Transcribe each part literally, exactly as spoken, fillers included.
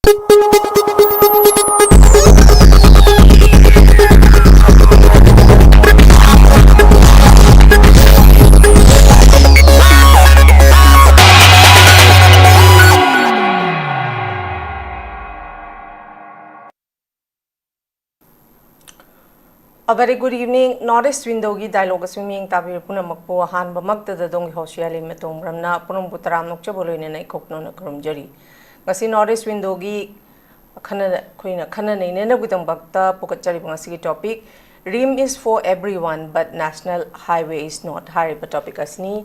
A very good evening. North East Window-ꯒꯤ dialogue ꯑꯁꯤ ꯃꯤꯠꯌꯦꯡ ꯇꯥꯕꯤꯔꯤꯕ ꯄꯨꯝꯅꯃꯛꯄꯨ ꯑꯍꯥꯟꯕꯃꯛꯇꯗ ꯑꯗꯣꯝꯒꯤ host ꯌꯥꯂꯤ ꯃꯇꯣꯝ ꯕ꯭ꯔꯝꯅ ꯑꯄꯨꯟꯕꯕꯨ ꯇꯔꯥꯝ ꯅꯣꯛꯆꯕ ꯂꯣꯏꯅꯅ ꯏꯀꯣꯛꯅꯣꯅ ꯈꯨꯔꯨꯝꯖꯔꯤ꯫ ꯉꯁꯤ North East Window-ꯒꯤ ꯑꯈꯟꯅ-, ꯑꯩꯈꯣꯏꯅ ꯈꯟꯅ ꯅꯩꯅꯅꯕꯒꯤꯗꯃꯛꯇ ꯄꯨꯈꯠꯆꯔꯤꯕ ꯉꯁꯤꯒꯤ topic, "RIMS is for everyone, but National Highway is not" ꯍꯥꯏꯔꯤꯕ topic ꯑꯁꯤꯅꯤ꯫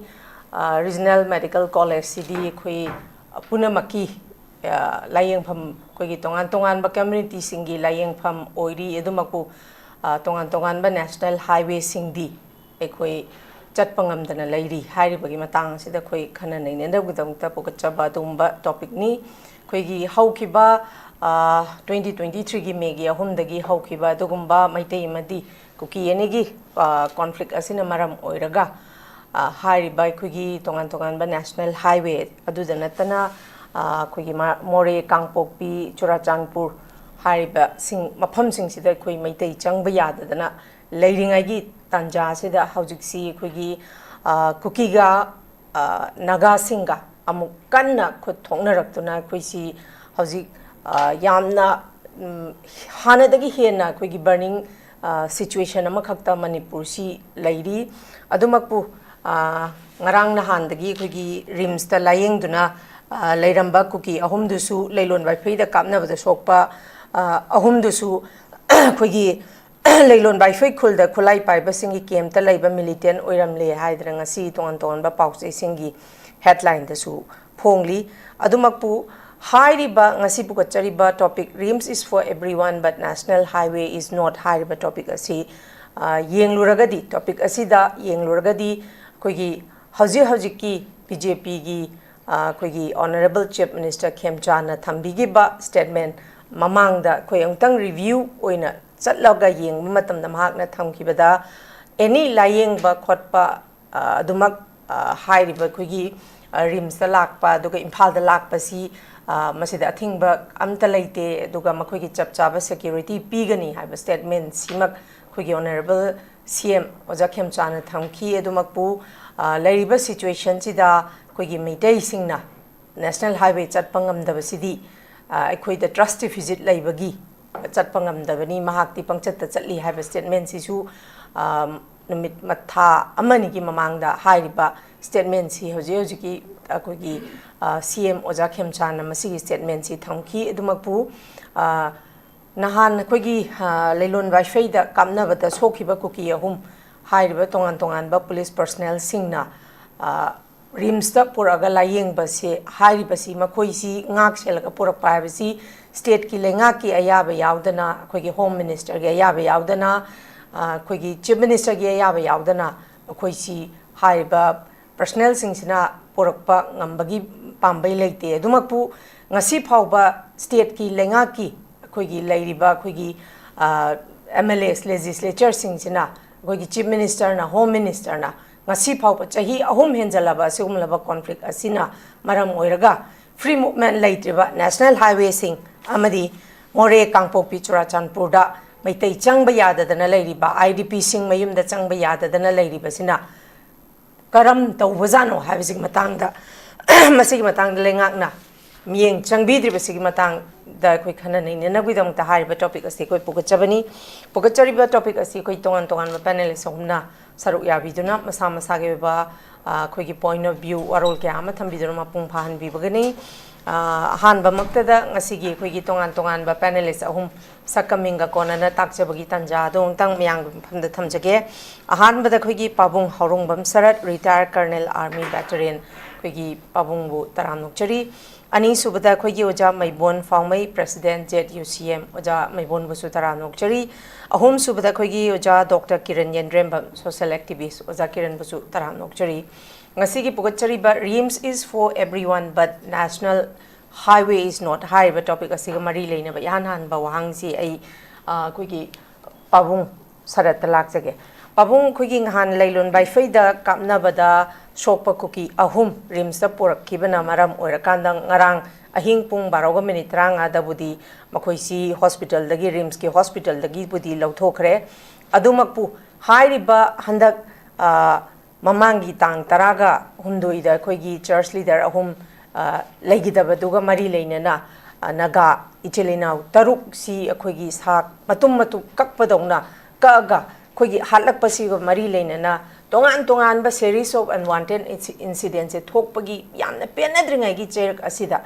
ꯑ, Regional Medical College-ꯁꯤꯗꯤ ꯑꯩꯈꯣꯏ ꯄꯨꯝꯅꯃꯛꯀꯤ, ꯑ, ꯂꯥꯏꯌꯦꯡꯐꯝ, ꯑꯩꯈꯣꯏꯒꯤ ꯇꯣꯉꯥꯟ ꯇꯣꯉꯥꯟꯕ community-ꯁꯤꯡꯒꯤ ꯂꯥꯏꯌꯦꯡꯐꯝ ꯑꯣꯏꯔꯤ꯫ ꯑꯗꯨꯃꯛꯄꯨ, ꯑ, ꯇꯣꯉꯥꯟ ꯇꯣꯉꯥꯟꯕ national highway-ꯁꯤꯡꯗꯤ ꯑꯩꯈꯣꯏ ꯆꯠꯄ ꯉꯝꯗꯅ ꯂꯩꯔꯤ ꯍꯥꯏꯔꯤꯕꯒꯤ ꯃꯇꯥꯡ ꯑꯁꯤꯗ ꯑꯩꯈꯣꯏ ꯈꯟꯅ ꯅꯩꯅꯅꯕꯒꯤꯗꯃꯛꯇ ꯄꯨꯈꯠꯆꯕ ꯑꯗꯨꯒꯨꯝꯕ topic-ꯅꯤ꯫ ꯑꯩꯈꯣꯏꯒꯤ ꯍꯧꯈꯤꯕ, ꯑ, twenty twenty-three-ꯒꯤ May-ꯒꯤ ꯑꯍꯨꯝꯗꯒꯤ ꯍꯧꯈꯤꯕ ꯑꯗꯨꯒꯨꯝꯕ ꯃꯩꯇꯩ ꯑꯃꯗꯤ ꯀꯨꯀꯤ ꯑꯅꯤꯒꯤ, ꯑ, conflict ꯑꯁꯤꯅ ꯃꯔꯝ ꯑꯣꯏꯔꯒ, ꯑ, ꯍꯥꯏꯔꯤꯕ ꯑꯩꯈꯣꯏꯒꯤ ꯇꯣꯉꯥꯟ ꯇꯣꯉꯥꯟꯕ national highway ꯑꯗꯨꯗ ꯅꯠꯇꯅ, ꯑ, ꯑꯩꯈꯣꯏꯒꯤ ꯃ-, ꯃꯣꯔꯦ, ꯀꯥꯡꯄꯣꯛꯄꯤ, ꯆꯨꯔꯥꯆꯥꯟꯄꯨꯔ ꯍꯥꯏꯔꯤꯕꯁꯤꯡ, ꯃꯐꯝꯁꯤꯡꯁꯤꯗ ꯑꯩꯈꯣꯏ ꯃꯩꯇꯩ ꯆꯪꯕ ꯌꯥꯗꯗꯅ ꯂꯩꯔꯤꯉꯩꯒꯤ ꯇꯥꯟꯖꯥ ꯑꯁꯤꯗ ꯍꯧꯖꯤꯛꯁꯤ ꯑꯩꯈꯣꯏꯒꯤ, ꯑ, ꯀꯨꯀꯤꯒ, ꯑ, ꯅꯥꯒꯥꯁꯤꯡꯒ ꯑꯃꯨꯛ ꯀꯟꯅ ꯈꯨꯠ ꯊꯣꯛꯅꯔꯛꯇꯨꯅ ꯑꯩꯈꯣꯏꯁꯤ ꯍꯧꯖꯤꯛ, ꯑ, ꯌꯥꯝꯅ, ꯎꯝ, ꯍꯥꯟꯅꯗꯒꯤ ꯍꯦꯟꯅ ꯑꯩꯈꯣꯏꯒꯤ burning, ꯑ, situation ꯑꯃꯈꯛꯇ ꯃꯅꯤꯄꯨꯔꯁꯤ ꯂꯩꯔꯤ꯫ ꯑꯗꯨꯃꯛꯄꯨ, ꯑ, ꯉꯔꯥꯡ ꯅꯍꯥꯟꯗꯒꯤ ꯑꯩꯈꯣꯏꯒꯤ RIMS-ꯇ ꯂꯥꯏꯌꯦꯡꯗꯨꯅ, ꯑ, ꯂꯩꯔꯝꯕ ꯀꯨꯀꯤ ꯑꯍꯨꯝꯗꯨꯁꯨ, ꯂꯩꯂꯣꯟ ꯋꯥꯏꯐꯩꯗ ꯀꯥꯞꯅꯕꯗ ꯁꯣꯛꯄ, ꯑ, ꯑꯍꯨꯝꯗꯨꯁꯨ ꯑꯩꯈꯣꯏꯒꯤ ꯂꯩꯂꯣꯟ ꯋꯥꯏꯐꯩ ꯈꯨꯜꯗ ꯈꯨꯠꯂꯥꯏ ꯄꯥꯏꯕꯁꯤꯡꯒꯤ camp-ꯇ ꯂꯩꯕ militant ꯑꯣꯏꯔꯝꯂꯦ ꯍꯥꯏꯗꯅ ꯉꯁꯤ ꯇꯣꯉꯥꯟ ꯇꯣꯉꯥꯟꯕ ꯄꯥꯎꯆꯦꯁꯤꯡꯒꯤ headline-ꯗꯁꯨ ꯐꯣꯡꯂꯤ꯫ ꯑꯗꯨꯃꯛꯄꯨ ꯍꯥꯏꯔꯤꯕ ꯉꯁꯤ ꯄꯨꯈꯠꯆꯔꯤꯕ topic, "RIMS is for everyone, but National Highway is not" ꯍꯥꯏꯔꯤꯕ topic ꯑꯁꯤ, ꯑ, ꯌꯦꯡꯂꯨꯔꯒꯗꯤ, topic ꯑꯁꯤꯗ ꯌꯦꯡꯂꯨꯔꯒꯗꯤ ꯑꯩꯈꯣꯏꯒꯤ ꯍꯧꯖꯤꯛ ꯍꯧꯖꯤꯛꯀꯤ BJP-ꯒꯤ, ꯑ, ꯑꯩꯈꯣꯏꯒꯤ Honourable Chief Minister ꯈꯦꯝꯆꯥꯟꯅ ꯊꯝꯕꯤꯈꯤꯕ statement ꯃꯃꯥꯡꯗ ꯑꯩꯈꯣꯏ ꯑꯃꯨꯛꯇꯪ review ꯑꯣꯏꯅ ꯆꯠꯂꯒ ꯌꯦꯡꯕ ꯃꯇꯝꯗ ꯃꯍꯥꯛꯅ ꯊꯝꯈꯤꯕꯗ, any ꯂꯥꯏꯌꯦꯡꯕ ꯈꯣꯠꯄ, ꯑ, ꯑꯗꯨꯃꯛ, ꯑ, ꯍꯥꯏꯔꯤꯕ ꯑꯩꯈꯣꯏꯒꯤ, ꯑ, RIMS-ꯇ ꯂꯥꯛꯄ ꯑꯗꯨꯒ ꯏꯝꯐꯥꯜꯗ ꯂꯥꯛꯄꯁꯤ, ꯃꯁꯤꯗ ꯑꯊꯤꯡꯕ ꯑꯝꯇ ꯂꯩꯇꯦ, ꯑꯗꯨꯒ ꯃꯈꯣꯏꯒꯤ ꯆꯞ ꯆꯥꯕ ꯁꯦꯀ꯭ꯌꯨꯔꯤꯇꯤ ꯄꯤꯒꯅꯤ ꯍꯥꯏꯕ ꯁ꯭ꯇꯦꯠꯃꯦꯟꯁꯤꯃꯛ ꯑꯩꯈꯣꯏꯒꯤ ꯑꯣꯅꯔꯦꯕꯜ ꯁꯤ ꯑꯦꯝ ꯑꯣꯖꯥ ꯈꯦꯝꯆꯥꯅ ꯊꯝꯈꯤ꯫ ꯑꯗꯨꯃꯛꯄꯨ, ꯂꯩꯔꯤꯕ ꯁꯤꯆꯨꯋꯦꯁꯟꯁꯤꯗ ꯑꯩꯈꯣꯏꯒꯤ ꯃꯩꯇꯩꯁꯤꯡꯅ ꯅꯦꯁꯅꯦꯜ ꯍꯥꯏꯋꯦ ꯆꯠꯄ ꯉꯝꯗꯕꯁꯤꯗꯤ ꯑꯩꯈꯣꯏꯗ ꯇ꯭ꯔꯁ ꯗꯤꯐꯤꯁꯤꯠ ꯂꯩꯕꯒꯤ ꯆꯠꯄ ꯉꯝꯗꯕꯅꯤ꯫ ꯃꯍꯥꯛꯇꯤ ꯄꯪꯆꯠꯇ ꯆꯠꯂꯤ ꯍꯥꯏꯕ ꯁ꯭ꯇꯦꯠꯃꯦꯟꯁꯤꯁꯨ ꯅꯨꯃꯤꯠ ꯊꯥ ꯑꯃꯅꯤꯒꯤ ꯃꯃꯥꯡꯗ ꯍꯥꯏꯔꯤꯕ ꯁ꯭ꯇꯦꯠꯃꯦꯟꯁꯤ ꯍꯧꯖꯤꯛ ꯍꯧꯖꯤꯛꯀꯤ ꯑꯩꯈꯣꯏꯒꯤ ꯁꯤ ꯑꯦꯝ ꯑꯣꯖꯥ ꯈꯦꯝꯆꯥꯅ ꯃꯁꯤꯒꯤ ꯁ꯭ꯇꯦꯠꯃꯦꯟꯁꯤ ꯊꯝꯈꯤ꯫ ꯑꯗꯨꯃꯛꯄꯨ, ꯅꯍꯥꯟ ꯑꯩꯈꯣꯏꯒꯤ ꯂꯩꯂꯣꯟ ꯋꯥꯏꯐꯩꯗ ꯀꯥꯞꯅꯕꯗ ꯁꯣꯛꯈꯤꯕ ꯀꯨꯀꯤ ꯑꯍꯨꯝ ꯍꯥꯏꯔꯤꯕ ꯇꯣꯉꯥꯟ ꯇꯣꯉꯥꯟꯕ ꯄꯨꯂꯤꯁ ꯄꯔꯁꯅꯦꯜꯁꯤꯡꯅ ꯔꯤꯝꯁꯇ ꯄꯨꯔꯛꯑꯒ ꯂꯥꯌꯦꯡꯕꯁꯦ, ꯍꯥꯏꯔꯤꯕꯁꯤ ꯃꯈꯣꯏꯁꯤ ꯉꯥꯛ ꯁꯦꯜꯂꯒ ꯄꯨꯔꯛꯄ ꯍꯥꯏꯕꯁꯤ ꯁ꯭ꯇꯦꯠꯀꯤ ꯂꯩꯉꯥꯛꯀꯤ ꯑꯌꯥꯕ ꯌꯥꯎꯗꯅ, ꯑꯩꯈꯣꯏꯒꯤ ꯍꯣꯝ ꯃꯤꯅꯤꯁꯇꯔꯒꯤ ꯑꯌꯥꯕ ꯌꯥꯎꯗꯅ, ꯑꯩꯈꯣꯏꯒꯤ ꯆꯤꯐ ꯃꯤꯅꯤꯁꯇꯔꯒꯤ ꯑꯌꯥꯕ ꯌꯥꯎꯗꯅ ꯃꯈꯣꯏꯁꯤ ꯍꯥꯏꯔꯤꯕ ꯄꯔꯁꯅꯦꯜꯁꯤꯡꯁꯤꯅ ꯄꯨꯔꯛꯄ ꯉꯝꯕꯒꯤ ꯄꯥꯝꯕꯩ ꯂꯩꯇꯦ꯫ ꯑꯗꯨꯃꯛꯄꯨ ꯉꯁꯤ ꯐꯥꯎꯕ ꯁ꯭ꯇꯦꯠꯀꯤ ꯂꯩꯉꯥꯛꯀꯤ ꯑꯩꯈꯣꯏꯒꯤ ꯂꯩꯔꯤꯕ ꯑꯩꯈꯣꯏꯒꯤ ꯑꯦꯝ ꯑꯦꯜ ꯑꯦꯁ, ꯂꯦꯖꯤꯁꯂꯦꯆꯔꯁꯤꯡꯁꯤꯅ, ꯑꯩꯈꯣꯏꯒꯤ ꯆꯤꯐ ꯃꯤꯅꯤꯁꯇꯔꯅ, ꯍꯣꯝ ꯃꯤꯅꯤꯁꯇꯔꯅ ꯉꯁꯤ ꯐꯥꯎꯕ ꯆꯍꯤ ꯑꯍꯨꯝ ꯍꯦꯟꯖꯜꯂꯕ ꯑꯁꯤꯒꯨꯝꯂꯕ ꯀꯣꯟꯐ꯭ꯂꯤꯛ ꯑꯁꯤꯅ ꯃꯔꯝ ꯑꯣꯏꯔꯒ ꯐ꯭ꯔꯤ ꯃꯨꯚꯃꯦꯟ ꯂꯩꯇ꯭ꯔꯤꯕ ꯅꯦꯁꯅꯦꯜ ꯍꯥꯏꯋꯦꯁꯤꯡ ꯑꯃꯗꯤ ꯃꯣꯔꯦ, ꯀꯥꯡꯄꯣꯛꯄꯤ, ꯆꯨꯔꯥꯆꯥꯟꯄꯨꯔꯗ ꯃꯩꯇꯩ ꯆꯪꯕ ꯌꯥꯗꯗꯅ ꯂꯩꯔꯤꯕ, ꯑꯥꯏ ꯗꯤ ꯄꯤꯁꯤꯡ ꯃꯌꯨꯝꯗ ꯆꯪꯕ ꯌꯥꯗꯗꯅ ꯂꯩꯔꯤꯕꯁꯤꯅ ꯀꯔꯝ ꯇꯧꯕꯖꯥꯠꯅꯣ ꯍꯥꯏꯕꯁꯤꯒꯤ ꯃꯇꯥꯡꯗ, ꯃꯁꯤꯒꯤ ꯃꯇꯥꯡꯗ ꯂꯩꯉꯥꯛꯅ ꯃꯤꯠꯌꯦꯡ ꯆꯪꯕꯤꯗ꯭ꯔꯤꯕꯁꯤꯒꯤ ꯃꯇꯥꯡꯗ ꯑꯩꯈꯣꯏ ꯈꯟꯅ ꯅꯩꯅꯅꯕꯒꯤꯗꯃꯛꯇ ꯍꯥꯏꯔꯤꯕ ꯇꯣꯄꯤꯛ ꯑꯁꯤ ꯑꯩꯈꯣꯏ ꯄꯨꯈꯠꯆꯕꯅꯤ꯫ ꯄꯨꯈꯠꯆꯔꯤꯕ ꯇꯣꯄꯤꯛ ꯑꯁꯤ ꯑꯩꯈꯣꯏ ꯇꯣꯉꯥꯟ ꯇꯣꯉꯥꯟꯕ ꯄꯦꯅꯦꯂꯤꯁ ꯑꯍꯨꯝꯅ ꯁꯔꯨꯛ ꯌꯥꯕꯤꯗꯨꯅ ꯃꯁꯥ ꯃꯁꯥꯒꯤ ꯑꯣꯏꯕ, ꯑ, ꯑꯩꯈꯣꯏꯒꯤ ꯄꯣꯏꯟꯠ ꯑꯣꯐ ꯚ꯭ꯌꯨ, ꯋꯥꯔꯣꯜ ꯀꯌꯥ ꯑꯃ ꯊꯝꯕꯤꯗꯨꯅ ꯃꯄꯨꯡ ꯐꯥꯍꯟꯕꯤꯕꯒꯅꯤ꯫ ꯑ, ꯑꯍꯥꯟꯕꯃꯛꯇꯗ ꯉꯁꯤꯒꯤ ꯑꯩꯈꯣꯏꯒꯤ ꯇꯣꯉꯥꯟ ꯇꯣꯉꯥꯟꯕ ꯄꯦꯅꯦꯂꯤꯁ ꯑꯍꯨꯝ ꯁꯛꯀ ꯃꯤꯡꯒ ꯀꯣꯟꯅꯅ ꯇꯥꯛꯆꯕꯒꯤ ꯇꯥꯟꯖꯥ ꯑꯗꯨ ꯑꯃꯨꯛꯇꯪ ꯃꯌꯥꯝꯒꯤ ꯃꯐꯝꯗ ꯊꯝꯖꯒꯦ꯫ ꯑꯍꯥꯟꯕꯗ ꯑꯩꯈꯣꯏꯒꯤ ꯄꯥꯕꯨꯡ ꯍꯥꯎꯔꯣꯡꯕꯝ ꯁꯔꯠ, ꯔꯤꯇꯥꯌꯔ ꯀꯔꯅꯦꯜ ꯑꯥꯔꯃꯤ ꯚꯦꯇꯔꯦꯟ, ꯑꯩꯈꯣꯏꯒꯤ ꯄꯥꯕꯨꯡꯕꯨ ꯇꯔꯥꯝꯅ ꯑꯣꯛꯆꯔꯤ꯫ ꯑꯅꯤꯁꯨꯕꯗ ꯑꯩꯈꯣꯏꯒꯤ ꯑꯣꯖꯥ ꯃꯩꯕꯣꯟ ꯐꯥꯎꯃꯩ, ꯄ꯭ꯔꯦꯁꯤꯗꯦꯟꯠ ꯖꯦꯠ ꯌꯨ ꯁꯤ ꯑꯦꯝ, ꯑꯣꯖꯥ ꯃꯩꯕꯣꯟꯕꯨꯁꯨ ꯇꯔꯥꯝꯅ ꯑꯣꯛꯆꯔꯤ꯫ ꯑꯍꯨꯝꯁꯨꯕꯗ ꯑꯩꯈꯣꯏꯒꯤ ꯑꯣꯖꯥ ꯗꯣꯛꯇꯔ ꯀꯤꯔꯟ ꯌꯦꯟꯗ꯭ꯔꯦꯝꯕꯝ, ꯁꯣꯁꯤꯌꯦꯜ ꯑꯦꯛꯇꯤꯚꯤꯁ꯭ꯠ ꯑꯣꯖꯥ ꯀꯤꯔꯟꯕꯨꯁꯨ ꯇꯔꯥꯝꯅ ꯑꯣꯛꯆꯔꯤ꯫ ꯉꯁꯤꯒꯤ ꯄꯨꯒꯠꯆꯔꯤꯕ "RIMS is for everyone but National Highway is not" ꯍꯥꯏꯔꯤꯕ ꯇꯣꯄꯤꯛ ꯑꯁꯤꯒ ꯃꯔꯤ ꯂꯩꯅꯕ ꯏꯍꯥꯟ ꯍꯥꯟꯕ ꯋꯥꯍꯪꯁꯤ ꯑꯩ, ꯑ, ꯑꯩꯈꯣꯏꯒꯤ ꯄꯥꯕꯨꯡ ꯁꯔꯠꯇ ꯂꯥꯛꯆꯒꯦ꯫ ꯄꯥꯕꯨꯡ, ꯑꯩꯈꯣꯏꯒꯤ ꯅꯍꯥꯟ ꯂꯩꯂꯣꯟ ꯋꯥꯏꯐꯩꯗ ꯀꯥꯞꯅꯕꯗ ꯁꯣꯛꯄ ꯀꯨꯀꯤ ꯑꯍꯨꯝ ꯔꯤꯝꯁꯇ ꯄꯨꯔꯛꯈꯤꯕꯅ ꯃꯔꯝ ꯑꯣꯏꯔꯀꯥꯟꯗ ꯉꯔꯥꯡ ꯑꯍꯤꯡ ꯄꯨꯡ ꯕꯥꯔꯣꯒ ꯃꯤꯅꯤꯠ ꯇꯔꯥꯃꯉꯥꯗꯕꯨꯗꯤ ꯃꯈꯣꯏꯁꯤ ꯍꯣꯁꯄꯤꯇꯥꯜꯗꯒꯤ, ꯔꯤꯝꯁꯀꯤ ꯍꯣꯁꯄꯤꯇꯥꯜꯗꯒꯤꯕꯨꯗꯤ ꯂꯧꯊꯣꯛꯈ꯭ꯔꯦ꯫ ꯑꯗꯨꯃꯛꯄꯨ ꯍꯥꯏꯔꯤꯕ ꯍꯟꯗꯛ, ꯑ, ꯃꯃꯥꯡꯒꯤ ꯇꯥꯡ ꯇꯔꯥꯒ ꯍꯨꯝꯗꯣꯏꯗ ꯑꯩꯈꯣꯏꯒꯤ ꯆꯔꯆ ꯂꯤꯗꯔ ꯑꯍꯨꯝ, ꯑ, ꯂꯩꯈꯤꯗꯕꯗꯨꯒ ꯃꯔꯤ ꯂꯩꯅꯅ, ꯑ, ꯅꯥꯒꯥ ꯏꯆꯤꯜ ꯏꯅꯥꯎ ꯇꯔꯨꯛꯁꯤ ꯑꯩꯈꯣꯏꯒꯤ ꯁꯥ ꯃꯇꯨꯝ ꯃꯇꯨꯝ ꯀꯛꯄꯗꯧꯅ ꯀꯛꯑꯒ ꯑꯩꯈꯣꯏꯒꯤ ꯍꯥꯠꯂꯛꯄꯁꯤꯒ ꯃꯔꯤ ꯂꯩꯅꯅ ꯇꯣꯉꯥꯟ ꯇꯣꯉꯥꯟꯕ series of unwanted inci-, incidentꯁꯦ ꯊꯣꯛꯄꯒꯤ ꯌꯥꯝꯅ ꯄꯦꯟꯅꯗ꯭ꯔꯤꯉꯩꯒꯤ ꯆꯩꯔꯛ ꯑꯁꯤꯗ,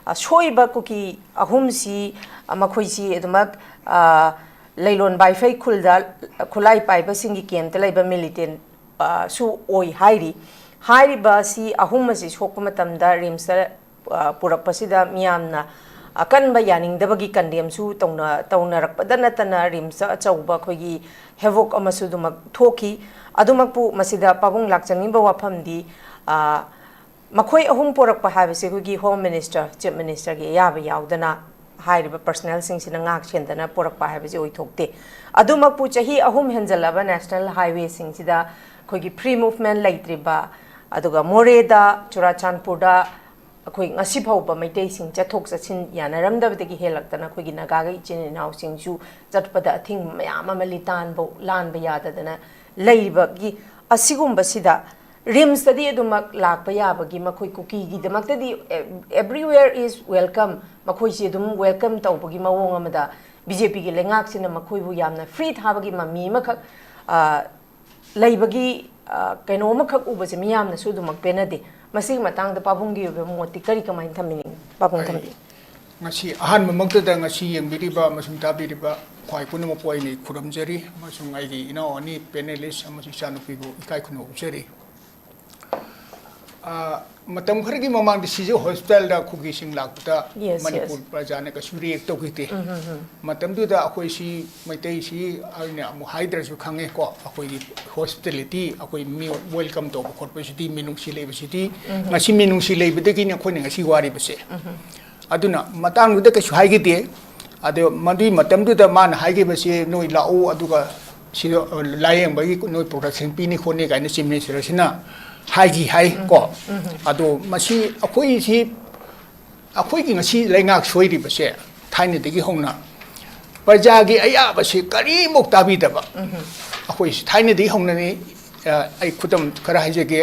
ꯑ, ꯁꯣꯏꯕ ꯀꯨꯀꯤ ꯑꯍꯨꯝꯁꯤ, ꯑ, ꯃꯈꯣꯏꯁꯤ ꯑꯗꯨꯃꯛ, ꯑ, ꯂꯩꯂꯣꯟ ꯕꯥꯏꯐꯩ ꯈꯨꯜꯗ ꯈꯨꯠꯂꯥꯏ ꯄꯥꯏꯕꯁꯤꯡꯒꯤ ꯀꯦꯝꯇ ꯂꯩꯕ ꯃꯤꯂꯤꯇꯦꯟ, ꯑ, ꯁꯨ ꯑꯣꯏ ꯍꯥꯏꯔꯤ꯫ ꯍꯥꯏꯔꯤꯕ ꯑꯁꯤ ꯑꯍꯨꯝ ꯑꯁꯤ ꯁꯣꯛꯄ ꯃꯇꯝꯗ ꯔꯤꯝꯁꯇ, ꯑ, ꯄꯨꯔꯛꯄꯁꯤꯗ ꯃꯤꯌꯥꯝꯅ ꯑꯀꯟꯕ ꯌꯥꯅꯤꯡꯗꯕꯒꯤ ꯀꯟꯗꯦꯝꯁꯨ ꯇꯧꯅ-, ꯇꯧꯅꯔꯛꯄꯗ ꯅꯠꯇꯅ ꯔꯤꯝꯁꯇ ꯑꯆꯧꯕ ꯑꯩꯈꯣꯏꯒꯤ ꯍꯦꯕꯣꯛ ꯑꯃꯁꯨ ꯑꯗꯨꯃꯛ ꯊꯣꯛꯈꯤ꯫ ꯑꯗꯨꯃꯛꯄꯨ ꯃꯁꯤꯗ ꯄꯥꯕꯨꯡ ꯂꯥꯛꯆꯅꯤꯡꯕ ꯋꯥꯐꯝꯗꯤ, ꯑ, ꯃꯈꯣꯏ ꯑꯍꯨꯝ ꯄꯣꯔꯛꯄ ꯍꯥꯏꯕꯁꯤ ꯑꯩꯈꯣꯏꯒꯤ ꯍꯣꯝ ꯃꯤꯅꯤꯁꯇꯔ, ꯆꯤꯐ ꯃꯤꯅꯤꯁꯇꯔꯒꯤ ꯑꯌꯥꯕ ꯌꯥꯎꯗꯅ ꯍꯥꯏꯔꯤꯕ ꯄꯔꯁꯅꯦꯜꯁꯤꯡꯁꯤꯅ ꯉꯥꯛ ꯁꯦꯟꯗꯅ ꯄꯣꯔꯛꯄ ꯍꯥꯏꯕꯁꯤ ꯑꯣꯏꯊꯣꯛꯇꯦ꯫ ꯑꯗꯨꯃꯛꯄꯨ ꯆꯍꯤ ꯑꯍꯨꯝ ꯍꯦꯟꯖꯜꯂꯕ ꯅꯦꯁꯅꯦꯜ ꯍꯥꯏꯋꯦꯁꯤꯡꯁꯤꯗ ꯑꯩꯈꯣꯏꯒꯤ ꯐ꯭ꯔꯤ ꯃꯨꯚꯃꯦꯟ ꯂꯩꯇ꯭ꯔꯤꯕ, ꯑꯗꯨꯒ ꯃꯣꯔꯦꯗ, ꯆꯨꯔꯥꯆꯥꯟꯄꯨꯔꯗ ꯑꯩꯈꯣꯏ ꯉꯁꯤ ꯐꯥꯎꯕ ꯃꯩꯇꯩꯁꯤꯡ ꯆꯠꯊꯣꯛ ꯆꯠꯁꯤꯟ ꯌꯥꯅꯔꯝꯗꯕꯗꯒꯤ ꯍꯦꯜꯂꯛꯇꯅ ꯑꯩꯈꯣꯏꯒꯤ ꯅꯥꯒꯥꯒꯤ ꯏꯆꯤꯟ ꯏꯅꯥꯎꯁꯤꯡꯁꯨ ꯆꯠꯄꯗ ꯑꯊꯤꯡꯕ ꯃꯌꯥꯝ ꯑꯃ ꯂꯤꯇꯥꯟꯕꯧ ꯂꯥꯟꯕ ꯌꯥꯗꯗꯅ ꯂꯩꯔꯤꯕꯒꯤ ꯑꯁꯤꯒꯨꯝꯕꯁꯤꯗ ꯔꯤꯝꯁꯇꯗꯤ ꯑꯗꯨꯃꯛ ꯂꯥꯛꯄ ꯌꯥꯕꯒꯤ ꯃꯈꯣꯏ ꯀꯨꯀꯤꯒꯤꯗꯃꯛꯇꯗꯤ, ꯑꯦ, everywhere is welcome, ꯃꯈꯣꯏꯁꯤ ꯑꯗꯨꯝ ꯋꯦꯜꯀꯝ ꯇꯧꯕꯒꯤ ꯃꯑꯣꯡ ꯑꯃꯗ ꯕꯤ ꯖꯦ ꯄꯤꯒꯤ ꯂꯩꯉꯥꯛꯁꯤꯅ ꯃꯈꯣꯏꯕꯨ ꯌꯥꯝꯅ ꯐ꯭ꯔꯤ ꯊꯥꯕꯒꯤ ꯃꯃꯤ ꯑꯃꯈꯛ, ꯑ, ꯂꯩꯕꯒꯤ, ꯑ, ꯀꯩꯅꯣ ꯑꯃꯈꯛ ꯎꯕꯁꯦ ꯃꯤꯌꯥꯝꯅꯁꯨ ꯑꯗꯨꯃꯛ ꯄꯦꯟꯅꯗꯦ꯫ ꯃꯁꯤꯒꯤ ꯃꯇꯥꯡꯗ ꯄꯥꯕꯨꯡꯒꯤ ꯑꯣꯏꯕ ꯃꯣꯠꯇꯤ ꯀꯔꯤ, ꯀꯃꯥꯏꯅ ꯊꯝꯕꯤꯅꯤꯡꯉꯤ? ꯄꯥꯕꯨꯡ ꯑꯩ ꯊꯝꯕꯤꯌꯨ꯫ ꯉꯁꯤ ꯑꯍꯥꯟꯕꯃꯛꯇꯗ ꯉꯁꯤ ꯌꯦꯡꯕꯤꯔꯤꯕ ꯑꯃꯁꯨꯡ ꯇꯥꯕꯤꯔꯤꯕ ꯈ꯭ꯋꯥꯏ ꯄꯨꯝꯅꯃꯛꯄꯨ ꯑꯩꯅ ꯈꯨꯔꯨꯝꯖꯔꯤ, ꯑꯃꯁꯨꯡ ꯑꯩꯒꯤ ꯏꯅꯥꯎ ꯑꯅꯤ ꯄꯦꯅꯦꯂꯤꯁ ꯑꯃꯁꯨꯡ ꯏꯆꯥꯅꯨꯄꯤꯕꯨ ꯏꯀꯥꯏ ꯈꯨꯝꯅꯧꯖꯔꯤ꯫ ꯑ, ꯃꯇꯝ ꯈꯔꯒꯤ ꯃꯃꯥꯡꯗ ꯁꯤꯖ ꯍꯣꯁꯄꯤꯇꯥꯜꯗ ꯀꯨꯀꯤꯁꯤꯡ ꯂꯥꯛꯄꯗ Yes, yes. ꯃꯅꯤꯄꯨꯔ ꯄ꯭ꯔꯖꯥꯅ ꯀꯩꯁꯨ ꯔꯤꯌꯦꯛ ꯇꯧꯈꯤꯗꯦ꯫ ꯎꯝ, ꯎꯝ, ꯎꯝ꯫ ꯃꯇꯝꯗꯨꯗ ꯑꯩꯈꯣꯏꯁꯤ ꯃꯩꯇꯩꯁꯤ ꯑꯩꯅ ꯑꯃꯨꯛ ꯍꯥꯏꯗ꯭ꯔꯁꯨ ꯈꯪꯉꯦꯀꯣ, ꯑꯩꯈꯣꯏꯒꯤ ꯍꯣꯁꯄꯤꯇꯥꯂꯤꯇꯤ, ꯑꯩꯈꯣꯏ ꯃꯤ ꯋꯦꯜꯀꯝ ꯇꯧꯕ ꯈꯣꯠꯄꯁꯤꯗꯤ, ꯃꯤꯅꯨꯡꯁꯤ ꯂꯩꯕꯁꯤꯗꯤ, ꯎꯝ꯫ ꯉꯁꯤ ꯃꯤꯅꯨꯡꯁꯤ ꯂꯩꯕꯗꯒꯤꯅꯤ ꯑꯩꯈꯣꯏꯅ ꯉꯁꯤ ꯋꯥꯔꯤꯕꯁꯦ꯫ ꯎꯝ꯫ ꯑꯗꯨꯅ ꯃꯇꯥꯡꯗꯨꯗ ꯀꯩꯁꯨ ꯍꯥꯏꯈꯤꯗꯦ꯫ ꯑꯗꯣ ꯃꯗꯨꯒꯤ ꯃꯇꯝꯗꯨꯗ ꯃꯥꯅ ꯍꯥꯏꯈꯤꯕꯁꯤ, "ꯅꯣꯏ ꯂꯥꯛꯎ, ꯑꯗꯨꯒ ꯁꯤꯗ, ꯑ, ꯂꯥꯌꯦꯡꯕꯒꯤ ꯅꯣꯏ ꯄ꯭ꯔꯣꯇꯦꯛꯁꯟ ꯄꯤꯅꯤ ꯈꯣꯠꯅꯤ" ꯀꯥꯏꯅ ꯆꯤꯐ ꯃꯤꯅꯤꯁꯇꯔꯁꯤꯅ ꯍꯥꯏꯈꯤ ꯍꯥꯏ ꯀꯣ꯫ ꯎꯝ꯫ ꯑꯗꯣ ꯃꯁꯤ ꯑꯩꯈꯣꯏꯁꯤ ꯑꯩꯈꯣꯏꯒꯤ ꯉꯁꯤ ꯂꯩꯉꯥꯛ ꯁꯣꯏꯔꯤꯕꯁꯦ ꯊꯥꯏꯅꯗꯒꯤ ꯍꯧꯅ ꯄ꯭ꯔꯖꯥꯒꯤ ꯑꯌꯥꯕꯁꯤ ꯀꯔꯤꯃꯨꯛ ꯇꯥꯕꯤꯗꯕ꯫ ꯑꯩꯈꯣꯏ ꯊꯥꯏꯅꯗꯒꯤ ꯍꯧꯅꯅꯤ꯫ ꯑ, ꯑꯩ ꯈꯨꯗꯝ ꯈꯔ ꯍꯥꯏꯖꯒꯦ꯫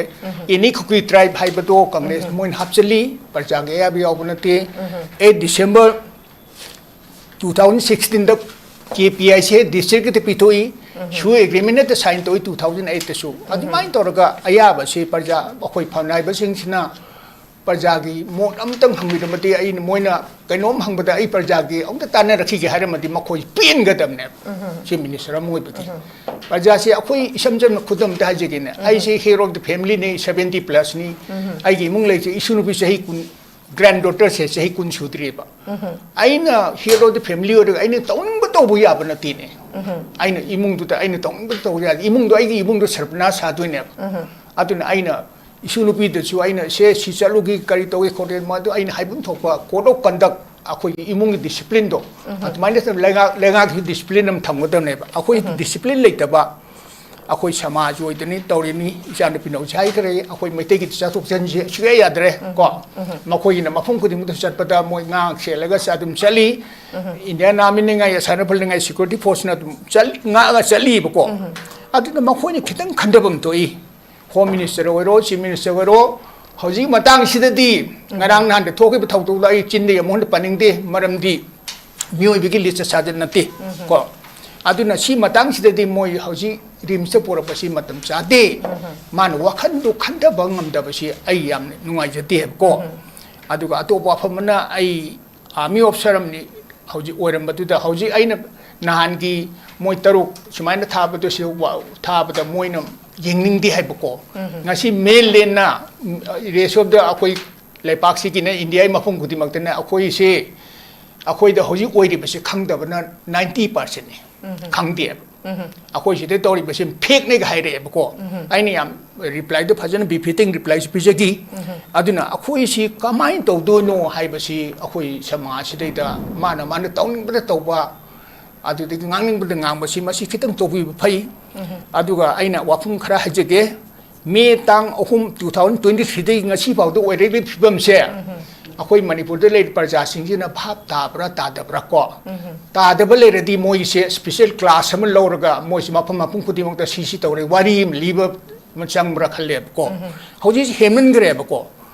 ꯑꯦꯅꯤ ꯈꯨꯀꯤ ꯇ꯭ꯔꯥꯏꯕ ꯍꯥꯏꯕꯗꯣ ꯀꯪꯒ꯭ꯔꯦꯁ ꯃꯣꯏꯅ ꯍꯥꯞꯆꯤꯜꯂꯤ, ꯄ꯭ꯔꯖꯥꯒꯤ ꯑꯌꯥꯕ ꯌꯥꯎꯕ ꯅꯠꯇꯦ꯫ ꯑꯩꯠ ꯗꯤꯁꯦꯝꯕꯔ ꯇꯨ ꯊꯥꯎꯖꯟ ꯁꯤꯛꯁꯇꯤꯟꯗ ꯀꯦ ꯄꯤ ꯑꯥꯏ ꯁꯤ ꯗꯤꯁꯇ꯭ꯔꯤꯛꯀꯤꯗ ꯄꯤꯊꯣꯛꯏ꯫ ꯁꯨ ꯑꯦꯒ꯭ꯔꯤꯃꯦꯟ ꯍꯦꯛꯇ ꯁꯥꯏꯟ ꯇꯧꯏ ꯇꯨ ꯊꯥꯎꯖꯟ ꯑꯩꯠꯇꯁꯨ꯫ ꯑꯗꯨꯃꯥꯏꯅ ꯇꯧꯔꯒ ꯑꯌꯥꯕꯁꯤ ꯄ꯭ꯔꯖꯥ, ꯑꯩꯈꯣꯏ ꯐꯝꯅꯥꯏꯕꯁꯤꯡꯁꯤꯅ ꯄ꯭ꯔꯖꯥꯒꯤ ꯃꯣꯠ ꯑꯃꯇꯪ ꯍꯪꯕꯤꯔꯝꯃꯗꯤ, ꯑꯩꯅ, ꯃꯣꯏꯅ ꯀꯩꯅꯣꯝ ꯍꯪꯕꯗ ꯑꯩ ꯄ꯭ꯔꯖꯥꯒꯤ ꯑꯝꯇ ꯇꯥꯟꯅꯔꯛꯈꯤꯒꯦ ꯍꯥꯏꯔꯝꯃꯗꯤ ꯃꯈꯣꯏ ꯄꯦꯟꯒꯗꯕꯅꯦꯕ꯫ ꯆꯤꯐ ꯃꯤꯅꯤꯁꯇꯔ ꯑꯃ ꯑꯣꯏꯕꯒꯤ꯫ ꯄ꯭ꯔꯖꯥꯁꯤ ꯑꯩꯈꯣꯏ ꯏꯁꯝ ꯁꯝꯅ ꯈꯨꯗꯝ ꯑꯝꯇ ꯍꯥꯏꯖꯒꯦꯅꯦ꯫ ꯑꯩꯁꯦ ꯍꯦꯗ ꯑꯣꯐ ꯗ ꯐꯦꯃꯤꯂꯤꯅꯤ, ꯁꯕꯦꯟꯇꯤ ꯄ꯭ꯂꯁꯅꯤ꯫ ꯑꯩꯒꯤ ꯏꯃꯨꯡ ꯂꯩꯔꯤꯁꯦ ꯏꯁꯨ ꯅꯨꯄꯤ ꯆꯍꯤ ꯀꯨꯟ, ꯒ꯭ꯔꯥꯟ ꯗꯣꯇꯔꯁꯦ ꯆꯍꯤ ꯀꯨꯟ ꯁꯨꯗ꯭ꯔꯤꯕ꯫ ꯑꯩꯅ ꯍꯦꯗ ꯑꯣꯐ ꯗ ꯐꯦꯃꯤꯂꯤ ꯑꯣꯏꯔꯒ ꯑꯩꯅ ꯇꯧꯅꯤꯡꯕ ꯇꯧꯕ ꯌꯥꯕ ꯅꯠꯇꯦꯅꯦ꯫ ꯑꯩꯅ ꯏꯃꯨꯡꯗꯨꯗ ꯑꯩꯅ ꯇꯧꯅꯤꯡꯕ ꯇꯧꯕ ꯌꯥꯗꯦ꯫ ꯏꯃꯨꯡꯗꯣ, ꯑꯩꯒꯤ ꯏꯃꯨꯡꯗꯣ ꯁꯔꯕꯅꯥꯁ ꯁꯥꯗꯣꯏꯅꯦꯕ꯫ ꯑꯗꯨꯅ ꯑꯩꯅ ꯏꯁꯨ ꯅꯨꯄꯤꯗꯁꯨ ꯑꯩꯅ, "ꯁꯦ, ꯁꯤ ꯆꯠꯂꯨꯒꯦ, ꯀꯔꯤ ꯇꯧꯏ ꯈꯣꯠꯂꯤ", ꯃꯗꯨ ꯑꯩꯅ ꯍꯥꯏꯐꯝ ꯊꯣꯛꯄ code of conduct, ꯑꯩꯈꯣꯏꯒꯤ ꯏꯃꯨꯡꯒꯤ ꯗꯤꯁꯤꯄ꯭ꯂꯤꯟꯗꯣ, ꯑꯗꯨꯃꯥꯏꯅ ꯇꯧꯗꯅ ꯂꯩꯉꯥꯛ, ꯂꯩꯉꯥꯛꯀꯤ ꯗꯤꯁꯤꯄ꯭ꯂꯤꯟ ꯑꯃ ꯊꯝꯒꯗꯕꯅꯦꯕ꯫ ꯑꯩꯈꯣꯏ ꯗꯤꯁꯤꯄ꯭ꯂꯤꯟ ꯂꯩꯇꯕ, ꯑꯩꯈꯣꯏ ꯁꯃꯥꯖ ꯑꯣꯏꯗꯅꯤ ꯇꯧꯔꯤꯅꯤ, ꯏꯆꯥꯅꯨꯄꯤꯅ ꯍꯧꯖꯤꯛ ꯍꯥꯏꯈ꯭ꯔꯦ, ꯑꯩꯈꯣꯏ ꯃꯩꯇꯩꯒꯤ ꯆꯠꯊꯣꯛ ꯆꯠꯁꯤꯟꯁꯦ ꯁꯨꯛꯌꯥ ꯌꯥꯗ꯭ꯔꯦ ꯀꯣ꯫ ꯃꯈꯣꯏꯒꯤꯅ ꯃꯐꯝ ꯈꯨꯗꯤꯡꯃꯛꯇ ꯆꯠꯄꯗ ꯃꯣꯏ ꯉꯥꯛ ꯁꯦꯜꯂꯒ ꯑꯗꯨꯝ ꯆꯠꯂꯤ꯫ ꯏꯟꯗꯤꯌꯥꯟ ꯑꯥꯔꯃꯤꯅꯉꯥꯏ, ꯑꯁꯥꯏꯅ ꯐꯜꯅꯉꯥꯏ ꯁꯦꯀ꯭ꯌꯨꯔꯤꯇꯤ ꯐꯣꯔꯁꯅ ꯑꯗꯨꯝ ꯆꯠ-, ꯉꯥꯛꯑꯒ ꯆꯠꯂꯤꯕꯀꯣ꯫ ꯑꯗꯨꯅ ꯃꯈꯣꯏꯅ ꯈꯤꯇꯪ ꯈꯟꯊꯐꯝ ꯊꯣꯛꯏ꯫ ꯍꯣꯝ ꯃꯤꯅꯤꯁꯇꯔ ꯑꯣꯏꯔꯣ, ꯆꯤꯐ ꯃꯤꯅꯤꯁꯇꯔ ꯑꯣꯏꯔꯣ, ꯍꯧꯖꯤꯛ ꯃꯇꯥꯡꯁꯤꯗꯗꯤ ꯉꯔꯥꯡ ꯅꯍꯥꯟꯗ ꯊꯣꯛꯈꯤꯕ ꯊꯧꯗꯣꯛꯗꯣ ꯑꯩ ꯆꯤꯟꯗꯒꯤ ꯑꯃꯨꯛ ꯍꯟꯅ ꯄꯟꯅꯤꯡꯗꯦ, ꯃꯔꯝꯗꯤ ꯃꯤꯑꯣꯏꯕꯒꯤ ꯂꯤꯆꯠ ꯁꯥꯖꯠ ꯅꯠꯇꯦ ꯀꯣ꯫ ꯑꯗꯨꯅ ꯁꯤ ꯃꯇꯥꯡꯁꯤꯗꯗꯤ ꯃꯣꯏ ꯍꯧꯖꯤꯛ ꯔꯤꯝꯁꯇ ꯄꯨꯔꯛꯄꯁꯤ ꯃꯇꯝ ꯆꯥꯗꯦ꯫ ꯃꯥꯅ ꯋꯥꯈꯜꯗꯣ ꯈꯟꯊꯕ ꯉꯝꯗꯕꯁꯤ ꯑꯩ ꯌꯥꯝꯅ ꯅꯨꯡꯉꯥꯏꯖꯗꯦ ꯍꯥꯏꯕꯀꯣ꯫ ꯑꯗꯨꯒ ꯑꯇꯣꯞꯄ ꯋꯥꯐꯝ ꯑꯃꯅ, ꯑꯩ ꯑꯥꯔꯃꯤ ꯑꯣꯐꯤꯁꯥꯔ ꯑꯃꯅꯤ ꯍꯧꯖꯤꯛ ꯑꯣꯏꯔꯝꯕꯗꯨꯗ, ꯍꯧꯖꯤꯛ ꯑꯩꯅ ꯅꯍꯥꯟꯒꯤ ꯃꯣꯏ ꯇꯔꯨꯛ ꯁꯨꯃꯥꯏꯅ ꯊꯥꯕꯗꯣ, ꯁꯤ ꯋꯥ-, ꯊꯥꯕꯗ ꯃꯣꯏꯅ ꯌꯦꯡꯅꯤꯡꯗꯦ ꯍꯥꯏꯕꯀꯣ꯫ ꯉꯁꯤ ꯃꯦꯟꯂꯦꯟꯅ, ꯎꯝ, ꯔꯦꯁ ꯑꯣꯐ ꯗ ꯑꯩꯈꯣꯏ ꯂꯩꯄꯥꯛꯁꯤꯒꯤꯅ ꯏꯟꯗꯤꯌꯥꯒꯤ ꯃꯐꯝ ꯈꯨꯗꯤꯡꯃꯛꯇꯅ ꯑꯩꯈꯣꯏꯁꯦ, ꯑꯩꯈꯣꯏꯗ ꯍꯧꯖꯤꯛ ꯑꯣꯏꯔꯤꯕꯁꯤ ꯈꯪꯗꯕꯅ ꯅꯥꯏꯟꯇꯤ ꯄꯥꯔꯁꯦꯟꯅꯤ꯫ ꯈꯪꯗꯦꯕ꯫ ꯑꯩꯈꯣꯏ ꯁꯤꯗ ꯇꯧꯔꯤꯕꯁꯤ ꯐꯦꯛꯅꯦꯒ ꯍꯥꯏꯔꯛꯑꯦꯕꯀꯣ꯫ ꯑꯩꯅ ꯌꯥꯝ ꯔꯤꯄ꯭ꯂꯥꯏꯗꯣ ꯐꯖꯅ ꯕꯤꯐꯤꯇꯤꯡ ꯔꯤꯄ꯭ꯂꯥꯏꯁꯨ ꯄꯤꯖꯈꯤ꯫ ꯑꯗꯨꯅ ꯑꯩꯈꯣꯏꯁꯤ ꯀꯃꯥꯏꯅ ꯇꯧꯗꯣꯏꯅꯣ ꯍꯥꯏꯕꯁꯤ ꯑꯩꯈꯣꯏ ꯁꯃꯥꯖꯁꯤꯗꯩꯗ ꯃꯥꯅ ꯃꯥꯅ ꯇꯧꯅꯤꯡꯕꯗ ꯇꯧꯕ, ꯑꯗꯨꯗꯒꯤ ꯉꯥꯡꯅꯤꯡꯕꯗ ꯉꯥꯡꯕꯁꯤ, ꯃꯁꯤ ꯈꯤꯇꯪ ꯇꯧꯕꯤꯕ ꯐꯩ꯫ ꯑꯗꯨꯒ ꯑꯩꯅ ꯋꯥꯐꯝ ꯈꯔ ꯍꯥꯏꯖꯒꯦ꯫ ꯃꯦ ꯇꯥꯡ ꯑꯍꯨꯝ, ꯇꯨ ꯊꯥꯎꯖꯟ ꯇ꯭ꯋꯦꯟꯇꯤ ꯊ꯭ꯔꯤꯗꯒꯤ ꯉꯁꯤ ꯐꯥꯎꯗ ꯑꯣꯏꯔꯛꯂꯤꯕ ꯐꯤꯕꯝꯁꯦ, ꯑꯩꯈꯣꯏ ꯃꯅꯤꯄꯨꯔꯗ ꯂꯩꯔꯤꯕ ꯄ꯭ꯔꯖꯥꯁꯤꯡꯁꯤꯅ ꯚꯥꯞ ꯇꯥꯕ꯭ꯔꯥ ꯇꯥꯗꯕ꯭ꯔꯥ ꯀꯣ? ꯇꯥꯗꯕ ꯂꯩꯔꯗꯤ ꯃꯣꯏꯁꯦ special class ꯑꯃ ꯂꯧꯔꯒ ꯃꯣꯏꯁꯦ ꯃꯐꯝ ꯃꯐꯝ ꯈꯨꯗꯤꯡꯃꯛꯇ ꯁꯤ ꯁꯤ ꯇꯧꯔꯦ ꯋꯥꯔꯤ ꯑꯃ ꯂꯤꯕ ꯑꯃ ꯆꯪꯕ꯭ꯔꯥ ꯈꯜꯂꯦꯕꯀꯣ꯫ ꯍꯧꯖꯤꯛꯁꯤ ꯍꯦꯟꯃꯟꯈ꯭ꯔꯦꯕꯀꯣ꯫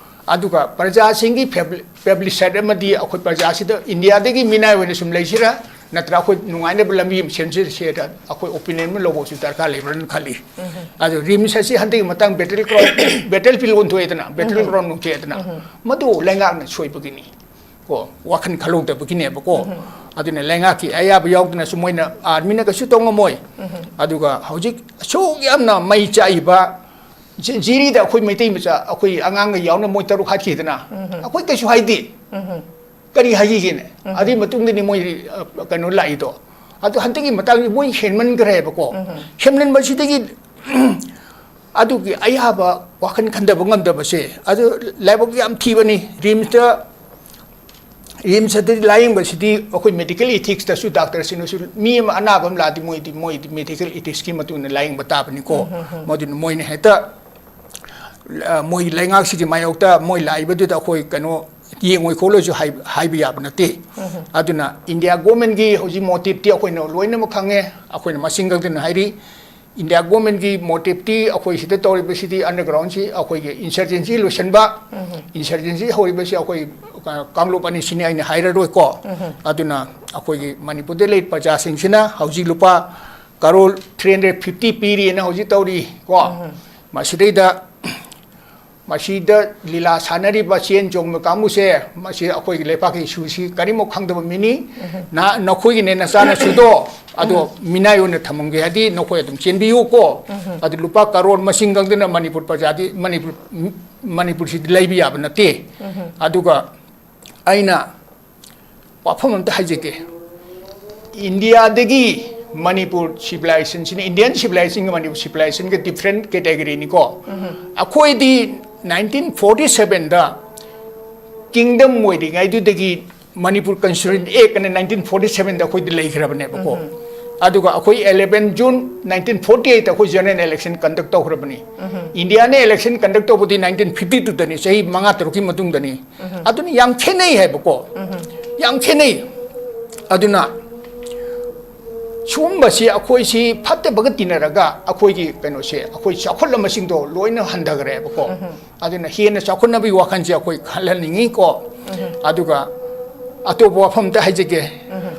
ꯑꯗꯨꯒ ꯄ꯭ꯔꯖꯥꯁꯤꯡꯒꯤ ꯐꯦꯕ꯭ꯂꯤ-, ꯐꯦꯕ꯭ꯂꯤꯁꯥꯏꯠ ꯑꯃꯗꯤ ꯑꯩꯈꯣꯏ ꯄ꯭ꯔꯖꯥꯁꯤꯗ ꯏꯟꯗꯤꯌꯥꯗꯒꯤ ꯃꯤꯅꯥꯏ ꯑꯣꯏꯅ ꯁꯨꯝ ꯂꯩꯁꯤꯔꯥ, ꯅꯠꯇ꯭ꯔꯒ ꯑꯩꯈꯣꯏ ꯅꯨꯡꯉꯥꯏꯅꯕ ꯂꯝꯕꯤ ꯑꯃ ꯁꯦꯝꯖꯔꯁꯦꯅ ꯑꯩꯈꯣꯏ ꯑꯣꯄꯤꯅꯤꯌꯟ ꯑꯃ ꯂꯧꯕꯁꯨ ꯗꯔꯀꯥꯔ ꯂꯩꯕ꯭ꯔꯅ ꯈꯜꯂꯤ꯫ ꯑꯗꯣ ꯔꯤꯝꯁ ꯑꯁꯤ ꯍꯟꯗꯛꯀꯤ ꯃꯇꯥꯡ ꯕꯦꯇꯜ ꯒ꯭ꯔꯥꯎꯟ, ꯕꯦꯇꯜ ꯐꯤꯜ ꯑꯣꯟꯊꯣꯛꯑꯦꯗꯅ, ꯕꯦꯇꯜ ꯒ꯭ꯔꯥꯎꯟ ꯑꯣꯟꯊꯣꯛꯑꯦꯗꯅ, ꯃꯗꯨ ꯂꯩꯉꯥꯛꯅ ꯁꯣꯏꯕꯒꯤꯅꯤ ꯀꯣ, ꯋꯥꯈꯜ ꯈꯜꯍꯧꯗꯕꯒꯤꯅꯦꯕꯀꯣ꯫ ꯑꯗꯨꯅ ꯂꯩꯉꯥꯛꯀꯤ ꯑꯌꯥꯕ ꯌꯥꯎꯗꯅꯁꯨ ꯃꯣꯏꯅ, ꯑꯥꯔꯃꯤꯅ ꯀꯩꯁꯨ ꯇꯧ ꯉꯝꯃꯣꯏ꯫ ꯑꯗꯨꯒ ꯍꯧꯖꯤꯛ ꯑꯁꯨꯛ ꯌꯥꯝꯅ ꯃꯩ ꯆꯥꯛꯏꯕ ꯖꯤ-, ꯖꯤꯔꯤꯗ ꯑꯩꯈꯣꯏ ꯃꯩꯇꯩ ꯃꯆꯥ, ꯑꯩꯈꯣꯏ ꯑꯉꯥꯡꯒ ꯌꯥꯎꯅ ꯃꯣꯏ ꯇꯔꯨꯛ ꯍꯥꯠꯈꯤꯗꯅ, ꯑꯩꯈꯣꯏ ꯀꯩꯁꯨ ꯍꯥꯏꯗꯦ꯫ ꯀꯔꯤ ꯍꯥꯏꯈꯤꯒꯦꯅꯦ? ꯑꯗꯨꯒꯤ ꯃꯇꯨꯡꯗꯅꯤ ꯃꯣꯏ, ꯑ, ꯀꯩꯅꯣ ꯂꯥꯛꯏꯗꯣ꯫ ꯑꯗꯨ ꯍꯟꯗꯛꯀꯤ ꯃꯇꯥꯡꯁꯤ ꯃꯣꯏ ꯍꯦꯟꯃꯟꯈ꯭ꯔꯦꯕꯀꯣ꯫ ꯍꯦꯟꯃꯟꯕꯁꯤꯗꯒꯤ ꯑꯗꯨꯒꯤ ꯑꯌꯥꯕ ꯋꯥꯈꯜ ꯈꯟꯊꯕ ꯉꯝꯗꯕꯁꯦ, ꯑꯗꯨ ꯂꯥꯏꯕꯛ ꯌꯥꯝ ꯊꯤꯕꯅꯤ꯫ ꯔꯤꯝꯁꯇ, ꯔꯤꯝꯁꯇꯗꯤ ꯂꯥꯌꯦꯡꯕꯁꯤꯗꯤ ꯑꯩꯈꯣꯏ ꯃꯦꯗꯤꯀꯦꯜ ꯏꯊꯤꯛꯁꯇꯁꯨ ꯗꯥꯛꯇꯔꯁꯤꯡꯅꯁꯨ ꯃꯤ ꯑꯃ ꯑꯅꯥꯕ ꯑꯃ ꯂꯥꯛꯑꯗꯤ ꯃꯣꯏꯗꯤ, ꯃꯣꯏꯗꯤ ꯃꯦꯗꯤꯀꯦꯜ ꯏꯊꯤꯛꯁꯀꯤ ꯃꯇꯨꯡ ꯏꯟꯅ ꯂꯥꯌꯦꯡꯕ ꯇꯥꯕꯅꯤꯀꯣ꯫ ꯃꯗꯨꯅ ꯃꯣꯏꯅ ꯍꯦꯛꯇ, ꯑ, ꯃꯣꯏ ꯂꯩꯉꯥꯛꯁꯤꯒꯤ ꯃꯥꯌꯣꯛꯇ ꯃꯣꯏ ꯂꯥꯛꯏꯕꯗꯨꯗ ꯑꯩꯈꯣꯏ ꯀꯩꯅꯣ ꯌꯦꯡꯉꯣꯏ ꯈꯣꯠꯂꯣꯏꯁꯨ ꯍꯥꯏ-, ꯍꯥꯏꯕ ꯌꯥꯕ ꯅꯠꯇꯦ꯫ ꯑꯗꯨꯅ ꯏꯟꯗꯤꯌꯥ ꯒꯣꯔꯃꯦꯟꯒꯤ ꯍꯧꯖꯤꯛ ꯃꯣꯇꯤꯞꯇꯤ ꯑꯩꯈꯣꯏꯅ ꯂꯣꯏꯅꯃꯛ ꯈꯪꯉꯦ꯫ ꯑꯩꯈꯣꯏꯅ ꯃꯁꯤꯡ ꯈꯛꯇꯅ ꯍꯥꯏꯔꯤ, ꯏꯟꯗꯤꯌꯥ ꯒꯣꯔꯃꯦꯟꯒꯤ ꯃꯣꯇꯤꯞꯇꯤ ꯑꯩꯈꯣꯏ ꯁꯤꯗ ꯇꯧꯔꯤꯕꯁꯤꯗꯤ ꯑꯟꯗꯔꯒ꯭ꯔꯥꯎꯟꯁꯤ ꯑꯩꯈꯣꯏꯒꯤ ꯏꯟꯁꯔꯖꯦꯟꯁꯤ ꯂꯣꯏꯁꯤꯟꯕ, ꯏꯟꯁꯔꯖꯦꯟꯁꯤ ꯍꯧꯔꯤꯕꯁꯤ ꯑꯩꯈꯣꯏ, ꯑ, ꯀꯥꯡꯂꯨꯞ ꯑꯅꯤꯁꯤꯅꯤ ꯑꯩꯅ ꯍꯥꯏꯔꯔꯣꯏꯀꯣ꯫ ꯑꯗꯨꯅ ꯑꯩꯈꯣꯏꯒꯤ ꯃꯅꯤꯄꯨꯔꯗ ꯂꯩꯔꯤꯕ ꯄ꯭ꯔꯖꯥꯁꯤꯡꯁꯤꯅ ꯍꯧꯖꯤꯛ ꯂꯨꯄꯥ ꯀꯔꯣꯔ ꯊ꯭ꯔꯤ ꯍꯟꯗ꯭ꯔꯦꯠ ꯐꯤꯐꯇꯤ ꯄꯤꯔꯤꯅ ꯍꯧꯖꯤꯛ ꯇꯧꯔꯤ ꯀꯣ꯫ ꯃꯁꯤꯗꯩꯗ ꯃꯁꯤꯗ ꯂꯤꯂꯥ ꯁꯥꯟꯅꯔꯤꯕ ꯆꯦꯟ ꯆꯣꯡꯕ ꯀꯥꯡꯕꯨꯁꯦ, ꯃꯁꯤ ꯑꯩꯈꯣꯏꯒꯤ ꯂꯩꯄꯥꯛꯀꯤ ꯏꯁꯨꯁꯤ ꯀꯔꯤꯃꯨꯛ ꯈꯪꯗꯕ ꯃꯤꯅꯤ꯫ ꯅꯍꯥ-, ꯅꯈꯣꯏꯒꯤꯅꯦ ꯅꯆꯥꯅꯁꯨꯗꯣ, ꯑꯗꯣ ꯃꯤꯅꯥꯏ ꯑꯣꯏꯅ ꯊꯝꯃꯝꯒꯦ ꯍꯥꯏꯗꯤ ꯅꯈꯣꯏ ꯑꯗꯨꯝ ꯆꯦꯟꯕꯤꯌꯨ ꯀꯣ꯫ ꯑꯗꯨ ꯂꯨꯄꯥ ꯀꯔꯣꯔ ꯃꯁꯤꯡ ꯈꯪꯗꯅ ꯃꯅꯤꯄꯨꯔ ꯄ꯭ꯔꯖꯥꯗꯤ, ꯃꯅꯤꯄꯨꯔ, ꯃꯅꯤꯄꯨꯔꯁꯤꯗꯤ ꯂꯩꯕ ꯌꯥꯕ ꯅꯠꯇꯦ꯫ ꯑꯗꯨꯒ ꯑꯩꯅ ꯋꯥꯐꯝ ꯑꯝꯇ ꯍꯥꯏꯖꯒꯦ꯫ ꯏꯟꯗꯤꯌꯥꯗꯒꯤ ꯃꯅꯤꯄꯨꯔ ꯁꯤꯚꯤꯂꯥꯏꯖꯦꯁꯟꯁꯤꯅ, ꯏꯟꯗꯤꯌꯟ ꯁꯤꯚꯤꯂꯥꯏꯖꯦꯁꯟꯒ ꯃꯅꯤꯄꯨꯔ ꯁꯤꯚꯤꯂꯥꯏꯖꯦꯁꯟꯒ ꯗꯤꯐ꯭ꯔꯦꯟ ꯀꯦꯇꯦꯒꯣꯔꯤꯅꯤꯀꯣ꯫ ꯑꯩꯈꯣꯏꯗꯤ ꯅꯥꯏꯟꯇꯤꯟ ꯐꯣꯔꯇꯤ ꯁꯚꯦꯟꯗ ꯀꯤꯡꯗꯝ ꯑꯣꯏꯔꯤꯉꯩꯗꯨꯗꯒꯤ ꯃꯅꯤꯄꯨꯔ ꯀꯟꯁꯇꯤꯇ꯭ꯌꯨꯁꯟ ꯑꯦꯛ ꯑꯅ ꯅꯥꯏꯟꯇꯤꯟ ꯐꯣꯔꯇꯤ ꯁꯚꯦꯟꯗ ꯑꯩꯈꯣꯏꯗꯤ ꯂꯩꯈ꯭ꯔꯕꯅꯦꯕꯀꯣ꯫ ꯑꯗꯨꯒ ꯑꯩꯈꯣꯏ eleven June nineteen forty eight ꯑꯩꯈꯣꯏ general election conduct ꯇꯧꯈ꯭ꯔꯕꯅꯤ꯫ ꯏꯟꯗꯤꯌꯥꯅ election conduct ꯇꯧꯕꯗꯤ nineteen fifty two ꯗꯅꯤ, ꯆꯍꯤ ꯃꯉꯥ ꯇꯔꯨꯛꯀꯤ ꯃꯇꯨꯡꯗꯅꯤ꯫ ꯑꯗꯨꯅ ꯌꯥꯝ ꯈꯦꯠꯅꯩ ꯍꯥꯏꯕꯀꯣ꯫ ꯌꯥꯝ ꯈꯦꯠꯅꯩ꯫ ꯑꯗꯨꯅ ꯁꯤꯒꯨꯝꯕꯁꯤ ꯑꯩꯈꯣꯏꯁꯤ ꯐꯠꯇꯕꯒ ꯇꯤꯟꯅꯔꯒ ꯑꯩꯈꯣꯏꯒꯤ ꯀꯩꯅꯣꯁꯦ, ꯑꯩꯈꯣꯏ ꯆꯥꯎꯈꯠꯂꯝꯕꯁꯤꯡꯗꯣ ꯂꯣꯏꯅ ꯍꯟꯊꯈ꯭ꯔꯦꯕꯀꯣ꯫ ꯑꯗꯨꯅ ꯍꯦꯟꯅ ꯆꯥꯎꯈꯠꯅꯕꯒꯤ ꯋꯥꯈꯜꯁꯦ ꯑꯩꯈꯣꯏ ꯈꯜꯍꯟꯅꯤꯡꯉꯤꯀꯣ꯫ ꯑꯗꯨꯒ ꯑꯇꯣꯞꯄ ꯋꯥꯐꯝ ꯑꯝꯇ ꯍꯥꯏꯖꯒꯦ꯫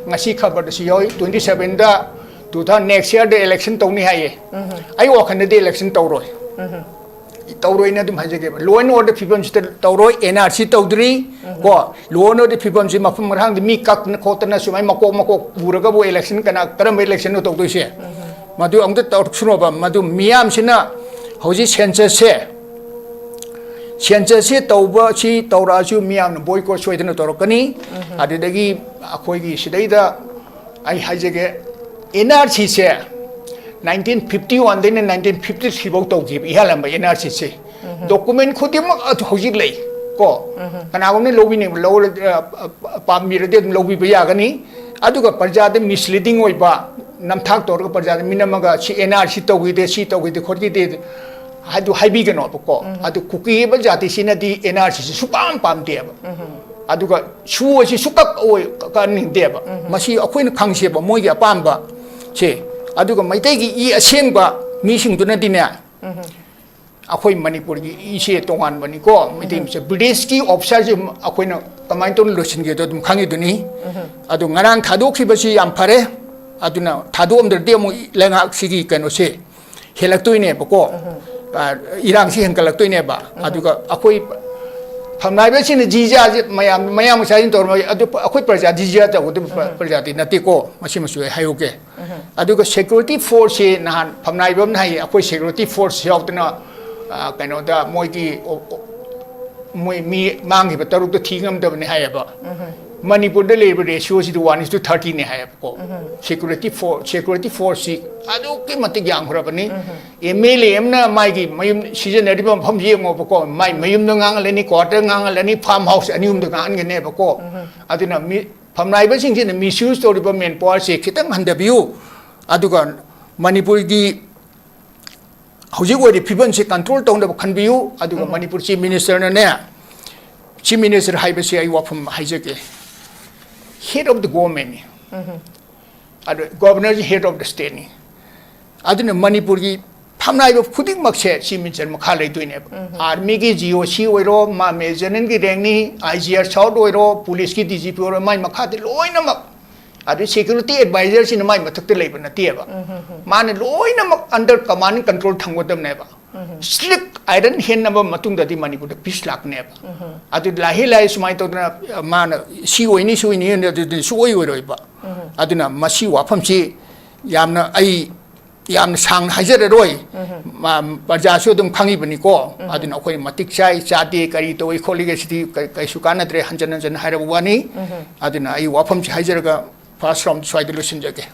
ꯉꯁꯤ ꯈꯕꯔꯗꯁꯨ ꯌꯥꯎꯏ, twenty sevenꯗ two thousand next yearꯗ election ꯇꯧꯅꯤ ꯍꯥꯏꯌꯦ꯫ ꯑꯩ ꯋꯥꯈꯜꯗꯗꯤ election ꯇꯧꯔꯣꯏ꯫ ꯇꯧꯔꯣꯏꯅ ꯑꯗꯨꯝ ꯍꯥꯏꯖꯒꯦꯕ꯫ Law and order ꯐꯤꯕꯝꯁꯤꯗ ꯇꯧꯔꯣꯏ, N R C ꯇꯧꯗ꯭ꯔꯤ ꯀꯣ꯫ Law and order ꯐꯤꯕꯝꯁꯤ ꯃꯐꯝ ꯃꯔꯥꯡꯗ ꯃꯤ ꯀꯛꯇꯅ ꯈꯣꯠꯇꯅ ꯁꯨꯃꯥꯏꯅ ꯃꯀꯣꯛ ꯃꯀꯣꯛ ꯄꯨꯔꯒꯕꯨ election ꯀꯅꯥ, ꯀꯔꯝꯕ electionꯅꯣ ꯇꯧꯗꯣꯏꯁꯦ? ꯃꯗꯨ ꯑꯃꯨꯛꯇ ꯇꯧꯔꯛꯁꯅꯣꯕ꯫ ꯃꯗꯨ ꯃꯤꯌꯥꯝꯁꯤꯅ ꯍꯧꯖꯤꯛ censusꯁꯦ, censusꯁꯦ ꯇꯧꯕ, ꯁꯤ ꯇꯧꯔꯛꯑꯁꯨ ꯃꯤꯌꯥꯝꯅ boycott ꯁꯣꯏꯗꯅ ꯇꯧꯔꯛꯀꯅꯤ꯫ ꯑꯗꯨꯗꯒꯤ ꯑꯩꯈꯣꯏꯒꯤ ꯁꯤꯗꯩꯗ ꯑꯩ ꯍꯥꯏꯖꯒꯦ, N R Cꯁꯦ nineteen fifty oneꯗꯩꯅ nineteen fifty three ꯐꯥꯎ ꯇꯧꯈꯤꯕ, ꯏꯍꯥꯟ ꯍꯥꯟꯕ N R Cꯁꯦ꯫ Document ꯈꯨꯗꯤꯡꯃꯛ ꯑꯗꯨ ꯍꯧꯖꯤꯛ ꯂꯩ ꯀꯣ꯫ ꯀꯅꯥꯒꯨꯝꯕꯅ ꯂꯧꯕꯤꯅꯤꯡꯕ ꯂꯧꯔ-, ꯑ, ꯑ, ꯄꯥꯝꯕꯤꯔꯗꯤ ꯑꯗꯨꯝ ꯂꯧꯕꯤꯕ ꯌꯥꯒꯅꯤ꯫ ꯑꯗꯨꯒ ꯄ꯭ꯔꯖꯥꯗ misleading ꯑꯣꯏꯕ, ꯅꯝꯊꯥꯛ ꯇꯧꯔꯒ ꯄ꯭ꯔꯖꯥꯗ ꯃꯤꯅꯝꯃꯒ ꯁꯤ N R C ꯇꯧꯈꯤꯗꯦ, ꯁꯤ ꯇꯧꯈꯤꯗꯦ, ꯈꯣꯠꯈꯤꯗꯦ ꯍꯥꯏꯗꯨ ꯍꯥꯏꯕꯤꯒꯅꯣꯕꯀꯣ꯫ ꯑꯗꯨ ꯀꯨꯀꯤ ꯍꯥꯏꯕ ꯖꯥꯇꯤꯁꯤꯅꯗꯤ N R Cꯁꯤ ꯁꯨꯄꯥꯝ ꯄꯥꯝꯗꯦꯕ꯫ ꯑꯗꯨꯒ ꯁꯨ ꯑꯁꯤ ꯁꯨꯀꯛ ꯑꯣꯏ-, ꯀꯛꯍꯟꯅꯤꯡꯗꯦꯕ꯫ ꯃꯁꯤ ꯑꯩꯈꯣꯏꯅ ꯈꯪꯁꯦꯕ ꯃꯣꯏꯒꯤ ꯑꯄꯥꯝꯕꯁꯦ꯫ ꯑꯗꯨꯒ ꯃꯩꯇꯩꯒꯤ ꯏ ꯑꯁꯦꯡꯕ ꯃꯤꯁꯤꯡꯗꯨꯅꯗꯤꯅꯦ, ꯑꯩꯈꯣꯏ ꯃꯅꯤꯄꯨꯔꯒꯤ ꯏꯁꯦ ꯇꯣꯉꯥꯟꯕꯅꯤꯀꯣ꯫ ꯃꯩꯇꯩ ꯃꯆꯥ Britishꯀꯤ officerꯁꯦ ꯑꯩꯈꯣꯏꯅ ꯀꯃꯥꯏꯅ ꯇꯧꯅ ꯂꯣꯏꯁꯤꯟꯒꯦꯗꯣ ꯑꯗꯨꯝ ꯈꯪꯉꯤꯗꯨꯅꯤ꯫ ꯑꯗꯨ ꯉꯔꯥꯡ ꯊꯥꯗꯣꯛꯈꯤꯕꯁꯤ ꯌꯥꯝ ꯐꯔꯦ꯫ ꯑꯗꯨꯅ ꯊꯥꯗꯣꯛꯑꯝꯗ꯭ꯔꯗꯤ ꯑꯃꯨꯛ ꯂꯩꯉꯥꯛꯁꯤꯒꯤ ꯀꯩꯅꯣꯁꯦ ꯍꯦꯜꯂꯛꯇꯣꯏꯅꯦꯕꯀꯣ꯫ ꯑ, ꯏꯔꯥꯡꯁꯤ ꯍꯦꯟꯒꯠꯂꯛꯇꯣꯏꯅꯦꯕ꯫ ꯑꯗꯨꯒ ꯑꯩꯈꯣꯏ ꯐꯝꯅꯥꯏꯕꯁꯤꯡꯅ ꯖꯤꯖꯥꯁꯦ ꯃꯌꯥꯝ, ꯃꯌꯥꯝ ꯃꯆꯥꯁꯤꯡ ꯇꯧꯔꯝꯃꯒ ꯑꯗꯨ ꯑꯩꯈꯣꯏ ꯄ꯭ꯔꯖꯥ ꯖꯤꯖꯥ ꯇꯧꯒꯗꯕ ꯄ꯭ꯔ-, ꯄ꯭ꯔꯖꯥꯇꯤ ꯅꯠꯇꯦꯀꯣ꯫ ꯃꯁꯤꯃꯁꯨ ꯑꯩ ꯍꯥꯏꯍꯧꯒꯦ꯫ ꯑꯗꯨꯒ security forceꯁꯤ ꯅꯍꯥꯟ ꯐꯝꯅꯥꯏꯕ ꯑꯃꯅ ꯍꯥꯏꯌꯦ, ꯑꯩꯈꯣꯏ security force ꯌꯥꯎꯗꯅ, ꯑ, ꯀꯩꯅꯣꯗ ꯃꯣꯏꯒꯤ ꯑꯣ-, ꯑꯣ-, ꯃꯣꯏ ꯃꯤ ꯃꯥꯡꯈꯤꯕ ꯇꯔꯨꯛꯇꯣ ꯊꯤ ꯉꯝꯗꯕꯅꯤ ꯍꯥꯏꯌꯦꯕ꯫ ꯃꯅꯤꯄꯨꯔꯗ ꯂꯩꯔꯤꯕ ratioꯁꯤꯗꯤ one is to thirtyꯅꯤ ꯍꯥꯏꯌꯦꯕꯀꯣ꯫ Security force, security forceꯁꯤ ꯑꯗꯨꯛꯀꯤ ꯃꯇꯤꯛ ꯌꯥꯝꯈ꯭ꯔꯕꯅꯤ꯫ M L A ꯑꯃꯅ ꯃꯥꯒꯤ ꯃꯌꯨꯝ ꯁꯤꯖꯤꯟꯅꯔꯤꯕ ꯃꯐꯝ ꯌꯦꯡꯉꯣꯕꯀꯣ, ꯃꯥꯏ ꯃꯌꯨꯝꯗ ꯉꯥꯡꯍꯜꯂꯅꯤ, quarter ꯉꯥꯡꯍꯜꯂꯅꯤ, farm house ꯑꯅꯤ ꯑꯍꯨꯝꯗ ꯉꯥꯡꯍꯟꯒꯅꯦꯕꯀꯣ꯫ ꯑꯗꯨꯅ ꯃꯤ, ꯐꯝꯅꯥꯏꯕꯁꯤꯡꯁꯤꯅ misuse ꯇꯧꯔꯤꯕ manpowerꯁꯦ ꯈꯤꯇꯪ ꯍꯟꯊꯕꯤꯌꯨ꯫ ꯑꯗꯨꯒ ꯃꯅꯤꯄꯨꯔꯒꯤ ꯍꯧꯖꯤꯛ ꯑꯣꯏꯔꯤꯕ ꯐꯤꯕꯝꯁꯤ ꯀꯟꯇ꯭ꯔꯣꯜ ꯇꯧꯅꯕ ꯈꯟꯕꯤꯌꯨ꯫ ꯑꯗꯨꯒ ꯃꯅꯤꯄꯨꯔ ꯆꯤꯐ ꯃꯤꯅꯤꯁꯇꯔꯅꯅꯦ, ꯆꯤꯐ ꯃꯤꯅꯤꯁꯇꯔ ꯍꯥꯏꯕꯁꯤ ꯑꯩ ꯋꯥꯐꯝ ꯍꯥꯏꯖꯒꯦ, ꯍꯦꯗ ꯑꯣꯐ ꯗ ꯒꯣꯚꯔꯟꯃꯦꯟꯅꯤ꯫ ꯑꯗꯨ ꯒꯣꯚꯔꯅꯔꯁꯤ ꯍꯦꯗ ꯑꯣꯐ ꯗ ꯁ꯭ꯇꯦꯠꯅꯤ꯫ ꯑꯗꯨꯅ ꯃꯅꯤꯄꯨꯔꯒꯤ ꯐꯝꯅꯥꯏꯕ ꯈꯨꯗꯤꯡꯃꯛꯁꯦ ꯆꯤꯐ ꯃꯤꯅꯤꯁꯇꯔ ꯃꯈꯥ ꯂꯩꯗꯣꯏꯅꯦꯕ꯫ ꯑꯥꯔꯃꯤꯒꯤ ꯖꯤ ꯑꯣ ꯁꯤ ꯑꯣꯏꯔꯣ, ꯃꯥ ꯃꯦꯖꯔ ꯖꯦꯅꯔꯦꯜꯒꯤ ꯔꯦꯡꯅꯤ, ꯑꯥꯏ ꯖꯤ ꯑꯥꯔ ꯁꯥꯎꯠ ꯑꯣꯏꯔꯣ, ꯄꯨꯂꯤꯁꯀꯤ ꯗꯤ ꯖꯤ ꯄꯤ ꯑꯣꯏꯔꯣ, ꯃꯥꯏ ꯃꯈꯥꯗꯤ ꯂꯣꯏꯅꯃꯛ꯫ ꯑꯗꯨ ꯁꯦꯀ꯭ꯌꯨꯔꯤꯇꯤ ꯑꯦꯗꯚꯥꯏꯖꯔꯁꯤꯅ ꯃꯥꯏ ꯃꯊꯛꯇ ꯂꯩꯕ ꯅꯠꯇꯦꯕ꯫ ꯃꯥꯅ ꯂꯣꯏꯅꯃꯛ ꯑꯟꯗꯔ ꯀꯃꯥꯟ ꯀꯟꯇ꯭ꯔꯣꯜ ꯊꯝꯒꯗꯕꯅꯦꯕ꯫ ꯁ꯭ꯂꯤꯛ ꯑꯥꯏꯔꯟ ꯍꯦꯟꯅꯕ ꯃꯇꯨꯡꯗꯗꯤ ꯃꯅꯤꯄꯨꯔꯗ ꯄꯤꯁ ꯂꯥꯛꯀꯅꯦꯕ꯫ ꯑꯗꯨ ꯂꯥꯍꯤ ꯂꯥꯍꯤ ꯁꯨꯃꯥꯏꯅ ꯇꯧꯗꯅ, ꯑ, ꯃꯥꯅ ꯁꯤ ꯑꯣꯏꯅꯤ, ꯁꯤ ꯑꯣꯏꯅꯤ, ꯑꯗꯨꯗꯤ ꯁꯨꯡꯑꯣꯏ ꯑꯣꯏꯔꯣꯏꯕ꯫ ꯑꯗꯨꯅ ꯃꯁꯤ ꯋꯥꯐꯝꯁꯤ ꯌꯥꯝꯅ, ꯑꯩ ꯌꯥꯝꯅ ꯁꯥꯡꯅ ꯍꯥꯏꯖꯔꯔꯣꯏ꯫ ꯃꯥ, ꯄ꯭ꯔꯖꯥꯁꯨ ꯑꯗꯨꯝ ꯈꯪꯉꯤꯕꯅꯤꯀꯣ꯫ ꯑꯗꯨꯅ ꯑꯩꯈꯣꯏ ꯃꯇꯤꯛ ꯆꯥꯏ, ꯆꯥꯗꯦ, ꯀꯔꯤ ꯇꯧꯏ ꯈꯣꯠꯂꯤꯒ ꯁꯤꯗꯤ ꯀꯩ-, ꯀꯩꯁꯨ ꯀꯥꯟꯅꯗ꯭ꯔꯦ, ꯍꯟꯖꯟ ꯍꯟꯖꯟ ꯍꯥꯏꯔꯕ ꯋꯥꯅꯤ꯫ ꯑꯗꯨꯅ ꯑꯩ ꯋꯥꯐꯝꯁꯤ ꯍꯥꯏꯖꯔꯒ ꯐꯥꯔꯁ ꯔꯥꯎꯟ ꯁ꯭ꯋꯥꯏꯗ ꯂꯣꯏꯁꯤꯟꯖꯒꯦ꯫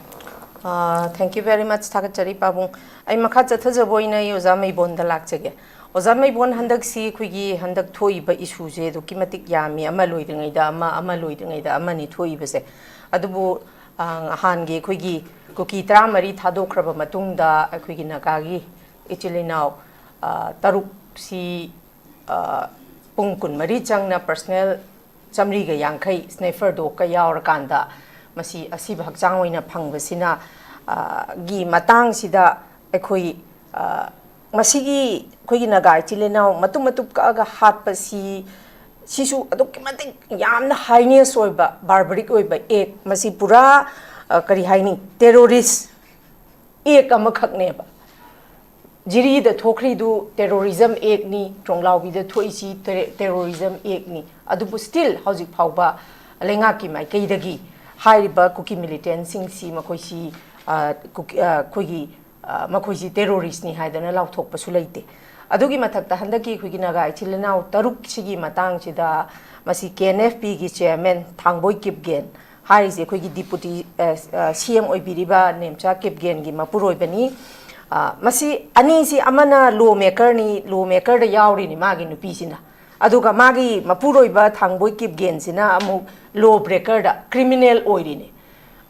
Thank you very much, ꯊꯥꯒꯠꯆꯔꯤ ꯄꯥꯕꯨꯡ꯫ ꯑꯩ ꯃꯈꯥ ꯆꯠꯊꯖꯕ ꯑꯣꯏꯅ ꯑꯩ ꯑꯣꯖꯥ ꯃꯩꯕꯣꯟꯗ ꯂꯥꯛꯆꯒꯦ꯫ ꯑꯣꯖꯥ ꯃꯩꯕꯣꯟ, ꯍꯟꯗꯛꯁꯤ ꯑꯩꯈꯣꯏꯒꯤ ꯍꯟꯗꯛ ꯊꯣꯛꯏꯕ ꯏꯁꯨꯁꯦ ꯑꯗꯨꯛꯀꯤ ꯃꯇꯤꯛ ꯌꯥꯝꯃꯤ, ꯑꯃ ꯂꯣꯏꯗ꯭ꯔꯤꯉꯩꯗ ꯑꯃ, ꯑꯃ ꯂꯣꯏꯗ꯭ꯔꯤꯉꯩꯗ ꯑꯃꯅꯤ ꯊꯣꯛꯏꯕꯁꯦ꯫ ꯑꯗꯨꯕꯨ, ꯑ, ꯅꯍꯥꯟꯒꯤ ꯑꯩꯈꯣꯏꯒꯤ ꯀꯨꯀꯤ ꯇꯔꯥꯃꯔꯤ ꯊꯥꯗꯣꯛꯈ꯭ꯔꯕ ꯃꯇꯨꯡꯗ ꯑꯩꯈꯣꯏꯒꯤ ꯅꯥꯒꯥꯒꯤ ꯏꯆꯤꯜ ꯏꯅꯥꯎ, ꯑ, ꯇꯔꯨꯛꯁꯤ, ꯑ, ꯄꯨꯡ ꯀꯨꯟꯃꯔꯤ ꯆꯪꯅ ꯄꯔꯁꯅꯦꯜ ꯆꯥꯃꯔꯤꯒ ꯌꯥꯡꯈꯩ ꯁ꯭ꯅꯥꯏꯄꯔꯗꯣ ꯀ ꯌꯥꯎꯔꯀꯥꯟꯗ ꯃꯁꯤ ꯑꯁꯤꯕ ꯍꯛꯆꯥꯡ ꯑꯣꯏꯅ ꯐꯪꯕꯁꯤꯅ, ꯑ, ꯒꯤ ꯃꯇꯥꯡꯁꯤꯗ ꯑꯩꯈꯣꯏ, ꯑ, ꯃꯁꯤꯒꯤ ꯑꯩꯈꯣꯏꯒꯤ ꯅꯥꯒꯥ ꯏꯆꯤꯜ ꯏꯅꯥꯎ ꯃꯇꯨꯞ ꯃꯇꯨꯞ ꯀꯛꯑꯒ ꯍꯥꯠꯄꯁꯤ, ꯁꯤꯁꯨ ꯑꯗꯨꯛꯀꯤ ꯃꯇꯤꯛ ꯌꯥꯝꯅ ꯍꯥꯏꯅꯦꯁ ꯑꯣꯏꯕ, ꯕꯥꯔꯕꯔꯤꯛ ꯑꯣꯏꯕ ꯑꯦꯛ, ꯃꯁꯤ ꯄꯨꯔꯥ, ꯑ, ꯀꯔꯤ ꯍꯥꯏꯅꯤ, ꯇꯦꯔꯣꯔꯤꯁ ꯑꯦꯛ ꯑꯃꯈꯛꯅꯦꯕ꯫ ꯖꯤꯔꯤꯗ ꯊꯣꯛꯈ꯭ꯔꯤꯗꯨ terrorism acne, ꯇ꯭ꯔꯣꯡꯂꯥꯎꯕꯤꯗ ꯊꯣꯛꯏꯁꯤ Tere-, terrorism acne. ꯑꯗꯨꯕꯨ ꯁ꯭ꯇꯤꯜ ꯍꯧꯖꯤꯛ ꯐꯥꯎꯕ ꯂꯩꯉꯥꯛꯀꯤ ꯃꯥꯏꯀꯩꯗꯒꯤ ꯍꯥꯏꯔꯤꯕ ꯀꯨꯀꯤ ꯃꯤꯂꯤꯇꯦꯟꯁꯤꯡꯁꯤ ꯃꯈꯣꯏꯁꯤ, ꯑ, ꯀꯨꯀꯤ-, ꯑ, ꯑꯩꯈꯣꯏꯒꯤ, ꯑ, ꯃꯈꯣꯏꯁꯤ ꯇꯦꯔꯣꯔꯤꯁ꯭ꯠꯅꯤ ꯍꯥꯏꯗꯅ ꯂꯥꯎꯊꯣꯛꯄꯁꯨ ꯂꯩꯇꯦ꯫ ꯑꯗꯨꯒꯤ ꯃꯊꯛꯇ ꯍꯟꯗꯛꯀꯤ ꯑꯩꯈꯣꯏꯒꯤ ꯅꯥꯒꯥ ꯏꯆꯤꯜ ꯏꯅꯥꯎ ꯇꯔꯨꯛꯁꯤꯒꯤ ꯃꯇꯥꯡꯁꯤꯗ ꯃꯁꯤ ꯀꯦ ꯑꯦꯟ ꯑꯦꯐ ꯄꯤꯒꯤ ꯆꯤꯌꯔꯃꯦꯟ ꯊꯥꯡꯕꯣꯏ ꯀꯤꯞꯒꯦꯟ ꯍꯥꯏꯔꯤꯁꯦ ꯑꯩꯈꯣꯏꯒꯤ ꯗꯤꯄꯨꯇꯤ, ꯑ, ꯑ, ꯁꯤ ꯑꯦꯝ ꯑꯣꯏꯕꯤꯔꯤꯕ ꯅꯦꯝꯆꯥ ꯀꯤꯞꯒꯦꯟꯒꯤ ꯃꯄꯨꯔꯣꯏꯕꯅꯤ꯫ ꯑ, ꯃꯁꯤ ꯑꯅꯤꯁꯤ ꯑꯃꯅ ꯂꯣ ꯃꯦꯀꯔꯅꯤ, ꯂꯣ ꯃꯦꯀꯔꯗ ꯌꯥꯎꯔꯤꯅꯤ ꯃꯥꯒꯤ ꯅꯨꯄꯤꯁꯤꯅ꯫ ꯑꯗꯨꯒ ꯃꯥꯒꯤ ꯃꯄꯨꯔꯣꯏꯕ ꯊꯥꯡꯕꯣꯏ ꯀꯤꯞꯒꯦꯟꯁꯤꯅ ꯑꯃꯨꯛ ꯂꯣ ꯕ꯭ꯔꯦꯀꯔꯗ, ꯀ꯭ꯔꯤꯃꯤꯅꯦꯜ ꯑꯣꯏꯔꯤꯅꯤ꯫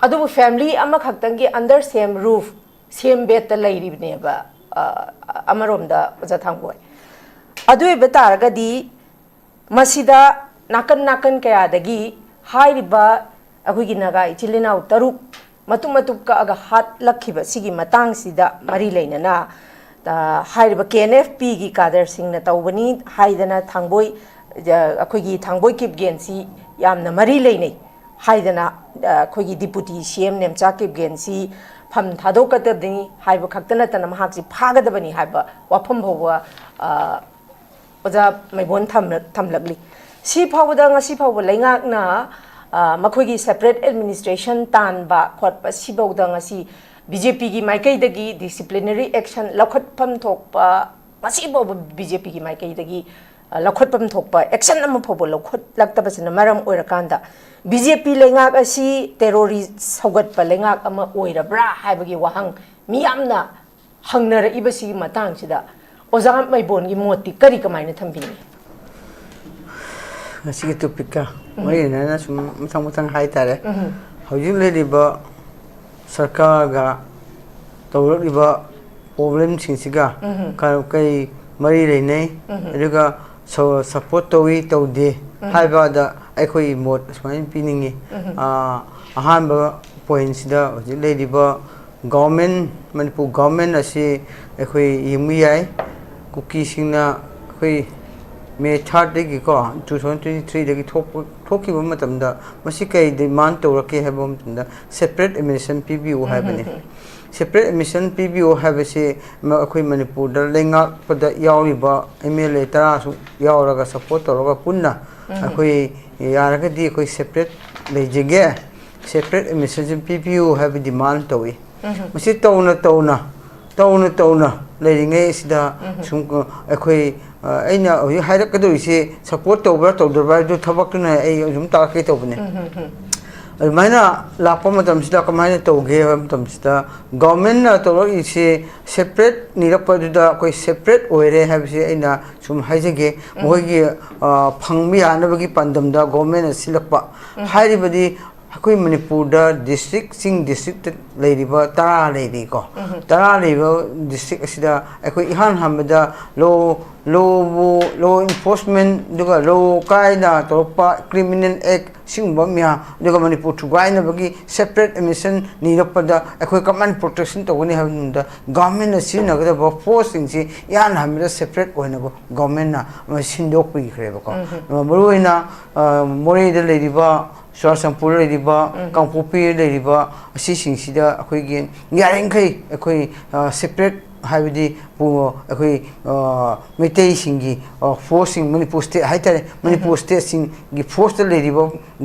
ꯑꯗꯨꯕꯨ family ꯑꯃꯈꯛꯇꯪꯒꯤ under same roof, same bedꯇ ꯂꯩꯔꯤꯕꯅꯦꯕ꯫ ꯑ, ꯑꯃꯔꯣꯝꯗ ꯑꯣꯖꯥ ꯊꯥꯡꯕꯣꯏ, ꯑꯗꯨ ꯑꯣꯏꯕ ꯇꯥꯔꯒꯗꯤ ꯃꯁꯤꯗ ꯅꯥꯀꯟ ꯅꯥꯀꯟ ꯀꯌꯥꯗꯒꯤ ꯍꯥꯏꯔꯤꯕ ꯑꯩꯈꯣꯏꯒꯤ ꯅꯥꯒꯥ ꯏꯆꯤꯜ ꯏꯅꯥꯎ ꯇꯔꯨꯛ ꯃꯇꯨꯞ ꯃꯇꯨꯞ ꯀꯛꯑꯒ ꯍꯥꯠꯂꯛꯈꯤꯕ ꯁꯤꯒꯤ ꯃꯇꯥꯡꯁꯤꯗ ꯃꯔꯤ ꯂꯩꯅꯅ, ꯑ, ꯍꯥꯏꯔꯤꯕ KNFPꯒꯤ cadreꯁꯤꯡꯅ ꯇꯧꯕꯅꯤ ꯍꯥꯏꯗꯅ ꯊꯥꯡꯕꯣꯏ, ꯑ, ꯑꯩꯈꯣꯏꯒꯤ ꯊꯥꯡꯕꯣꯏ ꯀꯤꯞꯒꯦꯟꯁꯤ ꯌꯥꯝꯅ ꯃꯔꯤ ꯂꯩꯅꯩ ꯍꯥꯏꯗꯅ, ꯑ, ꯑꯩꯈꯣꯏꯒꯤ Deputy CM ꯅꯦꯝꯆꯥ ꯀꯤꯞꯒꯦꯟꯁꯤ ꯐꯝ ꯊꯥꯗꯣꯛꯀꯗꯕꯅꯤ ꯍꯥꯏꯕ ꯈꯛꯇ ꯅꯠꯇꯅ ꯃꯍꯥꯛꯁꯤ ꯐꯥꯒꯗꯕꯅꯤ ꯍꯥꯏꯕ ꯋꯥꯐꯝ ꯐꯥꯎꯕ, ꯑ, ꯑꯣꯖꯥ ꯃꯩꯕꯣꯟ ꯊꯝꯂꯛ-, ꯊꯝꯂꯛꯂꯤ꯫ ꯁꯤ ꯐꯥꯎꯕꯗ, ꯉꯁꯤ ꯐꯥꯎꯕ ꯂꯩꯉꯥꯛꯅ, ꯑ, ꯃꯈꯣꯏꯒꯤ separate administration ꯇꯥꯟꯕ ꯈꯣꯠꯄ ꯁꯤꯐꯥꯎꯗ ꯉꯁꯤ BJPꯒꯤ ꯃꯥꯏꯀꯩꯗꯒꯤ disciplinary action ꯂꯧꯈꯠꯐꯝ ꯊꯣꯛꯄ, ꯉꯁꯤ ꯐꯥꯎꯕ BJPꯒꯤ ꯃꯥꯏꯀꯩꯗꯒꯤ, ꯑ, ꯂꯧꯈꯠꯐꯝ ꯊꯣꯛꯄ action ꯑꯃ ꯐꯥꯎꯕ ꯂꯧꯈꯠꯂꯛꯇꯕꯁꯤꯅ ꯃꯔꯝ ꯑꯣꯏꯔꯀꯥꯟꯗ, BJP ꯂꯩꯉꯥꯛ ꯑꯁꯤ terrorist ꯁꯧꯒꯠꯄ ꯂꯩꯉꯥꯛ ꯑꯃ ꯑꯣꯏꯔꯕ꯭ꯔꯥ ꯍꯥꯏꯕꯒꯤ ꯋꯥꯍꯪ ꯃꯤꯌꯥꯝꯅ ꯍꯪꯅꯔꯛꯏꯕꯁꯤꯒꯤ ꯃꯇꯥꯡꯁꯤꯗ ꯑꯣꯖꯥ ꯃꯩꯕꯣꯟꯒꯤ ꯃꯣꯠꯇꯤ ꯀꯔꯤ, ꯀꯃꯥꯏꯅ ꯊꯝꯕꯤꯅꯤ? ꯉꯁꯤꯒꯤ topicꯀ ꯃꯔꯤ ꯂꯩꯅꯅ ꯁꯨꯝ ꯃꯊꯪ ꯃꯊꯪ ꯍꯥꯏꯇꯥꯔꯦ꯫ ꯎꯝ꯫ ꯍꯧꯖꯤꯛ ꯂꯩꯔꯤꯕ ꯁꯔꯀꯥꯔꯒ ꯇꯧꯔꯛꯂꯤꯕ problemꯁꯤꯡꯁꯤꯒ ꯎꯝ꯫ ꯀ-, ꯀꯩ ꯃꯔꯤ ꯂꯩꯅꯩ? ꯎꯝ꯫ ꯑꯗꯨꯒ ꯁ-, support ꯇꯧꯏ ꯇꯧꯗꯦ ꯎꯝ꯫ ꯍꯥꯏꯕꯗ ꯑꯩꯈꯣꯏꯒꯤ ꯃꯣꯠ ꯑꯁꯨꯃꯥꯏꯅ ꯄꯤꯅꯤꯡꯉꯤ꯫ ꯎꯝ꯫ ꯑ, ꯑꯍꯥꯟꯕ pointꯁꯤꯗ ꯍꯧꯖꯤꯛ ꯂꯩꯔꯤꯕ government, ꯃꯅꯤꯄꯨꯔ government ꯑꯁꯤ ꯑꯩꯈꯣꯏ ꯌꯦꯡꯕ ꯌꯥꯏ꯫ ꯀꯨꯀꯤꯁꯤꯡꯅ ꯑꯩꯈꯣꯏ May thirdꯇꯒꯤꯀꯣ, two thousand twenty threeꯗꯒꯤ ꯊꯣꯛꯄ, ꯊꯣꯛꯈꯤꯕ ꯃꯇꯝꯗ ꯃꯁꯤ ꯀꯔꯤ demand ꯇꯧꯔꯛꯀꯦ ꯍꯥꯏꯕ ꯃꯇꯝꯗ separate administration ꯄꯤꯕꯤꯌꯨ ꯍꯥꯏꯕꯅꯤ꯫ Separate administration ꯄꯤꯕꯤꯌꯨ ꯍꯥꯏꯕꯁꯤ ꯃ-, ꯑꯩꯈꯣꯏ ꯃꯅꯤꯄꯨꯔꯗ ꯂꯩꯉꯥꯛꯄꯗ ꯌꯥꯎꯔꯤꯕ MLA ꯇꯔꯥꯁꯨ ꯌꯥꯎꯔꯒ support ꯇꯧꯔꯒ ꯄꯨꯟꯅ ꯑꯩꯈꯣꯏ ꯌꯥꯔꯒꯗꯤ ꯑꯩꯈꯣꯏ separate ꯂꯩꯖꯒꯦ, separate administration ꯄꯤꯕꯤꯌꯨ ꯍꯥꯏꯕ demand ꯇꯧꯏ꯫ ꯃꯁꯤ ꯇꯧꯅ ꯇꯧꯅ, ꯇꯧꯅ ꯇꯧꯅ ꯂꯩꯔꯤꯉꯩ ꯑꯁꯤꯗ ꯁꯨꯝ ꯑꯩꯈꯣꯏ, ꯑ, ꯑꯩꯅ ꯍꯧꯖꯤꯛ ꯍꯥꯏꯔꯛꯀꯗꯧꯔꯤꯁꯤ support ꯇꯧꯕ꯭ꯔꯥ ꯇꯧꯗꯕ꯭ꯔꯥ ꯍꯥꯏꯗꯨ ꯊꯕꯛꯇꯨꯅ ꯑꯩ ꯑꯗꯨꯝ ꯇꯥꯛꯂꯛꯀꯦ ꯇꯧꯕꯅꯦ꯫ ꯑꯗꯨꯃꯥꯏꯅ ꯂꯥꯛꯄ ꯃꯇꯝꯁꯤꯗ ꯀꯃꯥꯏꯅ ꯇꯧꯒꯦ ꯍꯥꯏꯕ ꯃꯇꯝꯁꯤꯗ, governmentꯅ ꯇꯧꯔꯛꯏꯁꯦ separate ꯅꯤꯔꯛꯄꯗꯨꯗ ꯑꯩꯈꯣꯏ separate ꯑꯣꯏꯔꯦ ꯍꯥꯏꯕꯁꯤ ꯑꯩꯅ ꯁꯨꯝ ꯍꯥꯏꯖꯒꯦ꯫ ꯃꯈꯣꯏꯒꯤ, ꯑ, ꯐꯪꯕ ꯌꯥꯅꯕꯒꯤ ꯄꯥꯟꯗꯝꯗ governmentꯅ ꯁꯤꯜꯂꯛꯄ꯫ ꯍꯥꯏꯔꯤꯕꯗꯤ ꯑꯩꯈꯣꯏ ꯃꯅꯤꯄꯨꯔꯗ ꯗꯤꯁꯇ꯭ꯔꯤꯛꯁꯤꯡ, ꯗꯤꯁꯇ꯭ꯔꯤꯛꯇ ꯂꯩꯔꯤꯕ ꯇꯔꯥ ꯂꯩꯔꯤꯀꯣ꯫ ꯇꯔꯥ ꯂꯩꯕ ꯗꯤꯁꯇ꯭ꯔꯤꯛ ꯑꯁꯤꯗ ꯑꯩꯈꯣꯏ ꯏꯍꯥꯟ ꯍꯥꯟꯕꯗ ꯂꯣ, ꯂꯣꯕꯨ, ꯂꯣ ꯏꯟꯐꯣꯔꯁꯃꯦꯟ, ꯑꯗꯨꯒ ꯂꯣ ꯀꯥꯏꯅ ꯇꯧꯔꯛꯄ ꯀ꯭ꯔꯤꯃꯤꯅꯦꯜ ꯑꯦꯛ, ꯁꯤꯒꯨꯝꯕ ꯃꯌꯥꯝ, ꯑꯗꯨꯒ ꯃꯅꯤꯄꯨꯔ ꯊꯨꯒꯥꯏꯅꯕꯒꯤ ꯁꯦꯄꯔꯦꯠ ꯑꯦꯗꯃꯤꯅꯤꯁꯇ꯭ꯔꯦꯁꯟ ꯅꯤꯔꯛꯄꯗ ꯑꯩꯈꯣꯏ ꯀꯃꯥꯏꯅ ꯄ꯭ꯔꯣꯇꯦꯛꯁꯟ ꯇꯧꯒꯅꯤ ꯍꯥꯏꯕ ꯃꯇꯝꯗ, ꯒꯚꯔꯟꯃꯦꯟꯅ ꯁꯤꯖꯤꯟꯅꯒꯗꯕ ꯐꯣꯔꯁꯁꯤꯡꯁꯤ ꯏꯍꯥꯟ ꯍꯥꯟꯕꯗ ꯁꯦꯄꯔꯦꯠ ꯑꯣꯏꯅ ꯒꯚꯔꯟꯃꯦꯟꯅ ꯁꯤꯟꯗꯣꯛꯄꯤꯈ꯭ꯔꯦꯕꯀꯣ꯫ ꯃꯔꯨꯑꯣꯏꯅ, ꯑ, ꯃꯣꯔꯦꯗ ꯂꯩꯔꯤꯕ, ꯆꯨꯔꯥꯆꯥꯟꯄꯨꯔ ꯂꯩꯔꯤꯕ, ꯀꯥꯡꯄꯣꯛꯄꯤ ꯂꯩꯔꯤꯕ, ꯑꯁꯤꯁꯤꯡꯁꯤꯗ ꯑꯩꯈꯣꯏꯒꯤ ꯌꯥꯔꯤꯃꯈꯩ ꯑꯩꯈꯣꯏ, ꯑ, ꯁꯦꯄꯔꯦꯠ ꯍꯥꯏꯕꯗꯤ ꯄꯨ-, ꯑꯩꯈꯣꯏ, ꯑ, ꯃꯩꯇꯩꯁꯤꯡꯒꯤ, ꯑ, ꯐꯣꯔꯁꯁꯤꯡ, ꯃꯅꯤꯄꯨꯔ ꯁ꯭ꯇꯦꯠ ꯍꯥꯏꯇꯥꯔꯦ, ꯃꯅꯤꯄꯨꯔ ꯁ꯭ꯇꯦꯠꯁꯤꯡꯒꯤ ꯐꯣꯔꯁꯇ ꯂꯩꯔꯤꯕ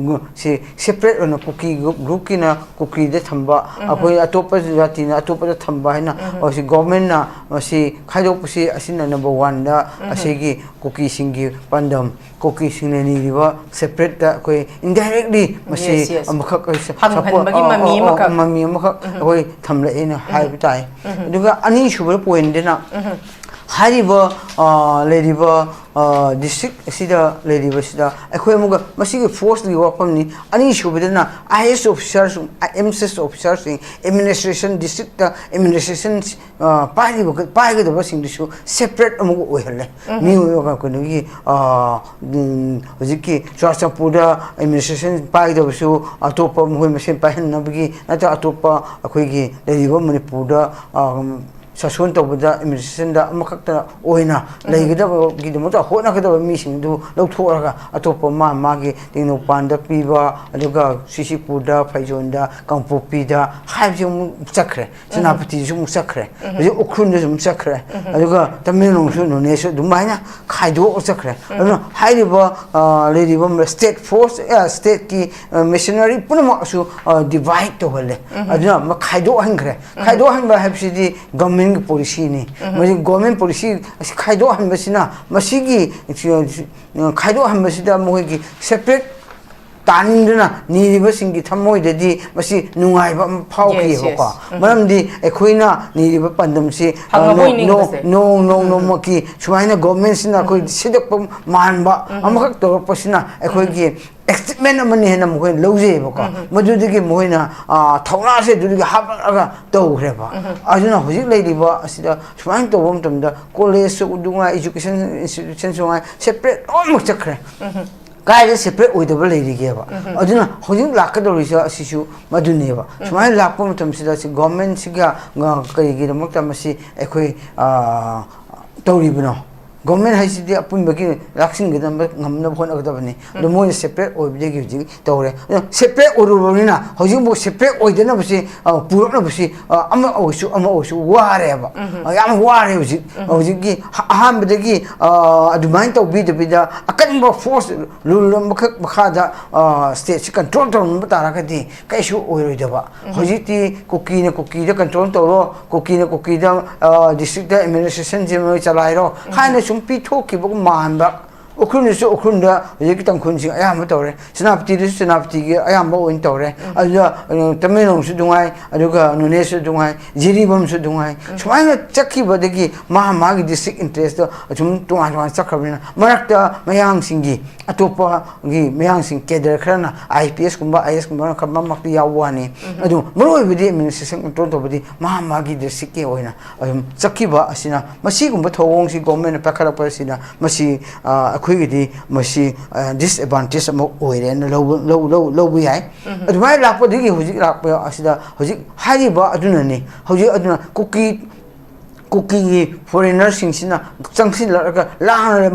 ꯁꯤ ꯁꯦꯄꯔꯦꯠ ꯑꯣꯏꯅ ꯀꯨꯀꯤ ꯒ꯭ꯔꯨꯞ, ꯒ꯭ꯔꯨꯞꯀꯤꯅ ꯀꯨꯀꯤꯗ ꯊꯝꯕ, ꯑꯩꯈꯣꯏ ꯑꯇꯣꯞꯄ ꯖꯥꯇꯤꯅ ꯑꯇꯣꯞꯄꯗ ꯊꯝꯕ ꯍꯥꯏꯅ, ꯃꯁꯤ ꯒꯣꯔꯃꯦꯟꯅ ꯃꯁꯤ ꯈꯥꯏꯗꯣꯛꯄꯁꯤ ꯑꯁꯤꯅ ꯅꯝꯕꯔ ꯋꯥꯟꯗ ꯑꯁꯤꯒꯤ ꯀꯨꯀꯤꯁꯤꯡꯒꯤ ꯄꯥꯟꯗꯝ, ꯀꯨꯀꯤꯁꯤꯡꯅ ꯅꯤꯔꯤꯕ ꯁꯦꯄꯔꯦꯠꯇ ꯑꯩꯈꯣꯏ ꯏꯟꯗꯥꯏꯔꯦꯛꯂꯤ ꯃꯁꯤ Yes, yes. ꯑꯃꯈꯛ ꯑꯩꯈꯣꯏ ꯁ-, ꯐꯪꯍꯟꯕꯒꯤ support, ꯑ, ꯃꯃꯤ ꯑ, ꯑ, ꯑꯃꯈꯛ꯫ ꯃꯃꯤ ꯑꯃꯈꯛ ꯑꯩꯈꯣꯏ ꯊꯝꯂꯛꯑꯦꯅ ꯍꯥꯏꯕ ꯇꯥꯏ꯫ ꯑꯗꯨꯒ ꯑꯅꯤꯁꯨꯕ ꯄꯣꯏꯟꯗꯅ ꯍꯥꯏꯔꯤꯕ, ꯑ, ꯂꯩꯔꯤꯕ, ꯑ, ꯗꯤꯁꯇ꯭ꯔꯤꯛ ꯑꯁꯤꯗ ꯂꯩꯔꯤꯕꯁꯤꯗ ꯑꯩꯈꯣꯏ ꯑꯃꯨꯛꯀ ꯃꯁꯤꯒꯤ ꯐꯣꯔꯁꯀꯤ ꯋꯥꯐꯝꯅꯤ꯫ ꯑꯅꯤꯁꯨꯕꯗꯅ IAS ꯑꯣꯐꯤꯁꯥꯔꯁꯤꯡ, IMSS ꯑꯣꯐꯤꯁꯥꯔꯁꯤꯡ, ꯑꯦꯗꯃꯤꯅꯤꯁꯇ꯭ꯔꯦꯁꯟ, ꯗꯤꯁꯇ꯭ꯔꯤꯛꯇ ꯑꯦꯗꯃꯤꯅꯤꯁꯇ꯭ꯔꯦꯁꯟ, ꯑ, ꯄꯥꯏꯔꯤꯕ, ꯄꯥꯏꯒꯗꯕꯁꯤꯡꯗꯨꯁꯨ ꯁꯦꯄꯔꯦꯠ ꯑꯃꯨꯛ ꯑꯣꯏꯍꯜꯂꯦ꯫ ꯃꯤꯑꯣꯏꯕ ꯀꯩꯅꯣꯒꯤ, ꯑ, ꯎꯝ, ꯍꯧꯖꯤꯛꯀꯤ ꯆꯨꯔꯥꯆꯥꯟꯄꯨꯔꯗ ꯑꯦꯗꯃꯤꯅꯤꯁꯇ꯭ꯔꯦꯁꯟ ꯄꯥꯏꯒꯗꯕꯁꯨ ꯑꯇꯣꯞꯄ ꯃꯈꯣꯏ ꯃꯁꯦꯟ ꯄꯥꯏꯍꯟꯅꯕꯒꯤ ꯅꯠꯇ꯭ꯔꯒ ꯑꯇꯣꯞꯄ ꯑꯩꯈꯣꯏꯒꯤ ꯂꯩꯔꯤꯕ ꯃꯅꯤꯄꯨꯔꯗ, ꯑ, ꯁꯥꯁꯣꯟ ꯇꯧꯕꯗ ꯑꯦꯗꯃꯤꯅꯤꯁꯇ꯭ꯔꯦꯁꯟꯗ ꯑꯃꯈꯛꯇ ꯑꯣꯏꯅ ꯂꯩꯒꯗꯕꯒꯤꯗꯃꯛꯇ ꯍꯣꯠꯅꯒꯗꯕ ꯃꯤꯁꯤꯡꯗꯨ ꯂꯧꯊꯣꯛꯑꯒ ꯑꯇꯣꯞꯄ ꯃꯥ ꯃꯥꯒꯤ ꯇꯦꯡꯅꯧꯄꯥꯟꯗ ꯄꯤꯕ, ꯑꯗꯨꯒ ꯁꯤꯁꯤꯄꯨꯔꯗ, ꯐꯩꯖꯣꯟꯗ, ꯀꯥꯡꯄꯣꯛꯄꯤꯗ ꯍꯥꯏꯕꯁꯤ ꯑꯃꯨꯛ ꯆꯠꯈ꯭ꯔꯦ꯫ ꯁꯦꯅꯥꯄꯇꯤꯁꯨ ꯑꯃꯨꯛ ꯆꯠꯈ꯭ꯔꯦ꯫ ꯍꯧꯖꯤꯛ ꯎꯈ꯭ꯔꯨꯜꯗꯁꯨ ꯑꯃꯨꯛ ꯆꯠꯈ꯭ꯔꯦ꯫ ꯑꯗꯨꯒ ꯇꯃꯦꯡꯂꯣꯡꯁꯨ, ꯅꯣꯅꯦꯁꯨ ꯑꯗꯨꯃꯥꯏꯅ ꯈꯥꯏꯗꯣꯛꯑ ꯆꯠꯈ꯭ꯔꯦ꯫ ꯑꯗꯨꯅ ꯍꯥꯏꯔꯤꯕ, ꯑ, ꯂꯩꯔꯤꯕ ꯁ꯭ꯇꯦꯠ ꯐꯣꯔꯁ, ꯑ, ꯁ꯭ꯇꯦꯠꯀꯤ, ꯑ, ꯃꯦꯁꯤꯅꯔꯤ ꯄꯨꯝꯅꯃꯛꯁꯨ, ꯑ, ꯗꯤꯚꯥꯏꯠ ꯇꯧꯍꯜꯂꯦ꯫ ꯑꯗꯨꯅ ꯑꯃ ꯈꯥꯏꯗꯣꯛꯍꯟꯈ꯭ꯔꯦ꯫ ꯈꯥꯏꯗꯣꯛꯍꯟꯕ ꯍꯥꯏꯕꯁꯤꯗꯤ ꯒꯚꯔꯟꯃꯦꯟꯒꯤ ꯄꯣꯂꯤꯁꯤꯅꯤ꯫ ꯃꯁꯤ ꯒꯚꯔꯟꯃꯦꯟ ꯄꯣꯂꯤꯁꯤ ꯑꯁꯤ ꯈꯥꯏꯗꯣꯛꯍꯟꯕꯁꯤꯅ ꯃꯁꯤꯒꯤ, ꯑ, ꯈꯥꯏꯗꯣꯛꯍꯟꯕꯁꯤꯗ ꯃꯈꯣꯏꯒꯤ ꯁꯦꯄꯔꯦꯠ ꯇꯥꯅꯤꯡꯗꯨꯅ ꯅꯤꯔꯤꯕꯁꯤꯡꯒꯤ ꯊꯃꯣꯏꯗꯗꯤ ꯃꯁꯤ ꯅꯨꯡꯉꯥꯏꯕ ꯑꯃ ꯐꯥꯎꯈꯤꯑꯕꯀꯣ꯫ ꯃꯔꯝꯗꯤ ꯑꯩꯈꯣꯏꯅ ꯅꯤꯔꯤꯕ ꯄꯥꯟꯗꯝꯁꯤ ꯅꯣꯡ ꯅꯣꯡꯃꯒꯤ ꯁꯨꯃꯥꯏꯅ ꯒꯣꯔꯃꯦꯟꯁꯤꯅ ꯑꯩꯈꯣꯏ ꯁꯤꯗꯛꯄ ꯃꯥꯟꯕ ꯑꯃꯈꯛ ꯇꯧꯔꯛꯄꯁꯤꯅ ꯑꯩꯈꯣꯏꯒꯤ ꯑꯦꯛꯁꯥꯏꯠꯃꯦꯟ ꯑꯃꯅꯤ ꯍꯥꯏꯅ ꯃꯈꯣꯏꯅ ꯂꯧꯖꯩꯑꯕꯀꯣ꯫ ꯃꯗꯨꯗꯒꯤ ꯃꯈꯣꯏꯅ ꯊꯧꯅꯥꯁꯦ ꯑꯗꯨꯗꯒꯤ ꯍꯥꯞꯀꯠꯂꯒ ꯇꯧꯈ꯭ꯔꯦꯕ꯫ ꯑꯗꯨꯅ ꯍꯧꯖꯤꯛ ꯂꯩꯔꯤꯕ ꯑꯁꯤꯗ ꯁꯨꯃꯥꯏꯅ ꯇꯧꯕ ꯃꯇꯝꯗ ꯀꯣꯂꯦꯖꯁꯨ ꯅꯨꯡꯉꯥꯏ, ꯏꯖꯨꯀꯦꯁꯟ ꯏꯟꯁꯇꯤꯇ꯭ꯌꯨꯁꯟꯁꯨ ꯅꯨꯡꯉꯥꯏ, ꯁꯦꯄꯔꯦꯠ ꯂꯣꯏꯅꯃꯛ ꯆꯠꯈ꯭ꯔꯦ꯫ ꯀꯥꯏꯗ ꯁꯦꯄꯔꯦꯠ ꯑꯣꯏꯗꯕ ꯂꯩꯔꯤꯒꯦꯕ? ꯑꯗꯨꯅ ꯍꯧꯖꯤꯛ ꯂꯥꯛꯀꯗꯧꯔꯤꯁꯦ ꯑꯁꯤꯁꯨ ꯃꯗꯨꯅꯦꯕ꯫ ꯁꯨꯃꯥꯏꯅ ꯂꯥꯛꯄ ꯃꯇꯝꯁꯤꯗ ꯁꯤ ꯒꯣꯔꯃꯦꯟꯁꯤꯒ ꯀꯔꯤꯒꯤꯗꯃꯛꯇ ꯃꯁꯤ ꯑꯩꯈꯣꯏ ꯇꯧꯔꯤꯕꯅꯣ? ꯒꯣꯔꯃꯦꯟ ꯍꯥꯏꯁꯤꯗꯤ ꯑꯄꯨꯟꯕꯒꯤ ꯂꯥꯛꯁꯤꯟꯒꯗꯕ ꯉꯝꯅꯕ ꯍꯣꯠꯅꯒꯗꯕꯅꯤ꯫ ꯑꯗꯣ ꯃꯣꯏꯅ ꯁꯦꯄꯔꯦꯠ ꯑꯣꯏꯕꯗꯒꯤ ꯍꯧꯖꯤꯛ ꯇꯧꯔꯦ꯫ ꯑꯗꯣ ꯁꯦꯄꯔꯦꯠ ꯑꯣꯏꯔꯨꯔꯕꯅꯤꯅ ꯍꯧꯖꯤꯛ ꯑꯃꯨꯛ ꯁꯦꯄꯔꯦꯠ ꯑꯣꯏꯗꯅꯕꯁꯤ ꯑꯃ ꯑꯣꯏꯁꯨ ꯑꯃ ꯑꯣꯏꯁꯨ ꯋꯥꯔꯦꯕ꯫ ꯌꯥꯝ ꯋꯥꯔꯦ ꯍꯧꯖꯤꯛ꯫ ꯍꯧꯖꯤꯛꯀꯤ ꯑꯍꯥꯟꯕꯗꯒꯤ ꯑꯗꯨꯃꯥꯏꯅ ꯇꯧꯕꯤꯗꯕꯤꯗ ꯑꯀꯟꯕ ꯐꯣꯔꯁ ꯔꯨꯜ ꯑꯃꯈꯛ ꯃꯈꯥꯗ ꯁ꯭ꯇꯦꯠꯁꯤ ꯀꯟꯇ꯭ꯔꯣꯜ ꯇꯧꯔꯝꯕ ꯇꯥꯔꯒꯗꯤ ꯀꯩꯁꯨ ꯑꯣꯏꯔꯣꯏꯗꯕ꯫ ꯍꯧꯖꯤꯛꯇꯤ ꯀꯨꯀꯤꯅ ꯀꯨꯀꯤꯗ ꯀꯟꯇ꯭ꯔꯣꯜ ꯇꯧꯔꯣ, ꯀꯨꯀꯤꯅ ꯀꯨꯀꯤꯗ ꯗꯤꯁꯇ꯭ꯔꯤꯛꯇ ꯑꯦꯗꯃꯤꯅꯤꯁꯇ꯭ꯔꯦꯁꯟꯁꯤ ꯃꯣꯏ ꯆꯂꯥꯏꯔꯣ ꯍꯥꯏꯅ ꯁꯨꯝ ꯄꯤꯊꯣꯛꯈꯤꯕꯒꯨꯝ ꯃꯥꯟꯕ꯫ ꯎꯈ꯭ꯔꯨꯜꯗꯁꯨ ꯎꯈ꯭ꯔꯨꯜꯗ ꯍꯧꯖꯤꯛꯀꯤ ꯇꯥꯡꯈꯨꯜꯁꯤꯡ ꯑꯌꯥꯝꯕ ꯇꯧꯔꯦ, ꯁꯦꯅꯥꯄꯇꯤꯗꯁꯨ ꯁꯦꯅꯥꯄꯇꯤꯒꯤ ꯑꯌꯥꯝꯕ ꯑꯣꯏꯅ ꯇꯧꯔꯦ꯫ ꯑꯗꯨꯗ ꯇꯃꯦꯡꯂꯣꯡꯁꯨ ꯑꯗꯨꯉꯥꯏ, ꯑꯗꯨꯒ ꯅꯣꯅꯦꯁꯨ ꯑꯗꯨꯉꯥꯏ, ꯖꯤꯔꯤꯕꯥꯝꯁꯨ ꯑꯗꯨꯉꯥꯏ꯫ ꯁꯨꯃꯥꯏꯅ ꯆꯠꯈꯤꯕꯗꯒꯤ ꯃꯥ ꯃꯥꯒꯤ ꯗꯤꯁꯇ꯭ꯔꯤꯛ ꯏꯟꯇꯔꯦꯁꯇꯣ ꯑꯁꯨꯝ ꯇꯣꯉꯥꯟ ꯇꯣꯉꯥꯟ ꯆꯠꯈ꯭ꯔꯕꯅꯤꯅ ꯃꯔꯛꯇ ꯃꯌꯥꯡꯁꯤꯡꯒꯤ ꯑꯇꯣꯞꯄꯒꯤ ꯃꯌꯥꯡꯁꯤꯡ ꯀꯦꯗꯔ ꯈꯔꯅ IPS ꯀꯨꯝꯕ IAS ꯀꯨꯝꯕ ꯈꯔ ꯃꯔꯛ ꯃꯔꯛꯇ ꯌꯥꯎꯕ ꯋꯥꯅꯤ꯫ ꯑꯗꯨ ꯃꯔꯨꯑꯣꯏꯕꯗꯤ ꯑꯦꯗꯃꯤꯅꯤꯁꯇ꯭ꯔꯦꯁꯟ ꯀꯟꯇ꯭ꯔꯣꯜ ꯇꯧꯕꯗꯤ ꯃꯥ ꯃꯥꯒꯤ ꯗꯤꯁꯇ꯭ꯔꯤꯛꯀꯤ ꯑꯣꯏꯅ ꯑꯗꯨꯝ ꯆꯠꯈꯤꯕ ꯑꯁꯤꯅ ꯃꯁꯤꯒꯨꯝꯕ ꯊꯧꯑꯣꯡꯁꯤ ꯒꯣꯔꯃꯦꯟꯅ ꯄꯥꯏꯈꯠꯂꯛꯄ ꯑꯁꯤꯅ ꯃꯁꯤ ꯑꯩꯈꯣꯏꯒꯤꯗꯤ ꯃꯁꯤ ꯗꯤꯁꯑꯦꯗꯚꯥꯟꯇꯦꯖ ꯑꯃ ꯑꯣꯏꯔꯦꯅ ꯂꯧꯕ ꯂꯧ- ꯂꯧ- ꯂꯧꯕ ꯌꯥꯏ꯫ ꯑꯗꯨꯃꯥꯏꯅ ꯂꯥꯛꯄꯗꯒꯤ ꯍꯧꯖꯤꯛ ꯂꯥꯛꯄ ꯑꯁꯤꯗ ꯍꯧꯖꯤꯛ ꯍꯥꯏꯔꯤꯕ ꯑꯗꯨꯅꯅꯤ꯫ ꯍꯧꯖꯤꯛ ꯑꯗꯨꯅ ꯀꯨꯀꯤ ꯀꯨꯀꯤꯒꯤ ꯐꯣꯔꯦꯟꯅꯔꯁꯤꯡꯁꯤꯅ ꯆꯪꯁꯤꯜꯂꯛꯂꯒ ꯂꯥꯡꯂꯒ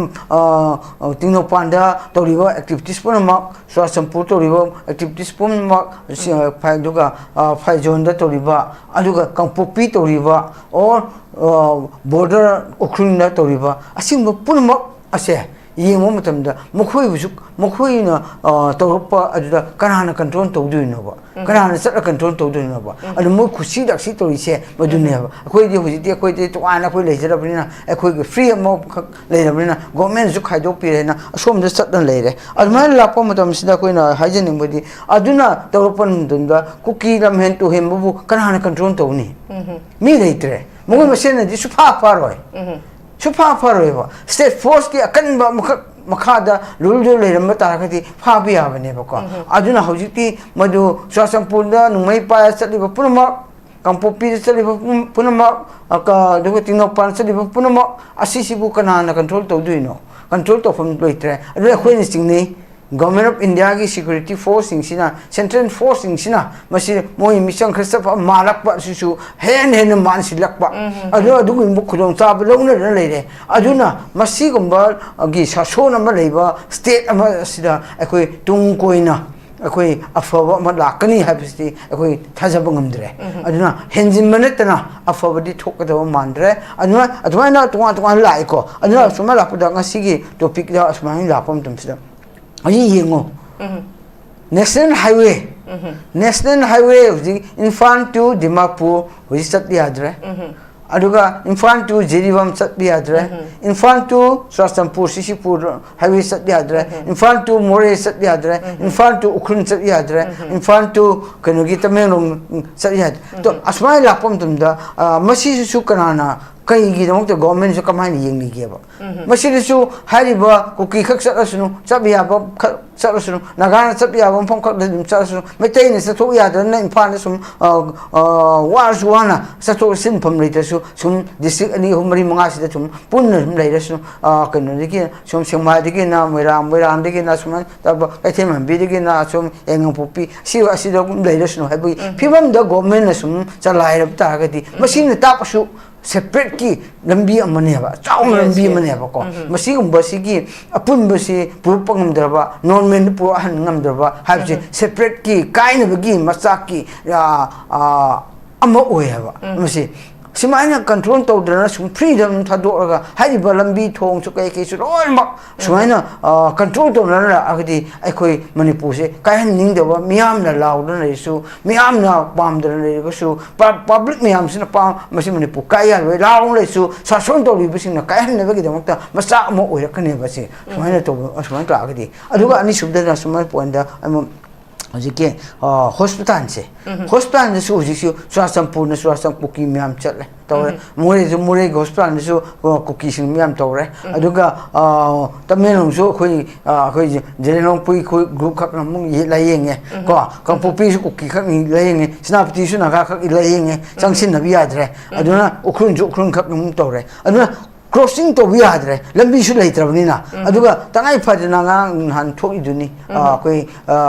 ꯇꯦꯡꯅꯧꯄꯥꯟꯗ ꯇꯧꯔꯤꯕ ꯑꯦꯛꯇꯤꯚꯤꯇꯤꯁ ꯄꯨꯝꯅꯃꯛ, ꯆꯨꯔꯥꯆꯥꯟꯄꯨꯔ ꯇꯧꯔꯤꯕ ꯑꯦꯛꯇꯤꯚꯤꯇꯤꯁ ꯄꯨꯝꯅꯃꯛ, ꯑꯗꯨꯒ ꯐꯥꯏꯖꯣꯟꯗ ꯇꯧꯔꯤꯕ, ꯑꯗꯨꯒ ꯀꯥꯡꯄꯣꯛꯄꯤ ꯇꯧꯔꯤꯕ, ꯑꯣꯔ ꯕꯣꯔꯗꯔ ꯎꯈ꯭ꯔꯨꯜꯗ ꯇꯧꯔꯤꯕ ꯑꯁꯤꯒꯨꯝꯕ ꯄꯨꯝꯅꯃꯛ ꯑꯁꯦ ꯌꯦꯡꯕ ꯃꯇꯝꯗ ꯃꯈꯣꯏꯕꯨꯁꯨ, ꯃꯈꯣꯏꯅ ꯑ, ꯇꯧꯔꯛꯄ ꯑꯗꯨꯗ ꯀꯅꯥꯅ ꯀꯟꯇ꯭ꯔꯣꯜ ꯇꯧꯗꯣꯏꯅꯣꯕ? ꯀꯅꯥꯅ ꯆꯠꯂ ꯀꯟꯇ꯭ꯔꯣꯜ ꯇꯧꯗꯣꯏꯅꯣꯕ? ꯑꯗꯨ ꯃꯣꯏ ꯈꯨꯠꯁꯤ ꯂꯥꯛꯁꯤ ꯇꯧꯔꯤꯁꯦ ꯃꯗꯨꯅꯦꯕ꯫ ꯑꯩꯈꯣꯏꯗꯤ ꯍꯧꯖꯤꯛꯇꯤ ꯑꯩꯈꯣꯏꯗꯤ ꯇꯣꯉꯥꯟꯅ ꯑꯩꯈꯣꯏ ꯂꯩꯖꯔꯕꯅꯤꯅ, ꯑꯩꯈꯣꯏꯒꯤ ꯐ꯭ꯔꯤ ꯑꯃꯈꯛ ꯂꯩꯔꯕꯅꯤꯅ, ꯒꯣꯔꯃꯦꯟꯅꯁꯨ ꯈꯥꯏꯗꯣꯛꯄꯤꯔꯦꯅ ꯑꯁꯣꯝꯗ ꯆꯠꯂ ꯂꯩꯔꯦ꯫ ꯑꯗꯨꯃꯥꯏꯅ ꯂꯥꯛꯄ ꯃꯇꯝꯁꯤꯗ ꯑꯩꯈꯣꯏꯅ ꯍꯥꯏꯖꯅꯤꯡꯕꯗꯤ, ꯑꯗꯨꯅ ꯇꯧꯔꯛꯄ ꯃꯇꯝꯗ ꯀꯨꯀꯤ ꯂꯝꯍꯦꯟ ꯇꯨꯍꯦꯟꯕꯕꯨ ꯀꯅꯥꯅ ꯀꯟꯇ꯭ꯔꯣꯜ ꯇꯧꯅꯤ? ꯃꯤ ꯂꯩꯇ꯭ꯔꯦ꯫ ꯃꯈꯣꯏ ꯃꯁꯦꯟꯅꯗꯤ ꯁꯨꯐꯥ ꯐꯥꯔꯣꯏ꯫ ꯁꯨꯐꯥ ꯐꯔꯣꯏꯕ꯫ ꯁ꯭ꯇꯦꯠ ꯐꯣꯔꯁꯀꯤ ꯑꯀꯟꯕ ꯑꯃꯈꯛ ꯃꯈꯥꯗ ꯔꯨꯜꯗꯨ ꯂꯩꯔꯝꯕ ꯇꯥꯔꯒꯗꯤ ꯐꯥꯕ ꯌꯥꯕꯅꯦꯕꯀꯣ꯫ ꯑꯗꯨꯅ ꯍꯧꯖꯤꯛꯇꯤ ꯃꯗꯨ ꯆꯨꯔꯥꯆꯥꯟꯄꯨꯔꯗ ꯅꯣꯡꯃꯩ ꯄꯥꯏꯔ ꯆꯠꯂꯤꯕ ꯄꯨꯝꯅꯃꯛ, ꯀꯥꯡꯄꯣꯛꯄꯤꯗ ꯆꯠꯂꯤꯕ ꯄꯨꯝ-, ꯄꯨꯝꯅꯃꯛ, ꯑ, ꯀ-, ꯑꯗꯨꯒ ꯇꯦꯡꯅꯧꯄꯜ ꯆꯠꯂꯤꯕ ꯄꯨꯝꯅꯃꯛ ꯑꯁꯤꯁꯤꯕꯨ ꯀꯅꯥꯅ ꯀꯟꯇ꯭ꯔꯣꯜ ꯇꯧꯗꯣꯏꯅꯣ? ꯀꯟꯇ꯭ꯔꯣꯜ ꯇꯧꯐꯝ ꯂꯩꯇ꯭ꯔꯦ꯫ ꯑꯗꯨꯅ ꯑꯩꯈꯣꯏꯅ ꯆꯤꯡꯅꯩ, ꯒꯣꯔꯃꯦꯟ ꯑꯣꯐ ꯏꯟꯗꯤꯌꯥꯒꯤ ꯁꯦꯀ꯭ꯌꯨꯔꯤꯇꯤ ꯐꯣꯔꯁꯁꯤꯡꯁꯤꯅ, ꯁꯦꯟꯇ꯭ꯔꯦꯜ ꯐꯣꯔꯁꯁꯤꯡꯁꯤꯅ ꯃꯁꯤ ꯃꯣꯏ ꯃꯤꯆꯪ ꯈꯔ ꯆꯠꯄ ꯃꯥꯜꯂꯛꯄ ꯑꯁꯤꯁꯨ ꯍꯦꯟꯅ ꯍꯦꯟꯅ ꯃꯥꯟꯁꯤꯜꯂꯛꯄ, ꯑꯗꯨ ꯑꯗꯨꯒꯨꯝꯕ ꯈꯨꯗꯣꯡꯆꯥꯕ ꯂꯧꯅꯗꯨꯅ ꯂꯩꯔꯦ꯫ ꯑꯗꯨꯅ ꯃꯁꯤꯒꯨꯝꯕꯒꯤ ꯁꯥꯁꯣꯟ ꯑꯃ ꯂꯩꯕ ꯁ꯭ꯇꯦꯠ ꯑꯃ ꯑꯁꯤꯗ ꯑꯩꯈꯣꯏ ꯇꯨꯡ ꯀꯣꯏꯅ ꯑꯩꯈꯣꯏ ꯑꯐꯕ ꯑꯃ ꯂꯥꯛꯀꯅꯤ ꯍꯥꯏꯕꯁꯤꯗꯤ ꯑꯩꯈꯣꯏ ꯊꯥꯖꯕ ꯉꯝꯗ꯭ꯔꯦ꯫ ꯑꯗꯨꯅ ꯍꯦꯟꯖꯤꯟꯕ ꯅꯠꯇꯅ ꯑꯐꯕꯗꯤ ꯊꯣꯛꯀꯗꯕ ꯃꯥꯟꯗ꯭ꯔꯦ꯫ ꯑꯗꯨꯅ ꯑꯗꯨꯃꯥꯏꯅ ꯇꯣꯉꯥꯟ ꯇꯣꯉꯥꯟꯅ ꯂꯥꯛꯑꯦꯀꯣ꯫ ꯑꯗꯨꯅ ꯁꯨꯃꯥꯏꯅ ꯂꯥꯛꯄꯗ ꯉꯁꯤꯒꯤ ꯇꯣꯄꯤꯛꯇ ꯑꯁꯨꯃꯥꯏꯅ ꯂꯥꯛꯄ ꯃꯇꯝꯁꯤꯗ ꯍꯧꯖꯤꯛ ꯌꯦꯡꯉꯣ, ꯅꯦꯁꯅꯦꯜ ꯍꯥꯏꯋꯦ, ꯅꯦꯁꯅꯦꯜ ꯍꯥꯏꯋꯦ ꯍꯧꯖꯤꯛ ꯏꯝꯐꯥꯜ ꯇꯨ ꯗꯤꯃꯥꯄꯨꯔ ꯍꯧꯖꯤꯛ ꯆꯠꯄ ꯌꯥꯗ꯭ꯔꯦ꯫ ꯑꯗꯨꯒ ꯏꯝꯐꯥꯜ ꯇꯨ ꯖꯤꯔꯤꯕꯥꯝ ꯆꯠꯄ ꯌꯥꯗ꯭ꯔꯦ꯫ ꯏꯝꯐꯥꯜ ꯇꯨ ꯆꯨꯔꯥꯆꯥꯟꯄꯨꯔ ꯁꯤꯁꯤꯄꯨꯔ ꯍꯥꯏꯋꯦ ꯆꯠꯄ ꯌꯥꯗ꯭ꯔꯦ꯫ ꯏꯝꯐꯥꯜ ꯇꯨ ꯃꯣꯔꯦ ꯆꯠꯄ ꯌꯥꯗ꯭ꯔꯦ꯫ ꯏꯝꯐꯥꯜ ꯇꯨ ꯎꯈ꯭ꯔꯨꯜ ꯆꯠꯄ ꯌꯥꯗ꯭ꯔꯦ꯫ ꯏꯝꯐꯥꯜ ꯇꯨ ꯀꯩꯅꯣꯒꯤ ꯇꯃꯦꯡꯂꯣꯡ ꯆꯠꯄ ꯌꯥꯗ꯭ꯔꯦ꯫ ꯑꯗꯣ ꯑꯁꯨꯃꯥꯏꯅ ꯂꯥꯛꯄ ꯃꯇꯝꯗ, ꯑ, ꯃꯁꯤꯁꯨ ꯀꯅꯥꯅ, ꯀꯩꯒꯤꯗꯃꯛꯇ ꯒꯣꯔꯃꯦꯟꯁꯨ ꯀꯃꯥꯏꯅ ꯌꯦꯡꯂꯤꯒꯦꯕ? ꯃꯁꯤꯗꯁꯨ ꯍꯥꯏꯔꯤꯕ ꯀꯨꯀꯤ ꯈꯛ ꯆꯠꯂꯁꯅꯨ, ꯆꯠꯄ ꯌꯥꯕ ꯈꯛ ꯆꯠꯂꯁꯅꯨ, ꯅꯥꯒꯥꯅ ꯆꯠꯄ ꯌꯥꯕ ꯃꯐꯝ ꯈꯛꯇ ꯑꯗꯨꯝ ꯆꯠꯂꯁꯅꯨ, ꯃꯩꯇꯩꯅ ꯆꯠꯊꯣꯛ ꯌꯥꯗꯅ ꯏꯝꯐꯥꯜꯗ ꯁꯨꯝ, ꯑ, ꯑ, ꯋꯥꯔꯁꯨ ꯋꯥꯅ ꯆꯠꯊꯣꯛ ꯆꯠꯁꯤꯟꯐꯝ ꯂꯩꯇ꯭ꯔꯁꯨ, ꯁꯨꯝ ꯗꯤꯁꯇ꯭ꯔꯤꯛ ꯑꯅꯤ, ꯑꯍꯨꯝ, ꯃꯔꯤ, ꯃꯉꯥꯁꯤꯗ ꯁꯨꯝ ꯄꯨꯟꯅ ꯁꯨꯝ ꯂꯩꯔꯁꯅꯨ꯫ ꯑ, ꯀꯩꯅꯣꯗꯒꯤ ꯁꯨꯝ ꯁꯦꯛꯃꯥꯏꯗꯒꯤꯅ ꯃꯣꯏꯔꯥꯡ, ꯃꯣꯏꯔꯥꯡꯗꯒꯤꯅ ꯁꯨꯃꯥꯏꯅ ꯇꯧꯕ ꯀꯩꯊꯦꯜꯃꯥꯟꯕꯤꯗꯒꯤꯅ ꯁꯨꯝ ꯌꯥꯏꯉꯪꯄꯣꯛꯄꯤ, ꯁꯤ ꯑꯁꯤꯗ ꯑꯗꯨꯝ ꯂꯩꯔꯁꯅꯨ ꯍꯥꯏꯕꯒꯤ ꯐꯤꯕꯝꯗ ꯒꯣꯔꯃꯦꯟꯅ ꯁꯨꯝ ꯆꯂꯥꯏꯔꯕ ꯇꯥꯔꯒꯗꯤ, ꯃꯁꯤꯅ ꯇꯥꯛꯄꯁꯨ ꯁꯦꯄꯔꯦꯠꯀꯤ ꯂꯝꯕꯤ ꯑꯃꯅꯦꯕ, ꯆꯥꯎꯅ ꯂꯝꯕꯤ ꯑꯃꯅꯦꯕꯀꯣ꯫ ꯃꯁꯤꯒꯨꯝꯕꯁꯤꯒꯤ ꯑꯄꯨꯟꯕꯁꯤ ꯄꯨꯔꯛꯄ ꯉꯝꯗ꯭ꯔꯕ, ꯅꯣꯔꯃꯦꯜꯗ ꯄꯨꯔꯛꯍꯟ ꯉꯝꯗ꯭ꯔꯕ ꯍꯥꯏꯕꯁꯦ ꯁꯦꯄꯔꯦꯠꯀꯤ ꯀꯥꯏꯅꯕꯒꯤ ꯃꯆꯥꯛꯀꯤ, ꯑ, ꯑ, ꯑꯃ ꯑꯣꯏ ꯍꯥꯏꯕ꯫ ꯃꯁꯤ ꯁꯨꯃꯥꯏꯅ ꯀꯟꯇ꯭ꯔꯣꯜ ꯇꯧꯗꯅ ꯁꯨꯝ ꯐ꯭ꯔꯤꯗ ꯑꯗꯨꯝ ꯊꯥꯗꯣꯛꯑꯒ ꯍꯥꯏꯔꯤꯕ ꯂꯝꯕꯤ ꯊꯣꯡꯁꯨ ꯀꯩ ꯀꯩꯁꯨ ꯂꯣꯏꯅꯃꯛ ꯁꯨꯃꯥꯏꯅ ꯀꯟꯇ꯭ꯔꯣꯜ ꯇꯧꯅꯔꯛꯑꯒꯗꯤ ꯑꯩꯈꯣꯏ ꯃꯅꯤꯄꯨꯔꯁꯦ ꯀꯥꯏꯍꯟꯅꯤꯡꯗꯕ, ꯃꯤꯌꯥꯝꯅ ꯂꯥꯎꯗꯅ ꯂꯩꯔꯁꯨ, ꯃꯤꯌꯥꯝꯅ ꯄꯥꯝꯗꯅ ꯂꯩꯔꯒꯁꯨ, ꯄ- ꯄꯕ꯭ꯂꯤꯛ ꯃꯌꯥꯝꯁꯤꯅ ꯄꯥꯝ ꯃꯁꯤ ꯃꯅꯤꯄꯨꯔ ꯀꯥꯏ ꯌꯥꯔꯣꯏ ꯂꯥꯎꯗꯅ ꯂꯩꯔꯁꯨ, ꯁꯥꯁꯣꯟ ꯇꯧꯔꯤꯕꯁꯤꯡꯅ ꯀꯥꯏꯍꯟꯅꯕꯒꯤꯗꯃꯛꯇ ꯃꯆꯥꯛ ꯑꯃ ꯑꯣꯏꯔꯛꯀꯅꯦꯕ ꯁꯦ꯫ ꯁꯨꯃꯥꯏꯅ ꯇꯧꯕ, ꯁꯨꯃꯥꯏꯅ ꯂꯥꯛꯑꯒꯗꯤ꯫ ꯑꯗꯨꯒ ꯑꯅꯤꯁꯨꯕꯗꯅ ꯁꯨꯃꯥꯏꯅ ꯄꯣꯏꯟꯗ ꯑꯃ ꯍꯧꯖꯤꯛꯀꯤ ꯍꯣꯁꯄꯤꯇꯥꯜꯁꯦ, ꯍꯣꯁꯄꯤꯇꯥꯜꯗꯁꯨ ꯍꯧꯖꯤꯛꯁꯨ ꯆꯨꯔꯥꯆꯥꯟꯄꯨꯔꯅ ꯆꯨꯔꯥꯆꯥꯟꯄꯨꯔ ꯀꯨꯀꯤ ꯃꯌꯥꯝ ꯆꯠꯂꯦ ꯇꯧꯔꯦ꯫ ꯃꯣꯔꯦꯁꯨ, ꯃꯣꯔꯦꯒꯤ ꯍꯣꯁꯄꯤꯇꯥꯜꯗꯁꯨ ꯀꯨꯀꯤꯁꯤꯡ ꯃꯌꯥꯝ ꯇꯧꯔꯦ꯫ ꯑꯗꯨꯒ ꯇꯃꯦꯡꯂꯣꯡꯁꯨ ꯑꯩꯈꯣꯏ ꯑꯩꯈꯣꯏ ꯖꯦꯂꯦꯅꯣꯡꯄꯨꯏ ꯑꯩꯈꯣꯏ ꯒ꯭ꯔꯨꯞ ꯈꯛꯅ ꯑꯃꯨꯛ ꯂꯥꯏꯌꯦꯡꯉꯦ꯫ ꯀꯣ, ꯀꯥꯡꯄꯣꯛꯄꯤꯁꯨ ꯀꯨꯀꯤ ꯈꯛꯅꯤ ꯂꯥꯏꯌꯦꯡꯉꯦ, ꯁꯦꯅꯥꯄꯇꯤꯁꯨ ꯅꯥꯒꯥ ꯈꯛ ꯂꯥꯏꯌꯦꯡꯉꯦ, ꯆꯪꯁꯤꯟꯅꯕ ꯌꯥꯗ꯭ꯔꯦ꯫ ꯑꯗꯨꯅ ꯎꯈ꯭ꯔꯨꯜꯁꯨ ꯎꯈ꯭ꯔꯨꯜ ꯈꯛ ꯑꯃꯨꯛ ꯇꯧꯔꯦ꯫ ꯑꯗꯨꯅ ꯀ꯭ꯔꯣꯁꯤꯡ ꯇꯧꯕ ꯌꯥꯗ꯭ꯔꯦ, ꯂꯝꯕꯤꯁꯨ ꯂꯩꯇ꯭ꯔꯕꯅꯤꯅ꯫ ꯑꯗꯨꯒ ꯇꯉꯥꯏ ꯐꯗꯅ ꯉꯔꯥꯡ ꯅꯍꯥꯟ ꯊꯣꯛꯏꯗꯨꯅꯤ, ꯑꯩꯈꯣꯏ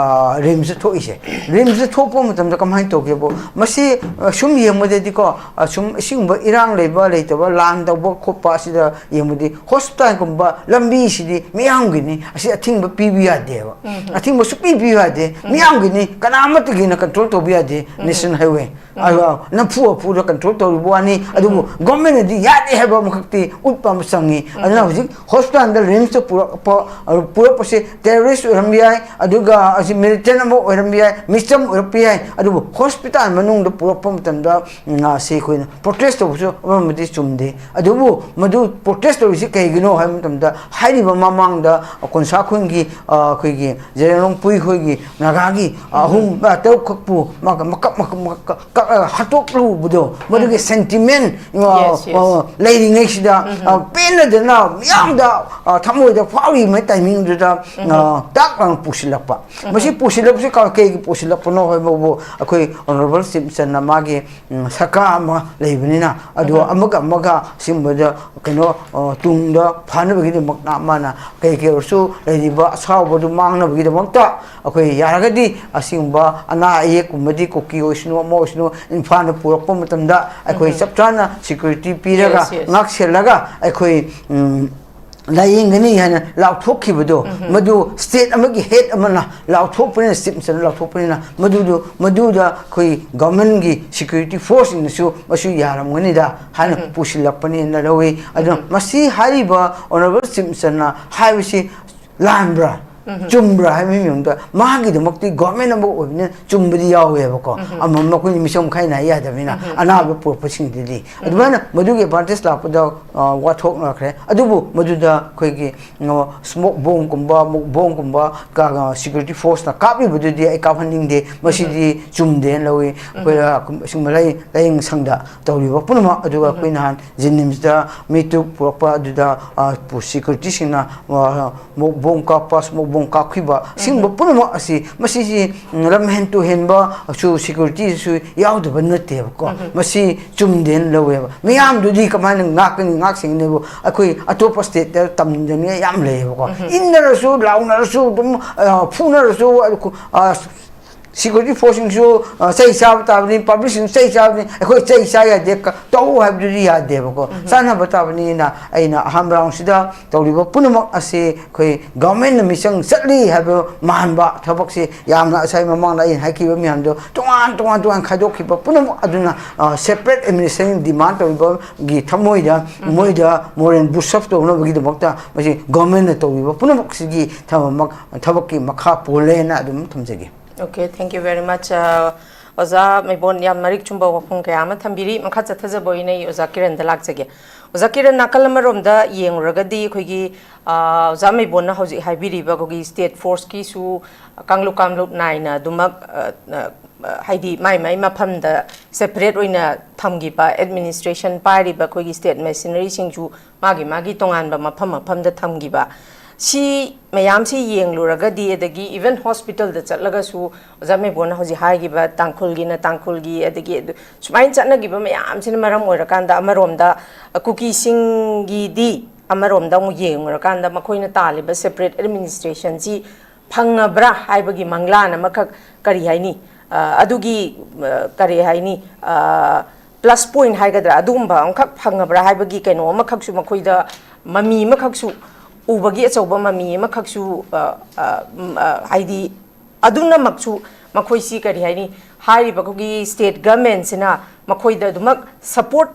ꯔꯤꯝꯁꯇ ꯊꯣꯛꯏꯁꯦ꯫ ꯔꯤꯝꯁꯇ ꯊꯣꯛꯄ ꯃꯇꯝꯗ ꯀꯃꯥꯏꯅ ꯇꯧꯒꯦꯕꯨ, ꯃꯁꯤ ꯁꯨꯝ ꯌꯦꯡꯕꯗꯗꯤꯀꯣ, ꯁꯨꯝ ꯑꯁꯤꯒꯨꯝꯕ ꯏꯔꯥꯡ ꯂꯩꯕ ꯂꯩꯇꯕ, ꯂꯥꯟ ꯇꯧꯕ ꯈꯣꯠꯄ ꯑꯁꯤꯗ ꯌꯦꯡꯕꯗꯤ ꯍꯣꯁꯄꯤꯇꯥꯜꯒꯨꯝꯕ ꯂꯝꯕꯤꯁꯤꯗꯤ ꯃꯤꯌꯥꯝꯒꯤꯅꯤ, ꯑꯁꯤ ꯑꯊꯤꯡꯕ ꯄꯤꯕ ꯌꯥꯗꯦꯕ꯫ ꯑꯊꯤꯡꯕ ꯁꯨꯛꯄꯤ ꯄꯤꯕ ꯌꯥꯗꯦ꯫ ꯃꯤꯌꯥꯝꯒꯤꯅꯤ, ꯀꯅꯥ ꯑꯃꯠꯇꯒꯤꯅ ꯀꯟꯇ꯭ꯔꯣꯜ ꯇꯧꯕ ꯌꯥꯗꯦ ꯅꯦꯁꯅꯦꯜ ꯍꯥꯏꯋꯦ꯫ ꯑꯗꯨꯒ ꯅꯝꯐꯨ ꯍꯥꯐꯨꯗ ꯀꯟꯇ꯭ꯔꯣꯜ ꯇꯧꯔꯤꯕ ꯋꯥꯅꯤ꯫ ꯑꯗꯨꯕꯨ ꯒꯣꯔꯃꯦꯟꯅꯗꯤ ꯌꯥꯗꯦ ꯍꯥꯏꯕ ꯑꯃꯈꯛꯇꯤ ꯎꯠꯄ ꯑꯃ ꯆꯪꯉꯤ꯫ ꯑꯗꯨꯅ ꯍꯧꯖꯤꯛ ꯍꯣꯁꯄꯤꯇꯥꯜꯗ ꯔꯤꯝꯁꯇ ꯄꯨꯔꯛꯄ, ꯄꯨꯔꯛꯄꯁꯦ ꯇꯦꯔꯣꯔꯤꯁ ꯑꯣꯏꯔꯝꯕ ꯌꯥꯏ, ꯑꯗꯨꯒ ꯑꯁꯤ ꯃꯤꯂꯤꯇꯦꯟ ꯑꯃ ꯑꯣꯏꯔꯝꯕ ꯌꯥꯏ, ꯃꯤꯆꯝ ꯑꯣꯏꯔꯛꯄ ꯌꯥꯏ꯫ ꯑꯗꯨꯕꯨ ꯍꯣꯁꯄꯤꯇꯥꯜ ꯃꯅꯨꯡꯗ ꯄꯨꯔꯛꯄ ꯃꯇꯝꯗ, ꯎꯝ, ꯑꯁꯤ ꯑꯩꯈꯣꯏꯅ ꯄ꯭ꯔꯣꯇꯦꯁ ꯇꯧꯕꯁꯨ ꯑꯃꯔꯣꯝꯗꯗꯤ ꯆꯨꯝꯗꯦ꯫ ꯑꯗꯨꯕꯨ ꯃꯗꯨ ꯄ꯭ꯔꯣꯇꯦꯁ ꯇꯧꯔꯤꯁꯤ ꯀꯩꯒꯤꯅꯣ ꯍꯥꯏꯕ ꯃꯇꯝꯗ, ꯍꯥꯏꯔꯤꯕ ꯃꯃꯥꯡꯗ ꯀꯣꯟꯁꯥ ꯈꯨꯟꯒꯤ, ꯑ, ꯑꯩꯈꯣꯏꯒꯤ ꯖꯦꯔꯦꯂꯣꯡꯄꯨꯏ ꯑꯩꯈꯣꯏꯒꯤ ꯅꯥꯒꯥꯒꯤ, ꯑ, ꯑꯍꯨꯝ, ꯑ, ꯇꯔꯨꯛ ꯈꯛꯄꯨ ꯃꯥꯒ ꯃꯀꯛ ꯃꯀꯛ ꯃꯀꯛ ꯀꯛꯑꯒ ꯍꯥꯠꯇꯣꯛꯂꯨꯕꯗꯣ, ꯃꯗꯨꯒꯤ ꯁꯦꯟꯇꯤꯃꯦꯟ, ꯑ, Yes, yes. ꯑ, ꯂꯩꯔꯤꯉꯩꯁꯤꯗ, ꯑ, ꯄꯦꯟꯅꯗꯅ ꯃꯤꯌꯥꯝꯗ, ꯑ, ꯊꯃꯣꯏꯗ ꯐꯥꯎꯔꯤꯉꯩ ꯇꯥꯏꯃꯤꯡꯗꯨꯗ, ꯑ, ꯇꯥꯛ ꯂꯥꯎꯅ ꯄꯨꯁꯤꯜꯂꯛꯄ꯫ ꯃꯁꯤ ꯄꯨꯁꯤꯜꯂꯛꯄꯁꯤ ꯀ-, ꯀꯩꯒꯤ ꯄꯨꯁꯤꯜꯂꯛꯄꯅꯣ ꯍꯥꯏꯕꯕꯨ ꯑꯩꯈꯣꯏ ꯑꯣꯅꯔꯦꯕꯜ ꯆꯤꯐ ꯃꯤꯅꯤꯁꯇꯔꯅ ꯃꯥꯒꯤ, ꯎꯝ, ꯁꯔꯀꯥꯔ ꯑꯃ ꯂꯩꯕꯅꯤꯅ, ꯑꯗꯨ ꯑꯃꯒ ꯑꯃꯒ ꯁꯤꯒꯨꯝꯕꯗ ꯀꯩꯅꯣ, ꯑ, ꯇꯨꯡꯗ ꯐꯅꯕꯒꯤꯗꯃꯛꯇ ꯃꯥꯅ ꯀꯩ ꯀꯩ ꯑꯣꯏꯔꯁꯨ ꯂꯩꯔꯤꯕ ꯑꯁꯥꯎꯕꯗꯨ ꯃꯥꯡꯅꯕꯒꯤꯗꯃꯛꯇ ꯑꯩꯈꯣꯏ ꯌꯥꯔꯒꯗꯤ ꯑꯁꯤꯒꯨꯝꯕ ꯑꯅꯥ ꯑꯌꯦꯛꯀꯨꯝꯕꯗꯤ ꯀꯨꯀꯤ ꯑꯣꯏꯁꯅꯨ, ꯑꯃ ꯑꯣꯏꯁꯅꯨ, ꯏꯝꯐꯥꯜꯗ ꯄꯨꯔꯛꯄ ꯃꯇꯝꯗ ꯑꯩꯈꯣꯏ ꯆꯞ ꯆꯥꯅ ꯁꯦꯀ꯭ꯌꯨꯔꯤꯇꯤ ꯄꯤꯔꯒ, Yes, yes. ꯉꯥꯛ ꯁꯦꯜꯂꯒ ꯑꯩꯈꯣꯏ, ꯎꯝ, ꯂꯥꯏꯌꯦꯡꯒꯅꯤ ꯍꯥꯏꯅ ꯂꯥꯎꯊꯣꯛꯈꯤꯕꯗꯣ, ꯃꯗꯨ ꯁ꯭ꯇꯦꯠ ꯑꯃꯒꯤ ꯍꯦꯗ ꯑꯃꯅ ꯂꯥꯎꯊꯣꯛꯄꯅꯤꯅ, ꯆꯤꯐ ꯃꯤꯅꯤꯁꯇꯔꯅ ꯂꯥꯎꯊꯣꯛꯄꯅꯤꯅ, ꯃꯗꯨꯗꯨ, ꯃꯗꯨꯗ ꯑꯩꯈꯣꯏ ꯒꯚꯔꯟꯃꯦꯟꯒꯤ ꯁꯦꯀ꯭ꯌꯨꯔꯤꯇꯤ ꯐꯣꯔꯁꯁꯤꯡꯅꯁꯨ ꯃꯁꯤ ꯌꯥꯔꯝꯒꯅꯤꯗ ꯍꯥꯏꯅ ꯄꯨꯁꯤꯜꯂꯛꯄꯅꯦꯅ ꯂꯧꯏ꯫ ꯑꯗꯨꯅ ꯃꯁꯤ ꯍꯥꯏꯔꯤꯕ ꯑꯣꯅꯔꯦꯕꯜ ꯆꯤꯐ ꯃꯤꯅꯤꯁꯇꯔꯅ ꯍꯥꯏꯕꯁꯤ ꯂꯥꯟꯕ꯭ꯔꯥ, ꯆꯨꯝꯕ꯭ꯔꯥ ꯍꯥꯏꯕꯒꯤ ꯃꯑꯣꯡꯗ ꯃꯥꯒꯤꯗꯃꯛꯇꯤ ꯒꯣꯔꯃꯦꯟ ꯑꯃ ꯑꯣꯏꯕꯅꯤꯅ ꯆꯨꯝꯕꯗꯤ ꯌꯥꯎꯋꯦꯕꯀꯣ꯫ ꯑꯃꯃꯝ ꯑꯩꯈꯣꯏꯅ ꯃꯤꯆꯪ ꯈꯥꯏꯅ ꯌꯥꯗꯕꯅꯤꯅ ꯑꯅꯥꯕ ꯄꯨꯔꯛꯄꯁꯤꯡꯗꯨꯗꯤ꯫ ꯑꯗꯨꯃꯥꯏꯅ ꯃꯗꯨꯒꯤ ꯑꯦꯗꯚꯥꯟꯇꯦꯖ ꯂꯥꯛꯄꯗ, ꯑ, ꯋꯥꯊꯣꯛꯅꯈ꯭ꯔꯦ꯫ ꯑꯗꯨꯕꯨ ꯃꯗꯨꯗ ꯑꯩꯈꯣꯏꯒꯤ, ꯑ, ꯁ꯭ꯃꯣꯛ ꯕꯣꯝꯒꯨꯝꯕ, ꯃꯨꯛ ꯕꯣꯝꯒꯨꯝꯕ ꯀ-, ꯑ, ꯁꯦꯀ꯭ꯌꯨꯔꯤꯇꯤ ꯐꯣꯔꯁꯅ ꯀꯥꯞꯂꯤꯕꯗꯨꯗꯤ ꯑꯩ ꯀꯥꯞꯍꯟꯅꯤꯡꯗꯦ꯫ ꯃꯁꯤꯗꯤ ꯆꯨꯝꯗꯦꯅ ꯂꯧꯏ꯫ ꯑꯩꯈꯣꯏ, ꯑ, ꯁꯨꯝ ꯂꯥꯏꯌꯦꯡ, ꯂꯥꯏꯌꯦꯡ ꯁꯪꯗ ꯇꯧꯔꯤꯕ ꯄꯨꯝꯅꯃꯛ, ꯑꯗꯨꯒ ꯑꯩꯈꯣꯏ ꯅꯍꯥꯟ ꯖꯦꯅꯤꯝꯁꯇ ꯃꯤꯠꯇꯨ ꯄꯨꯔꯛꯄ ꯑꯗꯨꯗ, ꯑ, ꯄꯨ-, ꯁꯦꯀ꯭ꯌꯨꯔꯤꯇꯤꯁꯤꯡꯅ, ꯑ, ꯃꯨꯛ ꯕꯣꯝ ꯀꯥꯞꯄ, ꯁ꯭ꯃꯣꯛ ꯕꯣꯝ ꯀꯥꯞꯈꯤꯕ, ꯁꯤꯒꯨꯝꯕ ꯄꯨꯝꯅꯃꯛ ꯑꯁꯤ, ꯃꯁꯤꯁꯤ, ꯎꯝ, ꯂꯝꯍꯦꯟ ꯇꯨꯍꯦꯟꯕꯁꯨ ꯁꯦꯀ꯭ꯌꯨꯔꯤꯇꯤꯁꯨ ꯌꯥꯎꯗꯕ ꯅꯠꯇꯦꯕꯀꯣ꯫ ꯃꯁꯤ ꯆꯨꯝꯗꯦꯅ ꯂꯧꯋꯦꯕ꯫ ꯃꯤꯌꯥꯝꯗꯨꯗꯤ ꯀꯃꯥꯏꯅ ꯉꯥꯛꯀꯅꯤ, ꯉꯥꯛ ꯁꯦꯟꯒꯅꯤꯕꯨ? ꯑꯩꯈꯣꯏ ꯑꯇꯣꯞꯄ ꯁ꯭ꯇꯦꯠꯇ ꯇꯝꯖꯅꯤꯡꯉꯥꯏ ꯌꯥꯝ ꯂꯩꯌꯦꯕꯀꯣ꯫ ꯏꯟꯅꯔꯁꯨ, ꯂꯥꯎꯅꯔꯁꯨ, ꯑꯗꯨꯝ, ꯑ, ꯐꯨꯅꯔꯁꯨ, ꯑ, ꯁꯦꯀ꯭ꯌꯨꯔꯤꯇꯤ ꯐꯣꯔꯁꯁꯤꯡꯁꯨ, ꯑ, ꯆꯩ ꯆꯥꯕ ꯇꯥꯕꯅꯤ, ꯄꯕ꯭ꯂꯤꯛꯁꯤꯡꯁꯨ ꯆꯩ ꯆꯥꯕꯅꯤ, ꯑꯩꯈꯣꯏ ꯆꯩ ꯆꯥ ꯌꯥꯗꯦ, ꯀ-, ꯇꯧ ꯍꯥꯏꯕꯗꯨꯗꯤ ꯌꯥꯗꯦꯕꯀꯣ꯫ ꯆꯥꯟꯅꯕ ꯇꯥꯕꯅꯤꯅ ꯑꯩꯅ ꯑꯍꯥꯟꯕ ꯔꯥꯎꯟꯁꯤꯗ ꯇꯧꯔꯤꯕ ꯄꯨꯝꯅꯃꯛ ꯑꯁꯤ ꯑꯩꯈꯣꯏ ꯒꯚꯔꯟꯃꯦꯟꯅ ꯃꯤꯆꯪ ꯆꯠꯂꯤ ꯍꯥꯏꯕ ꯃꯥꯟꯕ ꯊꯕꯛꯁꯤ ꯌꯥꯝꯅ ꯉꯁꯥꯏ ꯃꯃꯥꯡꯗ ꯑꯩꯅ ꯍꯥꯏꯈꯤꯕ ꯃꯌꯥꯝꯗꯣ ꯇꯣꯉꯥꯟ ꯇꯣꯉꯥꯟ ꯇꯣꯉꯥꯟ ꯈꯥꯏꯗꯣꯛꯈꯤꯕ ꯄꯨꯝꯅꯃꯛ ꯑꯗꯨꯅ, ꯑ, ꯁꯦꯄꯔꯦꯠ ꯑꯦꯗꯃꯤꯅꯤꯁꯇ꯭ꯔꯦꯁꯟ ꯗꯤꯃꯥꯟ ꯇꯧꯔꯤꯕꯒꯤ ꯊꯃꯣꯏꯗ ꯃꯣꯏꯗ ꯃꯣꯔꯦꯜ ꯕꯨꯁ ꯑꯞ ꯇꯧꯅꯕꯒꯤꯗꯃꯛꯇ ꯃꯁꯤ ꯒꯚꯔꯟꯃꯦꯟꯅ ꯇꯧꯔꯤꯕ ꯄꯨꯝꯅꯃꯛꯁꯤꯒꯤ ꯊꯕꯛ-, ꯊꯕꯛꯀꯤ ꯃꯈꯥ ꯄꯣꯜꯂꯦꯅ ꯑꯗꯨꯝ ꯊꯝꯖꯒꯦ꯫ Okay, thank you very much. ꯑ, ꯑꯣꯖꯥ ꯃꯩꯕꯣꯟ ꯌꯥꯝ ꯃꯔꯤꯛ ꯆꯨꯝꯕ ꯋꯥꯐꯝ ꯀꯌꯥ ꯑꯃ ꯊꯝꯕꯤꯔꯤ꯫ ꯃꯈꯥ ꯆꯠꯊꯖꯕ ꯑꯣꯏꯅ ꯑꯩ ꯑꯣꯖꯥ ꯀꯤꯔꯟꯗ ꯂꯥꯛꯆꯒꯦ꯫ ꯑꯣꯖꯥ ꯀꯤꯔꯟ, ꯅꯥꯀꯜ ꯑꯃꯔꯣꯝꯗ ꯌꯦꯡꯂꯨꯔꯒꯗꯤ ꯑꯩꯈꯣꯏꯒꯤ, ꯑ, ꯑꯣꯖꯥ ꯃꯩꯕꯣꯟꯅ ꯍꯧꯖꯤꯛ ꯍꯥꯏꯕꯤꯔꯤꯕ ꯑꯩꯈꯣꯏꯒꯤ ꯁ꯭ꯇꯦꯠ ꯐꯣꯔꯁꯀꯤꯁꯨ ꯀꯥꯡꯂꯨꯞ ꯀꯥꯡꯂꯨꯞ ꯅꯥꯏꯅ ꯑꯗꯨꯃꯛ, ꯑ, ꯑ, ꯍꯥꯏꯗꯤ ꯃꯥꯏ ꯃꯥꯏ ꯃꯐꯝꯗ ꯁꯦꯄꯔꯦꯠ ꯑꯣꯏꯅ ꯊꯝꯈꯤꯕ, ꯑꯦꯗꯃꯤꯅꯤꯁꯇ꯭ꯔꯦꯁꯟ ꯄꯥꯏꯔꯤꯕ ꯑꯩꯈꯣꯏꯒꯤ ꯁ꯭ꯇꯦꯠ ꯃꯦꯁꯤꯅꯔꯤꯁꯤꯡꯁꯨ ꯃꯥꯒꯤ ꯃꯥꯒꯤ ꯇꯣꯉꯥꯟꯕ ꯃꯐꯝ ꯃꯐꯝꯗ ꯊꯝꯈꯤꯕ, ꯁꯤ ꯃꯌꯥꯝꯁꯤ ꯌꯦꯡꯂꯨꯔꯒꯗꯤ, ꯑꯗꯒꯤ ꯏꯚꯟ ꯍꯣꯁꯄꯤꯇꯥꯜꯗ ꯆꯠꯂꯒꯁꯨ ꯑꯣꯖꯥ ꯃꯩꯕꯣꯟꯅ ꯍꯧꯖꯤꯛ ꯍꯥꯏꯈꯤꯕ ꯇꯥꯡꯈꯨꯜꯒꯤꯅ ꯇꯥꯡꯈꯨꯜꯒꯤ, ꯑꯗꯒꯤ ꯑꯗꯨ ꯁꯨꯃꯥꯏꯅ ꯆꯠꯅꯈꯤꯕ ꯃꯌꯥꯝꯁꯤꯅ ꯃꯔꯝ ꯑꯣꯏꯔꯀꯥꯟꯗ, ꯑꯃꯔꯣꯝꯗ ꯀꯨꯀꯤꯁꯤꯡꯒꯤꯗꯤ, ꯑꯃꯔꯣꯝꯗ ꯑꯃꯨꯛ ꯌꯦꯡꯉꯨꯔꯀꯥꯟꯗ ꯃꯈꯣꯏꯅ ꯇꯥꯜꯂꯤꯕ ꯁꯦꯄꯔꯦꯠ ꯑꯦꯗꯃꯤꯅꯤꯁꯇ꯭ꯔꯦꯁꯟꯁꯤ ꯐꯪꯉꯕ꯭ꯔꯥ ꯍꯥꯏꯕꯒꯤ ꯃꯪꯂꯥꯟ ꯑꯃꯈꯛ, ꯀꯔꯤ ꯍꯥꯏꯅꯤ, ꯑ, ꯑꯗꯨꯒꯤ, ꯑ, ꯀꯔꯤ ꯍꯥꯏꯅꯤ, ꯑ, ꯄ꯭ꯂꯁ ꯄꯣꯏꯟꯠ ꯍꯥꯏꯒꯗ꯭ꯔꯥ, ꯑꯗꯨꯒꯨꯝꯕ ꯑꯃꯈꯛ ꯐꯪꯉꯕ꯭ꯔꯥ ꯍꯥꯏꯕꯒꯤ ꯀꯩꯅꯣ ꯑꯃꯈꯛꯁꯨ ꯃꯈꯣꯏꯗ ꯃꯃꯤ ꯑꯃꯈꯛꯁꯨ, ꯎꯕꯒꯤ ꯑꯆꯧꯕ ꯃꯃꯤ ꯑꯃꯈꯛꯁꯨ, ꯑ, ꯑ, ꯎꯝ, ꯑ, ꯍꯥꯏꯗꯤ, ꯑꯗꯨꯅꯃꯛꯁꯨ ꯃꯈꯣꯏꯁꯤ, ꯀꯔꯤ ꯍꯥꯏꯅꯤ, ꯍꯥꯏꯔꯤꯕ ꯑꯩꯈꯣꯏꯒꯤ ꯁ꯭ꯇꯦꯠ ꯒꯃꯦꯟꯁꯤꯅ ꯃꯈꯣꯏꯗ ꯑꯗꯨꯃꯛ ꯁꯄꯣꯔꯠ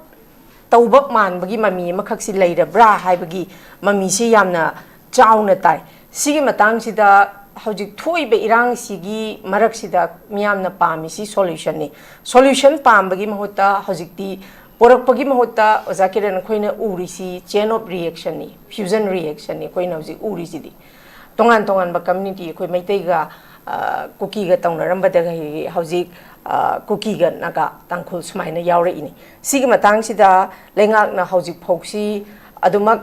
ꯇꯧꯕ ꯃꯥꯟꯕꯒꯤ ꯃꯃꯤ ꯑꯃꯈꯛꯁꯤ ꯂꯩꯔꯕ꯭ꯔꯥ ꯍꯥꯏꯕꯒꯤ ꯃꯃꯤꯁꯤ ꯌꯥꯝꯅ ꯆꯥꯎꯅ ꯇꯥꯏ꯫ ꯁꯤꯒꯤ ꯃꯇꯥꯡꯁꯤꯗ ꯍꯧꯖꯤꯛ ꯊꯣꯛꯏꯕ ꯏꯔꯥꯡꯁꯤꯒꯤ ꯃꯔꯛꯁꯤꯗ ꯃꯤꯌꯥꯝꯅ ꯄꯥꯝꯃꯤꯁꯤ ꯁꯣꯂꯨꯁꯟꯅꯤ꯫ ꯁꯣꯂꯨꯁꯟ ꯄꯥꯝꯕꯒꯤ ꯃꯍꯨꯠꯇ ꯍꯧꯖꯤꯛꯇꯤ ꯄꯣꯔꯛꯄꯒꯤ ꯃꯍꯨꯠꯇ, ꯑꯣꯖꯥ ꯀꯤꯔꯟ, ꯑꯩꯈꯣꯏꯅ ꯎꯔꯤꯁꯤ chain of reactionꯅꯤ, fusion reactionꯅꯤ ꯑꯩꯈꯣꯏꯅ ꯍꯧꯖꯤꯛ ꯎꯔꯤꯁꯤꯗꯤ꯫ ꯇꯣꯉꯥꯟ ꯇꯣꯉꯥꯟꯕ community, ꯑꯩꯈꯣꯏ ꯃꯩꯇꯩꯒ, ꯑ, ꯀꯨꯀꯤꯒ ꯇꯧꯅꯔꯝꯕꯗꯒꯤ ꯍꯧꯖꯤꯛ, ꯑ, ꯀꯨꯀꯤꯒ ꯅꯥꯒꯥ, ꯇꯥꯡꯈꯨꯜ ꯁꯨꯃꯥꯏꯅ ꯌꯥꯎꯔꯛꯏꯅꯤ꯫ ꯁꯤꯒꯤ ꯃꯇꯥꯡꯁꯤꯗ ꯂꯩꯉꯥꯛꯅ ꯍꯧꯖꯤꯛ ꯐꯥꯎꯁꯤ ꯑꯗꯨꯃꯛ,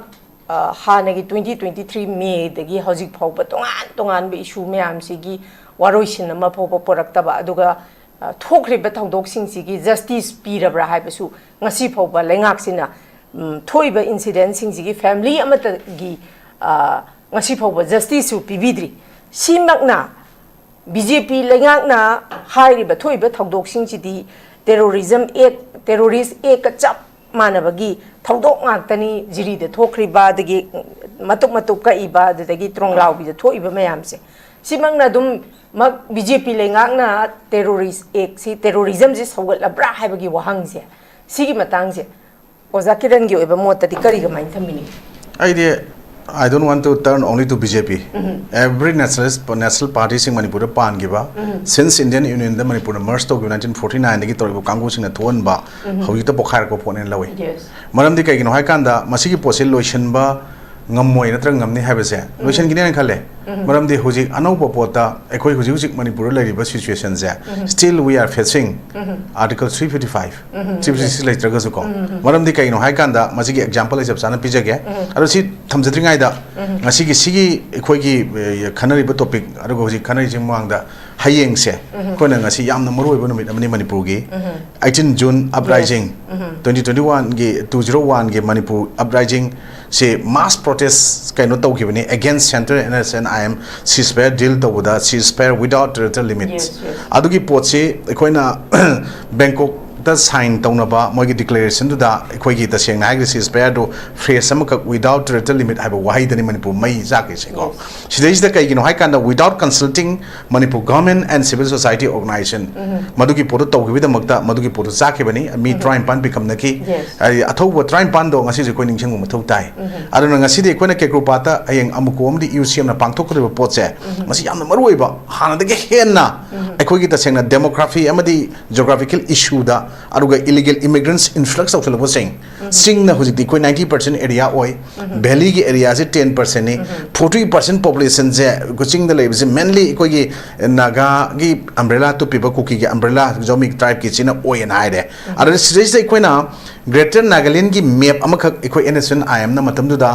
ꯑ, ꯍꯥꯟꯅꯒꯤ twenty twenty-three Mayꯗꯒꯤ ꯍꯧꯖꯤꯛ ꯐꯥꯎꯕ ꯇꯣꯉꯥꯟ ꯇꯣꯉꯥꯟꯕ issue ꯃꯌꯥꯝꯁꯤꯒꯤ ꯋꯥꯔꯣꯏꯁꯤꯟ ꯑꯃ ꯐꯥꯎꯕ ꯄꯨꯔꯛꯇꯕ, ꯑꯗꯨꯒ, ꯑ, ꯊꯣꯛꯈ꯭ꯔꯤꯕ ꯊꯧꯗꯣꯛꯁꯤꯡꯁꯤꯒꯤ justice ꯄꯤꯔꯕ꯭ꯔꯥ ꯍꯥꯏꯕꯁꯨ ꯉꯁꯤ ꯐꯥꯎꯕ ꯂꯩꯉꯥꯛꯁꯤꯅ, ꯎꯝ, ꯊꯣꯛꯏꯕ incidentꯁꯤꯡꯁꯤꯒꯤ family ꯑꯃꯠꯇꯒꯤ, ꯑ, ꯉꯁꯤ ꯐꯥꯎꯕ justiceꯁꯨ ꯄꯤꯕꯤꯗ꯭ꯔꯤ꯫ ꯁꯤꯃꯛꯅ BJP ꯂꯩꯉꯥꯛꯅ ꯍꯥꯏꯔꯤꯕ ꯊꯣꯛꯏꯕ ꯊꯧꯗꯣꯛꯁꯤꯡꯁꯤꯗꯤ terrorism act, terrorist actꯀ ꯆꯞ ꯃꯥꯟꯅꯕꯒꯤ ꯊꯧꯗꯣꯛ ꯉꯥꯛꯇꯅꯤ꯫ ꯖꯤꯔꯤꯗ ꯊꯣꯛꯈ꯭ꯔꯤꯕ, ꯑꯗꯒꯤ ꯃꯇꯨꯞ ꯃꯇꯨꯞ ꯀꯛꯏꯕ, ꯑꯗꯨꯗꯒꯤ ꯇ꯭ꯔꯣꯡꯂꯥꯎꯕꯤꯗ ꯊꯣꯛꯏꯕ ꯃꯌꯥꯝꯁꯦ, ꯁꯤꯃꯛꯅ ꯑꯗꯨꯝ ꯃꯛ BJP ꯂꯩꯉꯥꯛꯅ terrorist actꯁꯤ, terrorismꯁꯤ ꯁꯧꯒꯠꯂꯕ꯭ꯔꯥ ꯍꯥꯏꯕꯒꯤ ꯋꯥꯍꯪꯁꯦ, ꯁꯤꯒꯤ ꯃꯇꯥꯡꯁꯦ ꯑꯣꯖꯥ ꯀꯤꯔꯟꯒꯤ ꯑꯣꯏꯕ ꯃꯣꯠꯇꯗꯤ ꯀꯔꯤ, ꯀꯃꯥꯏꯅ ꯊꯝꯕꯤꯅꯤꯡꯉꯤ? ꯑꯩꯗꯤ, I don't want to turn only to BJP. Every nationalist, national partyꯁꯤꯡ ꯃꯅꯤꯄꯨꯔꯗ ꯄꯥꯟꯈꯤꯕ, since Indian Unionꯗ ꯃꯅꯤꯄꯨꯔꯗ merge ꯇꯧꯈꯤꯕ nineteen forty nineꯗꯒꯤ ꯇꯧꯔꯤꯕ ꯀꯥꯡꯕꯨꯁꯤꯡꯅ ꯊꯣꯛꯍꯟꯕ, ꯍꯧꯖꯤꯛꯇ ꯄꯣꯛꯈꯥꯏꯔꯛꯄ ꯄꯣꯠꯅꯦꯅ ꯂꯧꯏ꯫ Yes. ꯃꯔꯝꯗꯤ ꯀꯩꯒꯤꯅꯣ ꯍꯥꯏꯀꯥꯟꯗ, ꯃꯁꯤꯒꯤ ꯄꯣꯠꯁꯤ ꯂꯣꯏꯁꯤꯟꯕ ꯉꯝꯃꯣꯏ ꯅꯠꯇ꯭ꯔꯒ ꯉꯝꯅꯤ ꯍꯥꯏꯕꯁꯦ, ꯂꯣꯏꯁꯤꯟꯈꯤꯅꯦꯅ ꯈꯜꯂꯦ꯫ ꯃꯔꯝꯗꯤ ꯍꯧꯖꯤꯛ ꯑꯅꯧꯕ ꯄꯣꯠꯇ ꯑꯩꯈꯣꯏ ꯍꯧꯖꯤꯛ ꯍꯧꯖꯤꯛ ꯃꯅꯤꯄꯨꯔꯗ ꯂꯩꯔꯤꯕ situationꯁꯦ, still we are facing Article three fifty-five, three fifty-six ꯂꯩꯇ꯭ꯔꯒꯁꯨꯀꯣ꯫ ꯃꯔꯝꯗꯤ ꯀꯩꯒꯤꯅꯣ ꯍꯥꯏꯀꯥꯟꯗ, ꯃꯁꯤꯒꯤ example ꯑꯩ ꯆꯞ ꯆꯥꯅ ꯄꯤꯖꯒꯦ꯫ ꯑꯗꯣ ꯁꯤ ꯊꯝꯖꯗ꯭ꯔꯤꯉꯩꯗ, ꯉꯁꯤꯒꯤ ꯁꯤꯒꯤ ꯑꯩꯈꯣꯏꯒꯤ, ꯑꯦ, ꯈꯟꯅꯔꯤꯕ topic, ꯑꯗꯨꯒ ꯍꯧꯖꯤꯛ ꯈꯟꯅꯔꯤꯁꯤ ꯃꯃꯥꯡꯗ, ꯍꯌꯦꯡꯁꯦ ꯑꯩꯈꯣꯏꯅ ꯉꯁꯤ ꯌꯥꯝꯅ ꯃꯔꯨꯑꯣꯏꯕ ꯅꯨꯃꯤꯠ ꯑꯃꯅꯤ ꯃꯅꯤꯄꯨꯔꯒꯤ, eighteen June uprising, twenty twenty-oneꯒꯤ, two zero oneꯒꯤ Manipur uprising ꯁꯤ mass protest ꯀꯩꯅꯣ ꯇꯧꯈꯤꯕꯅꯤ against central NSCN-IM ceasefire deal ꯇꯧꯕꯗ, ceasefire without territorial limits꯫ Yes, yes. ꯑꯗꯨꯒꯤ ꯄꯣꯠꯁꯤ ꯑꯩꯈꯣꯏꯅ ꯕꯦꯡꯀꯣꯛ ꯇ ꯁꯥꯏꯟ ꯇꯧꯅꯕ ꯃꯣꯏꯒꯤ ꯗꯤꯀ꯭ꯂꯦꯔꯦꯁꯟꯗꯨꯗ ꯑꯩꯈꯣꯏꯒꯤ ꯇꯁꯦꯡꯅ ꯍꯥꯏꯔꯒꯗꯤ ceasefire ꯗꯨ phrase ꯑꯃꯈꯛ "without territorial limit" ꯍꯥꯏꯕ ꯋꯥꯍꯩꯗꯅꯤ ꯃꯅꯤꯄꯨꯔ ꯃꯩ ꯆꯥꯛꯈꯤꯁꯦꯀꯣ꯫ ꯁꯤꯗꯩꯁꯤꯗ ꯀꯩꯒꯤꯅꯣ ꯍꯥꯏ ꯀꯥꯟꯗ without consulting Manipur government and civil society organization ꯃꯗꯨꯒꯤ ꯄꯣꯠꯇꯨ ꯇꯧꯈꯤꯕꯒꯤꯗꯃꯛꯇ ꯃꯗꯨꯒꯤ ꯄꯣꯠꯇꯨ ꯆꯥꯛꯈꯤꯕꯅꯤ꯫ ꯃꯤ ꯇꯔꯥꯅꯤꯄꯥꯟ ꯄꯤꯛꯑꯝꯅꯈꯤ꯫ ꯑꯩ ꯑꯊꯧꯕ ꯇꯔꯥꯅꯤꯄꯥꯟꯗꯣ ꯉꯁꯤꯁꯨ ꯑꯩꯈꯣꯏ ꯅꯤꯡꯁꯤꯡꯕ ꯃꯊꯧ ꯇꯥꯏ꯫ ꯑꯗꯨꯅ ꯉꯁꯤꯗꯤ ꯑꯩꯈꯣꯏꯅ ꯀꯦꯀ꯭ꯔꯨꯄꯥꯠꯇ ꯍꯌꯦꯡ ꯑꯃꯨꯀꯣ ꯑꯃꯗꯤ ꯏꯌꯨꯁꯤꯌꯝꯅ ꯄꯥꯡꯊꯣꯛꯀꯗꯧꯔꯤꯕ ꯄꯣꯠꯁꯦ, ꯃꯁꯤ ꯌꯥꯝꯅ ꯃꯔꯨ ꯑꯣꯏꯕ, ꯍꯥꯟꯅꯗꯒꯤ ꯍꯦꯟꯅ ꯑꯩꯈꯣꯏꯒꯤ ꯇꯁꯦꯡꯅ demography ꯑꯃꯗꯤ geographical issue ꯗ, ꯑꯗꯨꯒ illegal immigrants influx ꯇꯧꯁꯤꯜꯂꯛꯄꯁꯤꯡ, ꯆꯤꯡꯅ ꯍꯧꯖꯤꯛꯇꯤ ꯑꯩꯈꯣꯏ ninety percent area ꯑꯣꯏ, valley ꯒꯤ area ꯁꯦ ten percent ꯅꯤ, forty percent population ꯁꯦ ꯑꯩꯈꯣꯏ ꯆꯤꯡꯗ ꯂꯩꯕꯁꯦ mainly ꯑꯩꯈꯣꯏꯒꯤ ꯅꯥꯒꯥꯒꯤ umbrella ꯇꯨꯞꯄꯤꯕ, ꯀꯨꯀꯤꯒꯤ umbrella, ꯖꯣꯃꯤ tribe ꯀꯤ ꯁꯤꯅ ꯑꯣꯏꯌꯦꯅ ꯍꯥꯏꯔꯦ꯫ ꯑꯗꯨꯅ ꯁꯤꯗꯩꯁꯤꯗ ꯑꯩꯈꯣꯏꯅ Greater Nagaland ꯒꯤ map ꯑꯃꯈꯛ ꯑꯩꯈꯣꯏ N S N I M ꯅ ꯃꯇꯝꯗꯨꯗ